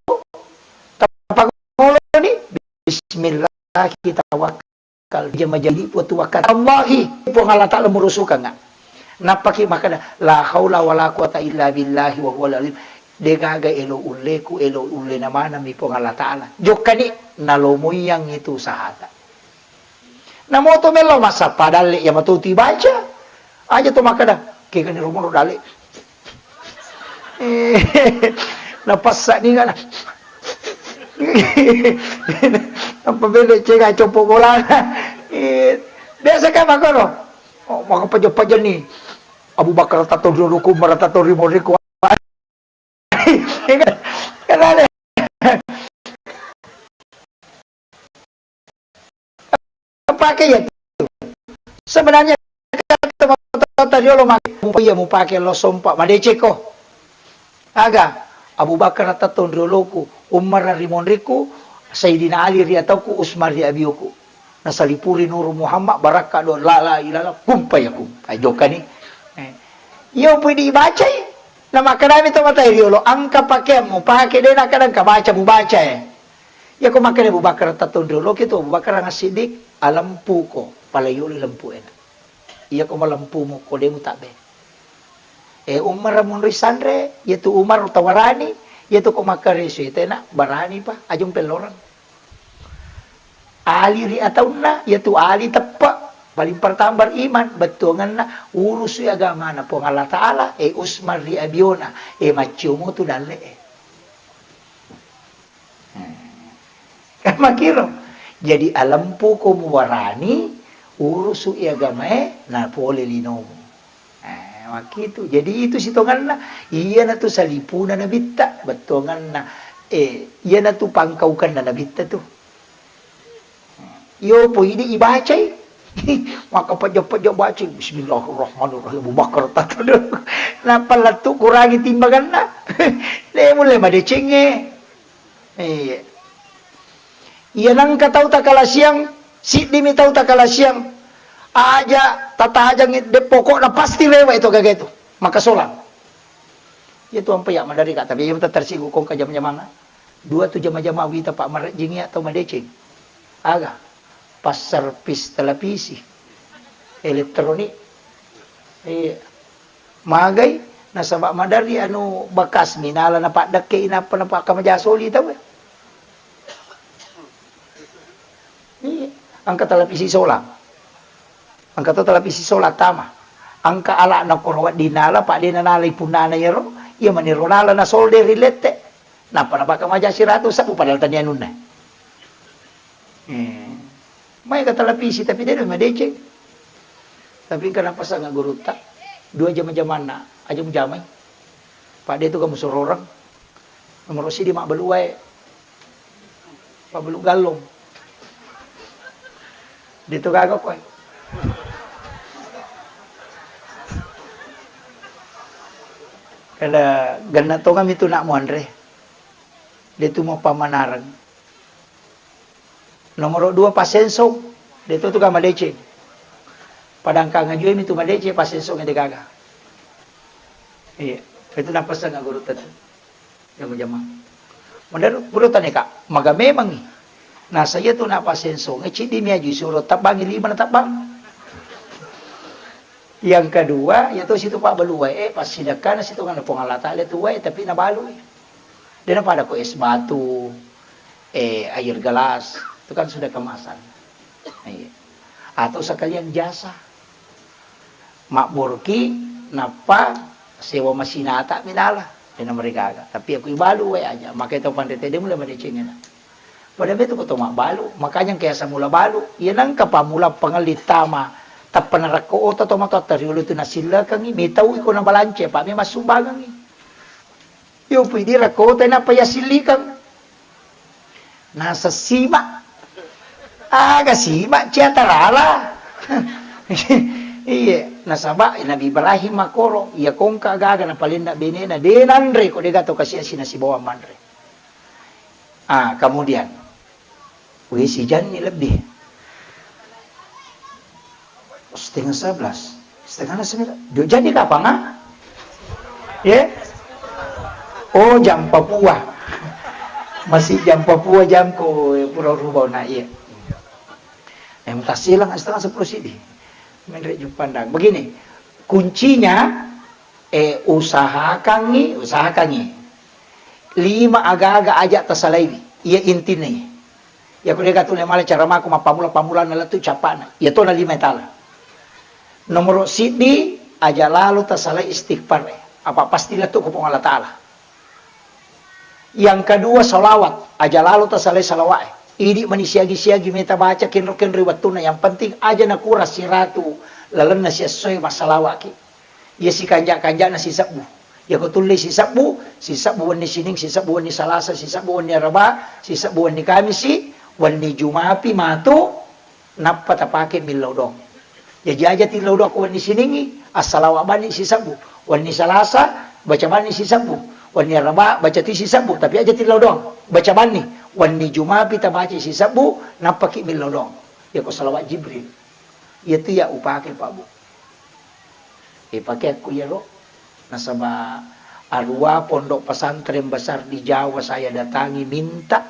Tapangoloni, bismillahi tawakkal. Jama jadi puatu wakkat. Allahi, Puang Allah Ta'ala murusukangnga. Nappaki makkeda, "La haula wala quwata illa billahi wa huwal azim." Degaga elo ulleku, elo ulle na manami Puang Allah Ta'ala. Jokkani, nalomoiang itu sahata. Namoto mello massappa dalle iya matotu ibaca. Aja to makkeda, kegani romono dalle. Eh, napassa ni ngana. Apa bele cega copo bolana. Eh, biasa kan makono. Oh, maka paja-paja ni. Abu Bakar tato dulu ku marata to rimo riko. Kenale. Pake iya tu. Sebenarnya kata riolo maki, iya mupake lo sompa madeceko. Aga, Abu Bakar taton rioloku, Umar ri monriku, Sayyidina Ali ri atauku, Usman ri abiuku. Nasalipuri Nuru Muhammad, barakka do, la, la, ilala, kumpa ya kum. Ajokani. Eh. Iyo pui dibacai. Namakkedami to mata riolo, engka pakeammu pake, de nakkeda engka baca mubaca e. Iyako makkeda Abu Bakar taton rioloki tu, Abu Bakar As-Siddiq, alempuko, pala yolo lempu ena. Iyako malempumu ko de mutabbe. Eh, Umar munri sanre, iyatu Umar tawarani, iyatu ko makkaresu itu ena, barani pa, ajung pellorang. Ali ri ataunna, iyatu Ali teppe, paling pertama beriman, bettuangenna, urusui agamana Puang Allah Ta'ala, eh, Usman ri abiona, eh, maccio mutu dalle e. Hmm. Makiro. Jadi alempuko muwarani, urusui agamae, na pole linomu. Eh, makkitu. Jadi itu sitonganna, iyanatu salipuna nabitta, bettuanganna, eh, iyanatu pangkaukanna nabitta tu. Iyo poidi ibacai. Maka pejja-pejja bacai, "Bismillahirrahmanirrahim." Abu Bakar tato dulu. Nappa lettu kurangi timbanganna. De mulle madecengnge. Iya. Iya nengka tau takalasiang, siddimi tau takalasiang. Aja tatajangi de pokokna pasti rewe itu gaga itu. Maka solang. Iya tu ampe ya madari ka, tapi iya tersinggung kong ka jama-jamang. Dua tu jama-jama wita pa marejjing iya tau madeceng. Aga? Passervis televisi, elektronik. Iya. Magai, nasaba maderri anu bekas minala napaddekke inappa napakka maja soli tau. Iya. Engka televisi sola. Engka to televisi sola tama. Engka ala'na koro wedding nala, pa de nanalai punnana iyaro, iya maniro nala na solde ri lette. Nappa napakka maja siratu sebbu padahal tania anunna. Eh. Mai ka televisi, tapi de' na madeceng. Tapi engka napasang gurutta, dua jama-jamanna, aja mujamai. Pak de' tu kamu sororang. Nomoro sidi mabbalu wae. Pabbalu gallong. De' tu gaga koe. Kada genna tonga mitu nak muanre. De' tu mau pamanareng. Nomoro dua pasensong, de' tu tu ga madeceng. Padangkang ajue mitu madeceng, pasensong de' gaga. Iya, itu napasang gurutta tu. Jama-jama. Menurut gurutta ni, Kak, maga memangi. Nasa iya tu napasensong, eh, ciddi mi aju suro tabbangi lima na tabbang. Yang kedua, iya tu situ pabbalu wae, eh, passidekkana situ kan Puang Allah Taala tu wae, tapi nabalui. De' na pada ko es batu, eh, air gelas, itu kan sudah kemasan. Iya. Atau sekalian jasa. Mabboroki nappa sewa masinata minala, de' na marigaga. Tapi aku ibalu wae aja, maka itu panre tede mulai madecengena. Pada betu ko to mabbalu, makanya engka yaseng mula balu. Iya nengka pammula pangelli tama, tappa narekko oto to matoatta riolo tu nasillakengi, mitau iko nabalance, pa memang sumbangengi. Yo pui di rekko oto nappa yasillikeng. Nasa sima. Aga sima cia tarala. Iye, nasaba Nabi Ibrahim makkoro, iya kongka gaga napalenna benena, de' nanre ko de' gato kasi-asi nasibawang manre. Ah, kemudian. Wih, sijanni lebih. Setengah sebelas. Setengah sebelas. Dua jadi kapan, ah? Ya? Oh, jam Papua. Masih jam Papua, jamku, eh, pura rubah na, iya. Yang tasilang setengah sepuluh sidi. Menre Jepandang. Begini, kuncinya, eh, usahakangi, usahakangi. Lima aga-aga aja tasalaiwi. Iya intinna iya. Iya ko de' gaga tu le mala cara mako mappammula-pammulana lettu cappana. Iya tona lima tala. Nomoro siddi, aja lalo tasalai istighfar. Apa pasti lettu ko Puang Allah Taala. Yang kedua, salawat. Aja lalo tasalai salawat. Idi mani siagi-siagi meta baca kenro-kenro wettunna. Yang penting aja nakurang siratu lalenna siessoe massalawaki. Iya sikanja-kanjana sisebbu. Iya ko tulle sisebbu, sisebbu wenni Sining, sisebbu wenni Salasa, sisebbu wenni Araba, sisebbu wenni Kamisi, wenni Jumapi matu, nappa tapake millau doang. Jaji aja tillau doang ko wenni Siningi, assalawa banni sisebbu. Wenni Salasa, baca banni sisebbu. Wenni Araba, baca ti sisebbu, tapi aja tillau doang. Baca banni. Wenni Jumapi tabaca sisebbu, nappaki millau doang. Iya ko salawat Jibril. Iya tu iya upake, Pak Bu. Eh, pakeakku iyaro. Nasaba arua pondok pesantren besar di Jawa saya datangi minta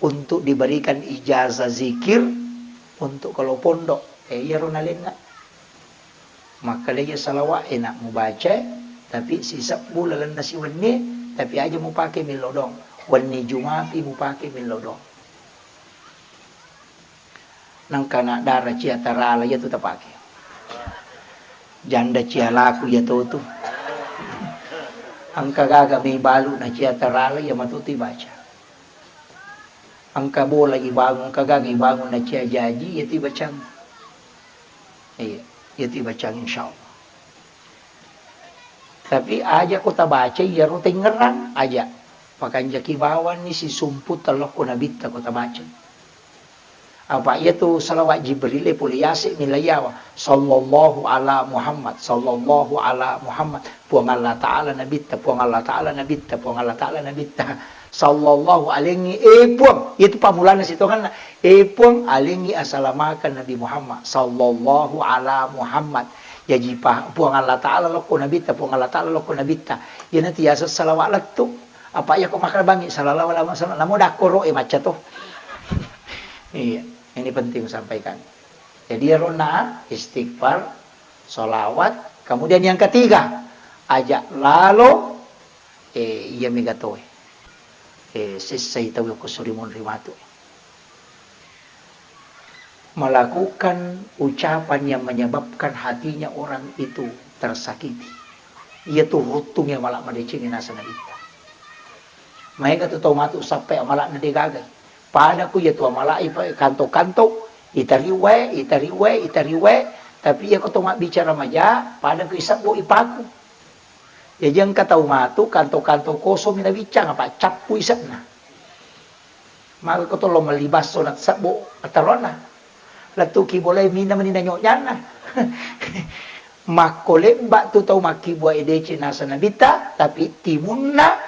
untuk diberikan ijazah zikir untuk kalau pondok. Eh, iyaro nalenna. Makkalea salawat enak mubaca, tapi sisebbu lalenna siwenni, tapi aja mupake millau doang. Wenni Jumapi mupake millau doang. Nangka na dara cia tarala iya tu tapake. Janda cia laku iya to tu. Engka gaga mi balu na cia tarala iya matu tu ibaca. Engka bola ibangun, engka gaga ibangun na cia jaji iya tu ibacang. Iya, iya tu ibacang insyaallah. Tapi aja ko tabaca iyaro tengngerang aja. Pakanjaki bawanni sisumpu telokko nabitta ko tabaca. Apa iya tu salawat Jibril e pole yase mi laiyawa. Sallallahu ala Muhammad, sallallahu ala Muhammad. Puang Allah Ta'ala nabitta, Puang Allah Ta'ala nabitta, Puang Allah Ta'ala nabitta. Sallallahu alengngi, eh, Puang. Iya tu pammulana sitonganna. Eh, Puang, alengngi asalamakeng Nabi Muhammad. Sallallahu ala Muhammad. Jaji pa-, Puang Allah Ta'ala lokko nabitta, Puang Allah Ta'ala lokko nabitta. Iyana tu yaseng salawat lettu. Apa iya ko makkeda bangngi, sallallahu alaihi wasallam, namo dakkoro e macca to. Iya, ini penting sampaikan. Jadi, iyaronna istighfar, salawat, kemudian yang ketiga, aja lalo, eh, iya mega toe. Eh, sessai tau ko surimun rimatu. Melakukan ucapan yang menyebabkan hatinya orang itu tersakiti. Iya tu ruttung iya mala madeceng naseng nabitta. Maega tu tau matu sappai amala'na de gagai. Pada ku iya tu amala'i pa-, kanto-kanto, Itariwae, itariwae, itariwae, tapi iya ko to mabbicara maja, pada ko isebbu ipaku. Jaji engka tau matu, kanto-kanto kosong mi nabiccang, apa cappu ise'na. Maka ko to lo melli basso na sebbu ataronna. Lettuki bolae minna meni na nyoknyanna. Makkolebba tu tau makkibua edece nasa nabitta, tapi timunna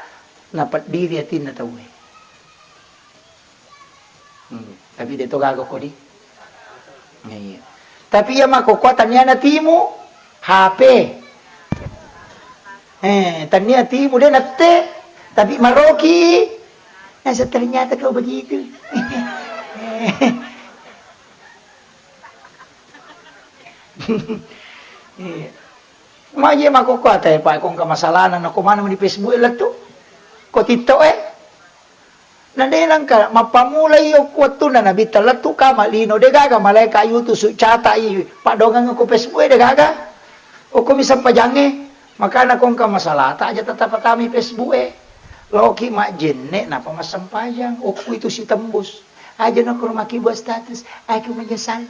napeddiri atinna tauwe. Hmm, tapi de to gaga kodi. Iya. Tapi iya makkokkoe tania na timu, H P. Eh, tania timu de nette, tapi maroki. Nasa ternyata kau begitu. Iya. Maje makkokkoe ata e, Pak, ko engka masalahna, na ko maneng di Facebook e lettu. Ko TikTok e. Na de nengka, mappamula iyo ku wettunna nabitta lettu kama lino, de gaga malaeka yutusu cata i, paddongeng ko Facebook e, de gaga. Okko mi sempajangnge, makana ko engka masalahta aja tatappatami Facebook e. Loki majjenne, napa massempajang, okku itu sitembus. Aja nokko makibua status, aku menyesal.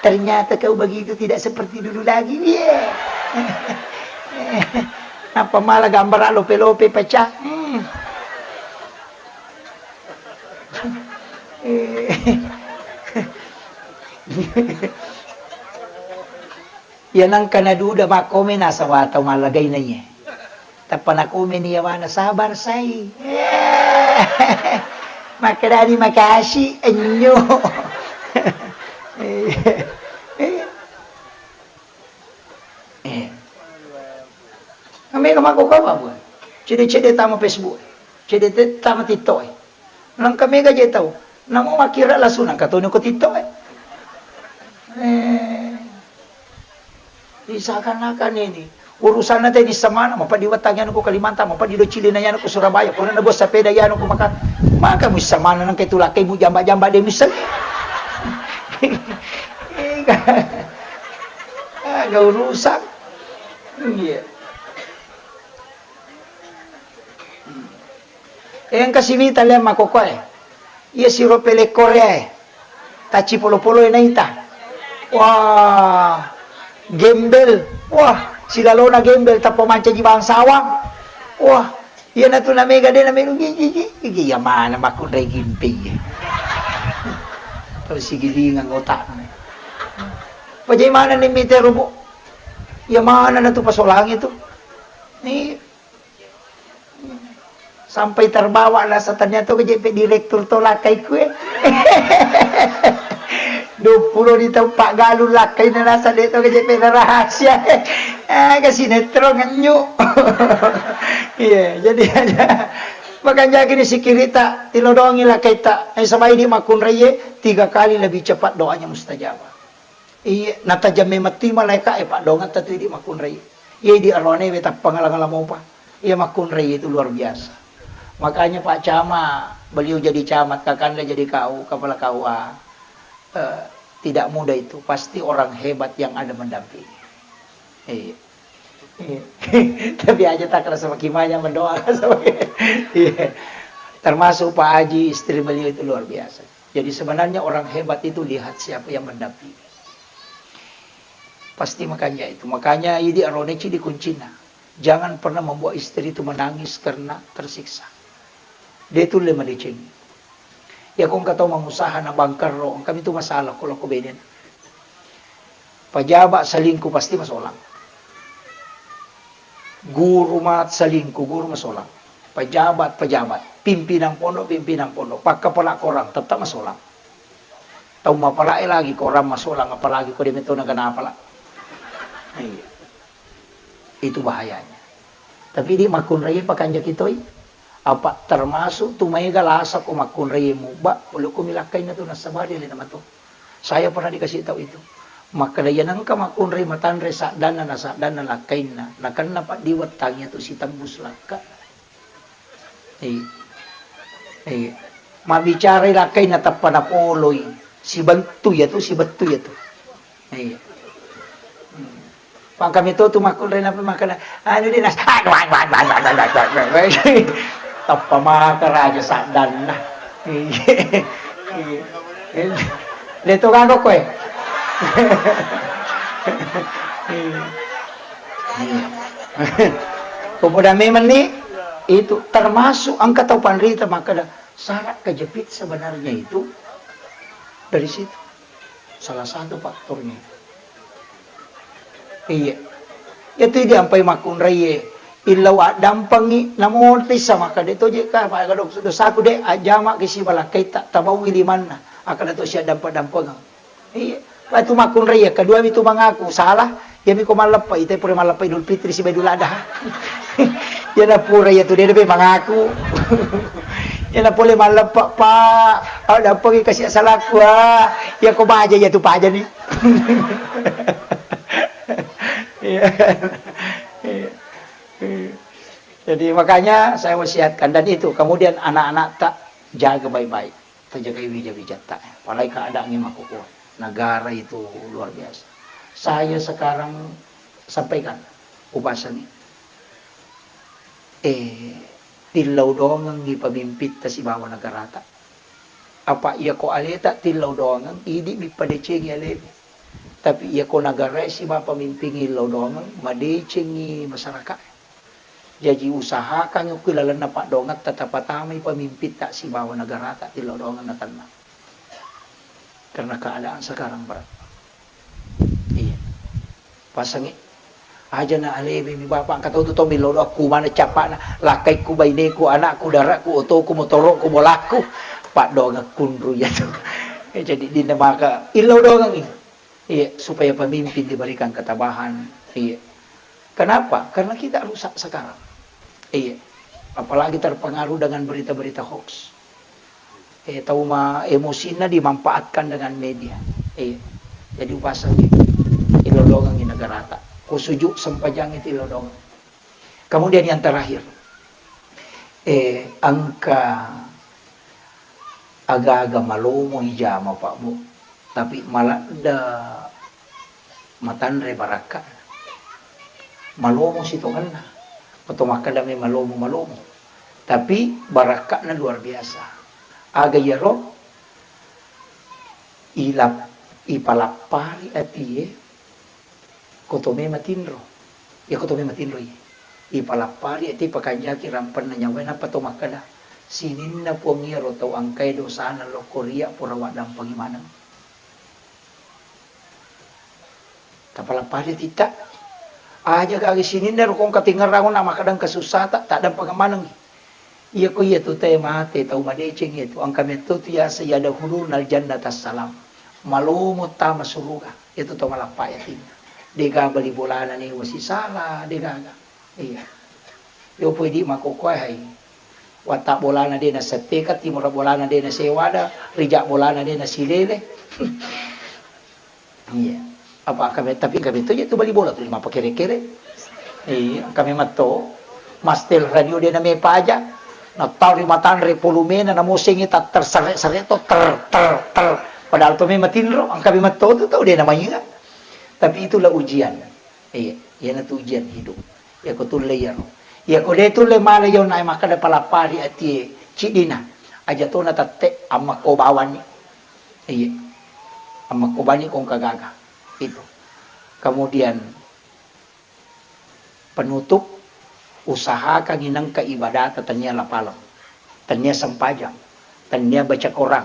Ternyata kau begitu tidak seperti dulu lagi. Iya. Apa malah gambar lope-lope pecah? Hmm. Iya nengka naduda makkomi nasaba tau mallagai na iye. Tappa nakomeni yawana, "Sabar, sai." Makkedani, "Makasi, enyo." Eh. Mega makkokkoe apa, Bu? Cede-cede tama Facebook, cede te-, tama TikTok e. Nengka mega je tau. Namo makkira lasu nengka toni ko TikTok e. Eh. Seakan-akan ini urusanna tedi samana, mapeddi wettangi anu ko Kalimantan, mapeddi do Cili na anu ko Surabaya, pura na bos sepeda anu ko maka, maka musamana nengka itu lakkai mu jamba-jamba de musel. Aga urusan. Iya. Engka siwita lea makkokkoe. Iya siro pele Korea e. Tacci polo-polo e naita. Wah, gembel. Wah, silalona gembel tappa mancaji bangsawang. Wah, iyanatu namega de namelu gigi, gigi. Iya mana makkunrai gimpe iya. Terus sigilingang otakna. Pajai mana ni mite robo. Iya mana natu pasolangi tu. Ni Sampai terbawa nasa ternyata ko jeppe direktur to lakkai kue. Dua puluh di tempat galung lakkai na nasa de to ko jeppe na rahasia. Ah, ke sinetron ngenyu. Iya, jadi ada. Bahkan jadi ni sikirita, tilodongi lakkaita. Eh, sabai di makkunraie, tiga kali lebih cepat doanya mustajabah. Iya, natajang memang ti malaeka e, paddongeng tatu idi makkunrai. Iya, idi aroane we tappa ngala-ngala mopa. Iya, makkunrai itu luar biasa. Makanya Pak Camat, beliau jadi camat, Kakanda jadi K U, kepala K U A. Eh, tidak mudah itu. Pasti orang hebat yang ada mendampingi. Iya. Iya. Tapi aja tak rasa makin banyak mendoa sama. Iya. Termasuk Pak Haji, istri beliau itu luar biasa. Jadi sebenarnya orang hebat itu lihat siapa yang mendampingi. Pasti makanya itu. Makanya idi arone cidi kuncina. Jangan pernah membuat istri itu menangis karena tersiksa. Dia itu le madeceng. Ya kong kata mengusaha na bangkerro, kami itu masalah kalau kau benen. Pejabat selingkuh pasti masolang. Guru mat selingkuh, guru masolang. Pejabat, pejabat. Pimpinan pondok, pimpinan pondok. Pakkapala korang, tetap masolang. Tau mapala e lagi korang masolang, apalagi ko de metona kena apala. Iya. Itu bahayanya. Tapi di makkunrai pakanjaki toi. Apa termasuk tu maega lasa ko makkunrai mubba, pole ko milakkaina tu nasabari le namato. Saya pernah dikasih tahu itu. Makkeda, "Iya nengka makkunrai matanre saddanna na saddanna lakkainna, nakenna paddiwettangngi tu sitembus lakka." Iya. Iya. Mabbicarai lakkainna tappa napoloi. Sibettu ya tu, sibettu ya tu. Iya. Pangkami to tu makkunrai napa makkeda, anu di nas-, tappa maka raja saddanna. Iya. Iya. Deto gaga koe. Iya. Iya. Kemudian memang nih, itu termasuk engka tau panrita makkeda syarat kejepit sebenarnya itu dari situ. Salah satu faktornya. Iya. Itu idi ampai makkunraie. Illau addampengi, namo tissa makkeda, "Toje ka, maga dosaku de, ajjama ki siba lakkaitta, tabaui limanna." Akkeda to siaddampe-dampengeng. Iya. Patu makkunraie, kedua mi tu mangaku salah, iya mi ko malleppa, ite pura malleppa Idul Fitri siba Idul Adha. Iya na pura iya tu de, de mangaku. Iya na pole malleppa, Pak. Addampengi kasi salaku, ah. Iya ko baja iya tu paja ni. Iya kan? Iya. Iya. Jadi makanya saya wasiatkan dan itu. Kemudian anak-anak tak jaga baik-baik. Tajagai wija-wijatta. Apalagi keadaannya makkukua. Negara itu luar biasa. Saya sekarang sampaikan, upasangi. Eh, tillau doangengngi pamimpitta sibawa negarata. Apa iya ko aleta tillau doangeng, idi mi padecengi alewe. Tapi iya ko nagarae sibawa pamimpingnge illau doangeng, madecengi masyarakae. Jaji usahakan ku lalenna paddoangetta tapatamai pamimpitta sibawa negarata tillau doangeng natenna. Karena keadaan sekarang berat. Iya. Pasangi. Aja na alewe mi bapak, engka tau tu tau millau doa ku mana capana, lakkaikku, baineku, anakku, darakku, otoku, motoroku, bolaku. Paddoangeng kunru iya tu. Eh, jadi dinna maka illau doangengngi. Iya, supaya pemimpin diberikan ketabahan. Iya. Kenapa? Karena kita rusak sekarang. Iya. Apalagi terpengaruh dengan berita-berita hoax. Eh, tau ma emosinna dimanfaatkan dengan media. Iya. Jadi upasang ilolongang negarata. Kusuju sempajang itu ilolongang. Kemudian yang terakhir, eh, engka aga-aga malomo ijama, Pak, Bu, tapi maladde matanre barakka. Malomo sitongenna. Oto makkeda me malomo, malomo. Tapi barakka'na luar biasa. Aga iyaro ilap-, ipalappari atie, ko to me matinro. Iya ko to me matinro iye. Ipalappari atie, pakanjaki rampenna nyawae, nappa to makkeda, "Sininna Puang iyaro tau engkae dosana lokko ria pura waddampengi maneng." Tapalappari titta. Aja gaga sininna ro kong katingerang na makkeda engka sussata, taddampengeng manengngi. Iya ko iya tu tae mate tau madeceng iya tu, engka metto tu yaseng yadkhuluna al-jannata salam. Malomo tama suruga, iya tu tau malappa yatinna. Dega bali bolana newa sisala, degaga. Iya. Yo poi di makkokkoe hai. Watta bolana de nasetteka, timura bolana de nasewada, rija bolana de nasilele. Iya. Apa kami, tapi kami tu je tu bali bola tu lima pakere-kere. Iya, kami matto. Mastel radio de name paja. Natau ri matanre pulumena namusengi tatter sere-sere to ter ter ter. Padahal to me matinro, engka me matto tu tau de namainga. Tapi itulah ujian. Iya, iyanatu ujian hidup. Iya ko tulle iyaro. Iya ko de tulle mala iya nae makkeda palappari atie ciddina. Aja tona tette ammakko bawani. Iya. Ammakko bani kong kagaga. Itu. Kemudian penutup, usahakan inengka ibadata tania lapaleng. Tennia sempajang, tennia baca Quran,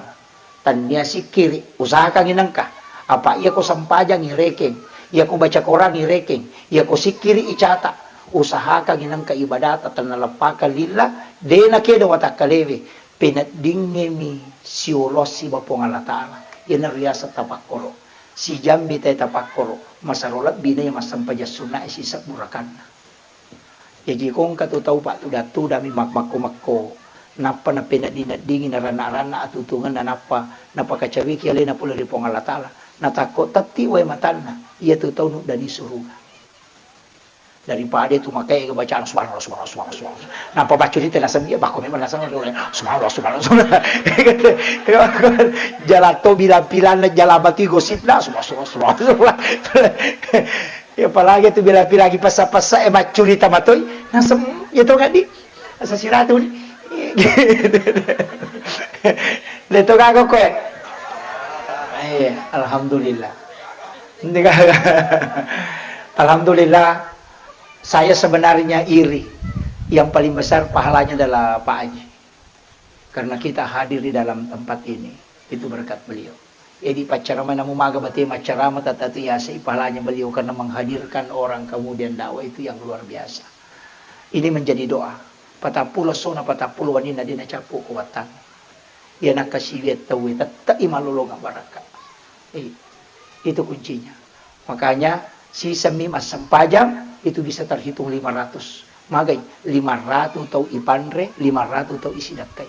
tennia sikkiri, usahakan inengka. Apa iya ko sempajang irekeng, iya ko baca Quran irekeng, iya ko sikkiri icata, usahakan inengka ibadata tenna leppakang lillah, de nakedo watakkalewe, peneddingngemi siolossiba Puang Allah Ta'ala. Iyana riaseng tapakkoro. Sijambi tae tapakkoro, masaro lebbi na iya massempajang sunnae sisebbu rakanna. Jaji ko engka tu tau pattuda-tudami mak-, makko-makko, nappa napenedding-neddingi naranna-ranna atutungenna, nappa napakacawiki alena pole ri Puang Allah Ta'ala, natakko tetti wae matanna, iya tu tau nuddani suruga. Daripada tu makaega bacana subhanallah, subhanallah, subhanallah, subhanallah. Nappa bacurita naseng, iya, bakko memang naseng, subhanallah, subhanallah, subhanallah. Jalan to bilang-bilang, jalan batu gosipna, subhanallah, subhanallah, subhanallah. Ya, apalagi tu bila-bila lagi pasa-pasa, eh, maccurita matoi, nasem, ya to kadi, asa siratu ni. Gitu. Leto gago koe. Eh, alhamdulillah. Alhamdulillah, saya sebenarnya iri. Yang paling besar pahalanya adalah Pak Haji. Karena kita hadir di dalam tempat ini, itu berkat beliau. Jadi paccarama namu maga bate maccarama tata tu yasai pahalanya beliau karena menghadirkan orang kemudian dakwah itu yang luar biasa. Ini menjadi doa. Patappulo sona patappulo wanina dina cappu kuatang. Iya nakasiwiang tauwe tette'i malolongeng barakka. Eh, itu kuncinya. Makanya, sisemmi massempajang, itu bisa terhitung lima ratus. Magai, lima ratus tau ipanre, lima ratus tau isidakkai.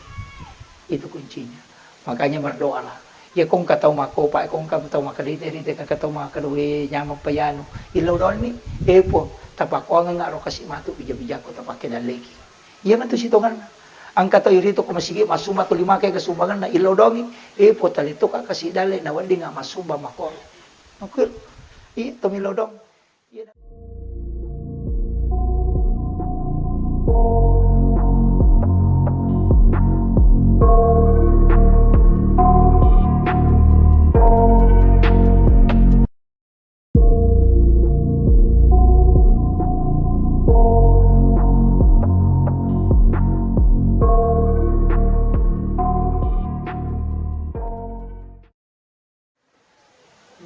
Itu kuncinya. Makanya berdoalah. Ya kongka tau makopa, kongka tau makarite-rite, kaka tau makkeda, "We, nyameng pa yanu." Illau doanni, "Eh, Puang, tapakuangeng aro kasi matu bija-bijakku tapake dalleki." Iya matu sitonganna. Engka tau irito ko masigi massumba tuli make kesumbanganna, illau doangi, "Eh, Puang, talittoka kasi dalle, naweddinga massumba makoro." Makkuro, iya, tomillau doang. Iya.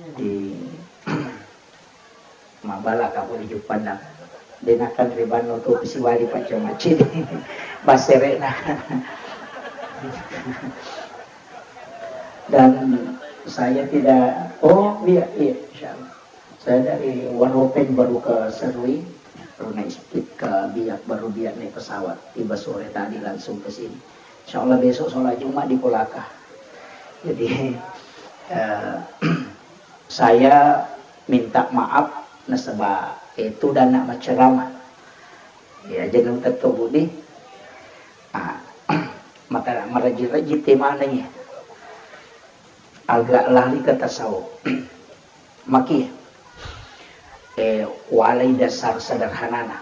Jadi, mabala kamu di Juppandang. Denakan ribanno tu siwali pacca macini. Baserena. Dan saya tidak, oh iya, iya, insya Allah. Saya dari Waropeng baru ke Serui, baru naik speed ke Biak, baru Biak naik pesawat. Tiba sore tadi langsung ke sini. Insya Allah besok sholat Jumat di Kolaka. Jadi, eh, saya minta maaf nasaba itu dan nak macerama. Ya, jangan tetto budi. Ah, mata maraji-raji temana ya. Agak lali kata sau. Maki, eh, walai dasar sederhanana.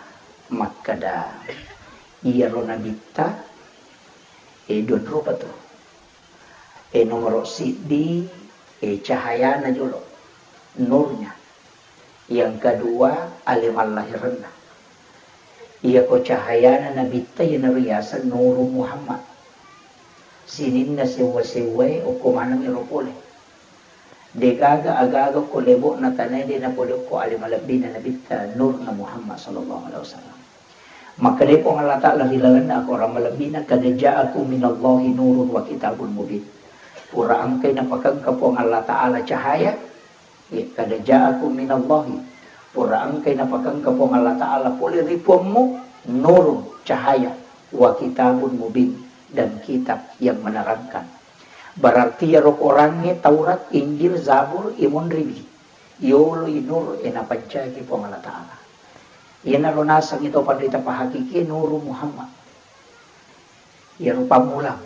Makkeda, iyaro nabitta, eh, dua rupa tu. Eh, nomoro siddi, eh, cahayana jolo, nurnya. Yang kedua, ale mallahirenna. Iyako cahayana nabitta iyanaro yaseng Nuru Muhammad. Sininna sewwa-sewwae okko maneng ero pole. Degaga agaga ko lebo'na tanae de napole okko ale malebbina nabitta nurna Muhammad sallallahu alaihi wasallam. Makkedai Puang Allah Ta'ala ri lalenna akorang malebbina, "Qad ja'akum minallahi nurun wa kitabun mubin." Pura engkai napakengka Puang Allah Ta'ala cahaya, ya, "Qad ja'akum minallahi." Pura engkai napakengka Puang Allah Ta'ala pole ri Puammu, nurun, cahaya, wa kitabun mubin, dan kitab yang menerangkan. Berarti iyaro korangnge Taurat, Injil, Zabur, imonriwi. Yoloi nur e napancaki Puang Allah Ta'ala. Iyanaro nasengngi to panrita pahakiki nuru Muhammad. Iyaro pammulang.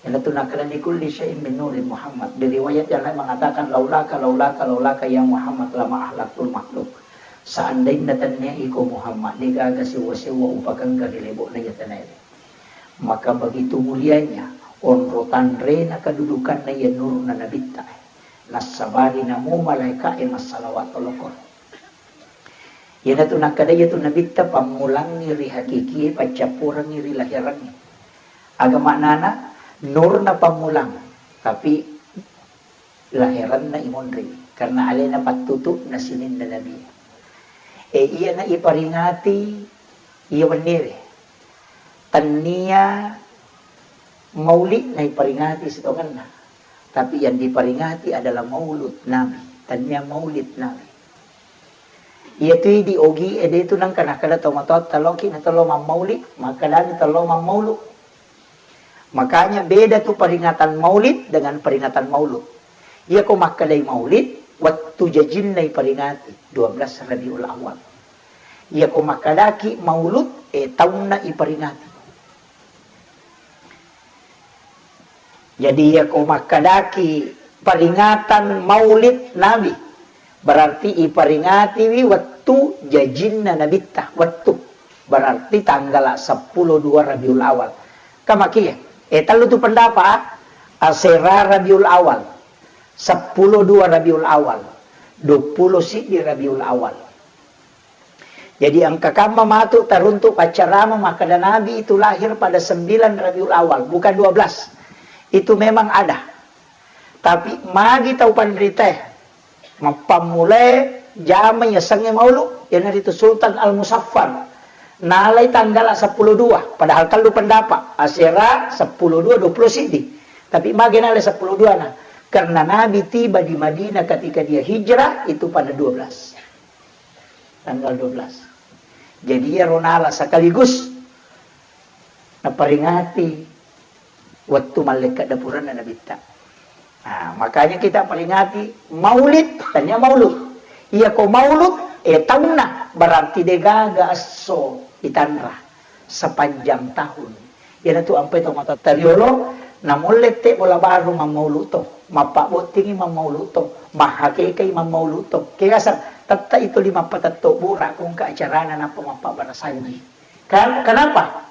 Iyanatu nakkeda likulli syai'in min nuri Muhammad. Di riwayat yang lain mengatakan, "Laulaka, laulaka, laulaka ya Muhammad lama ahlaktul makhluk." Seandainna tennia iko Muhammad, degaga sewwa-sewwa upakengka ri lebo'na iya tanae. Maka begitu mulianya onro tanrena kedudukanna iya nurna nabitta. Nassabari namo malaeka'e massalawat olokoro. Iyanatu nakkeda iyatu nabitta pammulangngi ri hakikie, paccappurengngi ri lahirangnge. Aga maknana? Nurna pammulang, tapi lahiranna imonri, karena alena pattutu'na sininna nabi. E, iyana iparingati iya wenniwe. Tennia maulidna iparingati sitongenna, tapi yang diperingati adalah maulud Nabi, tennia maulid Nabi. Iyatui di ogi e de tu nengka nakkeda tomatoatta loki na tello mammaulid, makkedani tello mammaulu. Makanya beda tu peringatan maulid dengan peringatan maulud. Iyako makkedai maulid, wettu jajinna iperingati, dua belas Rabiul Awal. Iyako makkedaki maulud, e, taunna iperingati. Jadi, iyako makkedaki peringatan maulid Nabi, berarti iperingatiwi wettu jajinna Nabitta, wettu. Berarti tanggala seppulo dua Rabiul Awal. Kamakia, e, tellu tu pendapat, asera Rabiul Awal. seppulo dua Rabiul Awal, dua puluh siddi Rabiul Awal. Jadi engka kamma matu taruntuk paccarama makkeda Nabi itu lahir pada sembilan Rabiul Awal, bukan dua belas. Itu memang ada. Tapi magi tau panritae mappammulae jama yasengnge maulu, iyanaritu Sultan Al-Musaffar. Nalai tanggala seppulo dua, padahal tellu pendapat, asera seppulo dua, dua puluh siddi. Tapi magi nalai seppulo dua na, karena Nabi tiba di Madinah ketika dia hijrah itu pada dua belas. Tanggal dua belas. Jadi iyaro nala sekaligus naperingati wettu mallekka dapuranna Nabitta. Nah, makanya kita peringati Maulid, tania Maulud. Iya ko Maulud, eh, taunna, berarti degaga esso itanra sepanjang tahun. Iyanatu ampai to matotta riolo, namulle te bola baru mammaulu to, mappabbottingi mammaulu to, mahakekai mammaulu to. Kegasang, tetta itu lima patetto bura kongka acarana nappa mappabarasanji. Ka-, kenapa?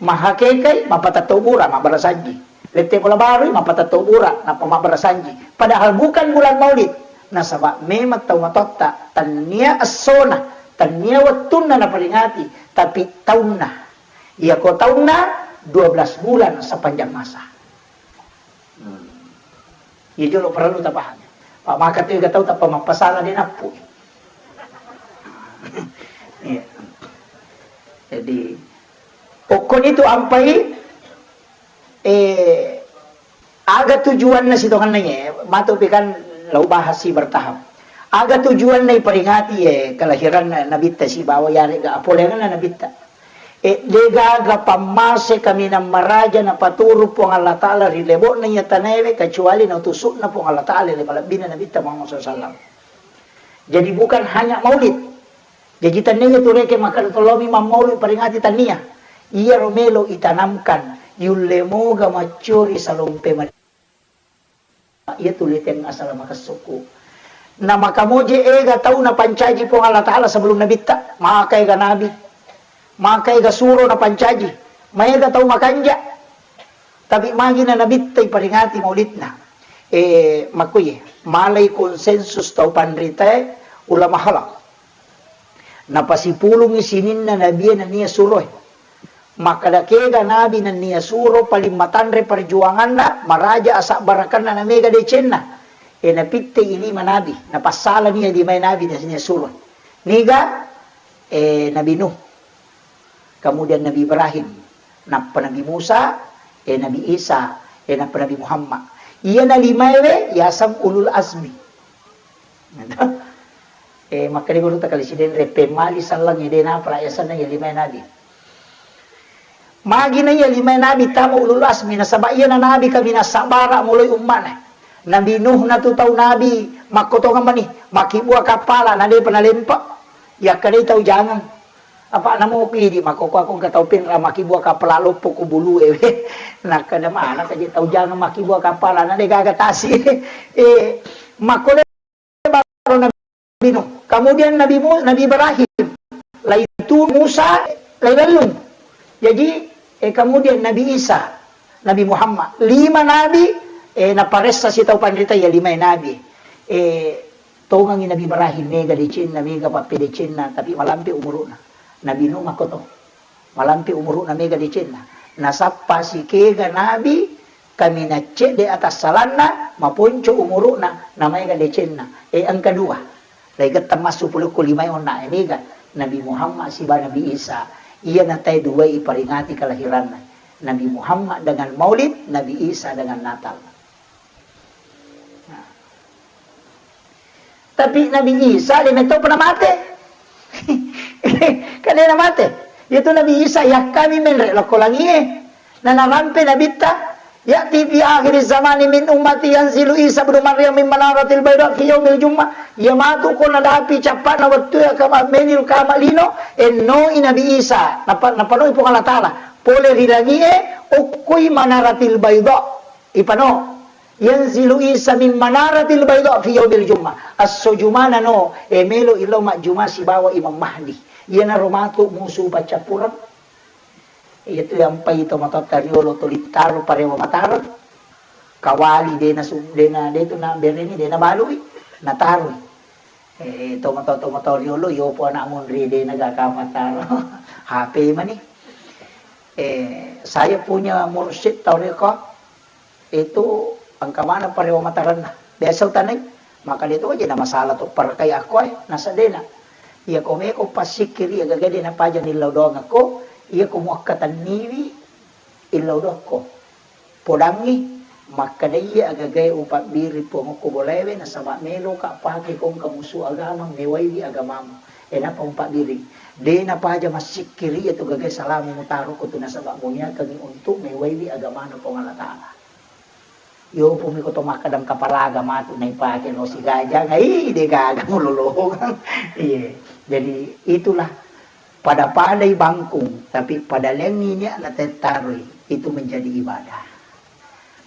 Mahakekai mappatetto bura, mabbarasanji. Lette bola barui mappatetto bura, nappa mabbarasanji. Padahal bukan bulan Maulid. Nasaba memang tau matotta, tannia essona, tannia wettunna naperingati, tapi taunna. Iya ko taunna dua belas bulan sepanjang masa. Hmm. Iya jolo perlu tapahami. Pak maka tu tau tappa mappasala de nappu. Iya. Jadi, pokoknya itu ampai, eh, aga tujuanna sitongenna ye, matu pi kan lau bahas si bertahap. Aga tujuanna iperingati ye kelahiran Nabitta sibawa yarega apolengenna Nabitta. E, degaga pammase kaminang maraja napaturu Puang Allah Ta'ala ri lebo'na iya tanaewe, kecuali nautusu'na Puang Allah Ta'ala ri malebbina Nabitta Muhammad sallallahu alaihi wasallam. Jadi, bukan hanya maulid. Jaji, tannia tu reke makkeda tollomi mammaulid peringati, tannia. Iyaro melo itanamkan, yulle moga maccori salompe mad-, Iya tu leteng asal makessukku. Na makamoje ega tau napancaji Puang Allah Ta'ala sebelum Nabitta. Maka ega Nabi. Maka ega suro napancaji. Maega tau makanja. Tapi magi na Nabitta iperingati maulidna. Eh, makkuye, malai konsensus tau panritae ulama halak. Napasipulungngi sininna nabie nennia suroe. Makkeda kega nabi nennia suro paling matanre perjuanganna, maraja asabbarakenna, namega decenna. E, napittei lima nabi, napassalani limae nabi nennia suro. Niga, e, Nabi Nuh, kemudian Nabi Ibrahim, nappa Nabi Musa, e, Nabi Isa, e, nappa Nabi Muhammad. Iyana limaewe yaseng ulul azmi. Eh, makkeda gurutta kali sidenre, pemmali sallang ede napa la yasenna iya limae nabi. Magina iya limae nabi tama ulul azmi, nasaba iyana nabi kaminang sabbara muloi umma'na. Nabi Nuh natu tau nabi makkotongeng mani, makkibua kappala na depa nalempa. Yakkadai tau jangeng. Apa namo idi makkokko aku engka tau penra makkibua kappala loppo ku bulue. Nakkeda mana kaje tau jangeng makkibua kappala na de gaga tasi. Eh, makkole Nabi Nuh. Kemudian Nabi Mu-, Nabi Ibrahim. Laitu Musa, lailellung. Jadi, eh, kemudian Nabi Isa, Nabi Muhammad. Lima nabi, eh, naparessa sitau panrita ya lima nabi. Eh, tongangi Nabi Ibrahim, mega decenna, mega pappedecenna, tapi malampe umuru'na. Nabi Nuh makkoto. Malampe umuru'na mega decenna. Nasappa sikega nabi, kaminang cedde atassalanna, maponco umuru'na, namaega decenna. E, engka dua. Laigetta massu pulukku limae onna e, niga Nabi Muhammad siba Nabi Isa. Iya natae duai iperingati kelahiranna. Nabi Muhammad dengan Maulid, Nabi Isa dengan Natal. Nah. Tapi Nabi Isa de metto pernah mate. Kan de namate. Yaitu Nabi Isa yakkami menre lokko langie. Na narampe Nabitta, ya'ti fi akhiriz zamani min ummati yanzilu Isa ibnu Maryam min manaratil baida fi yaumil jum'ah. Iya matu ko nadapi cappa'na wettu ya kama menil kama lino, ennoi Nabi Isa. Napa-, napanoi Puang Allah Ta'ala. Pole ri langie, okkoi manaratil baida. Ipano. Yanzilu Isa min manaratil baida fi yaumil jum'ah. Esso Jumana no, e melo ilo majjuma sibawa Imam Mahdi. Iyanaro matu musu paccappureng. Iyatu yampai to matotta riolo to littaro parewa matareng. tawali, de' nasu-, de' na, de' tu nabereni, de' nabalui, natarui. Eh, tomato-, tomato riolo, yopo anak munri, de' nagaga mataro. H P mani. Eh, saya punya mursyid tau reko, itu engka mana parewa matarenna. Biasa utanai, maka dia tu aja na masalah tu perkai aku, eh, nasadena. Iya ko meko passikkiri, iya gaga de' napaja nillau doang aku, iya ko muakkatenniwi, illau dokko. Podangngi, makkeda iya agagae upabbiri Puang okko bolaewe, nasaba meloka pake ko engka musu agama, mewaiwi agamamu. E, nappa upabbiri. De' napaja massikkiri iya tu gagae salama mutaro ko tu, nasaba muiakengngi untuk mewaiwi agamana Puang Allah Ta'ala. Yo pumi ko to makkeda kaparaga matu naipake lo sigajang, ai de' gaga mulolongang. Iya. Jadi itulah Pada-padai bangkung, tapi pada lengngi nia'na tettaroi, itu menjadi ibadah.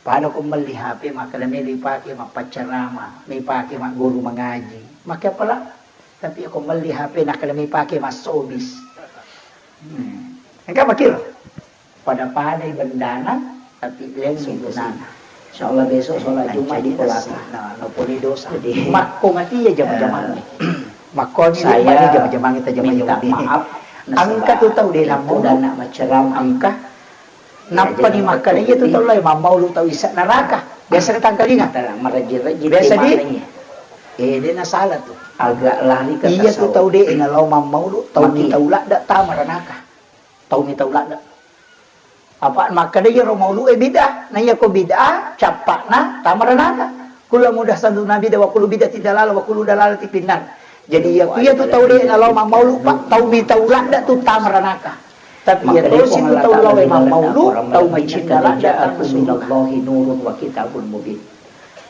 Pada ko melli H P, makkeda melo ipake mappaccarama, melo ipake magguru mangaji, make apala? Tapi ko melli H P, nakkeda melo ipake massobis. Hmm. Engka makkiro? Pada-padai bendana, tapi lengngi gunana. Insya Allah besok sholat Jumat di Kolaka. Nah, no pole dosa. Jadi, makko mati ya jama-jamang. Eh, makko ni saya jama-jamang kita jama minta maaf. Engka tu tau de' namau dan nak maceram. Engka. Nappa ni makkeda iya tu tau lai mammaulu tau isa neraka. Biasa ketangkalinga. Biasa di. Eh, de' na salah tu. Agak lari ke. Iya tu tau de' nalao mammaulu tau ni tau ladda tama ranaka. Tau ni tau ladda. Apa makkeda iyaro maulu'e bid'ah, na iyako bid'ah, cappa'na tama ranaka. Kullu muhdatsatin bid'ah wa kullu bid'atin dalalah wa kullu dalalatin finnar. Jadi iya, iya tu tau de' nalao mammaulu, Pak, tau mi tau ladda tu tama ranaka. Tapi iya tosi tu tau lao mammaulu, tau macinna ladda tama suruga. Minallahi nurun wa kitabun mubin.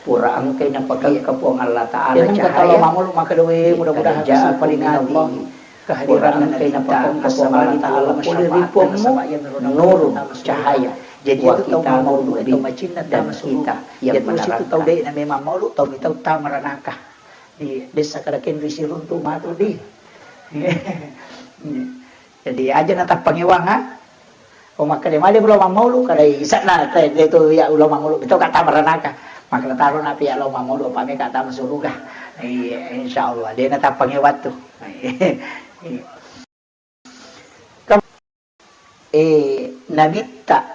Pura engkai napakengka Puang Allah Ta'ala cahaya. Iya, engka tau mammaulu makkeda, mudah-mudahan ja'akum minallah. Kehadiran engkai napakengka Puang Allah Ta'ala pole ri Puangmu, nurun, cahaya. Jadi itu tau mammaulu, tau macinna, dan kita yang menerangkan. Iya, tosi tu tau de' na memang maulu, tau mi tau tama ranaka. Di desa kada kenri siruntu matu di. Jadi aja na tappangewang, ha? Ko makkeda male ulama maulu, kada isa'na te, te tu iya ulama maulu, itu kata meranaka. Maka taro napi ulama maulu, apa meka tama suruga. Iya, insya Allah, de' na tappangewang tu. Kam-, eh, Nabitta,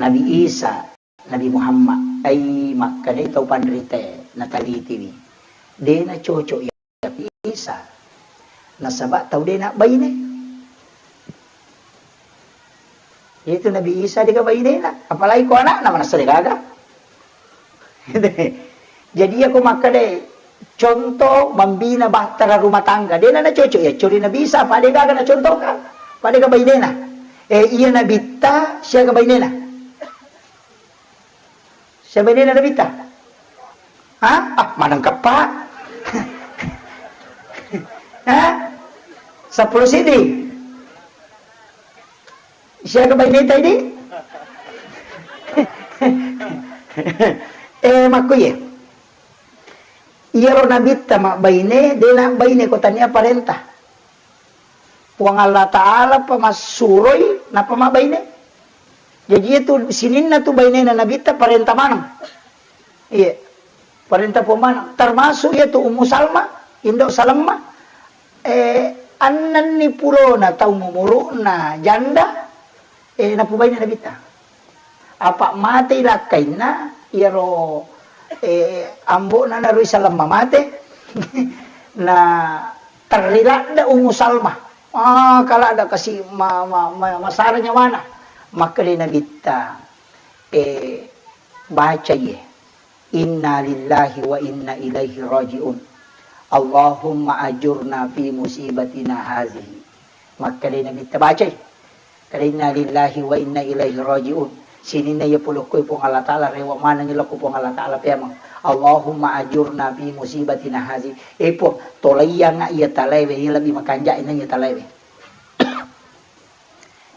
Nabi Isa, Nabi Muhammad, ai makkeda tau panritae natalitiwi. De' na cocok iya Nabi Isa. Nasaba tau de' na baine. Itu Nabi Isa de' ga bainena, apalagi ko anakna manessa de' gaga. Jadi iya ko makkeda contoh membina bahtera rumah tangga, de' na cocok iya cori Nabi Isa, apa de' gaga nacontohkan, apa de' ga bainena. Eh, iya Nabitta siaga bainena. Siaga bainena Nabitta? Ha? Ah, maneng keppa. Ha? Seppulo siddi. Siaga baineta idi? Eh, makkuye. Iyaro Nabitta mabbaine, de' na baine ko tania parenta. Puang Allah Ta'ala pa massuroi, nappa mabbaine. Jaji itu sininna tu bainena Nabitta parenta maneng. Iya. Parenta Puang maneng. Termasuk iya tu Ummu Salma, indo Salemma. Eh, annenni pulona tau mumuru'na janda, eh, napubaine Nabitta. Apa matei lakkainna, iyaro, eh, ambo'na narui Salemma mate. Na terri ladda Ummu Salma. Ah, kaladda kasi ma-, ma-, ma-, masara nyawana. Makkeda Nabitta, eh, baca iye. Inna lillahi wa inna ilaihi raji'un. Allahumma ajurna fi musibatina hazihi. Makkeda Nabitta bacai. Kada inna lillahi wa inna ilaihi raji'un. Sininna iya pulokkoe Puang Allah Ta'ala, rewa manengngi lokko Puang Allah Ta'ala peameng. Allahumma ajurna fi musibatina hazi. E Puang, tolaiyangnga iya talaewe, iya lebbi makanja'e na iya talaewe.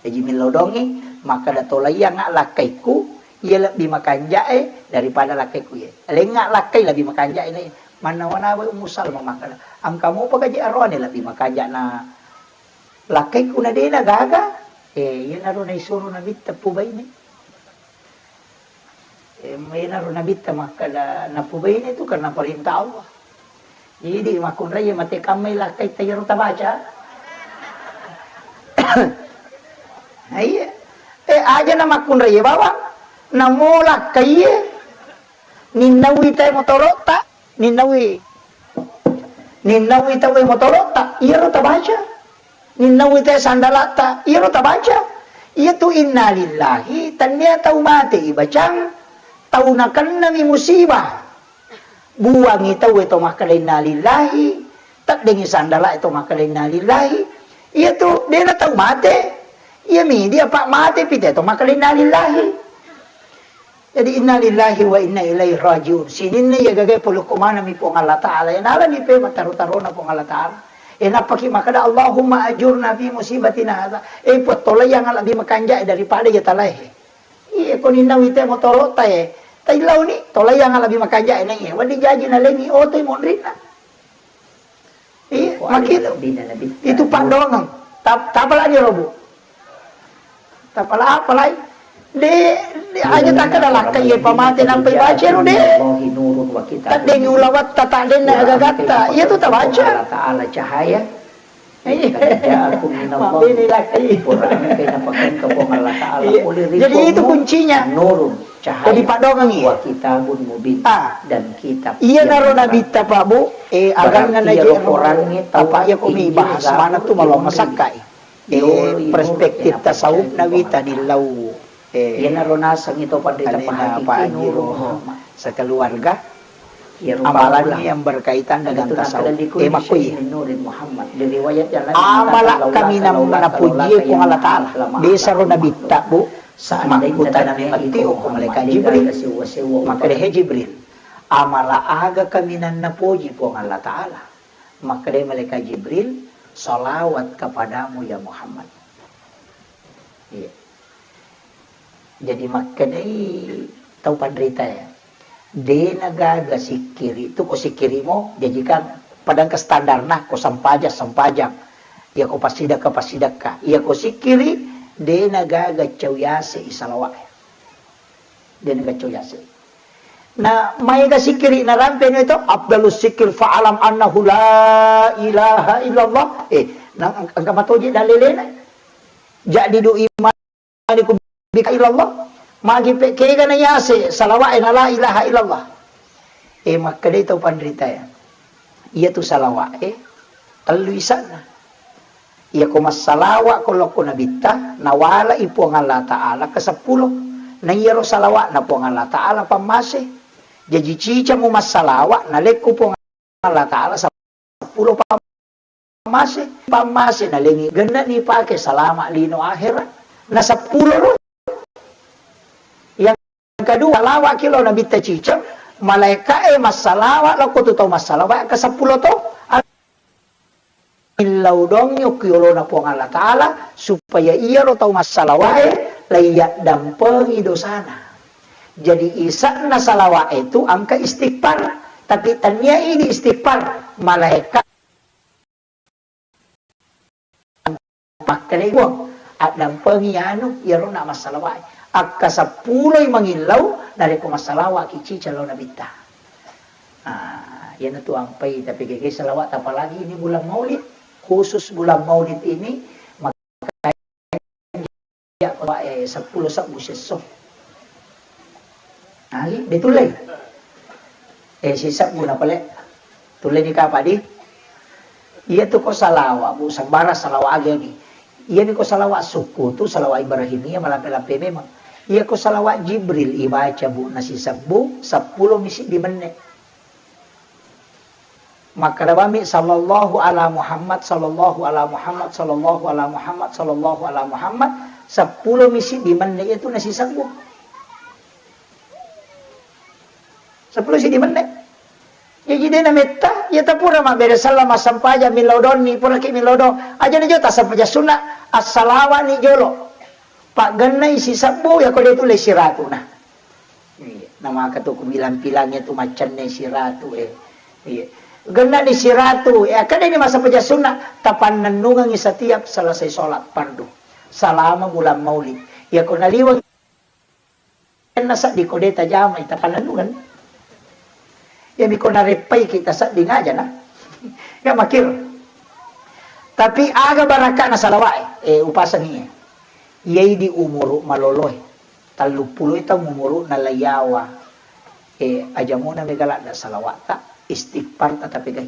Jaji millau dongi, makkeda tolaiyangnga lakkaikku, iya lebbi makanja'e daripada lakkaikku iye. Lengnga lakkai lebbi makanja'e na iya. Mannawa-nawa Ummu Salma makkeda, engka mopa gaji aroane lebbi makanja na lakkaikku na dena gaga, eh, iyanaro naisuro Nabitta pubaine. Enaro Nabitta makkeda, napubaine tu karena perintah Allah. Jadi makkunrai mate kammai lakkai ta iyaro tabaca. Nah, iya. Eh, aja na makkunrai bawang. Namo lakkai, ninnawi te motoro'ta, ninnawi. Ninnawi tauwe motoro'ta, iyaro tabaca. Ninnawi te sandala'ta, iyaro tabaca. Iyatu innalillahi, tennia tau mate ibacang, tau nakennami musibah. Buangi tauwe to makkeda innalillahi, teddengi sandala'e to makkeda innalillahi. Iyatu dena tau mate, iyami dia pa mate pite to makkeda innalillahi. Jadi, innalillahi wa inna ilaihi rajiun. Sininna iya gagae polokko manami Puang Allah Ta'ala. Iya nalani pe mataro-tarona Puang Allah Ta'ala. Iya nappaki makkeda, "Allahumma ajurna fi musibatina hadza." Eh, Puang, tolaiang lebbi makanjae daripada iya talae. Iya, ko ninnawi te motoro'ta e. Taillauni, tolaiang lebbi makanjae na iya. Wedding jaji nalengi oto i monrinna. Iya, makkitu. Itu paddoangeng. Tap-, tapalani robu. Tapala apalai? De, de, aja takkeda lakkai iya pamate nampai baca ro, de. Taddengi ulawatta, taddenna agagatta. Iya tu tabaca. Allah Ta'ala cahaya. Iya. Ja'akum minallahi. Mabbene lakkai. Quran, kaina pakengka Puang Allah Ta'ala. Iya. Jadi itu kuncinya. Nurun, cahaya. Jadi paddoangeng iya. Wa kitabun mubin. Ah. Dan kitab. Iya naro Nabitta, Pak, Bu. Eh, aganna na je ro. Apa iya ko mi bahas mana tu malu masakkai. Eh, perspektif tasawuf Nabi tadi lau. Eh, iyanaro nasengngi to panrita alena pahakiki Pak Haji Nurul Muhammad. Sekeluarga, amalannya yang berkaitan dengan tasawuf. Eh, makko iya. Amala kaminang napojie Puang Allah Ta'ala. Desa ro Nabitta, Bu. Makkutanami metti ko malaikat Jibril. Makkeda, "He Jibril, amala aga kaminang napoji Puang Allah Ta'ala?" Makkeda malaikat Jibril, "Salawat kepadamu ya Muhammad." Iya. Jadi makkedai tau panrita ya, de nagaga sikkiri tu ko sikkirimo, jaji kan padangka standarna ko sempajang, sempajang. Iya ko passidekka, passidekka. Iya ko sikkiri, de nagaga cau yase i salawat. De nagaga cau yase. Na maega sikkiri narampe no itu, afdalus sikkir fa'alam annahu la ilaha illallah. Eh, na engka matoje dalelena. Jadi du imani ku bika illallah. Magi pe kega na yase salawat na la ilaha illallah. Eh, makkedai tau panrita ya. Iya tu salawat, eh, tellu isana. Iya ko massalawa ko lokko Nabitta, nawalai Puang Allah Ta'ala ke seppulo. Na iyaro salawatna Puang Allah Ta'ala pammase. Jaji cica mu massalawa, nalekku Puang Allah Ta'ala seppulo pammase. Pammase nalengi, gennani pake salama lino akhirat. Na seppulo ro. Yang kedua, salawaki lao Nabitta ciceng, malaika'e massalawa lao ko tu tau massalawa ke seppulo to. Millau dongi okko yolona Puang Allah Ta'ala, supaya iyaro tau massalawae laiyaddampengeng dosana. Jadi isa'na salawa'e tu engka istighfar, tapi tennia idi istighfar, malaika pakkelei Puang, addampengi anu, iyaro na massalawae. Akka seppuloi mangillau, narekko massalawaki ciceng lao Nabitta. Ah, iyanatu ampai, tapi keke salawat, apalagi ini bulan Maulid, khusus bulan Maulid ini, makanya, eh, seppulo sebbu siesso. Ali, de tullei. Eh, sisebbu na pale. Tullei ni kapang di? Iyatu ko salawat, Bu, sembarang salawat agi-agi. Iyami ko salawat sukku tu, salawat Ibrahimiyah, malampe-lampe memang. Iya ko salawat Jibril ibaca, Bu, nasisebbu, seppulo mi siddi menne. Makkeda bami, "Sallallahu ala Muhammad, sallallahu ala Muhammad, sallallahu ala Muhammad, sallallahu ala Muhammad," seppulo mi siddi menne iyatu nasisebbu. Seppulo siddi menne. Jaji de nametta, iya tapura mabbere selleng, massempajang, millau donni, puraki millau do. Aja na jolo tassempajang sunna, assalawani jolo. Paggennai sisebbu, yako de tulle siratu na. Iya, namaka tu kubilang-bilang itu maccenne siratu, eh. Iya. Gennani siratu, eh, akkeda ni massempajang sunna, tapannennungengi setiap selesai sholat fardu. Selama bulan Maulid. Yako naliweng Nasedding ko de' tajamai, tapalennungenni. Iyami ko nareppaiki tasedding aja na. Ya makir. Tapi aga barakka'na salawa'e, eh, upasengi. Iyai di umuru maloloe. Telluppulo taung umuru'na laiyawa. Eh, aja mona mega ladda salawa'ta, istighfarta tapegai.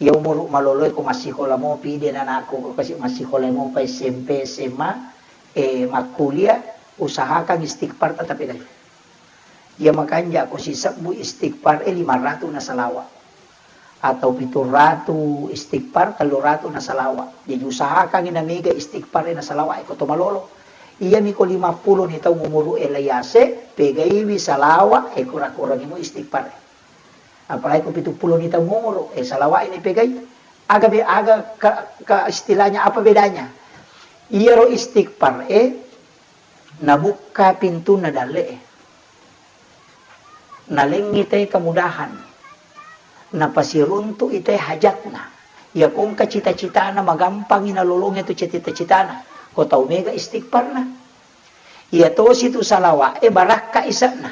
Iya umuru maloloe ko massikola mopi, de' nanakku ko kasi massikola mopa S M P, S M A, eh, makkuliah, usahakan istighfar tatapegai. Iya makanja ko sisebbu istighfar e lima ratu na salawa. Atau pitu ratu istighfar, tellu ratu na salawa. Jadi usahakan ina mega istighfar e na salawa e ko to malolo. Iyami ko lima pulo ni taung umuru e laiase, pegaiwi salawa e kura-kurangi mo istighfar e. Apalagi ko pitu pulo ni taung umuru, eh, salawa'e ni pegai. Aga be-, aga ka, ka istilahnya, apa bedanya? Iyaro istighfar, eh, nabukka pintunna dalle, eh. Nalengngi te kemudahan. Napasiruntu ite hajatna. Iya ko engka cita-citana, magampangi nalolongi tu cita-citana. Ko tau mega istighfarna. Iya tosi tu salawa'e barakka ise'na.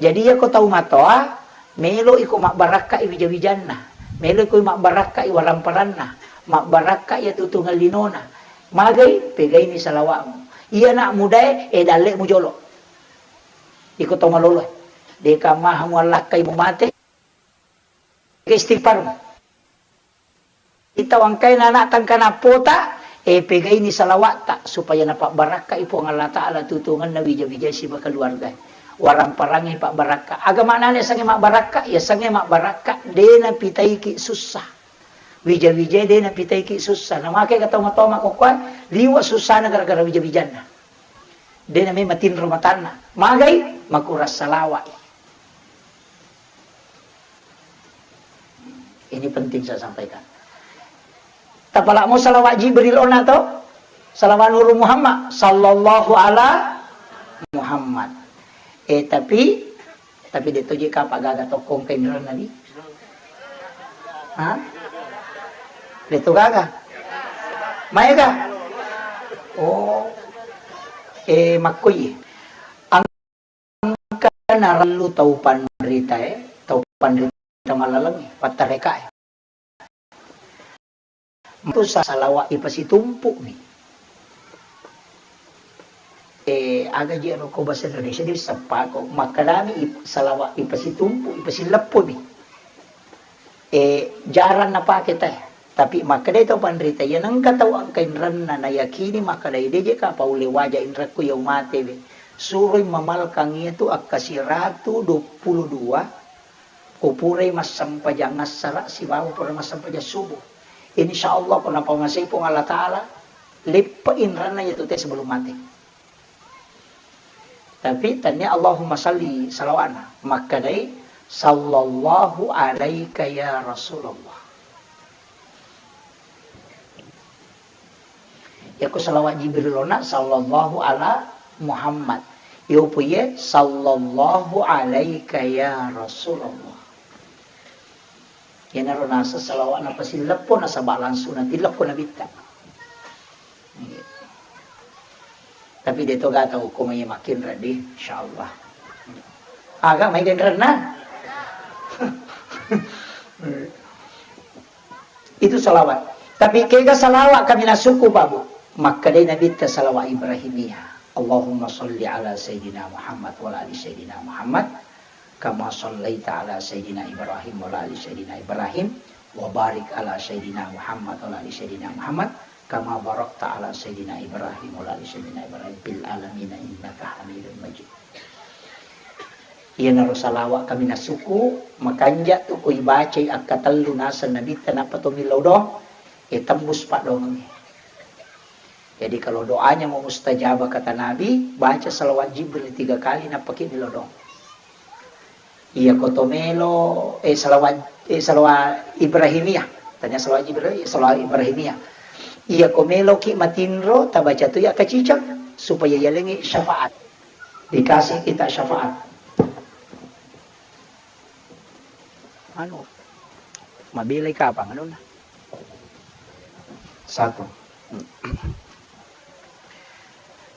Jadi, iya ko tau matoa, melo iko mabbarakkai wija-wijanna, melo iko mabbarakkai waramparanna, mabbarakkai iyatu tungeng linona. Magai, pegaini salawa'mu. Iya nak mudae, eh, dalle'mu jolo. Iko tau maloloe. Deka maha muallakkai mumate. Istighfar. Ita wangkai anak tangkana pota, eh, pegaini salawa'ta supaya napabbarakkai Puang Allah Ta'ala tutungenna wija-wija siba keluarga. Waramparangngi pabbarakka. Aga maknana sange mabbarakka? Ya sange mabbarakka, de napitaiki sussa. Wija-wija de napitaiki sussa. Namake ka tau matoa makkokkoe, liwa sussana gara-gara wija-wijanna. De name matinro matanna. Magai? Makurang salawa. Ini penting saya sampaikan. Tapalamo salawat Jibril ona to? Salawat Nuru Muhammad, sallallahu ala Muhammad. Eh, tapi, tapi de toje kapa gaga tokkong kainreng Nabi. Ha? De to gaga. Maega? Oh. Eh, makkoi. Engka narellu tau panritae, tau panrita malalengnge, pattarekae. Matu sa-, salawat ipasitumpu'mi. Eh, aga ji ero ko bahasa Indonesia, di seppako. Makkedami ip-, salawat ipasitumpu, ipasileppomi. Eh, jarang napake teh. Tapi makkedai tau panrita, iya nengka tau engka inrenna nayakini makkedai, deje ka paulle waja inrekku iya umatewe. Suroi mamalkang iyatu akkasi ratu duappulo dua, ko purai massempajang assara sibawa pura massempajang subuh. Insya Allah ko napamasei Puang Allah Ta'ala, leppe inrenna iyatu te sebelum mate. Tapi tania Allahumma salli salawatna. Makkedai, "Sallallahu alaika ya Rasulullah." Yako salawat Jibril ona, "Sallallahu ala Muhammad." Yopo iye, "Sallallahu alaika ya Rasulullah." Iyanaro naseng salawat napasilleppo nasaba langsung natilleppo nabitta. Iya. Tapi de toga tau ko mai makinreng di, insyaallah. Aga mai genrenna? Itu salawat. Tapi kega salawat kami nasuku, Pak Bu? Makkedai Nabitta salawat Ibrahimiyah. Allahumma salli ala Sayyidina Muhammad wa ala ali Sayyidina Muhammad. Kama sallaita ala Sayyidina Ibrahim wa ala ali Sayyidina Ibrahim, wa barik ala Sayyidina Muhammad wa ala ali Sayyidina Muhammad, kama barakta ala Sayyidina Ibrahim wa ala ali Sayyidina Ibrahim fil alamina innaka Hamidum Majid. Iyanaro salawat kami nasuku, makanja tu ko ibacai akkatellu naseng Nabitta nappa to millau doang, e tembus paddoangengnge. Jadi, kalau doanya mau mustajabah, kata Nabi, baca salawat Jibril tiga kali, nappaki millau doang. Iya, ko to melo, eh, salawat, eh, salawat Ibrahimiyah. Tanya salawat Jibril, eh, salawat Ibrahimiyah. Iya, ko meloki matinro, tabaca tu iya kaciceng, supaya yalengi syafaat. Dikasih kita syafaat. Anu, mabelai kapang anunna. Satu.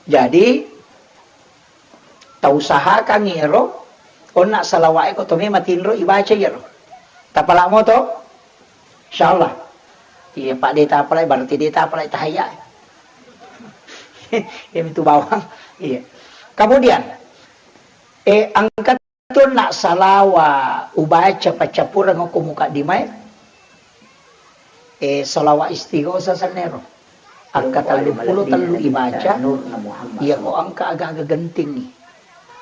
Jadi, tausahakangngi ero, onna salawa'e ko to mema tinro ibaca iyaro. Tapala moto? Insyaallah. Iya, Pak, de tapalai, berarti de tapalai tahayya. Iya, itu bawang. Iya. Kemudian, eh, angkat tu nak salawa ubaca paccappureng ko mukaddimai. Eh, salawa istighosah sennero. Akka telluppulo tellu ibaca, iya ko engka aga-aga gentingngi.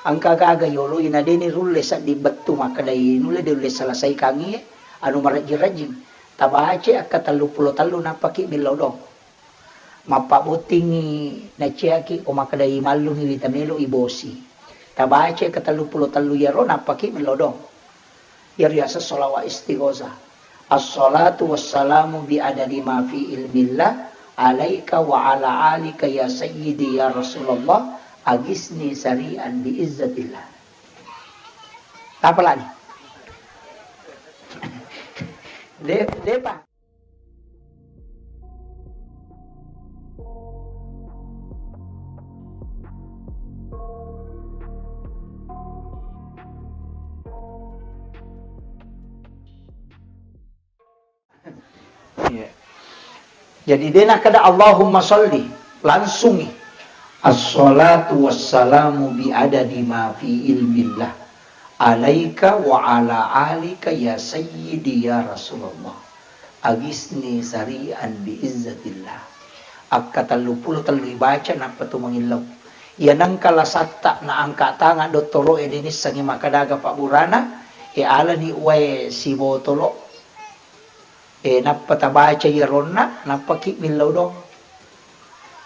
Engka aga-aga yolo ina deni rulle sedding bettu makkedai nulle de ulle selesaikangngi, anu marejjing-rejjing. Tabaca akka telluppulo tellu nappaki millau dong. Mappabbottingngi naciaki ko makkedai mallungngi wita melo ibosi. Tabaca akka telluppulo tellu iyaro nappaki millau dong. Iyaro yaseng sholawat istighosah. Assalatu wassalamu bi adadi ma fi ilmillah alaika wa ala alika ya sayyidi ya Rasulullah, agisni sari'an bi izzatillah. Tapalani. De, depa. Iya. Jadi de nakkeda Allahumma sholli, langsungi. Assalatu wassalamu bi adadi ma fi ilmillah alaika wa ala alika ya sayyidi ya Rasulullah. Agisni sari'an bi izzatillah. Akka telluppulo tellu ibaca nappa tu mangillau. Iya nengka lasatta na angka tangan dottoro e denissengi makkedaga pabburana, e alani wae sibotolo. Eh, nappa tabaca iyaronna, nappaki millau dong.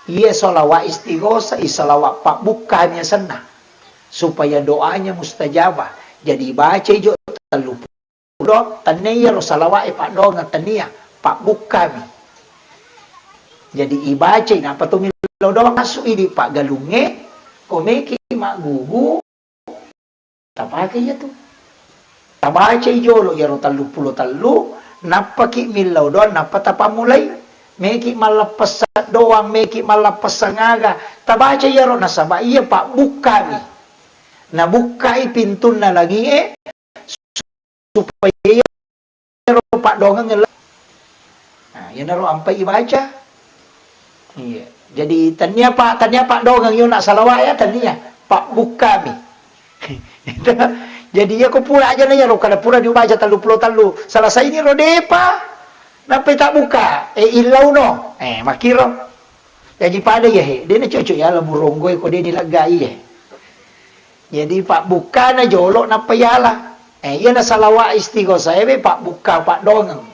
Iya salawat istighosah, i salawat pabbukkami asenna. Supaya doanya mustajabah. Jadi baca ijo telluppulo, tennia iyaro salawat e paddoangeng tennia, pabbukkami. Jadi ibacai, nappa to millau doang masuk idi paggalungnge, ko meki maggugu, tapake iyatu. Tabacai jolo iyaro telluppulo tellu, nappaki millau doang, nappa tapammulai. Meki malleppessa doang, meki malleppessa aga. Tabaca iyaro nasaba iya pabbukkami. Nabukkai pintunna langie, supaya iyaro paddoangeng la-, nah, iyanaro ampai ibaca. Iya. Jadi, tennia pa-, tennia paddoangeng iyo nak salawat ya, tennia. Pabbukkami. Jadi, iya ko pura aja na iyaro, kada pura dibaca telluppulo tellu. Selesai ni ro depa. Nappa tabukka. Eh, illauno. Eh, makiro. Jaji pada iya he. Dena cocok ya, labu ronggoe ko deni laggai ya. Jadi, pabbukkana jolo nappa yala. Eh, iyana salawat istighosah ewe pabbukka paddoangeng.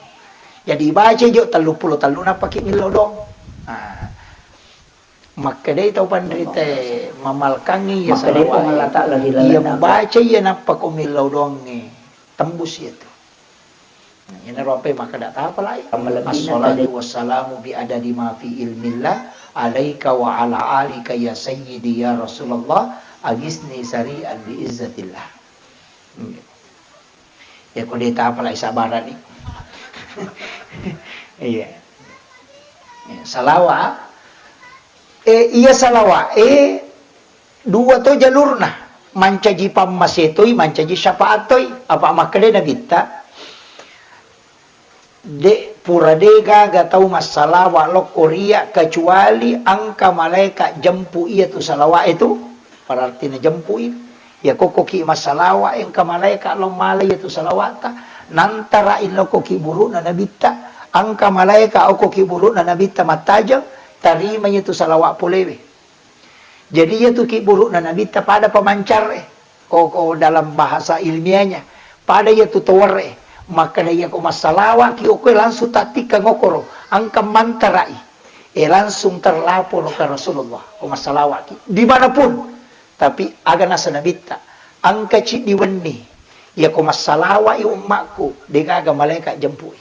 Jadi, baca jo telluppulo tellu nappaki millau dong. Ah. Makkedai tau panrita e, mamalkangngi iya salawat e. Iya mubaca iya nappa ko millau doangnge. Tembus iya tu. Iyanaro ampai makkeda tapa lai. Assalatu wassalamu bi adadi ma fi ilmillah alaika wa ala alika ya sayyidi ya Rasulullah, agisni sari'an bi izzatillah. Iya. Ya ko de tapa lai sabarani. Iya. Ya, salawat. Eh, iya salawat. Eh, Dua to jalurna, mancaji pammasé toi, mancaji syafaat toi. Apa makkedai Nabitta, de, pura de gaga tau massalawa lokko ria kecuali engka malaeka jempu iya tu salawa'é tu, berarti najempui. Iya kokkoki massalawa engka malaeka lao mala iya tu salawa'ta, nantara'i lokkoki buru'na Nabitta, engka malaeka okkoki buru'na Nabitta mattajeng, tarima iya tu salawa polewe. Jadi, iyatu ki buru'na Nabitta pada pemancar'e. Ko, ko dalam bahasa ilmiahnya, pada iyatu tower'e. Makkeda iya ko massalawa'ki okkoe langsung tattikkeng okkoro, engka mantara'i. E, langsung terlapor ke Rasulullah, ko massalawa'ki. Dimanapun. Tapi aga nasa Nabitta, engka ciddi wenni. Iya ko massalawa'i ummakku, degaga malaeka jempui.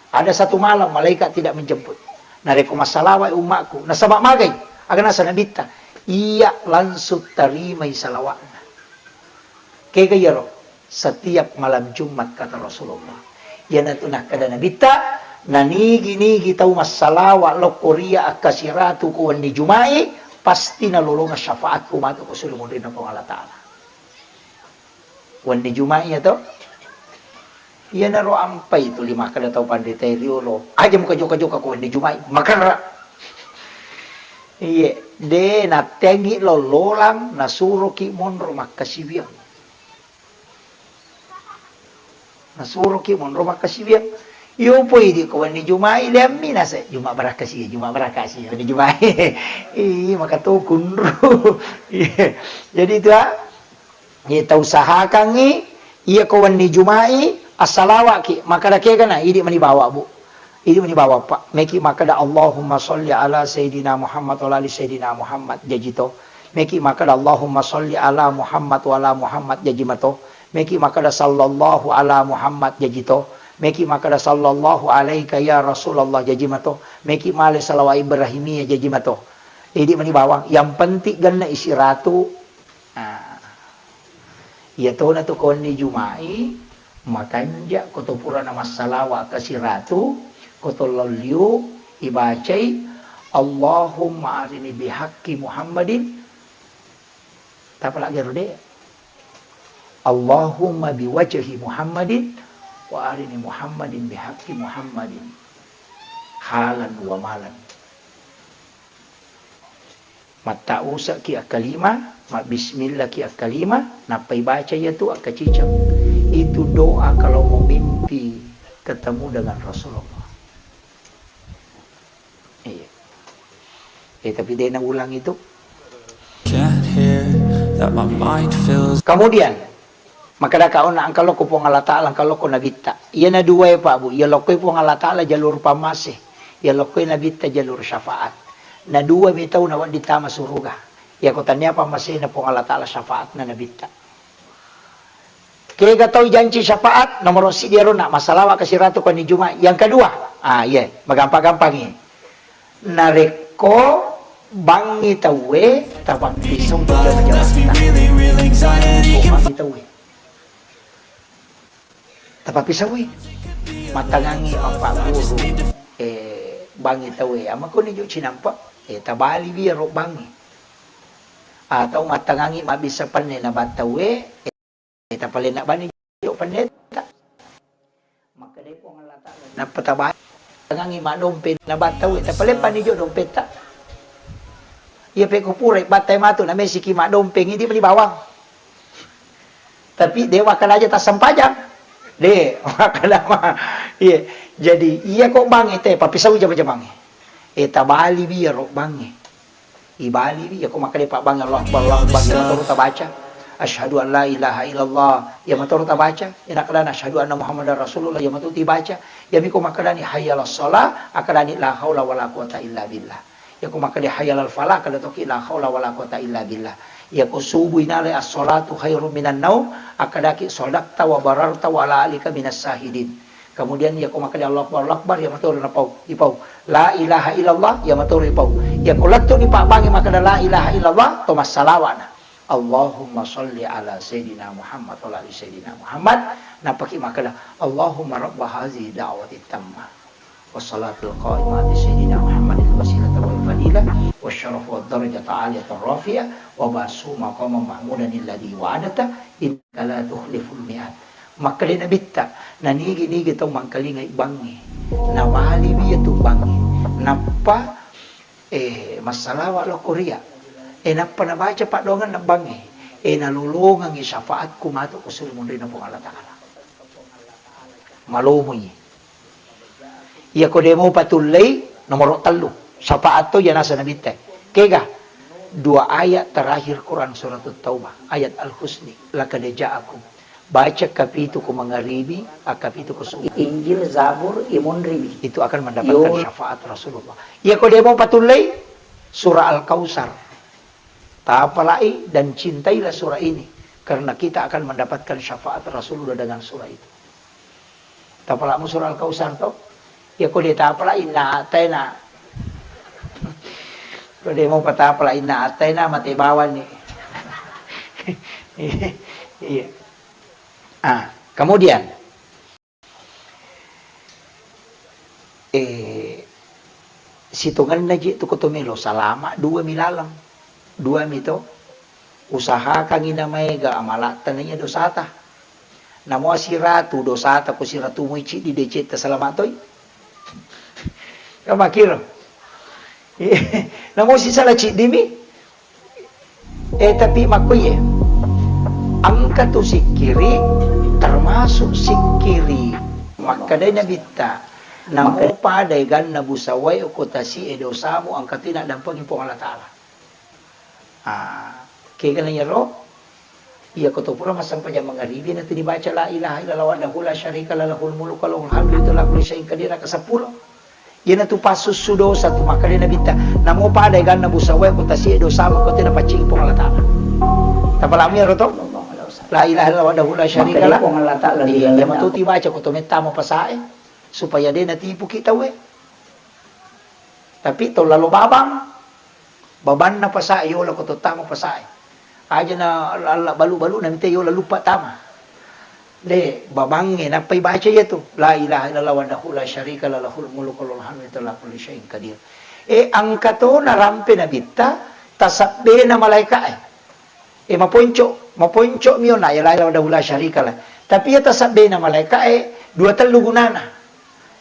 Ada satu malam malaikat tidak menjemput. Narekko massalawa'i ummakku, nasaba magai? Aga nasa Nabitta, iya langsung tarimai salawa'na. Kega iyaro? Setiap malam Jumat, kata Rasulullah. Iyanatu nakkeda Nabitta, nanigi-nigi tau massalawa lokko ria akkasiratu ko wenni Juma'i, pasti nalolongeng syafaatku matu ko suri munrinna Puang Allah Ta'ala. Wenni Juma'i ya to? Iyanaro ampai tuli makkeda tau panritae riolo, "Aja muka joka-joka ko wenni Juma'i, makerra." Iye, de natteangngi lollolang, nasuroki monro makkasiwiang. Nasuroki monro makkasiwiang. Iyo poi idi ko wenni Juma'i, leammi nase, "Juma' barakkasi, Juma' barakkasi, wenni Juma'i." Ih, maka to kunru. Iya. Jadi itu, ah, Iya, tausahakangngi, iya ko wenni Juma'i, assalawa'ki, makkeda kegana, idi mani bawa, Bu. Idi mani bawa, Pak. Meki makkeda, "Allahumma sholli ala Sayyidina Muhammad wa ala ali Sayyidina Muhammad," jaji to. Meki makkeda, "Allahumma sholli ala Muhammad wa ala Muhammad," jaji mato. Meki makkeda, "Sallallahu ala Muhammad," jaji to. Meki makkeda, "Sallallahu alaika ya Rasulullah," jaji mato. Meki male salawat Ibrahimiyah, jaji mato. Idi mani bawang. Yang penting genna isi ratu. Nah. Iyatona tu ko wenni Juma'i, makanja ko to purana massalawa ka siratu, ko to lolliu, ibacai, "Allahumma arini bihaqqi Muhammadin." Tapalagi ro de. "Allahumma biwajhi Muhammadin, wa arini Muhammadin bihaqqi Muhammadin. Halan wa malan." Matta'usaki akkalima, mabbismillaki akkalima, nappa ibaca iyatu akkaciceng. Itu doa kalau mau mimpi ketemu dengan Rasulullah. Iya. Eh, tapi dia nak ulang itu. Can't hear that my mind fills. Kemudian, Makkedaka, "Onna engka lokko Puang Allah Ta'ala, engka lokko Nabitta." Iyana duae, Pak, Bu. Iya lokkoi Puang Allah Ta'ala jalur pammase. Iya lokkoi Nabitta jalur syafaat. Na dua mi tau nawedding tama suruga. Iyako tania pammasena Puang Allah Ta'ala, syafaatna Nabitta. Kega tau ijanci syafaat, nomoro siddi iyaro na massalawa ka siratu ko wenni Juma. Yang kedua, ah, iya, magampa-gampangi. Narekko bangngi tauwe, tapappisau jama-jamatta. Narekko bangngi tauwe, tapappisaui. Mattangangngi mappagguru, eh, bangngi tauwe. Amakoni jo cinampa, eh, tabaliwi iyaro bangngi. Atau mattangangngi mabbissa penne na battauwe, eh, Eh, tapalena bani jo pendeta. Makkedai Puang Allah Ta'ala. Nappa tabaca. Tangangi maddompeng na battau, eh, tapalena bani jo dompetta. Iya pekko pura battai matu, na mesiki maddompeng, idi mani bawang. Tapi de makkeda aja tassempajang. De, makkeda ma. Iya. Jadi, iya ko bangngi te, pappisau jama-jamangngi. Eh, tabaliwi iyaro bangngi. Ibaliwi, iyako makkeda pabbangngi Allahu Akbar, Allahu Akbar, iya matoro tabaca. Asyhadu an la ilaha illallah, iya matoro tabaca. Iya nakkedana asyhadu anna Muhammadar Rasulullah, iya matoro tibaca. Iyami ko makkedani hayya 'alas shalah, akkedani la haula wala quwata illa billah. Iyako makkeda hayya 'alal falah, akkeda toki la haula wala quwata illa billah. Iyako subuh inalai as-shalatu khairum minan naum, akkedaki shadaqta wa bararta wa ala alika minas syahidin. Kemudian, iyako makkeda Allahu Akbar, Allahu Akbar, iya matoro napau, ipau. La ilaha illallah, iya matoro ipau. Iyako lettu ni pabbangngi makkeda la ilaha illallah, to massalawa'na. Allahumma shalli ala Sayyidina Muhammad wa ala ali Sayyidina Muhammad. Nappaki makkeda, Allahumma rabba hazihi da'wati tamma. Wassalatul qaimati Sayyidina Muhammadil wasilata wal fadilah. Wasyarafa wad darajata aliyata rafi'ah. Wa ba'athu maqaman mahmudan alladhi wa'adta. Innaka la tukhliful mi'ad. Makkeda Nabitta, nanigi-nigi tau mangkalingai bangnge, nabaliwi iyatu bangnge, nappa, eh, massalawa lao ko ria, eh, nappa nabaca paddoangenna bangnge, eh, nalolongengngi syafaatku matu ko suri munrinna Puang Allah Ta'ala. Malomoi. Iyako de mopa tullei, nomoro tellu. Syafaat to iya naseng Nabitta. Kega? Dua ayat terakhir Quran Suratut Taubah, ayat Al-Husni, "Laqad ja'akum." Baca kapitu ko mangaribi, akkapitu ko subuh. Injil, Zabur, imunribi. Itu akan mendapatkan syafaat Rasulullah. Iyako de mopa tullei, surah Al-Kautsar. Tapalai dan cintailah surah ini, karena kita akan mendapatkan syafaat Rasulullah dengan surah itu. Tapala'mu surah Al-Kautsar to? Iyako de tapala inna ataina. Ko de mopa tapala inna ataina, mate bawani. Iya. Ah, kemudian, eh, sitongenna ji tu ko to melo salama, dua mi laleng. Dua mito, usahakangngi namaega amalatta naiya dosata. Namo asiratu dosata ko siratu mui ciddi decetta salama toi. Kamakiro. Namo sisala ciddimi. Eh, tapi makkuye, engka tu sikkiri, termasuk sikkiri. Makkedai Nabitta, namo pada eganna busawae ko tasi'e dosamu, engka tu naddampengi Puang Allah Ta'ala. Ah, kegana iyaro, iya ko to pura massempajang mangaribi natu dibaca la ilaha illallah wahdahu la syarika lah lahul mulku wa lahul hamdu wa huwa ala kulli syai'in qadir ka seppulo. Iyanatu passussu dosa tu, makkeda Nabitta, namo pada eganna busawae ko tasi'e dosamu, ko tena paccingi Puang Allah Ta'ala. Tapalami iyaro to? La ilaha illallah wahdahu la syarika lah. Iya, iya, matu tibaca ko to mettama pasae, supaya de natipuki tauwe. Tapi to lalo babang, babanna pasae yola ko to tama pasae. Aja na alla balu-balu na mite yola luppa tama. De, babangnge nappa ibaca iyatu. La ilaha illallah wahdahu la syarika lah lahul mulku wa lahul hamdu wa huwa ala kulli syai'in qadir. E, engka to narampe Nabitta, tasabbena malaeka'e. E, maponco, maponco mio na la ilaha illallah wahdahu la syarika lah. Tapi iya tasabbena malaeka'e, dua tellu gunana.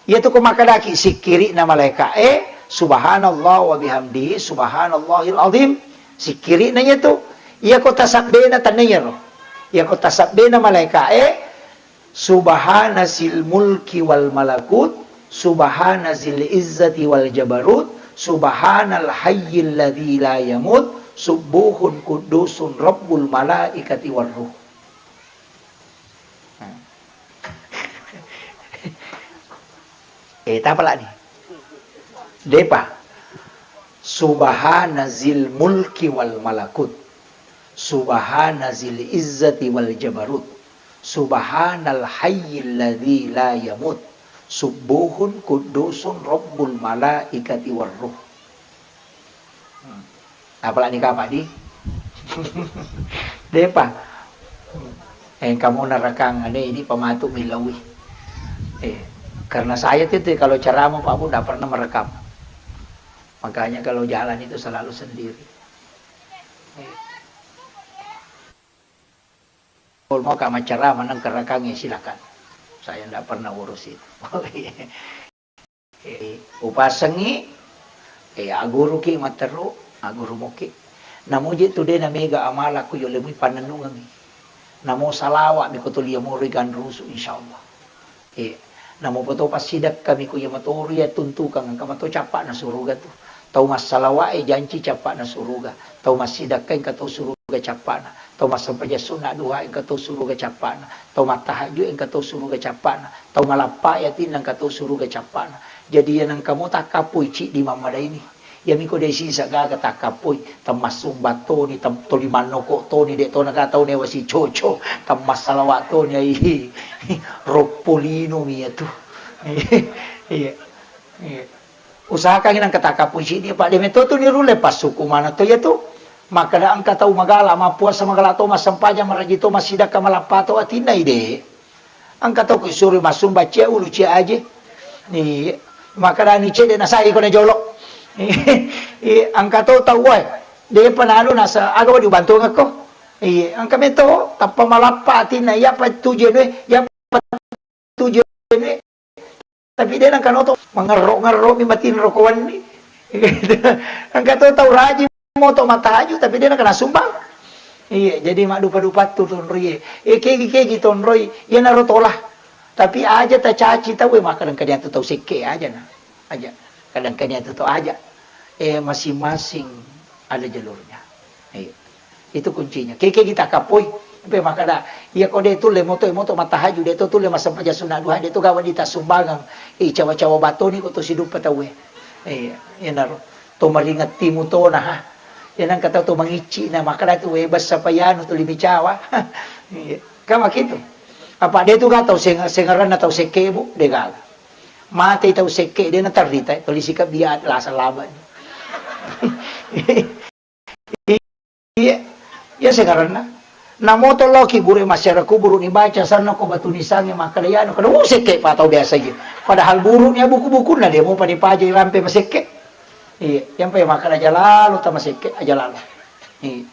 Iyatu ko makkedaki sikkiri'na malaeka'e, subhanallah wa bihamdihi, subhanallahil azim. Sikkiri'na iyatu. Iya ko tasabbena tenniyaro. Iya ko tasabbena malaeka'e, subhana zil mulki wal malakut, subhana zil izzati wal jabarut, subhanal hayyil ladzi la yamut, subbuhun quddusun rabbul malaikati war ruh. Eh, tapa lani? Depa. Subhana zil mulki wal malakut. Subhana zil izzati wal jabarut. Subhanal hayyil ladzi la yamut. Subbuhun quddusun rabbul malaikati war ruh. Hmm. Apalagi kapang di? Depa. Engka mo narekang ane ini pematu milawi. Eh, karena saya tuh, tuh kalau ceramah Pak Bu nggak pernah merekam. Makanya kalau jalan itu selalu sendiri. Eh. Kalau mau ka maceramah nang kerekangnya silakan. Saya nggak pernah urus itu. Eh, upasengngi, eh, agguruki matteru, agguru muki. Namuji tu de namega amala ku yollemui pannennungengngi. Namo salawat mi ko tuli yamoro ganrusu, insyaallah. Eh, namo poto passidekka mi ko iya matoro iya tuntukang, engka mato cappa'na suruga tu. Tau massalawat e janci cappa'na suruga. Tau massidekka engka to suruga cappa'na. Tau massempajang sunna duha engka to suruga cappa'na. Tau mattahajju engka to suruga cappa'na. Tau malappa yatinna engka to suruga cappa'na. Jadi iya nengka mo takkappoi ciddi mammadaini. Iyami ko de sisa gaga takkappoi, temmassumba toni, tem-, toli mannoko toni, de tona ga tau newa sicoco, temmassalawat toni, ai, roppo lino mi iya tu. Iya. Iya. Usahakan nang kata kapuji dia, Pak, de metto tu nirulle passuku mana to iya tu. Makkeda engka tau magala, mappuasa magala to, massempajang maraji to, massidakka malappa to, atinna ide. Engka tau ku suru massumba cia ulu cia aje. Iya. Makkeda ni cede nasai ko na jolo. Iya, engka to tau wae. De pa nalu nasa aga wadi ubantu ngakko. Iya, engka metto tappa malappa atinna iya pa tujenu, iya pa tujenu. Tapi de nengka noto, mangerro-ngerro mi matinro ko wenni. Engka to tau rajing moto matahaju, tapi de nengka nasumbang. Iya, jadi maddupa-dupa tu tonroie. Eh, kegi-kegi tonroi, iyanaro tola. Tapi aja tacaci tau, eh, makkadang kadiatu tau sekke aja na. Aja. Kadang kadiatu tau aja. Eh, masing-masing ada jalurnya. Iya. Itu kuncinya. Keke kita kapoi. Pe makkada, iya ko de tulle moto, moto matahaju, de to tulle massempajang sunna duha, de to gawa dita sumbangang. Eh, cawa-cawa batoni ko to siduppa tauwe. Iya, iyanaro. To maringettimu tona, ha. Iya nengka tau to mangicci na makkada tu, eh, bessa payanu tuli micawa. Iya. Kan makitu. Apa de tu ga tau seng-, sengeranna tau sekke, Bu? De gaga. Mate tau sekke, de natarrita, tuli sika biat lasa laba. Iya, iya, sekarang na. Namoto loki guru masyarakat kuburu ni baca sana ko batu nisange makkada yanu, kada, uh, sekke pa tau biasa ji. Padahal buru ni buku-buku na de mo pada paja rampe masekke. Iya, yang pa makkada aja lalo tama sekke, aja lalo. Iya.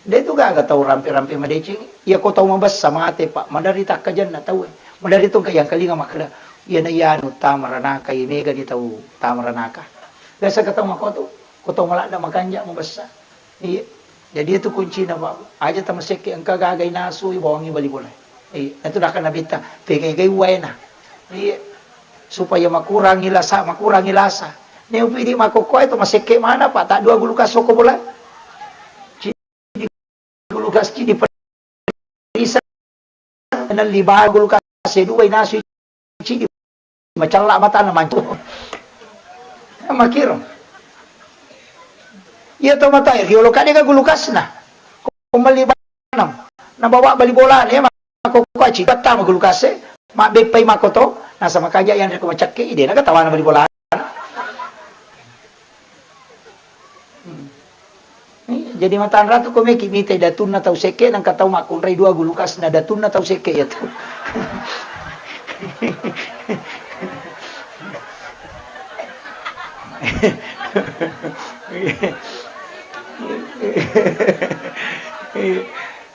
De tu gaga tau rampe-rampe madeceng. Iya ko tau mabessa mate, Pak, maderri takkajenna tau e. Maderri tu engka yang kalinga makkeda, iyana iyanu tama ranaka, iya mega ni tau tama ranaka. Biasa ka tau makotu, ko tau maladda makanja mabessa. Iya. Jadi itu kuncina, Pak. Aja tamasekke engka gaga inasu, bawangi bali bola. Iya. Itu nakana Nabitta, pegai-gai waena. Iya. Supaya makurangi lasa, makurangi lasa. Neo pidi makokkoe to masekke mana, Pak, tak dua gulu kasoko bola. Cidi gulu kas cidi perisa, nang liba gulu kas dua inasu cidi macalla matana mancu. Makiro. Iya to mata riolo kade ga gulu kasna. Ko melli banam. Na bawa bali bola ne. Makkokkoe cipatta ma kulkas e, mabbeppai makkoto, nasaba kaja yang ko macakke, ide na katawana bali bolana. Hmm. Jadi matanra tu ko meki mitai datunna tau sekke, nangka tau makkunrai dua gulukasna datunna tau sekke ya tu.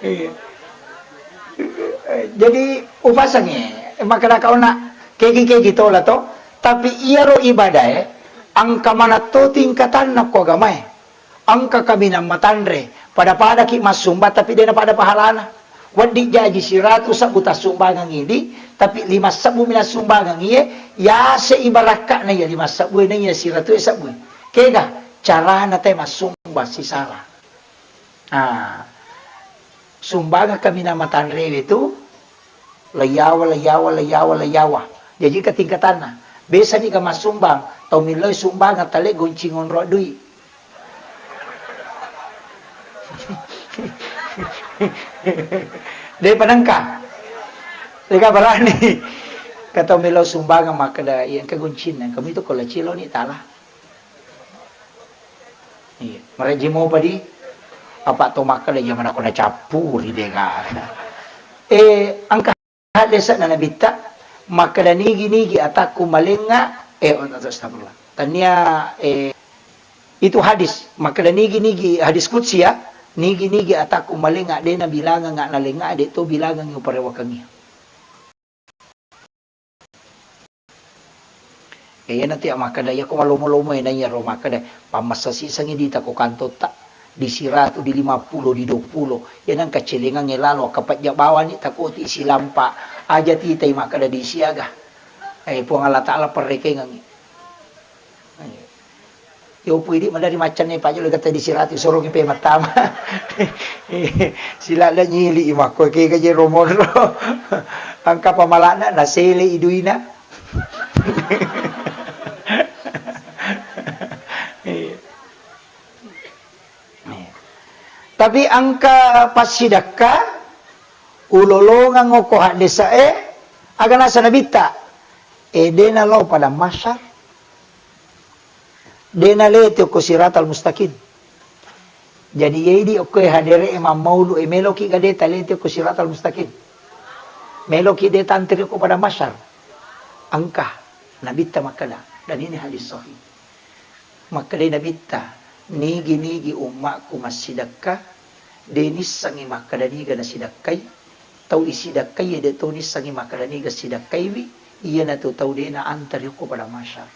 Iya. Jadi, upasangi, makkeda kauna, kegi-kegi tola to, tapi iyaro ibadae, engka manatto tingkatanna ko agamae. Engka kaminang matanre, pada-padaki massumba, tapi dena pada pahalana. Wedding jaji siratu sebbu tassumbangang idi, tapi lima sebbu mi nassumbangang iye, yase ibarakka'na iya lima sebbu e, na iya siratu e sebbu e. Kega, carana te massumba sisala. Ah, sumbangeng kaminang matanrewe tu, leiyawa, leiyawa, leiyawa, leiyawa. Jaji engka tingkatanna. Biasa ni ga massumbang, tau milloi sumbangeng tale goncing onro dui. De panengka. Dega barani. Ka tau melo sumbangeng makkeda, iya engka goncinna, engka mi tu ko laciloni tala. Iya, marejji mopa di. Apa to makkeda, iya mana ko nacappuri dega. Eh, engka haddese'na Nabitta, makkeda nigi-nigi atakku malengnga, eh, astagfirullah. Tania, eh, itu hadis, makkeda nigi-nigi, hadis qudsi ya, nigi-nigi atakku malengnga, de nabilangengnga nalengnga, de to bilangengngi uparewakengngi. Eh, iyana tu iya makkeda, iya ko malomo-lomo e, na iyaro makkeda, pammessa sisengngi dita ko kantotta, di siratu, di lima pulo, di dua pulo. Iya nengka celengangnge lalo, kapajja bawani takoti silampa, aja titai makkeda di siaga. Eh, Puang Allah Ta'ala perrekengengngi. Eh. Yopu idi madari maccanne pajolo gata di siratu, sorongi pe mattama. Silada nyili i makko, kega je romonro. Engka pamalana, nasele iduina. Iya. Iya. Tapi engka passidakka, ulolongeng okko haddesa e, aga nasa nabitta, e, dena lao pada masyar. Dena lete ko siratal mustaqim. Jadi, iya idi okko e hadere e mammaulu e, meloki ga deta lete ko siratal mustaqim. Meloki deta antri ko pada masyar. Engka, nabitta makkeda, dan ini hadis sahih. Makkedai nabitta, nigi-nigi ummakku massidakka, de nissengngi makkeda niga nasidakkai, tau isidakkai e de to nissengngi makkeda niga sidakkaiwi, iyanatu tau de naantari okko pada masyar.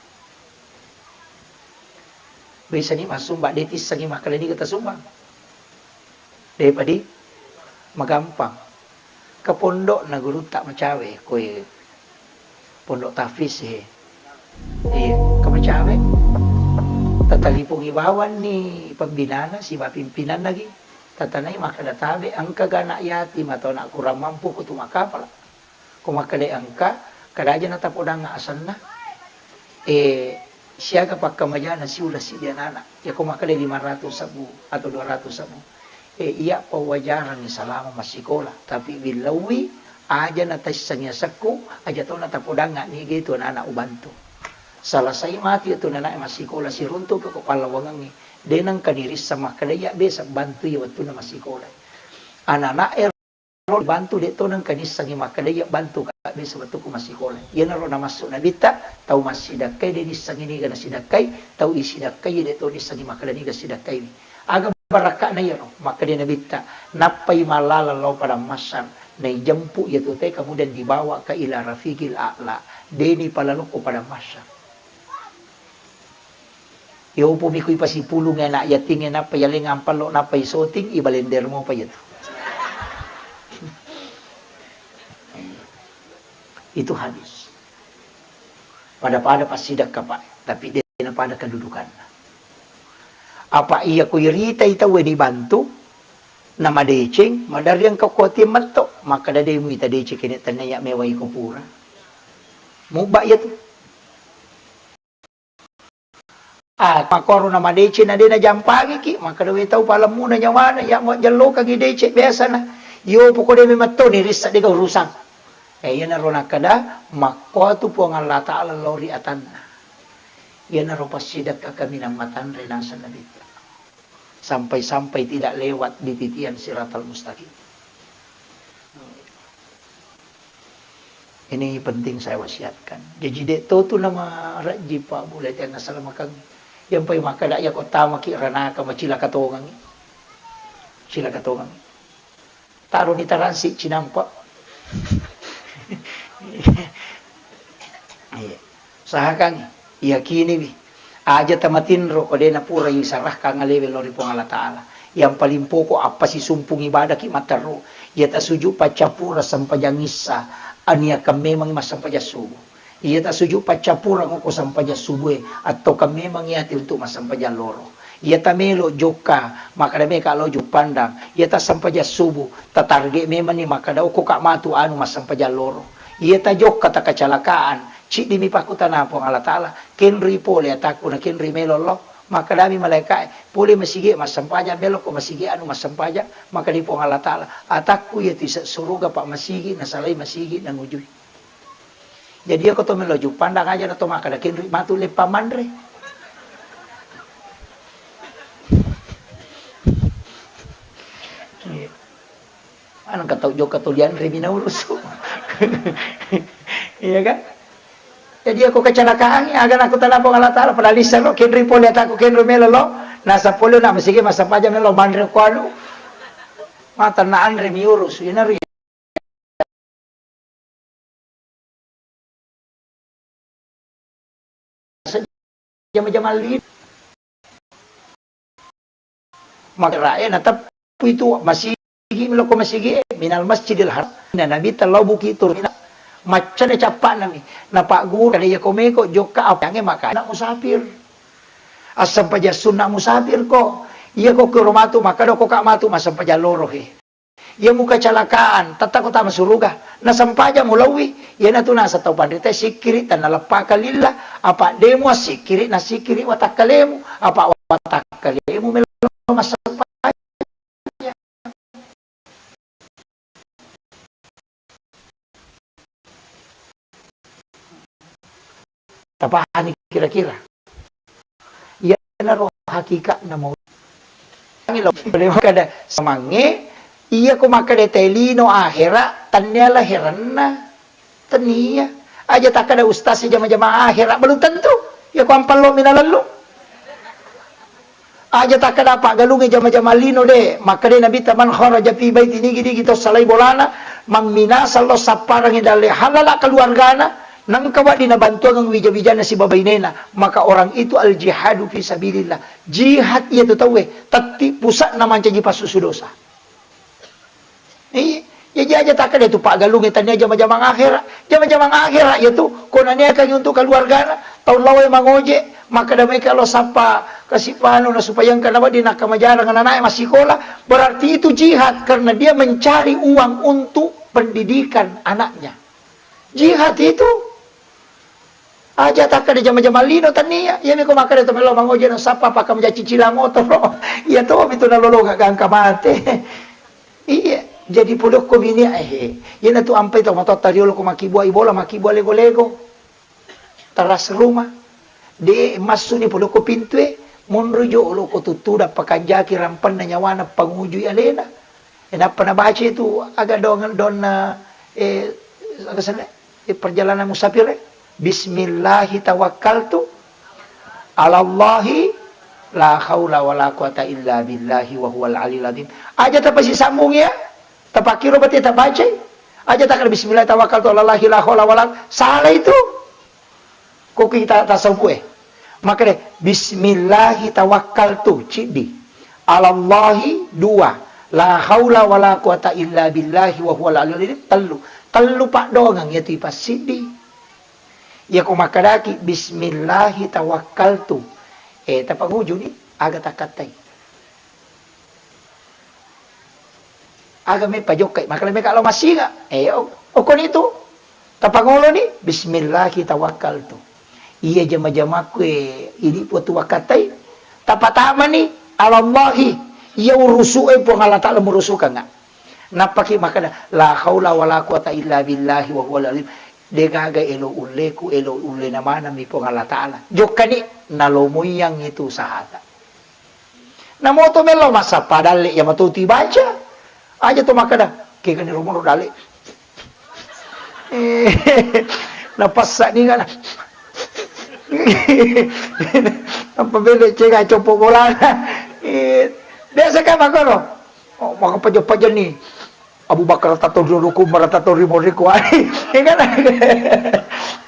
Biasani massumba, de tissengngi makkeda niga tasumbang. De padi magampang. Ke pondokna gurutta macawe, koe pondok tahfiz he. Iya, ke macawe. Tatalipungi bawanni pembinana, siba pimpinanna gi. Tatanai makkeda tabe, engka ga anak yatim atau anak kurang mampu kutu makapala. Ko makkeda engka, kada aja natapodang asenna, eh, siaga pakkamajana siula siddi anana. Ya ko makkeda lima ratus sebbu atau dua ratus sebbu. Eh, iya pawajarangngi salama massikola, tapi billauwi aja nataissengngi asekku, aja to natapodang niga itu anana ubantu. Salasai mati itu anana massikola, siruntu ke ko pallawangengngi. De nengka nirisseng makkeda iya besa bantui wettunna massikola. Anana e Ro dibantu, de to nengka nissengngi makkeda iya bantu ka besa wettukku massikola. Iyanaro namassu nabitta, tau massidakkai de nissengngi niga nasidakkai, tau isidakkai de to nissengngi makkeda niga sidakkaiwi. Aga barakka'na iyaro, makkeda Nabitta, nappai mallaleng lao padang mahsyar, naijempu iyatu te, kemudian dibawa ke ila rafiqil a'la, deni palalokko padang mahsyar. Yopo mi kui pasipulung anak yating, nappa yaleng ampallo, nappa isoting, ibalender mopa iyatu. Itu hadis. Pada-pada passidakka, Pak, tapi de' napada kedudukanna. Apa iya ko iritai tauwe dibantu, namadeceng, maderri engka kuatie metto, makkeda de' muita deceng kene tennia mewai ko pura. Mubba iyatu. Ah, makkoro namadeceng na de' najampangiki, makkeda we tau palemmuna nyawana, iya majjellokangi deceng biasana. Yo poko de' memettoni rissa de' gaga urusan. Eh, iyanaro nakkeda, makkuatu Puang Allah Ta'ala lao ri atanna. Iyanaro passidakka kaminang matanre naseng Nabitta. Sampai-sampai tidak lewat di titian siratal mustaqim. Ini penting saya wasiatkan. Jaji de' to tu namarajji, Pak, bule tenna salamakang. Yang pai makkeda iya ko tamaki ranaka macilaka tongangi. Cilaka tongangi. Taroni taransi cinampa. Iya. Usahakan, yakiniwi. Aja tamatinro ko de' napura isarahkan alewe lao ri Puang Allah Ta'ala. Yang paling pokok, appasisumpung ibadaki matteru. Iya tasujud paccappura sempajang issa, aniakan memang massempajang subuh. Iya tasujud paccappura ko sempajang subuh e, atau kan memang iyati untuk massempajang loro. Iya tamelo jokka, makkeda meka lao Juppandang. Iya tassempajang subuh, tatarget memang ni makkeda okko ka matu anu massempajang loro. Iya tajokka takacalakaan, ciddimi pakkutana Puang Allah Ta'ala, kenroi pole atakku na kenroi melo lao. Makkedami malaika'e, pole masigi massempajang, melo ko masigi anu massempajang, makkeda Puang Allah Ta'ala, atakku iya tise suruga pa masigi, nasalai masigi, nangujui. Jadi, iya ko to melo Juppandang aja na to makkeda kenroi matu leppa manre. Iya. Ana engka tau jokka to lianre mi naurusu. Iya kan? Jadi, iya ko kecelakaan, aga nakkutana Puang Allah Ta'ala, padahal lissero, kenroi pole atakku, kenroi melo lao, naseng pole na masigi massempajang melo manre ko anu. Matanna anre mi urus, iyanaro jama-jama lino. Makerae nateppu itu masigi, meloko masigi, minal masjidil haram. Nah, Nabi tellau buki turun. Maccane cappa'na mi. Napagguru kada iya komeko jokka apa yange makana musafir. Assempajang sunna musafir ko. Iya ko kiro matu, makkeda ko ka matu massempajang loro he. Iya mukacalakaan, tetta ko tama suruga. Nasempajang mulauwi, iyanatu naseng tau panrita sikkiri, tennaleppaka lillah, apa demu assikkiri, nassikkiri watakkalemu, apa watakkalemu melo massempajang. Tapahani kira-kira? Iyanaro hakikatna mau. Kada samangnge, iya ko makkeda te lino akhera, tennia laherenna. Tennia. Aja takkeda ustaz jama-jama akhera, belum tentu. Iya ko ampallo mina lellu. Aja takkeda paggalungnge jama-jama lino de. Makkeda Nabitta, "Man kharaja fi baiti," nigi-nigi to salai bolana, mamminasa lo sapparangi dalle halala keluargana, nengka wedding nabantuangeng wija-wijanna sibawa bainena, maka orang itu al jihadu fi sabilillah. Jihad iya tu tauwe, tetti pusatna mancaji passusu dosa. Iya, jaji aja takkeda tu paggalungnge tennia jama-jamang akhera. Jama-jamang akhera iya tu, ko naniakangi untuk keluargana, tau lao mangoje, makkeda meka lo sappa kasipano na supaya engka na wedding nakkamajarang ananae massikola, berarti itu jihad karena dia mencari uang untuk pendidikan anaknya. Jihad itu. Aja takkeda jama-jama lino tennia. Iyami ko makkeda to melo mangoje na sappa pakka maja cicilang motoro. Iya to mi tu nalolongeng gangka mate. Iya, jadi podokko bini ehe. Iyanatu ampai to matotta riolo ko makkibua ibola, makkibua lego-lego. Teras rumah. De massuni podokko pintue. Monro jolo ko tuttuda pakanjaki rampenna nyawana pangujui alena. E, nappa nabaca itu aga dong-, donna, eh, aga senna, eh, perjalanan musafir, eh. Bismillahi tawakkaltu alallahi La haula wala quwata illa billahi wa huwal aliyul azim. Aja tapasisambung ya. Tapakkiro berarti tabacai. Aja takkan bismillah tawakkaltu alallahi la haula wala. Salah itu. Ko kita tasawuf e. Makanya bismillahi tawakkaltu, ciddi. Alallahi, dua. La haula wala quwata illa billahi wa huwal aliyul azim, tellu. Tellu paddoangeng iyatu ipassiddi. Iyako makkadaki bismillahi tawakkaltu. Eh, tapangujuni, aga takkattai. Aga meppa jokkai, makala meka lao massinga. Eh, o-, okoni tu. Tapangoloni, bismillahi tawakkaltu. Iya jama-jamaku, eh, idi potu wakkatai. Tapatamani, alallahi. Iya urusu e Puang Allah Ta'ala murusukangnga. Nappaki makkada, la haula wala quwata illa billahi wa huwal alim. Degaga elo ulleku, elo ullena manami Puang Allah Ta'ala. Jokkani, nalomoiang itu sahata. Namoto mello massappa dalle, iya mato tu ibaca. Aja to makkada, kegani romoro dalle. Eh, napassa ni kana. Apa bele cega copo bolana. Eh, biasa kan makono. Oh, maka paja-pajani. Abu Bakar tato dulu ku, Umar tato rimo riku. Iya kan?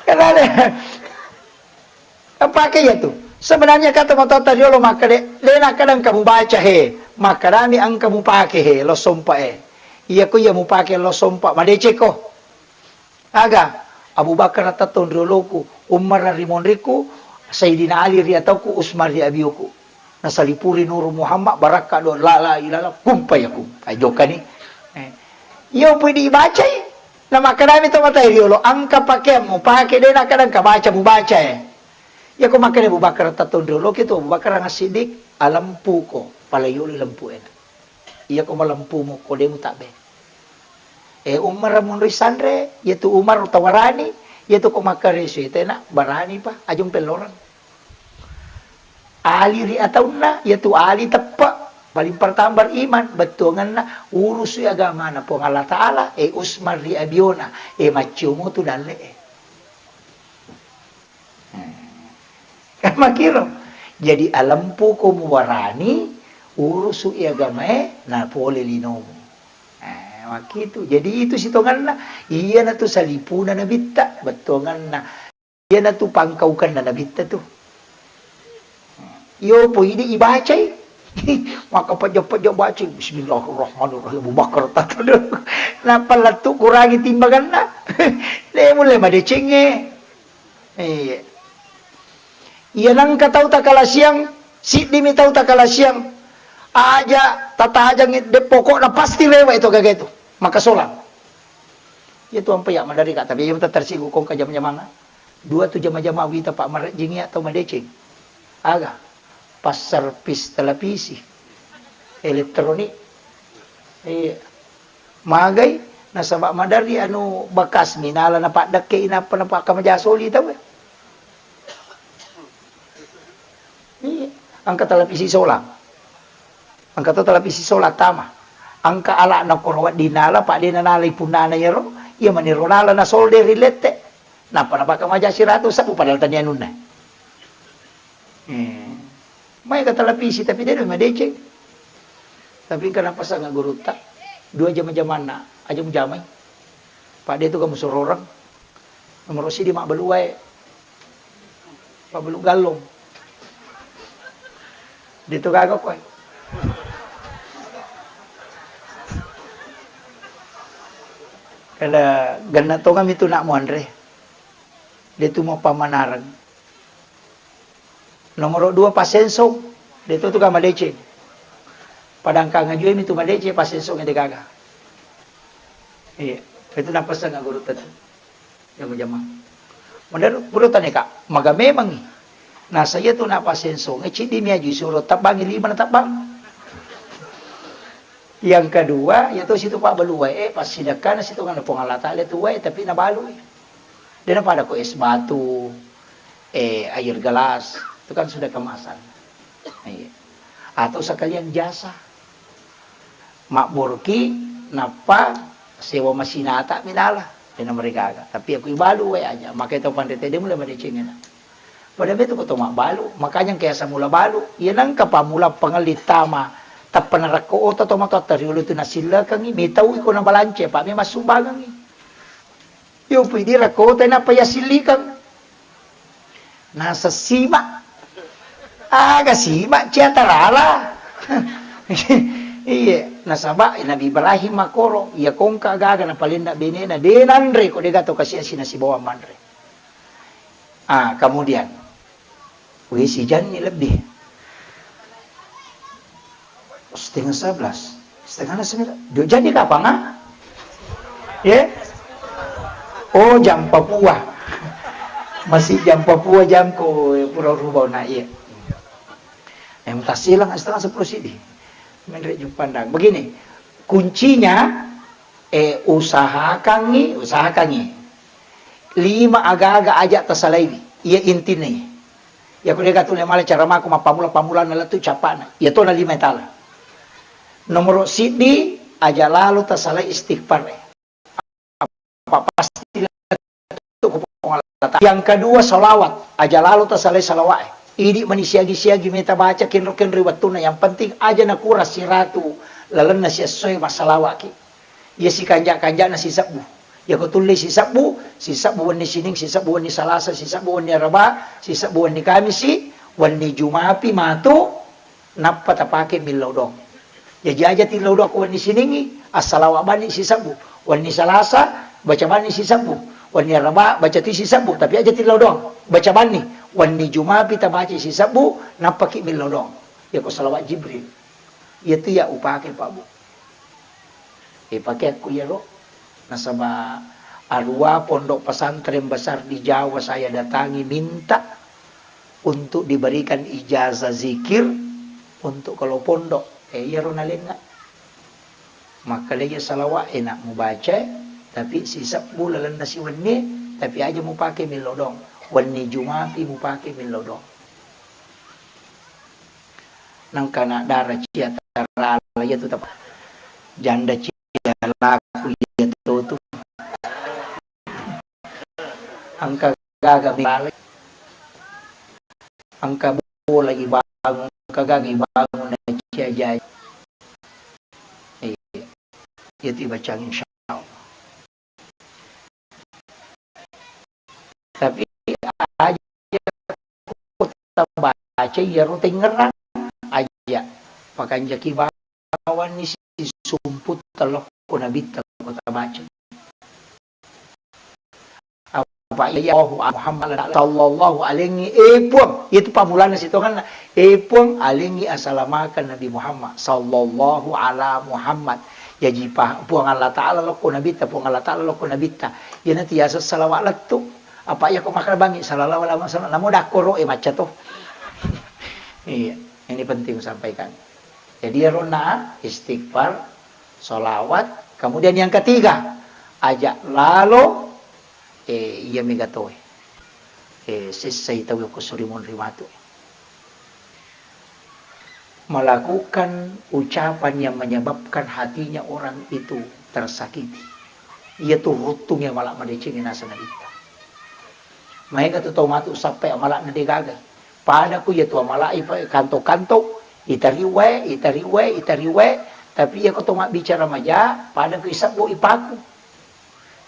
Kan ada. Pake iya tu. Sebenarnya kata matoatta riolo makkeda, de nakkeda engka mubaca he. Makkedami engka mupake he, lo sompa e. Iya ko iya mupake lo sompa, madeceko. Aga, Abu Bakar tato rioloku, Umar ri monriku, Sayyidina Ali ri atauku, Usman ri abioku. Nasalipuri Nuru Muhammad, barakka do la la ilaha illallah, kun fayakun. Ai jokkani. Eh. Iyo pui dibacai. Namakkedami to matoatta riolo, engka pakeang mupake, de nakkeda engka baca mubaca e. Iyako makkeda Abu Bakar tatonrioloki tu, Abu Bakar As-Siddiq, alempuko, pala yolo lempu ena. Iyako malempumu ko de mutabbe. Eh, Umar monroi sanre, iyatu Umar tawarani, iyatu ko makkareso tena barani pa, ajung pellorang. Ali ri ataunna, iyatu Ali teppe, paling pertama beriman, bettuangenna urusui agamana Puang Allah Ta'ala, e Usman ri abiona, e maccio mutu dalle e. Hmm. Kan makiro. Jadi alempuko muwarani, urusui agamae, na pole linomu. Eh, makkitu. Jadi itu sitonganna, iyanatu salipuna nabitta, bettuangenna. Iyanatu pangkaukenna nabitta tu. Iyo poidi ibacai. Maka pejja-pejja bacai, "Bismillahirrahmanirrahim." Abu Bakar tato dulu. Nappa lettu kurangi timbanganna. De mulle madecengnge. Iya. Iya nengka tau takalasiang, siddimi tau takalasiang. Aja tatajangi, de pokokna pasti rewe itu gaga itu. Maka solang. Iya tu ampe ya madari ka, tapi iya tersinggung kongka jama-jamanga. Dua tu jama-jama wita pa marejjing iya tau madeceng. Aga? Passervis televisi. Elektronik. Iya. Magai, nasaba madari anu bekas minala napaddekke inappa napakkamaja soli tau. Iya. Engka televisi solang. Engka to televisi solang tama. Engka ala'na koro wedding nala, pa de nanalai punnana iyaro, iya maniro nala nasolde ri lette. Nappa napakkamaja siratu sebbu padahal tania anunna. Eh. Maega televisi tapi de madeceng. Tapi engka napasang gurutta. Dua jama-jamanna, aja mujamai. Pa de tu kamu sororeng. Nomoro sidi mabbalu wae. Pabbalu gallong. De tu gaga koe. Kada genna tongami tu nak muanre. De tu mau pamanareng. Nomoro dua pasensong, de tu tu ga madeceng. Padangkang ajue mi tu madeceng pasensong de gaga. Iya, itu napasang gurutta tu. Jama-jama. Menurut gurutta neka, maga memangi. Nasa iya tu napasensong, eh, ciddi mi aju suro tabbangi lima na tabbang. Yang kedua, iya tu situ pabbalu wae, eh, passidekkana situ ngana Puang Allah Ta'ala tu wae, tapi nabalui. De napada ko es batu, eh, air gelas, itu kan sudah kemasan. Iya. Atau sekalian jasa. Mabboroki nappa sewa masinata minala, de namarigaga. Tapi aku ibalu wae aja, maka itu panrete de mulai madecengena. Pada betu ko to mabbalu, makanya engka yaseng mula balu. Iya nengka pammula pangelli tama, tappa narekko oto to matoatta riolo tu nasillakengngi, metau iko nabalance, pa memang sumbangengngi. Yo pidi rekko oto nappa yasillikeng. Nasessiba. Aga siba cia tarala. Iya, nasaba Nabi Ibrahim makkoro, iya kongka gaga napalenna benena, de nanre ko dega to kasiasi nasibawang manre. Ah, kemudian, wih, si Janni lebih. Setengah sebelas. Setengah sebelas. Dua Janni kapan, ah? Ya? Oh, jam Papua. Masih jam Papua, jamku pura rubah nak, iya. Yang tasilang setengah sepuluh sidi. Menre Jupandang. Begini, kuncinya, eh, usahakangi, usahakangi. Lima aga-aga aja tasalaiwi. Iya intinna. Iya ko dega tu le male cara mako mappamula-pamula na lettu capana. Iya to na lima tala. Nomoro siddi, aja lalo tasalai istighfar. Apa pasti lettu ko Puang Allah Taala. Yang kedua, salawat. Aja lalo tasalai salawat. Idi mani siagi-siagi meta baca kenro-kenro wettunna. Yang penting aja nakura siratu lalenna siessoe massalawaki. Iya sikanja-kanjana sisebbu. Iya ko tulle sisebbu, sisebbu wenni Sining, sisebbu wenni Salasa, sisebbu wenni Araba, sisebbu wenni Kamisi, wenni Jumapi matu, nappa tapake millau dong. Jaji aja tillau dong ko wenni Siningi, assalawa bani sisebbu. Wenni Salasa, baca bani sisebbu. Wenni Araba, baca ti sisebbu, tapi aja tillau dong. Baca bani. Wenni Jumapi tabaca sisebbu, nappaki millau dong. Iya ko salawat Jibril. Iya tu iya upake, Pak Bu. Eh, pakeakku iyaro. Nasaba arua pondok pesantren besar di Jawa saya datangi minta untuk diberikan ijazah zikir untuk kalau pondok. Eh, iyaro nalenna. Makkalea salawat enak mubaca, tapi sisebbu lalenna siwenni, tapi aja mupake millau dong. Wenni Jumapi mupake millau dong. Nengka na dara cia tarala, iya tu tapa. Janda cia laku, iya to tu. Engka gaga mi-, engka bola ibangun, engka gaga ibangun na cia jaji. Iya. Iya tu ibacang insya Allah. Tapi aja ko tabaca iyaro tengngerang aja. Pakanjaki bawanni sisumput telokko nabitta ko tabaca. Apa iya Allahu Muhammad sallallahu alaihi, eh, Puang, itu pamulana sitonganna. Eh, Puang, alengngi asalamakeng Nabi Muhammad, sallallahu ala Muhammad. Jaji, pa-, Puang Allah Ta'ala lokko Nabitta, Puang Allah Ta'ala lokko Nabitta. Iyanatu yaseng salawat lettu. Apa iya ko makkeda bangngi, sallallahu alaihi wasallam, namo dakkoro e macca to. Iya, ini penting sampaikan. Jadi, iyaronna istighfar, salawat, kemudian yang ketiga, aja lalo, eh, iya mega toe. Eh, sessai tau ko suri monri matu. Melakukan ucapan yang menyebabkan hatinya orang itu tersakiti. Iya tu ruttung yang mala madeceng naseng nabitta. Maega tu tau matu sappe amala na degaga. Pada ku iya tu amala ipa-, kanto-kanto, itariwae, itariwae, itariwae, tapi iya ko to mabbicara maja, pada ku isebbu ipaku.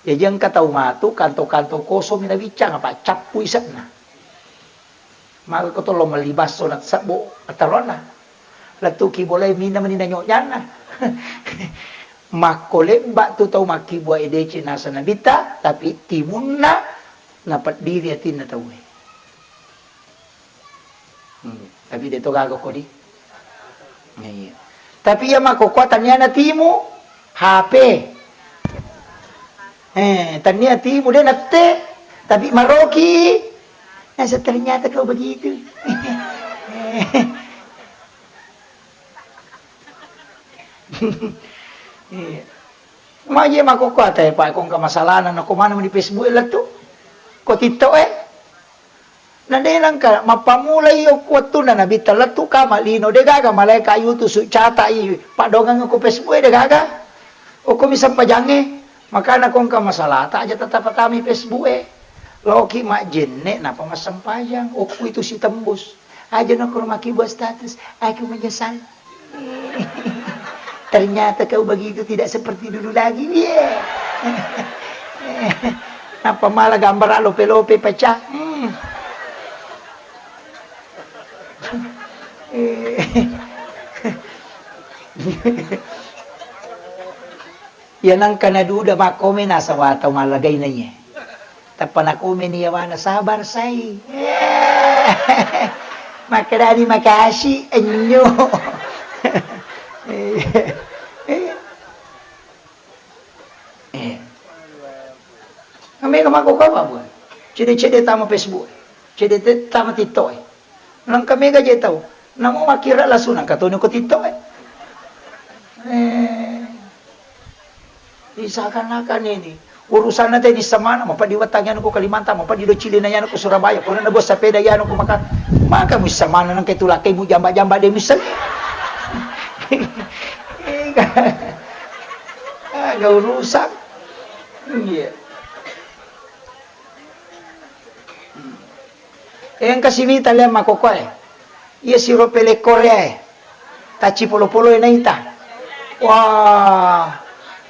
Jaji engka tau matu kanto-kanto kosong mi nabiccang, apa cappu ise'na. Maka ko tollo melli basso na sebbu ataronna. Lettuki bolai mina meni na nyoknyanna. Makko lebba tu tau makkibua edece naseng nabitta, tapi timunna napeddiri atinna tauwe. Hmm, tapi de to gaga kodi. Iya. Tapi iya makkokkoe tania natimu H P. Eh, tania timu de nette, tapi maroki. Nasa ternyata kau begitu. Iya. Maje makkokkoe ate, Pak, ko engka masalahna, nako maneng di Facebook e lettu. Ko TikTok e. Na de nengka mappamula iyo ku wettunna nabitta lettu kama lino, de gaga malaeka yutusu catai paddongeng ko Facebook e, de gaga. Okko mi sempajangnge, makana ko engka masalahta aja tatapatamai Facebook e. Loki majjenne napa massempajang, okku itu sitembus. Aja no ko rumaki buat status, aku menyesal. Ternyata kau begitu tidak seperti dulu lagi. Iya. Napa malah gambar lope-lope pecah. Hmm. Iya nengka naduda makkome nasaba tau mallagaina iye. Tappa nakomeni yawana, "Sabar, sai." Makkedani, "Makasi, enyo." Eh. Mega mako kau apa? Cede-cede tama Facebook. Cede te-, tama TikTok. Nengka mega je tau. Namo makkira lasu nengka toni ko TikTok. Eh. Seakan-akan ini urusanna teni semana, mapeddi wettangi anu ko Kalimantan, mapeddi do cilina anu ko Surabaya, pura na buat sepeda anu ko maka, maka muissamana nengka itu lakkai mu jamba-jamba de muisseng. Aga urusan. Iya. Engka simita lea makokoe. Iya siro pele Korea e. Tacci polo-polo e naita. Wah,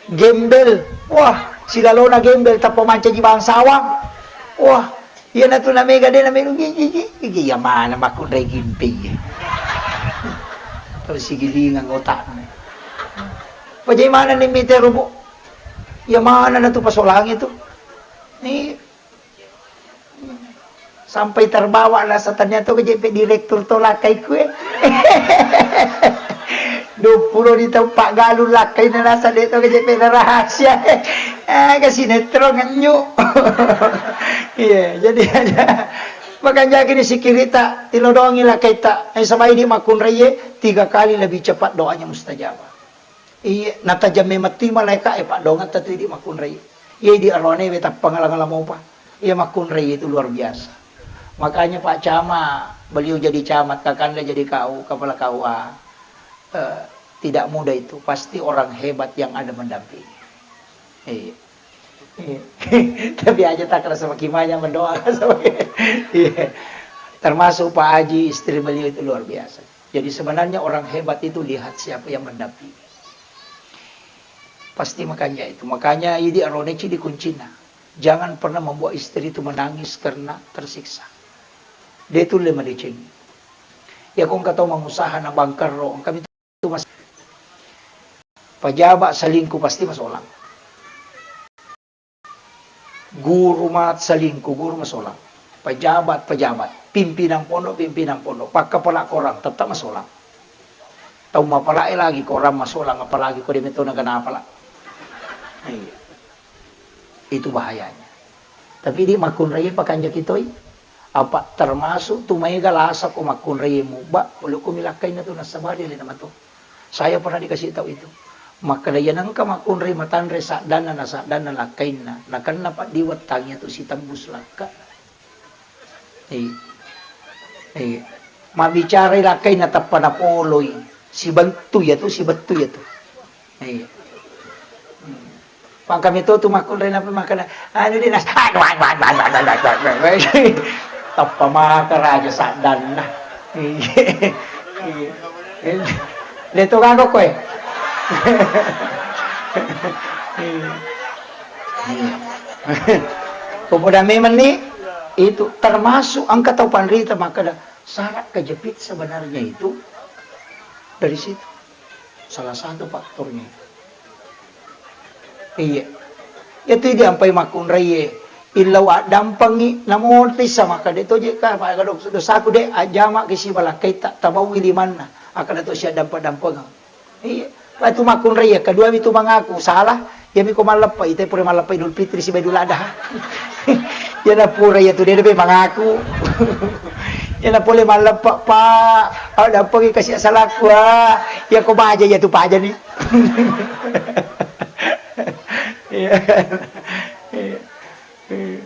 gembel. Wah, silalona gembel tappa mancaji bangsawang. Wah, iya natu namega de namelu gigi gigi. Iya mana makkunrai gimpe iya. Tau sigilingang otakna. Pajai mana ni mite robo. Iya mana natu pasolangi tu. Ni Sampai terbawa rasa, ternyata ko jeppe direktur to lakkai kue. Dua puluh di tempat galung lakkai na rasa de to ko jeppe na rahasia. Ah, ke sinetron ngenyu. Iya, jadi aja. Makanya gini sikirita, tilodongi lakkaita. Eh, sama ini makkunraiye, tiga kali lebih cepat doanya mustajabah. Iya, natajang memang tu malaikat, eh, paddoangetta tu idi makkunrai. Iya, idi aroane we tappa ngala-ngala mopa. Iya, makkunrai itu luar biasa. Makanya Pak Camat, beliau jadi camat, Kakanda jadi K U, kepala K U A. Eh, tidak mudah itu. Pasti orang hebat yang ada mendampingi. Iya. Iya. Tapi aja tak rasa makin banyak mendoa. Iya. Termasuk Pak Haji, istri beliau itu luar biasa. Jadi sebenarnya orang hebat itu lihat siapa yang mendampingi. Pasti makanya itu. Makanya idi arone cidi kuncina. Jangan pernah membuat istri itu menangis karena tersiksa. Dia itu le madeceng. Ya ko engka tau mangusaha na bangkerro, engka itu mas-, pejabat selingkuh pasti masolang. Guru masselingkuh, guru masolang. Pejabat, pejabat. Pimpinan pondok, pimpinan pondok. Pakkapala korang, tetap masolang. Tau mapala e lagi korang masolang, apalagi ko de metona kena apala. Iya. Itu bahayanya. Tapi di makkunrai pakanjaki toi. Apa termasuk tu maega lasa ko makkunrai mubba, pole ko milakkaina tu nasabari le namato. Saya pernah dikasih tahu itu. Makkeda, iya nengka makkunrai matanre saddanna na saddanna lakkainna, nakenna paddiwettangngi tu sitembus lakka. Iya. Iya. Mabbicarai lakkainna tappa napoloi. Sibettu iya tu, sibettu iya tu. Iya. Hmm. Pangkami to tu makkunrai napa makkeda, anu di nas-, aduh, aduh, aduh. Tappa maka raja saddanna. Iya. Iya. Leto gago koe. Iya. Iya. Ko poda memang ni, itu termasuk engka tau panrita makkeda syarat kejepit sebenarnya itu dari situ. Salah satu faktornya. Iya. Iya tu idi ampai makkunraiye. Illau addampengi, namo tissa makkeda, "De to je ka, maga do-, dosaku de, ajjama ki siba lakkaita, tabaui limanna." Akkeda to siaddampeng-dampengeng. Iya. Patu makkunraiye, kedua mi tu mangaku salah, iya mi ko malleppa, ite pura malleppa Idul Fitri siba Idul Adha. Iya na pura iya tu de, de mangaku. Iya na pole malleppa, Pak, addampengi kasi salakku, ah. Iya ko baja iya tu paja ni. Iya. Iya. Iya.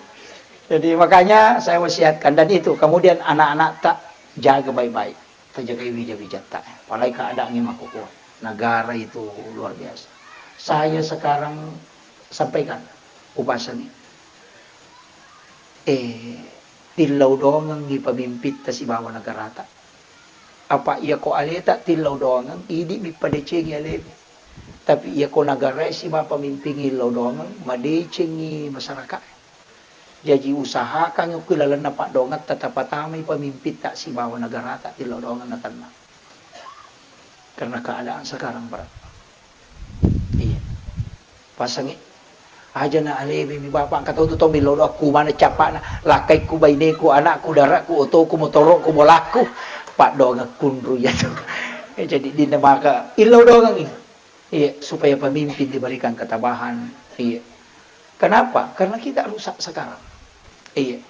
Jadi makanya saya wasiatkan dan itu kemudian anak-anak tak jaga baik-baik, terjaga wija-wija tak. Apalagi keadaannya makkukkue. Negara itu luar biasa. Saya sekarang sampaikan upasangi. Eh, tillau doangengngi pamimpitta sibawa nagarata. Apa iyako aleta tillau doangeng, idi'mi padecengi alemi. Tapi iyako nagarae sibawa pamimpingngi illau doangeng, madecengi masyarakat. Jaji usahakan ku lalenna paddoangetta tapatamai pamimpitta sibawa nagarata tillau doangeng natenna. Karena keadaan sekarang, Pak. Iya. Pasangi. Aja na alebe mi bapak, engka tau tu tau millau doa ku mana capana, lakkai ku baineku, anakku, darakku, otoku, motoroku, bolaku. Paddoangeng kunru iya tu. Jadi dinna maka illau doangengngi. Iya, supaya pemimpin diberikan ketabahan. Iya. Kenapa? Karena kita rusak sekarang. Iya.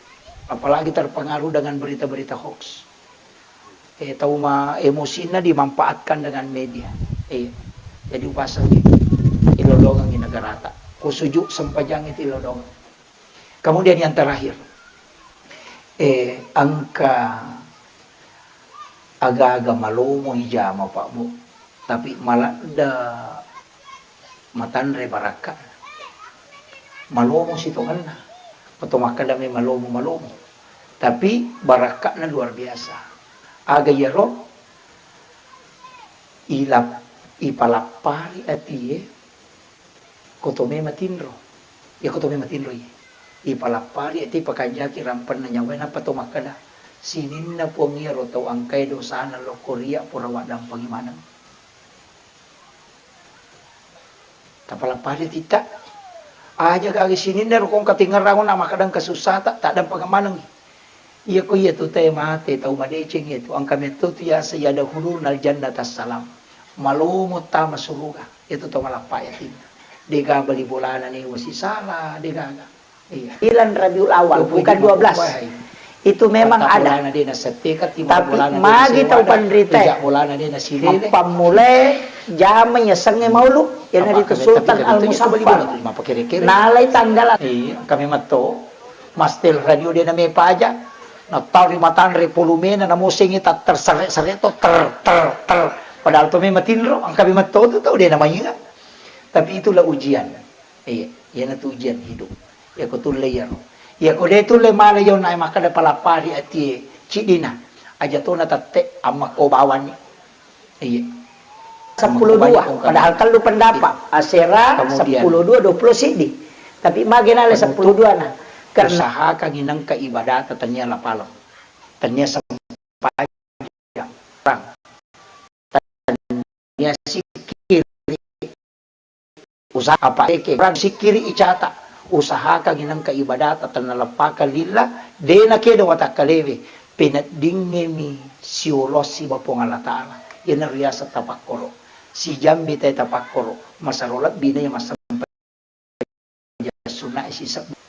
Apalagi terpengaruh dengan berita-berita hoax. Eh, tau ma emosinna dimanfaatkan dengan media. Iya. Jadi upasang ilolongang nagarata. Kusuju sempajang itu ilolongang. Kemudian yang terakhir, eh, engka aga-aga malomo ijama, Pak, Bu, tapi maladda matanre barakka. Malomo sitongenna. Atau makkeda me malomo-malomo. Tapi barakka'na luar biasa. Aga iyaro ilap-, ipalappari atie, ko to me matinro. Iya ko to me matinro iye. Ipalappari atie, pakanjaki rampenna nyawae, nappa to makkeda, sininna Puang iyaro tau engkae dosana lokko ria pura waddampengi maneng. Tapalappari titta. Aja gaga sininna ro kong katingerang na makkeda engka sussata, taddampengeng manengngi. Iya ko iya tu tae mate, tau madeceng iya tu. Engka metto tu yaseng yadkhulunal jannata salam. Malomo tama suruga. Iya tu tau malappa yatinna. Degaga bali bolana newa sisala, degaga. Iya. Sembilan Rabiul Awal, bukan dua belas. Itu memang ada. Tapi magi tau panrita e. Mappammulai jama yasengnge maulu, iyanaritu Sultan Al Muzaffar. Nalai tanggalan. Iya, kami metto. Mastel radio de name paja. Natau ri matanre volumena, namosengi tatter sere-sere to, ter, ter, ter. Padahal to memang tinro, engka memang to tu tau de namainga. Tapi itulah ujian. Iya, iyanatu ujian hidup. Iyako tulle iyaro. Iyako de tulle mala iyau nae makkeda palappari atie ciddina. Aja tona tette ammakko bawani. Iya. Seppulo dua, padahal tellu pendapat. Asera seppulo dua, dua puluh siddi. Tapi magi nale seppulo dua na. Karena usahakan inengka ibadata tania lapaleng. Tania sempajang. Tania sikiri. Usaha apa eke, orang sikiri icata. Usahakan inengka ibadata tenaleppaka lillah, de nakedo watakkalewe, peneddingngemi siolosi ba Puang Allah Ta'ala. Iyana riaseng tapakkoro. Sijammi tae tapakkoro, masaro lebbi na iya massempajang sunna sisebbu.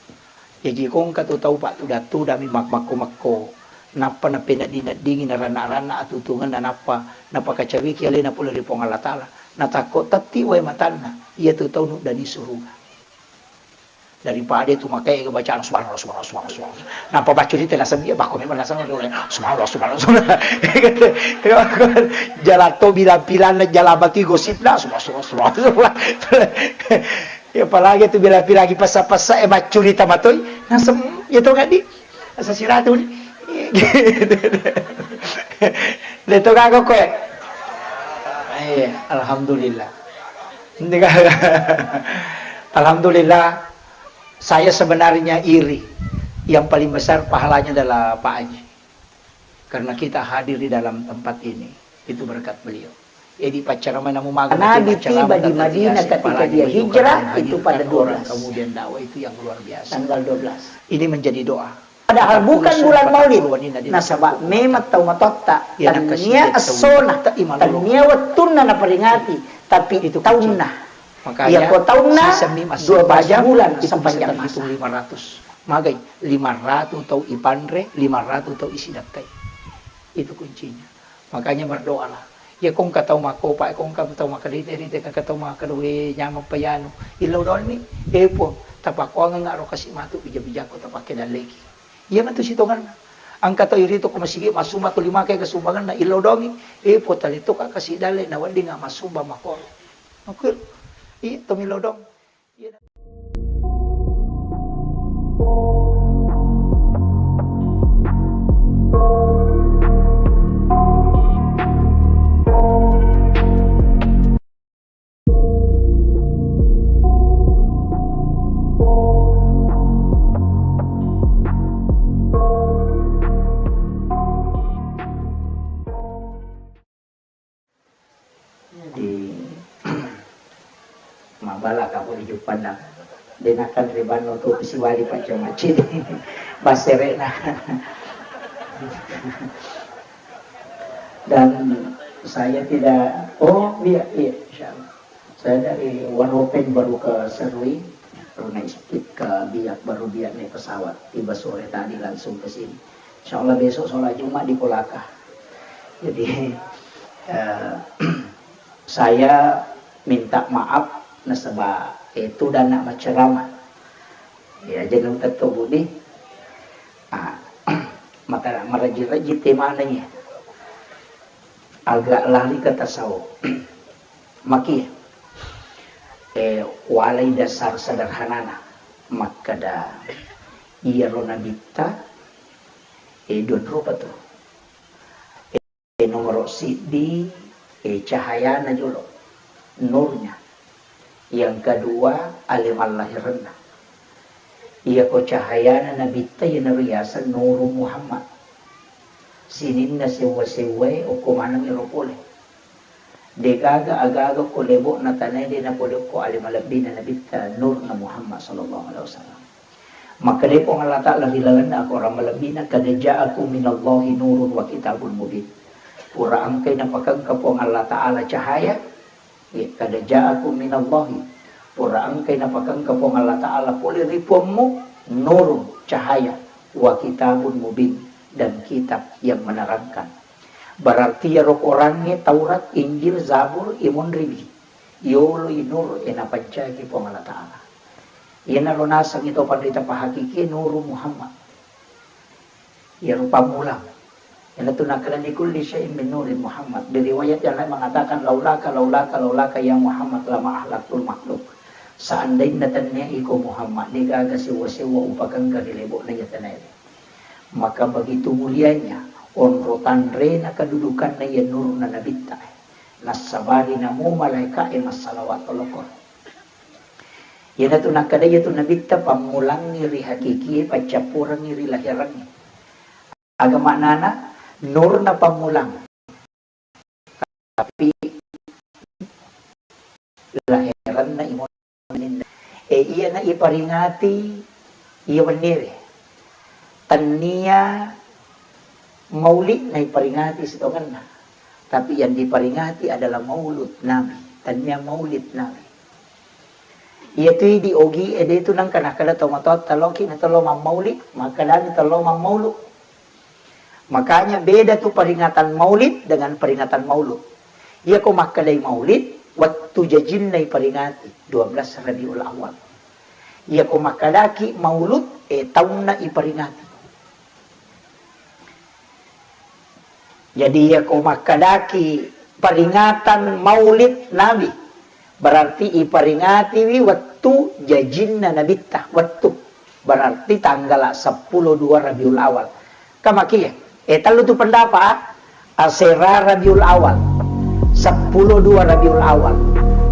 Jaji ko engka tu tau pattuda-tudami mak-, makko-makko, nappa napenedding-neddingi naranna-ranna atutungenna, nappa napakacawiki alena pole ri Puang Allah Ta'ala, natakko tetti wae matanna, iya tu tau nuddani suruga. Daripada tu makaega bacaan subhanallah, subhanallah, subhanallah, subhanallah. Nappa baca rite naseng iya, bakko memang naseng subhanallah, subhanallah, subhanallah. Jalan to bilang-bilang, jalan batu gosipna, subhanallah, subhanallah, subhanallah. Ya, apalagi tu bila-bila lagi pasa-pasa, eh, maccurita matoi, nasem, ya to, ngaddi? Asa siratu ni. De to gaga koe. Eh, alhamdulillah. Alhamdulillah, saya sebenarnya iri. Yang paling besar pahalanya adalah Pak Haji. Karena kita hadir di dalam tempat ini, itu berkat beliau. Jadi, paccaramai namu maga Nabi tiba di Madinah ketika dia hijrah itu pada dua belas. Kemudian dakwah itu yang luar biasa. Tanggal dua belas. Ini menjadi doa. Padahal bukan bulan Maulid. Nasaba memang tau matotta. Tania essona, tania wettunna naperingati, tapi taunna. Iya ko taunna dua belas bulan sepanjang masa. Magai lima ratu tau ipanre, lima ratu tau isidakkai. Itu kuncinya. Makanya berdoalah. Ya, ko engka tau makkopa, ko engka tau makkedite-dite, ko engka tau makkedae nyameng payanu. Illau doanni, eh, Puang, tapakuangeng aro kasi matu bija-bijakku tapakke dalleki. Iya matu sitonganna. Engka tau irito ko masigi masumba tuli make kesumbanganna, illau doangi, eh, Puang, taletoka kasi dalle na weddinga masumba makoro. Makku, iya, tomillau doang. Iya, dah. Nakan ribanno tu pisiwali pacca macini. Basere'na. Dan saya tidak, oh iya, iya, insya Allah. Saya dari Waropen baru ke Serui, baru naik speed ke Biak, baru Biak naik pesawat. Tiba sore tadi langsung ke sini. Insya Allah besok sholat Jumat di Kolaka. Jadi, eh, saya minta maaf nasaba itu dan nak maceramah. Ya, jangan tetto budi. Ah, maka maraji-raji temana ya. Agak lari ke tasawuf. Maki, eh, walai dasar sederhanana. Makkeda, iyaro nabitta, eh, dua rupa tu. Eh, nomoro siddi, eh, cahayana jolo, nurnya. Yang kedua, ale mallahirenna. Iyako cahayana nabitta iyanaro riaseng Nuru Muhammad. Sininna sewwa-sewwae okko maneng ero pole. Degaga agaga ko lebo'na tanae de napole okko ale malebbina nabitta nurna Muhammad sallallahu alaihi wasallam. Makkedai Puang Allah Ta'ala ri lalenna akorang malebbina, "Qad ja'akum minallahi nurun wa kitabun mubin." Pura engkai napakengka Puang Allah Ta'ala cahaya, ya, "Qad ja'akum minallahi." Pura engkai napakengka Puang Allah Ta'ala pole ri puammu, nurun, cahaya, wa kitabun mubin, dan kitab yang menerangkan. Berarti iyaro korangnge Taurat, Injil, Zabur, imonriwi. Yoloi nur e napancaki Puang Allah Ta'ala. Iyanaro nasengngi to panrita pahakiki nuru Muhammad. Iyaro pammulang. Iyanatu nakkeda, "Likulli syai'in min nuri Muhammad." Di riwayat yang lain mengatakan, "Laulaka, laulaka, laulaka ya Muhammad lama ahlaktul makhluk." Seandainya tennia iko Muhammad, degaga sewa-sewa upakengka ri lebo'na iya tanae. Maka begitu mulianya onro tanrena kedudukanna iya nurna nabitta. Nassabari namo malaeka'e massalawat olokor. Iyanatu nakkeda iyatu nabitta pammulangngi ri hakikie, paccappurengngi ri lahirengnge. Aga maknana? Nurna pammulang. Tapi lahirenna imo-, e, iyana iparingati iya wenniwe. Tennia maulid naiparingati sitongenna. Tapi yang diperingati adalah maulud Nabi. Tennia maulid Nabi. Iyatu idi ogi e de tu nangka nakkeda tau matoatta, "Loki na tello mammaulid," makkedani tello mammaulu. Makanya beda tu peringatan maulid dengan peringatan maulud. Iyako makkedai maulid, wettu jajinna iperingati, dua belas Rabiul Awal. Iyako makkedaki maulud, e, taunna iperingati. Jadi, iyako makkedaki peringatan maulid Nabi, berarti iperingatiwi wettu jajinna Nabitta, wettu. Berarti tanggala seppulo dua Rabiul Awal. Kamakia, e, tellu tu pendapat, asera Rabiul Awal, seppulo dua Rabiul Awal,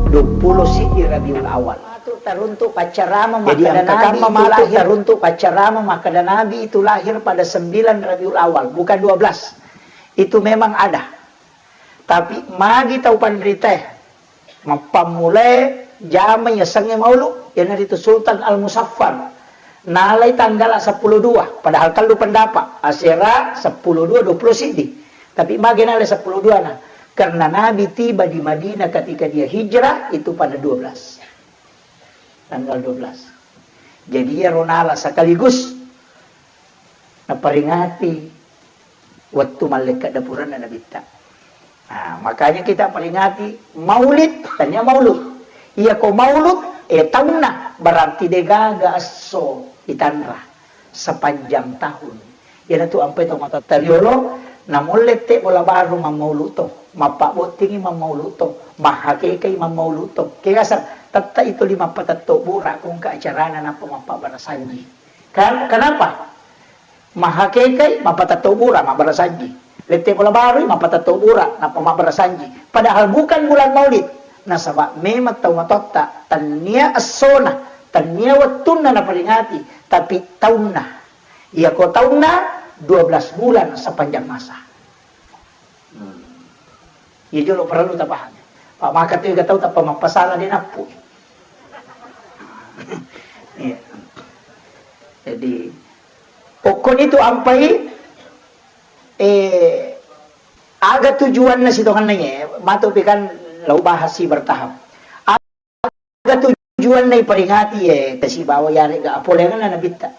dua puluh siji Rabiul Awal. Taruntuk paccarama. Jadi, makkeda engka Nabi kamma itu matu lahir. Taruntuk paccarama makkeda Nabi itu lahir pada sembilan Rabiul Awal, bukan dua belas. Itu memang ada. Tapi magi tau panritae mappammulae jama yasengnge maulu, iyanaritu Sultan Al-Musaffar. Nalai tanggala seppulo dua, padahal tellu pendapat, asera seppulo dua, dua puluh siji. Tapi magi nalai seppulo dua na? Karena Nabi tiba di Madinah ketika dia hijrah itu pada dua belas. Tanggal dua belas. Jadi, iyaro nala sekaligus naperingati wettu mallekka dapuranna Nabitta. Nah, makanya kita peringati maulid, tania maulud. Iyako maulud, e, taunna, berarti degaga esso itanra sepanjang tahun. Iyanatu ampai tau matoatta riolo, namulle te bola baru mammaulu to, mappabbottingi mammaulu to, mahakekai mammaulu to. Kegasang, tetta itu lima patetto bura kongka acarana nappa mappabarasanji. Ka-, kenapa? Mahakekai mapatetto bura, mabbarasanji. Lette bola baru, mapatetto bura, nappa mabbarasanji. Padahal bukan bulan maulid. Nasaba memang tau matoatta, tania essona, tania wettunna naperingati, tapi taunna. Iyako taunna dua belas bulan sepanjang masa. Hmm. Iya jolo perlu tapahami. Pak maka tu ega tau tappa mappasala de nappu. Iya. Jadi, okkoni tu ampai, eh, aga tujuanna sitongenna ye, matu pi kan lau bahas si bertahap. Aga tujuanna iperingati ye, kasibawa yarega apolengenna nabitta.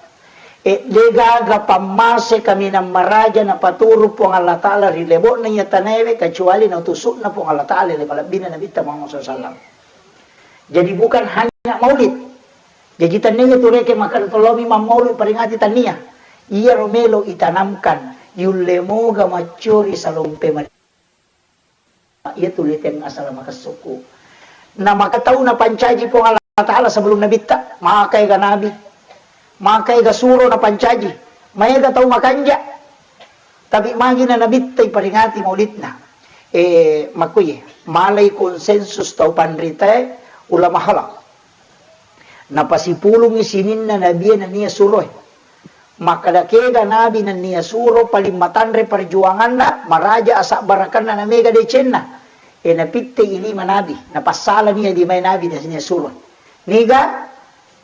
Eh, degaga pammase kaminang maraja napaturu Puang Allah Ta'ala ri lebo'na iya tanaewe, kecuali nautusukna Puang Allah Ta'ala le malebbina nabitta Muhammad sallallahu alaihi wasallam. Jadi bukan hanya maulid. Jaji tennia tu rekeng makkeda tollomi mammaulu peringati tennia. Iyaro melo itanamkan, yulle moga macciori salompe mani. Iya tu leteng asala makessukku. Na maka tau napancaji Puang Allah Ta'ala sebelum nabitta, maka ega nabi, maka ega suro napancaji, maega tau makanja. Tapi magi na nabitta iperingati maulidna. Eh, makkuye, malai konsensus tau panritae ulama khalaf. Napasipulungi sininna nabie nennia suroe. Makkeda kega nabi nennia suro paling matanre perjuanganna, maraja asabbarakenna na mega decenna. E napitte i lima nabi, napassalani iya limae nabi nennia suro. Niga,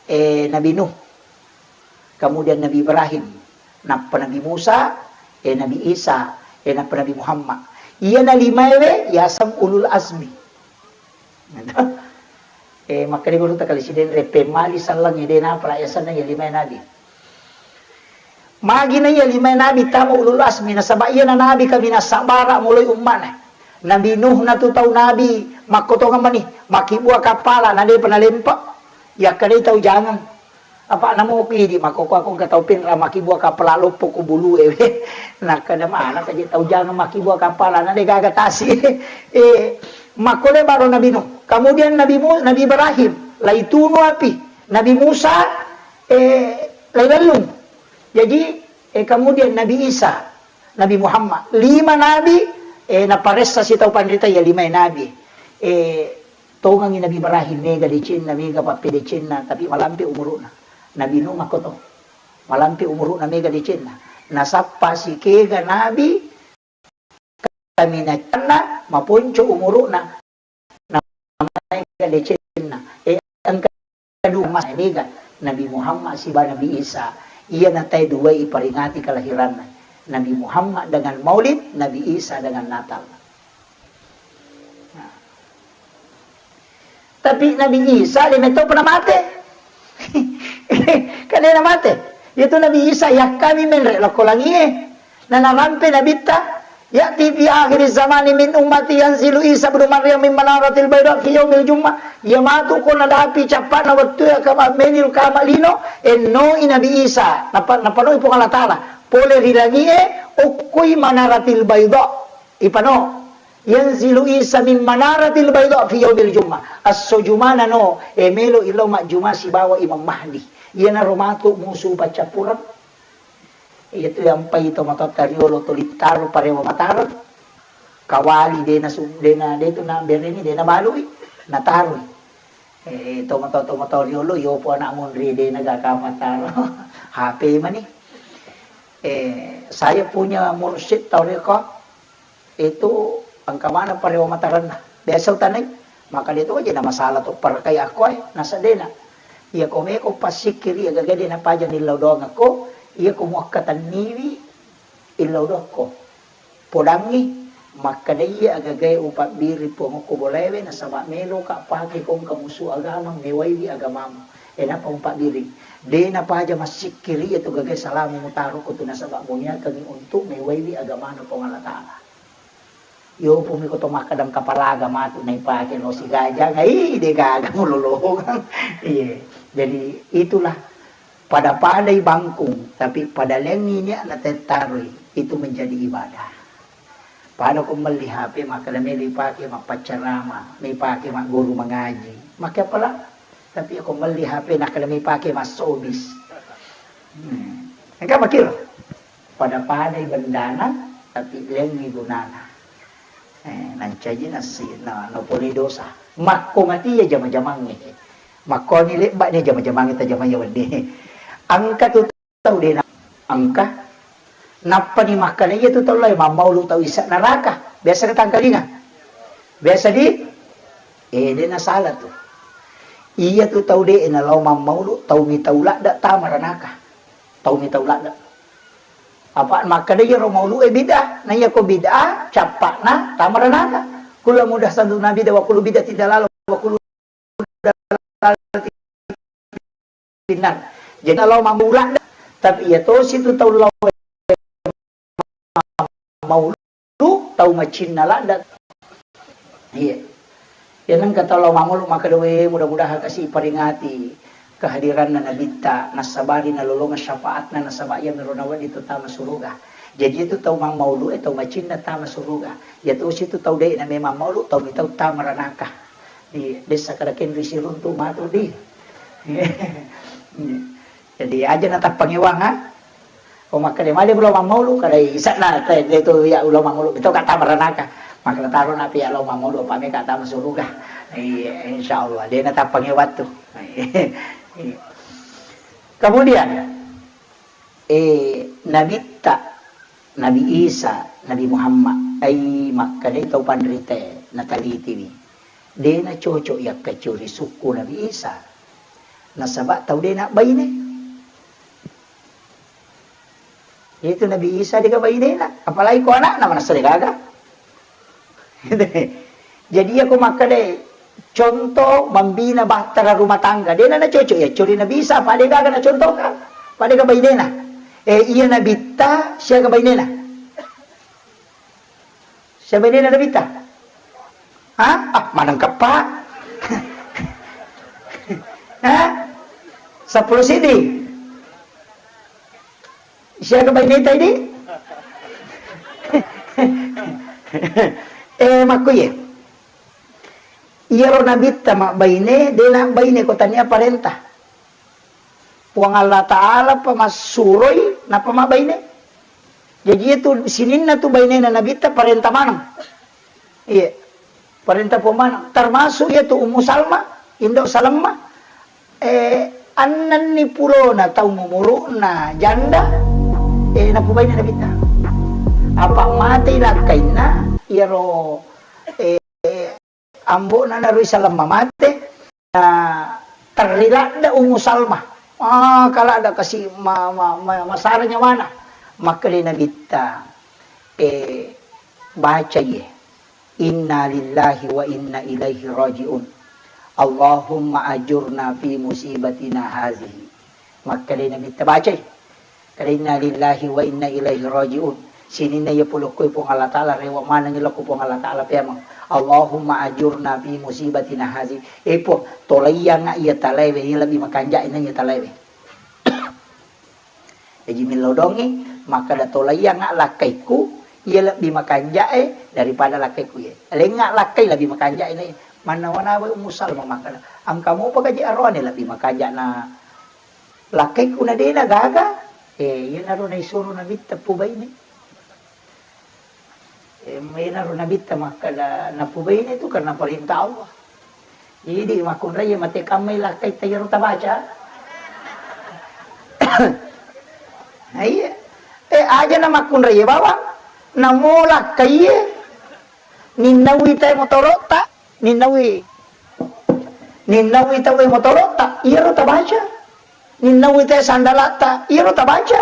e, Nabi Nuh, kemudian Nabi Ibrahim, nappa Nabi Musa, e, Nabi Isa, e, nappa Nabi Muhammad. Iyana limaewe yaseng ulul azmi. Eh, makkeda guru takali sidenre, pemmali sallang ede napa la yasenna iya limae nabi. Magi na iya limae nabi tama ulul azmi, nasaba iyana nabi kaminang sabbara muloi ummana. Nabi Nuh natu tau nabi makkotongeng mani, makkibua kappala, na depa nalempa. Yakkadai tau jangeng. Apa namo ku idi makkokko aku engka tau penra makkibua kappala loppo ku bulue we. Nakkeda mana saja tau jangeng makkibua kappala na de gaga tasi. Eh, makkole baro Nabi Nuh. Kemudian Nabi Mu-, Nabi Ibrahim, laitunu api. Nabi Musa, eh, lailellung. Jadi, eh, kemudian Nabi Isa, Nabi Muhammad. Lima nabi, eh, naparessa sitau panrita ya lima nabi. Eh, Tongengi Nabi Ibrahim, mega decenna, mega pappedecenna, tapi malampe umuru'na. Nabi Nuh makkoto, malampe umuru'na, mega decenna. Nasappa sikega nabi, kaminang canna, maponco umuru'na, na mega decenna. E, engka dua mas-, mega Nabi Muhammad siba Nabi Isa. Iya natae dua iperingati kelahiranna. Nabi Muhammad dengan Maulid, Nabi Isa dengan Natal. Nah. Tapi Nabi Isa de metto pernah mate. Kan de namate. Itu Nabi Isa yakkami menre lokko langie. Na narampe nabitta, ya'ti fi akhiriz zamani min ummati yanzilu Isa ibnu Maryam min manaratil baida fi yaumil jum'ah. Iya matu ko nadapi cappana wettu ya kama menil kama lino, ennoi Nabi Isa. Napa, napanoi Puang Allah Ta'ala. Pole ri langie, okkoi manaratil baida. Ipano, yanzilu Isa min manaratil baida fi yaumil jum'ah. Esso Jumana no, e melo ilo majjuma sibawa Imam Mahdi. Iyanaro matu musu paccappureng. Iyatu yampai tomatoatta riolo tolittaro parewa matareng. Kawali dena su-, dena detu na bereni dena balui, nataroi. Eh, tomatoa-tomatoa riolo, yopo anak munri dena gaka mataro. H P mani. Eh, saya punya mursyid tarekat itu engka mana parewa matarenna. Biasa utanai, maka dia tu aja na masalah tu perkai aku ai, nasadena. Iya ko meko pasikkiri iya gaga de napaja nillau doang aku, iya ko muakkatenniwi illau doang ko. Podangngi, makkeda iya agagae upabbiri Puang okko bolaewe, nasaba meloka pake ko engka musu agama, mewaiwi agamamu. E, nappa upabbiri. De napaja massikkiri iya tu gagae salamu mutaro ko tu nasaba boniakengngi untuk mewaiwi agamana Puang Allah Ta'ala. Yo pumi ko to makkeda kapalaga matu naipake lo sigajang, ai de gaga mulolongang. Iya. Jadi itulah Pada-padai bangkung, tapi pada lengngi nia'na tettaroi, itu menjadi ibadah. Pada ko melli H P, makkeda melo ipake mappaccarama, melo ipake magguru mangaji, make apala. Tapi ko melli H P, nakkeda melo ipake massobis. Hmm. Engka makkiro. Pada-padai bendana, tapi lengngi gunana. Eh, nancaji nasi, na, napole dosa. Makko mati ya jama-jamangnge. Makkoni lebba ni jama-jamangnge tajamai ya wenni. Engka tu tau dena engka. Nappani makkeda iya tu tau lae mammaulu tau isa neraka. Biasa ketangkalinga. Biasa di, eh, dena salah tu. Iyatu tau de'e nalao mammaulu, tau mitau ladda tama ranaka. Tau mitau ladda. Apa makkeda iyaro maulu'e bid'ah, na iyako bid'ah, cappa'na tama ranaka. Kulla mudah santu nabi da wakulu bid'ah tidak lalu wakulu dalal finnar. Jadi nalao mammaulu ladda, tapi iya tosi tu tau lao maulu tau macinna ladda. Iya. Iya nengka tau lao maulu makkeda, "We, mudah-mudahan kasi peringati kehadiranna nabitta, nassabari nalolongeng syafaatna, nasaba iya miro nawedding tu tama suruga." Jadi itu tau mammaulu e tau macinna tama suruga. Iya tosi tu tau de'na memang maulu tau mitau tama ranaka. Iya, dessa kada kenri siruntu matu di. Jadi aja natappangewang, ha? Oh, makkeda male lao mammaulu, kada ise'na te, te tu iya lao mammaulu, itu kata meranaka. Makkeda taro napi iya lao mammaulu, apa meka tama suruga. Iya, insyaallah, de natappangewang tu. Kemudian, eh, Nabitta, Nabi Isa, Nabi Muhammad, ai makkeda tau panrite, natalitiwi. De nacocok yakkaccuri sukku Nabi Isa. Nasaba tau de nabbaine. Itu Nabi Isa dega bainena, apalagi ko anakna manessa degaga. Jadi iya ko makkeda contoh mambina bahtera rumah tangga, de na cocok iya cori Nabi Isa, apa degaga nacontohkan, apa dega bainena. Eh, iya Nabitta siaga bainena. Siaga bainena Nabitta? Ha? Ah, maneng keppa. Ha? Seppulo sidi. Siaga baineta idi? Eh, makkuye. Iyaro Nabitta mabbaine, de nabbaine ko tania parenta. Puang Allah Ta'ala pa massuroi, nappa mabbaine. Jaji itu sininna tu bainena Nabitta parenta maneng. Iya. Parenta Puang maneng. Termasuk iya tu Ummu Salma, Indo Salemma. Eh, annenni pulona tau mumuru'na janda, eh, napubaine Nabitta. Apa matei lakkainna, iyaro, eh, ambo'na narui Salemma mate, na terri ladda Ummu Salma. Ah, kaladda kasi ma-, ma-, ma-, masara nyawana. Makkeda Nabitta, eh, bacai, "Inna lillahi wa inna ilaihi raji'un. Allahumma ajurna fi musibatina hazihi." Makkeda Nabitta bacai. Kada inna lillahi wa inna ilaihi raji'un. Sininna iya polokkoi Puang Allah Ta'ala, rewa manengi lao ko Puang Allah Ta'ala peameng. Allahumma ajurna fi musibatina hazi. Eh, Puang, tolaianga iya talaewe, iya lebbi makanja'e na iya talaewe. Jaji millau dongi, makkeda tolaianga lakkaiku, iya lebbi makanja'e daripada lakkaiku iya. Lenga lakkai lebbi makanja'e na iya. Mannawa-nawa Ummu Salma makkeda, engka mopa gaji aroane lebbi makanja'na Lakkaiku na de na gaga, eh, iyanaro naisuro Nabitta pubaine. Eh, iyanaro Nabitta makkeda napubaine itu karena perintah Allah. Jadi makkunrai mate kammai lakkai tayaro tabaca. Nah, iya. Eh, aja na makkunrai bawang, namo lakkai, ninnawi te motorotta. Ninnawi, ninnawi tauwe motorotta, iyaro tabaca. Ninnawi te sandalatta, iyaro tabaca.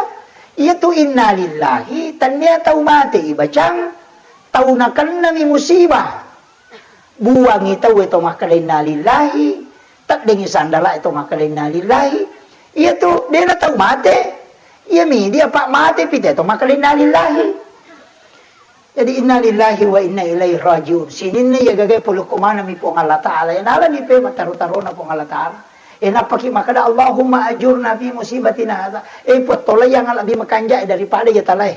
Iyatu innalillahi, tennia tau mate ibacang, tau nakennami musibah. Buangi tauwe to makkeda innalillahi, teddengi sandala to makkeda innalillahi. Iyatu dena tau mate. Iyami dia pak mate pite to makkeda innalillahi. Jadi, innalillahi wa inna ilaihi rajiun. Sininna iya gagae polokko manami Puang Allah Ta'ala. Iya nalani pe mataru-taruna Puang Allah Ta'ala. E, nappaki makkeda, "Allahumma ajurna fi musibatina hadza." E, Puang, tolaiang lebbi makanja'e daripada iya talae.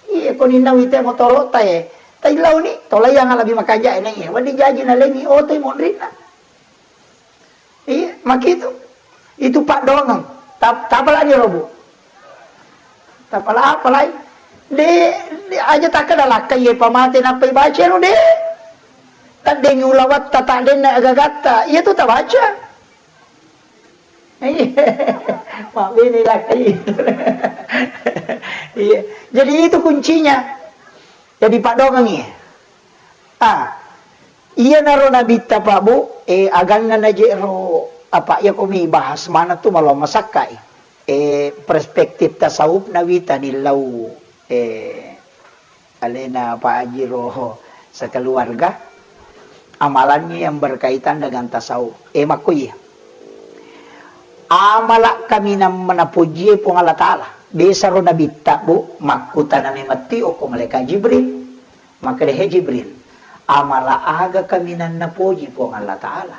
Iya, ko ninnawi te motoro'ta e. Taillauni, tolaiang lebbi makanja'e na iya. Wedding jaji nalengi oto i monrinna. Iya, makitu. Itu paddoangeng. Tap-, tapalani robu. Tapala apalai? De, de aja takkeda lakkai ye pamate nappai baca ro de. Taddengi ulawatta, taddenna agagatta. Iya tu tabaca. Iya. Mabbene lakkai. Iya. Jadi itu kuncinya. Jadi paddoangengi. Ah, iyanaro Nabitta, Pak, Bu, eh, aganna naje'ro Apa iya ko mi bahas mana tu malo masakkai. Eh, perspektif tasawuf nawita ni lau, eh, alena Pak Haji Roho sekeluarga, amalannya yang berkaitan dengan tasawuf. Eh, makko iya. Amala kaminang manapojie Puang Allah Ta'ala. Besaro nabitta, Bu, makkutanami matti okko malaikat Jibril. Makkeda, "He Jibril, amala aga kaminang napoji Puang Allah Ta'ala?"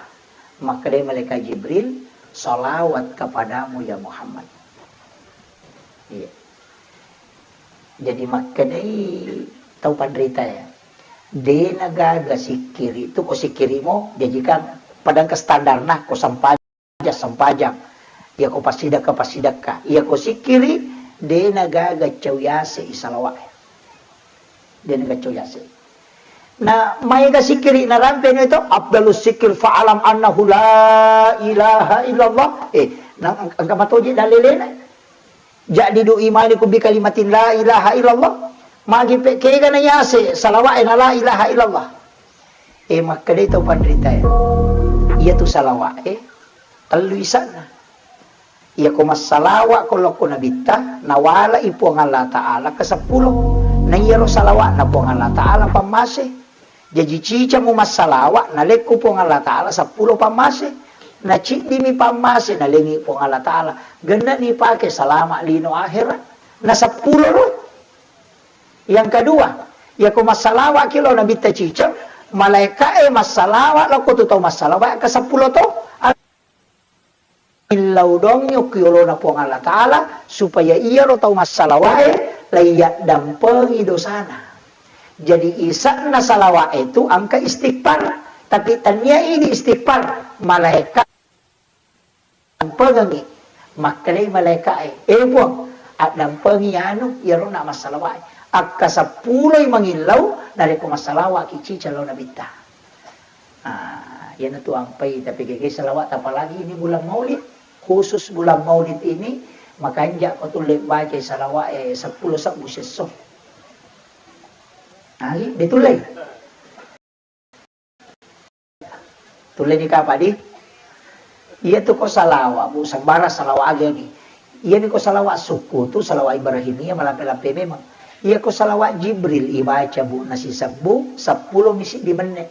Makkeda malaikat Jibril, "Salawat kepadamu ya Muhammad." Iya. Jadi makkedai tau panrita ya, de nagaga sikkiri tu ko sikkirimo, jaji kan padang ke standarna ko sampaja, sampajang, iya ko passidekka, passidekka, iya ko sikkiri, de nagaga cau yase i salawat. De nagaga cau yase. Na maega sikkiri narampe ni to, afdalus sikkir fa'alam annahu la ilaha illallah. Eh, na engka matoje dalelena. Jadi du imanikum bi kalimatin la ilaha illallah. Magi pe kega na yase salawat na la ilaha illallah. Eh, makkedai tau panrita ya. Iya tu salawat, eh, tellu isanna. Iya ko massalawa ko lokko nabitta, nawalai Puang Allah Ta'ala ke seppulo. Na iyaro salawatna Puang Allah Ta'ala pammase. Jaji cicammu massalawa, nalekku Puang Allah Ta'ala seppulo pammase. Na ciddimi pammase, nalengi Puang Allah Ta'ala. Genna ni pake salama lino akhirat. Na seppulo ro. Yang kedua, iya ko massalawa ki lo nabitta cicam, malaika e massalawa lokko tu tau massalawa ke seppulo to. Millau dong yokki yolona Puang Allah Ta'ala, supaya iyaro tau massalawae laiyaddampengeng dosana. Jadi, isa'na salawae tu engka istighfar, tapi tania idi istighfar, malaeka dampengengi, makkedai malaekae, "Eh, Puang, addampengi anu, iyarona massalawae." Akka seppuloi mangillau, narekko massalawaki cica lao nabitta. Ah, iyanatu ampai tapegai salawat, apalagi ini bulan Maulid. Khusus bulan Maulid ini, makanja ko tulle baca salawat, eh, seppulo sebbu sesso. Ah, iya, betul, eh? Tulle ni kapadi? Iya tu ko salawat, Bu, sembara salawat agi-agi. Iya ni ko salawat sukku tu, salawat Ibrahimiyah, malampe-lampe memang. Iya ko salawat Jibril, ibaca, Bu, nasisebbu, seppulo misi di menne.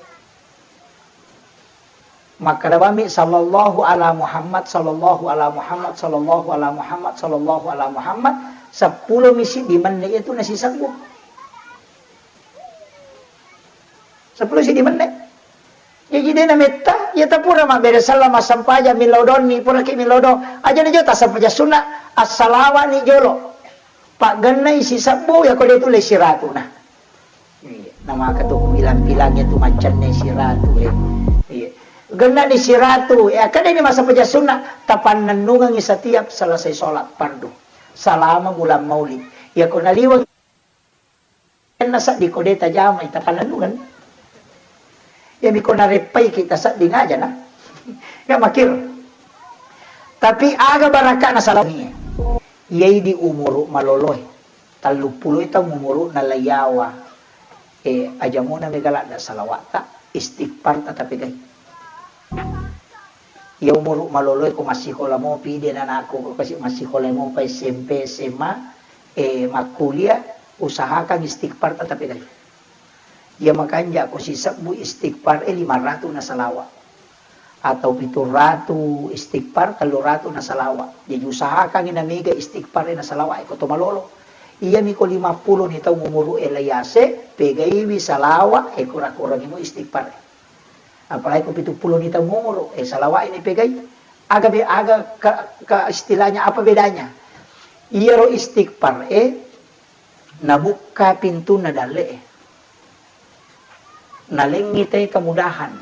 Makkeda bami, "Sallallahu ala Muhammad, sallallahu ala Muhammad, sallallahu ala Muhammad, sallallahu ala Muhammad," seppulo misi di menne, iya tu nasisebbu. Seppulo siddi menne. Jaji de nametta, iya tapura mabbere sallama sampajang millau donni, puraki millau do. Aja ni jo tassampajang sunna, assalawani jolo. Paggennai sisebbu, iya ko de tulle siratu nah. Iya, namaka tu bilang-bilangnya tu maccenne siratu, eh. Iya. Genna ni siratu, eh, akkeda ni massampajang sunna, tapannennungengi setiap selesai sholat fardu. Salama bulan Maulid. Iya ko naliweng Enna sedding ko de tajamai, tapalennungeng. Iyami ko nareppaiki tasedding aja na. Ya makiro. Tapi aga barakka'na salawat. Iyai di umuru maloloe. Telluppulo taung umuru'na laiyawa. Eh, aja muna mega ladda salawatta, istighfarta tapegai. Iya umuru maloloe ko massikola mopi, de nanakku ko kasi massikola mopa S M P, S M A, eh, makkuliah, usahakan istighfar tatapegai. Iya makanja ko sisebbu istighfar e lima ratu na salawa. Atau pitu ratu istighfar, tellu ratu na salawa. Jadi usahakan na mega istighfar e na salawa e ko to malolo. Iyami ko lima pulo ni taung umuru e laiase, pegaiwi salawa e, kurang-kurangi mo istighfar e. Apalagi ko pitu pulo ni taung umuru, eh, salawat ini pegai. Aga be-, aga ke, ke istilahnya, apa bedanya? Iyaro istighfar, eh, nabukka pintunna dalle, eh. Nalengngi te kemudahan.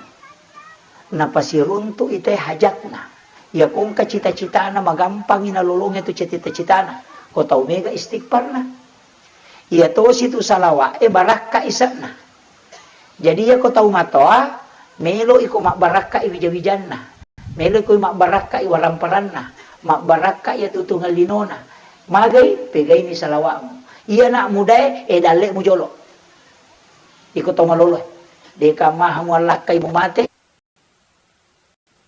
Napasiruntu ite hajatna. Iya ko engka cita-citana magampangi nalolongi tu cita-citana. Ko tau mega istighfarna. Iya tosi tu salawat, eh, barakka ise'na. Jadi, iya ko tau matoa, melo iko mabbarakkai wija-wijanna, melo iko mabbarakkai waramparanna, mabbarakkai iyatu tungeng linona. Magai, pegaini salawatmu. Iya nak mudae, eh, dalle mujolo. Iko tau malolo, deka maha muallakkai mumate.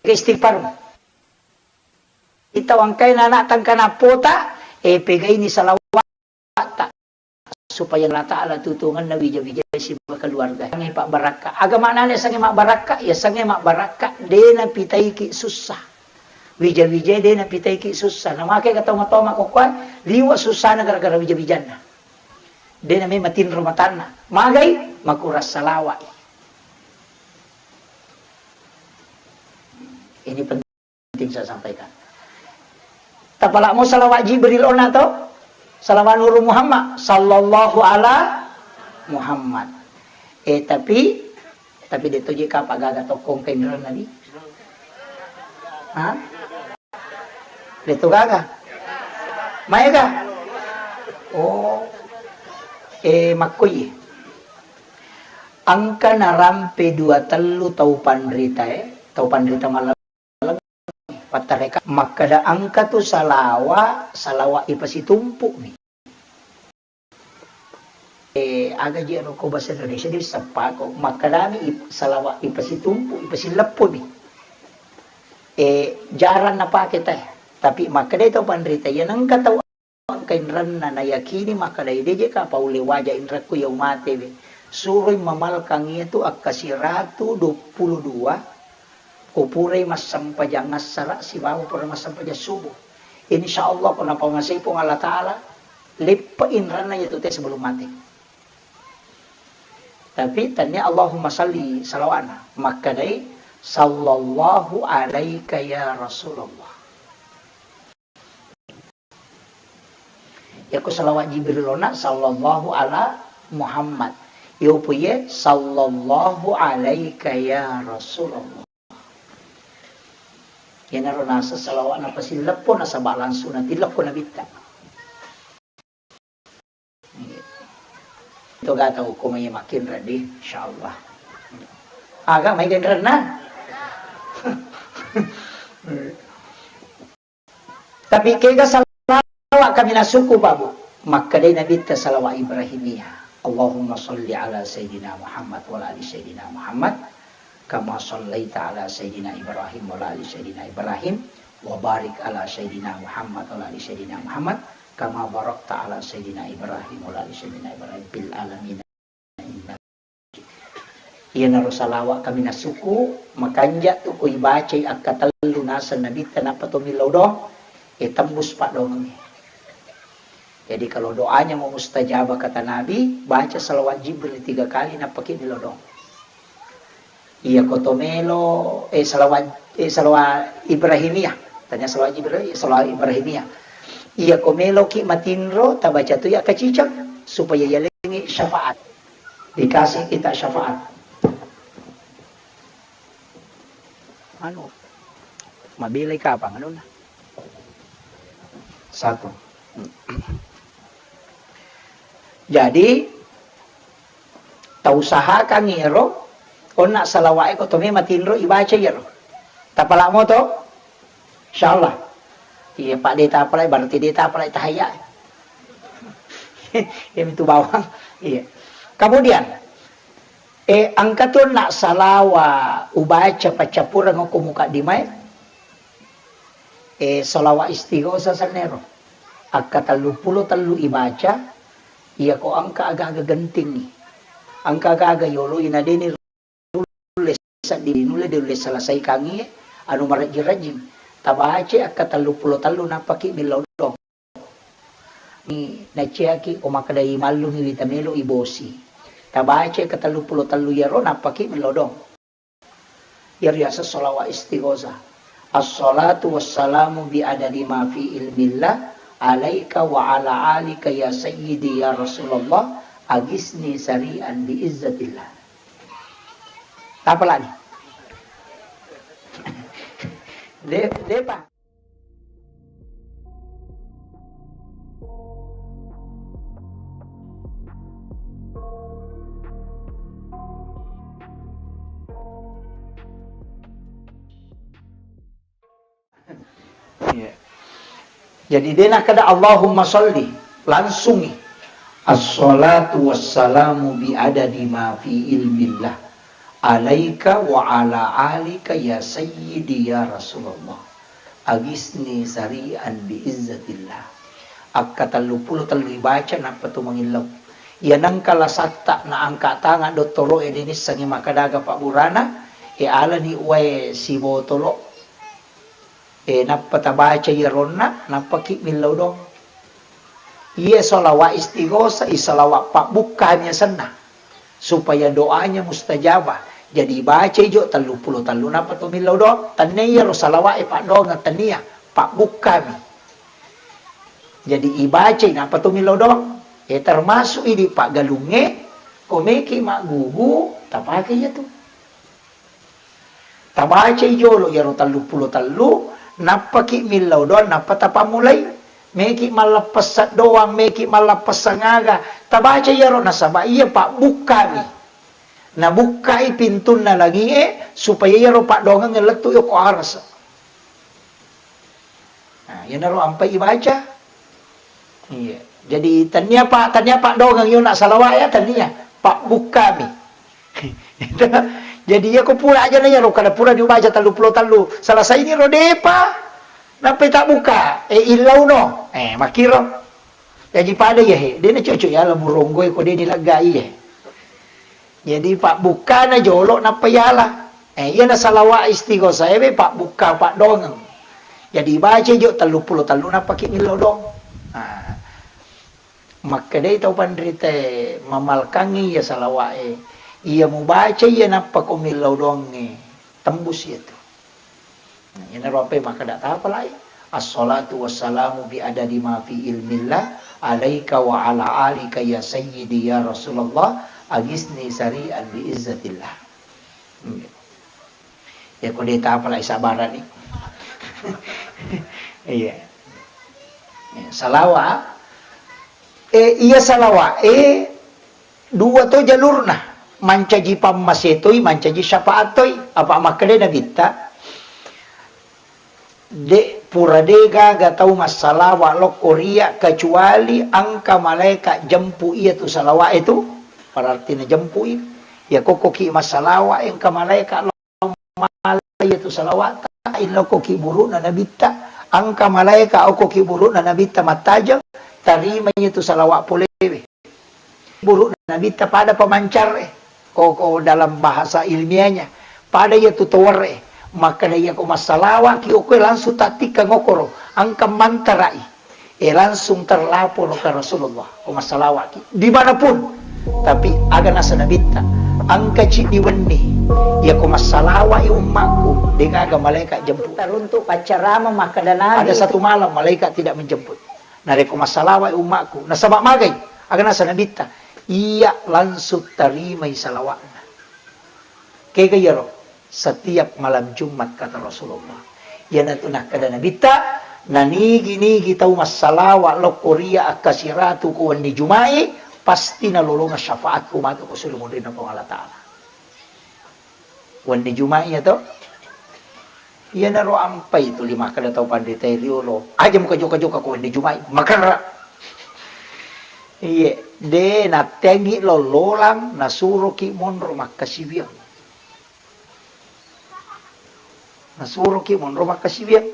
Istighfar. tau angkaina ana' tangkanappota, e, pegaini salawatta, supaya Allah Ta'ala tutungenna wija-wija sibawa keluarga. Sange pabbarakka. Aga maknana sange mabbarakka? Ya sange mabbarakka, de napitaiki sussa. Wija-wija de napitaiki sussa. Namake ka tau matoma kokkoe, liwa sussana gara-gara wija-wijanna. De name matinro matanna. Magai? Makurang salawai. Ini penting saya sampaikan. Tapalamo salawat Jibril ona to? Salawat Nuru Muhammad, sallallahu ala Muhammad. Eh, tapi, tapi de to je kapa gaga tokkong kainreng Nabi. Ha? De to gaga. Maega? Oh. Eh, makkoi. Engka narampe dua tellu tau panrita, eh, tau panrita malam pattareka makkada engka tu salawa, salawa ipasitumpu mi. Eh, aga je ro ko bahasa Indonesia di seppako. Makkedami ip-, salawa ipasitumpu, ipasileppo mi. Eh, jarang napake teh. Tapi makkeda tau panrita, iya nengka tau engka inrenna nayakini makkeda de je ka paulle waja inrekku iya umatewe. Suroi mamalkang iya tu akka siratu dua puluh dua, ko purai massempajang assara sibawa pura massempajang subuh. Insya Allah ko napaungasai Puang Allah Ta'ala, leppe inrenna iya tu te sebelum mate. Tapi tania Allahumma salli salawana, makkedai sallallahu alaika ya Rasulullah. Yako salawat Jibril ona, sallallahu ala Muhammad. Yopo ye, sallallahu alaika ya Rasulullah. Yenaro nasa salawat napasileppo nasaba langsung natilekko nabitta. Toga tau ko mai makinra di, insyaallah. Aga mai genrenna. Tapi kega salawat kami nasuku, Pak, Bu? Makkedai Nabitta salawat Ibrahimiyah. Allahumma salli ala Sayyidina Muhammad wa ala ali Sayyidina Muhammad, kama sallaita ala Sayyidina Ibrahim wa ala ali Sayyidina Ibrahim, wa barik ala Sayyidina Muhammad wa ala ali Sayyidina Muhammad, kama barakta ala Sayyidina Ibrahim wa ala ali Sayyidina Ibrahim fil alamin. Iyanaro salawat kami nasuku, makanja tu ko ibacai akkatellu naseng Nabitta nappa to millau doang, e tembus paddoangengnge. Jadi kalau doanya mau mustajabah kata Nabi, baca salawat Jibril tiga kali nappaki millau doang. Iya ko to melo, eh, salawat, eh, salawat Ibrahimiyah. Tanya salawat Jibril, eh, salawat Ibrahimiyah. Iya ko meloki matinro, tabaca tu iya kaciceng supaya yalengi syafaat. Dikasih kita syafaat. Anu, mabelai kapang anunna. Satu. Jadi, tausahakan iyaro, onna salawa'e ko to me matinro ibaca iyaro. Tapalamo to? Insyaallah. Iya, Pak, de tapalai, berarti de tapalai tahaya. Iya, mitu bawang. Iya. Kemudian, eh, engka tu onna salawa ubaca paccappureng ko mukaddimae. Eh, salawat istighosah sennero. Akka telluppulo tellu ibaca, iya ko engka aga-aga gentingngi. Engka aga-aga yoloi na deni nulle sedding, nulle de ulle selesaikangngi, anu marejjing-rejjing. Tabaca akka telluppulo tellu nappaki millau doang. Ni naciaki o makkedai mallungi wita melo ibosi. Tabaca akka telluppulo tellu iyaro nappaki millau doang. Iyaro yaseng salawat istighosah. Assalatu wassalamu bi adadi ma fi ilmillah alaika wa ala alika ya sayyidi ya Rasulullah, agisni sari'an bi izzatillah. Apa lagi? De, depa. Iya. Jadi, de nakkeda Allahumma sholli, langsungi. Assalatu wassalamu bi adadi ma fi ilmillah alaika wa ala alika ya sayyidi ya Rasulullah. Agisni sari'an bi izzatillah. Akka telluppulo tellu ibaca nappa tu mangillau. Iya nengka lasatta na angka tangan dottoro e denissengi makadaga pabburana, e alani wae sibotolo, e nappa tabaca iyaronna, nappaki millau doang. Iya salawat istighosa, i salawat pabbukkami asenna. Supaya doanya mustajabah. Jadi ibacai jo telluppulo tellu nappa to millau doang. Tennia iyaro salawat e paddoangeng, tennia, pabbukkami. Jadi ibacai nappa to millau doang. E termasuk idi paggalungnge, ko meki maggugu, tapake iyatu. Tabacai jolo iyaro telluppulo tellu, nappaki millau doang, nappa tapammulai. Meki mallappessa doang, meki mallappessa aga, tabacai iyaro, nasaba iya pabbukkami. Nabukkai pintunna langie supaya iyaro paddoangeng lettu yoko arasa. Nah, iyanaro ampai ibaca. Iya. Jadi, tennia pa-, tennia paddoangeng yona salawat ya, tennia. Pabbukkami. Jadi, iya ko pura aja na iyaro, kada pura dibaca telluppulo tellu. Selesai ni ro depa. Nappai tabbuka. E, illauno. E, makkiro. Jaji pada iya he. De na cocok ya, la buronggo e ko de ni lagga iya. Jadi pabbukkana jolo nappa yala. Eh, iyana salawat istighosa ewe pabbukka paddoangeng. Jadi baca jo telluppulo tellu nappaki millau doang. Nah, makkedai tau panrita e, mamalkangngi iya salawat e. Iya mubaca iya nappa ko millau doangnge, tembus iya tu. Nah, iyanaro ampai makkeda tapalai, "Assalatu wassalamu bi adadi ma fi ilmillah alaika wa ala alika ya sayyidi ya Rasulullah, agisni sari'an bi izzatillah." Hmm. Ya, ko de tapalai sabarani. Iya. Ya, salawat. Eh, iya salawat. Eh, Dua to jalurna, mancaji pammase toi, mancaji syafaat toi. Apa makkedai Nabitta, de, pura de gaga tau massalawa lokko ria kecuali engka malaeka jempu iya tu salawat itu, berarti najempui. Ya kokkoki massalawa engka malaeka mala iya tu salawata, illokkoki buru'na Nabitta, engka malaeka okkoki buru'na Nabitta mattajeng, tarima iya tu salawat polewe. Buru'na Nabitta pada pemancar e, ko, ko dalam bahasa ilmiahnya, pada iya tu tower e, makkeda iya ko massalawaki okkoe langsung tattikkeng okkoro, engka mantarai. Eh, langsung terlapor ke Rasulullah, ko massalawaki. Dimanapun. Tapi aga nasa Nabitta, engka ciddi wenni, iya ko massalawai ummakku, degaga malaeka jemput. Teruntuk paccarama makkeda Nabi. Ada satu malam malaeka tidak menjemput. Narekko massalawai ummakku, nasaba magai, aga nasa Nabitta, iya langsung tarimai salawatna. Kega iyaro? Setiap malam Jumat, kata Rasulullah. Iyanatu nakkeda Nabitta, nanigi-nigi tau massalawa lokko ria akkasiratu ko wenni Juma'i, pasti nalolongeng syafaatku matu ko suri munrinna Puang Allah Ta'ala. Wenni Juma'i ya to? Iyanaro ampai tuli makkeda tau panrita riolo, aja muka joka-joka ko wenni Juma'i, makerra. Iye, de natteangi lollolang, nasuroki monro makkasiwiang. Nasuroki monro makkasiwiang.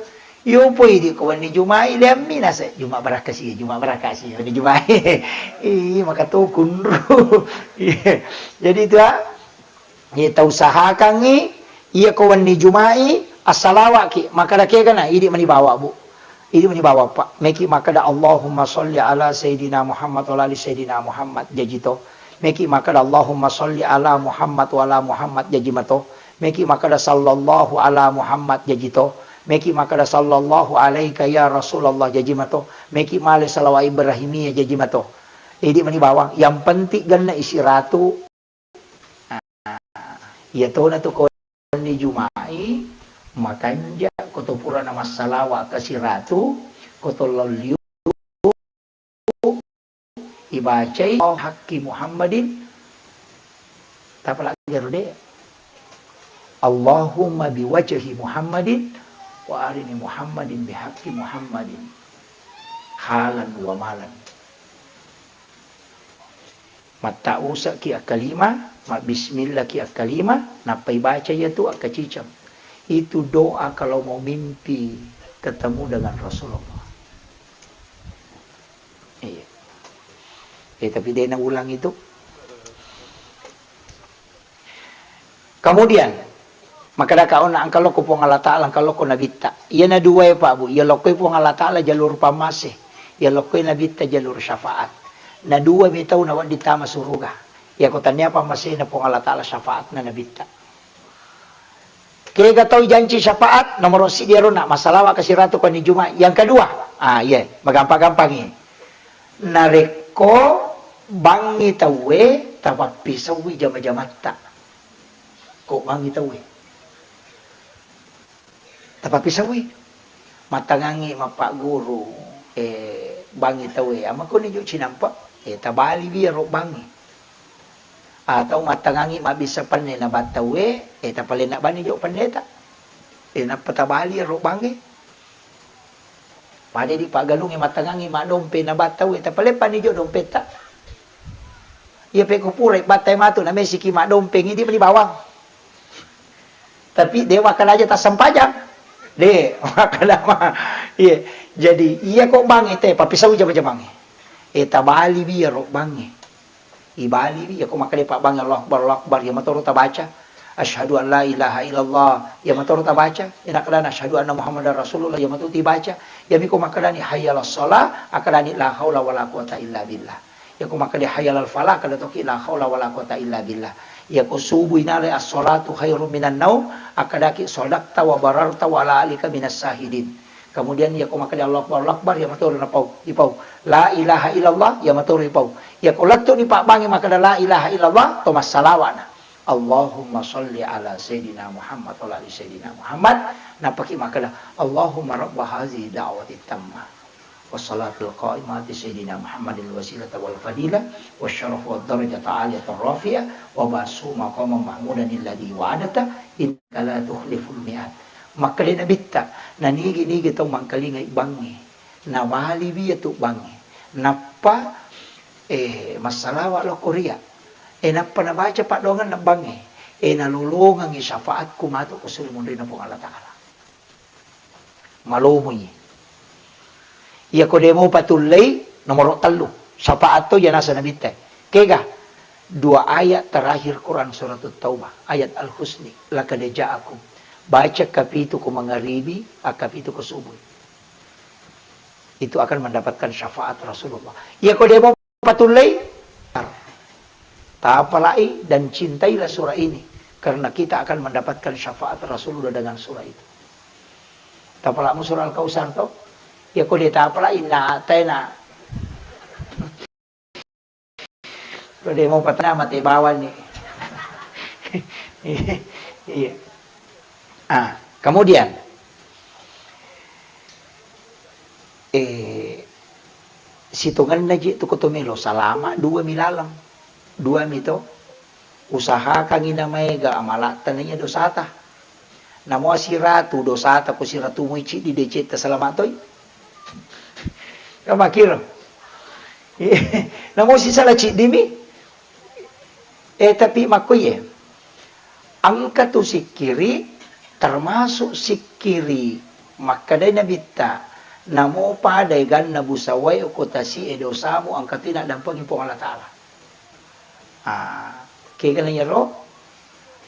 Iyo poi idi ko wenni Juma'i, leammi nase, Juma' barakkasi, Juma' barakkasi, wenni Juma'i. Ih, maka to kunru. Iya. Jadi itu, ah, iya, tausahakangngi, iya ko wenni Juma'i, assalawaki, makkeda kegana, idi mani bawa, Bu. Idi mani bawa, Pak. Meki makkeda, "Allahumma sholli ala Sayyidina Muhammad wa ala ali Sayyidina Muhammad," jaji to. Meki makkeda, "Allahumma sholli ala Muhammad wa ala Muhammad," jaji mato. Meki makkeda, "Sallallahu ala Muhammad," jaji to. Meki makkeda, "Sallallahu alaika ya Rasulullah," jaji mato. Meki male salawat Ibrahimiyah, jaji mato. Idi mani bawang. Yang penting genna isi ratu. Nah, iya tona tu ko wenni Juma'i, makanja ko to purana massalawa kasiratu, ko to lao liu, ibacai, "Haqqi Muhammadin," tapalagi ro de. "Allahumma biwajhi Muhammadin wa arini Muhammadin bihaqqi Muhammadin halan wa malan." Matta'usaki akkalima, mabbismillaki akkalima, nappa ibaca iyatu akkaciceng. Itu doa kalau mau mimpi. ketemu dengan Rasulullah. Iya. Eh, tapi dia nak ulang itu. Kemudian, makkeda ka onna engka lokko Puang Allah Ta'ala, engka lokko Nabitta. Iya na dua e, Pak, Bu. Iya lokko Puang Allah Ta'ala jalur pammase. Iya lokko Nabitta jalur syafaat. Na dua mi tau nawedding tama suruga. Iya ko tania pammasena Puang Allah Ta'ala, syafaatna Nabitta. Kega tau ijanci syafaat, nomoro siddi ero na massalawa kasiratu koni Juma. Yang kedua, ah, iya, magampang-gampangi. Narekko bangngi tauwe, tapappisaui jama-jamatta. Ko bangngi tauwe, tapappisaui. Mattangangngi mappagguru, eh, bangngi tauwe, amakoni jo cinampe, eh, tabaliwi ero bangnge. Atau mattangangngi mabbissa penne na battauwe, eh, tapalenna bani jo penneta. Eh, nappa tabali ero bangnge. Pada di paggalungnge mattangangngi maddompe na battauwe, tapaleppani jo dompetta. Iya pekko pura battai matu na mesiki maddompeng, idi meni bawang. Tapi de makkeda aja tassempajang. De, makkeda ma. Iya. Jadi, iya ko bangnge te, pappisau jama-jamangnge. Eh, tabaliwi ero bangnge. Ibaliwi, iya ko makkeda pabbangnge Allahu Akbar, Allahu Akbar, iya matoro tabaca. Asyhadu an la ilaha illallah, iya matoro tabaca. Iya nakkedana asyhadu anna Muhammadar Rasulullah, iya matu tibaca. Iya miko makkedani hayya 'alas shalah, akkedani la haula wala quwata illa billah. Iya ko makkeda hayya 'alal falah, kada toki la haula wala quwata illa billah. Iya ko subuh inalai as-shalatu khairum minan naum, akkedaki shadaqta wa bararta wa ala alika minas syahidin. Kemudian iya ko makkeda Allahu Akbar, Allahu Akbar, iya matoro napau, ipau. La ilaha illallah, iya matoro ipau. Iya ko lettu ni pabbangnge makkeda la ilaha illallah, to massalawa'na. Allahumma shalli ala Sayyidina Muhammad wa ala ali Sayyidina Muhammad. Nappaki makkeda, Allahumma rabba hazihi da'wati tammah. Wassalatul qa'imati Sayyidina Muhammadil wasilata wal fadilah, wasyarafa wad darajata aliyata rafi'ah, wa ba'athu maqaman mahmudan alladzi wa'adta, innaka la tukhliful mi'ad. Makkeda Nabitta, nanigi-nigi tau mangkalingai bangnge, nabaliwi iyatu bangnge, nappa, eh, massalawa lokko ria, eh, nappa nabaca paddoangenna bangnge, eh, nalolongengngi syafaatku matu ko suri munrinna Puang Allah Ta'ala. Malomoi. Iya ko demo patullei, nomoro tellu. Syafaat to iya naseng Nabitta. Kega? Dua ayat terakhir Quran Suratut Taubah, ayat Al-Husni, laqad ja'akum. Baca kapitu ko mangaribi, akapitu ko subuh. Itu akan mendapatkan syafaat Rasulullah. Iya ko demo patullei, tapalai dan cintailah surah ini, karena kita akan mendapatkan syafaat Rasulullah dengan surah itu. Tapalakmu surah Al-Kautsar to? Iya ko de tapalai na tena. Ko de mau patana mate bawang ni. Iya. Ah, kemudian, eh, sitongenna ji tu ko to melo salama, dua mi laleng. Dua mi to. Usahakangngi na maega amalatta na iya dosata. Namo asiratu dosata ko siratu moi ciddi decetta salama toi. Kamakiro. Namo sisala ciddi mi. Eh, tapi makko iye. Engka tu sikkiri, termasuk sikkiri makkedai Nabitta, namo pada eganna busawae ko tasi'e dosamu, engka tu naddampengi Puang Allah Ta'ala. Ah, kegana iyaro,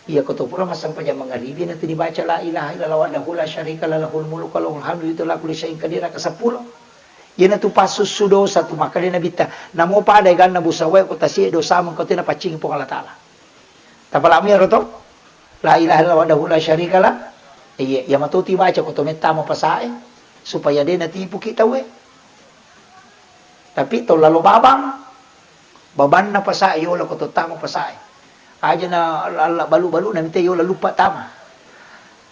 iya ko to pura massempajang mangaribi na tu dibaca la ilaha illallah wahdahu la syarika lah lahul mulku wa lahul hamdu yuhyi wa yumiitu wa huwa ala kulli syai'in qadir, raka seppulo. Iyana tu passussu dosa tu, makkeda Nabitta, namo pada eganna busawae ko tasi'e dosamu, engka tu napaccingi Puang Allah Ta'ala. Tapalakmu iyaro to? La ilaha illallah wahdahu la syarika lah. Iya, iya matu tibaca ko to mettama pasae, supaya de natipuki tauwe. Tapi to lalo babang, babanna pasae yola ko to tama pasae. Aja na alla balu-balu na mite yola luppa tama.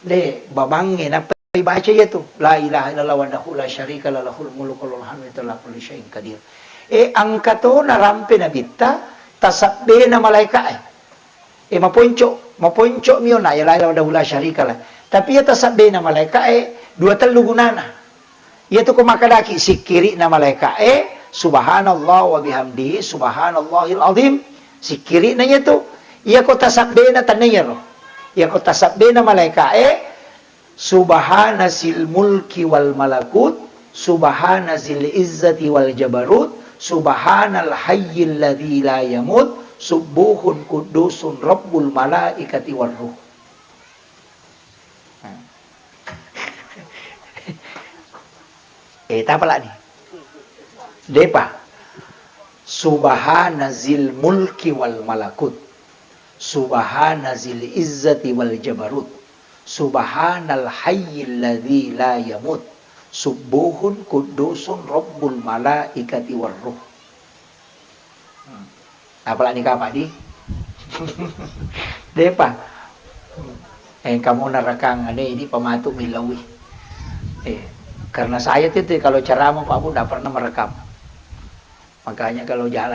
De, babangnge nappa ibaca iyatu. La ilaha illallah wahdahu la syarika lah lahul mulku wa lahul hamdu wa huwa ala kulli syai'in qadir. E, engka to narampe Nabitta, tasabbena malaeka'e. E, maponco, maponco mi ona ya la ilaha wahdahu la syarika lah. Tapi iya tasabbena malaeka'e, dua tellu gunana. Iyatu ko makkedaki sikkiri'na malaeka'e, subhanallah wa bihamdihi, subhanallahil azim. Sikkiri'na iyatu. Iya ko tasabbena tenniyaro. Iya ko tasabbena malaeka'e, Subhana zil mulki wal malakut, subhana zil izzati wal jabarut, subhanal hayyil ladzi la yamut, subbuhun quddusun rabbul malaikati war ruh. Eh, tapalani. Depa. Subhana zil mulki wal malakut. Subhana zil izzati wal jabarut. Subhanal hayyil ladzi la yamut. Subbuhun quddusun rabbul malaikati war ruh. Hmm. Apalagi kapang di? Depa. Eh, kamu nerekang ane ini pematu milawi. Eh, karena saya tuh, tuh kalau ceramah Pak Bu nggak pernah merekam. Makanya kalau jalan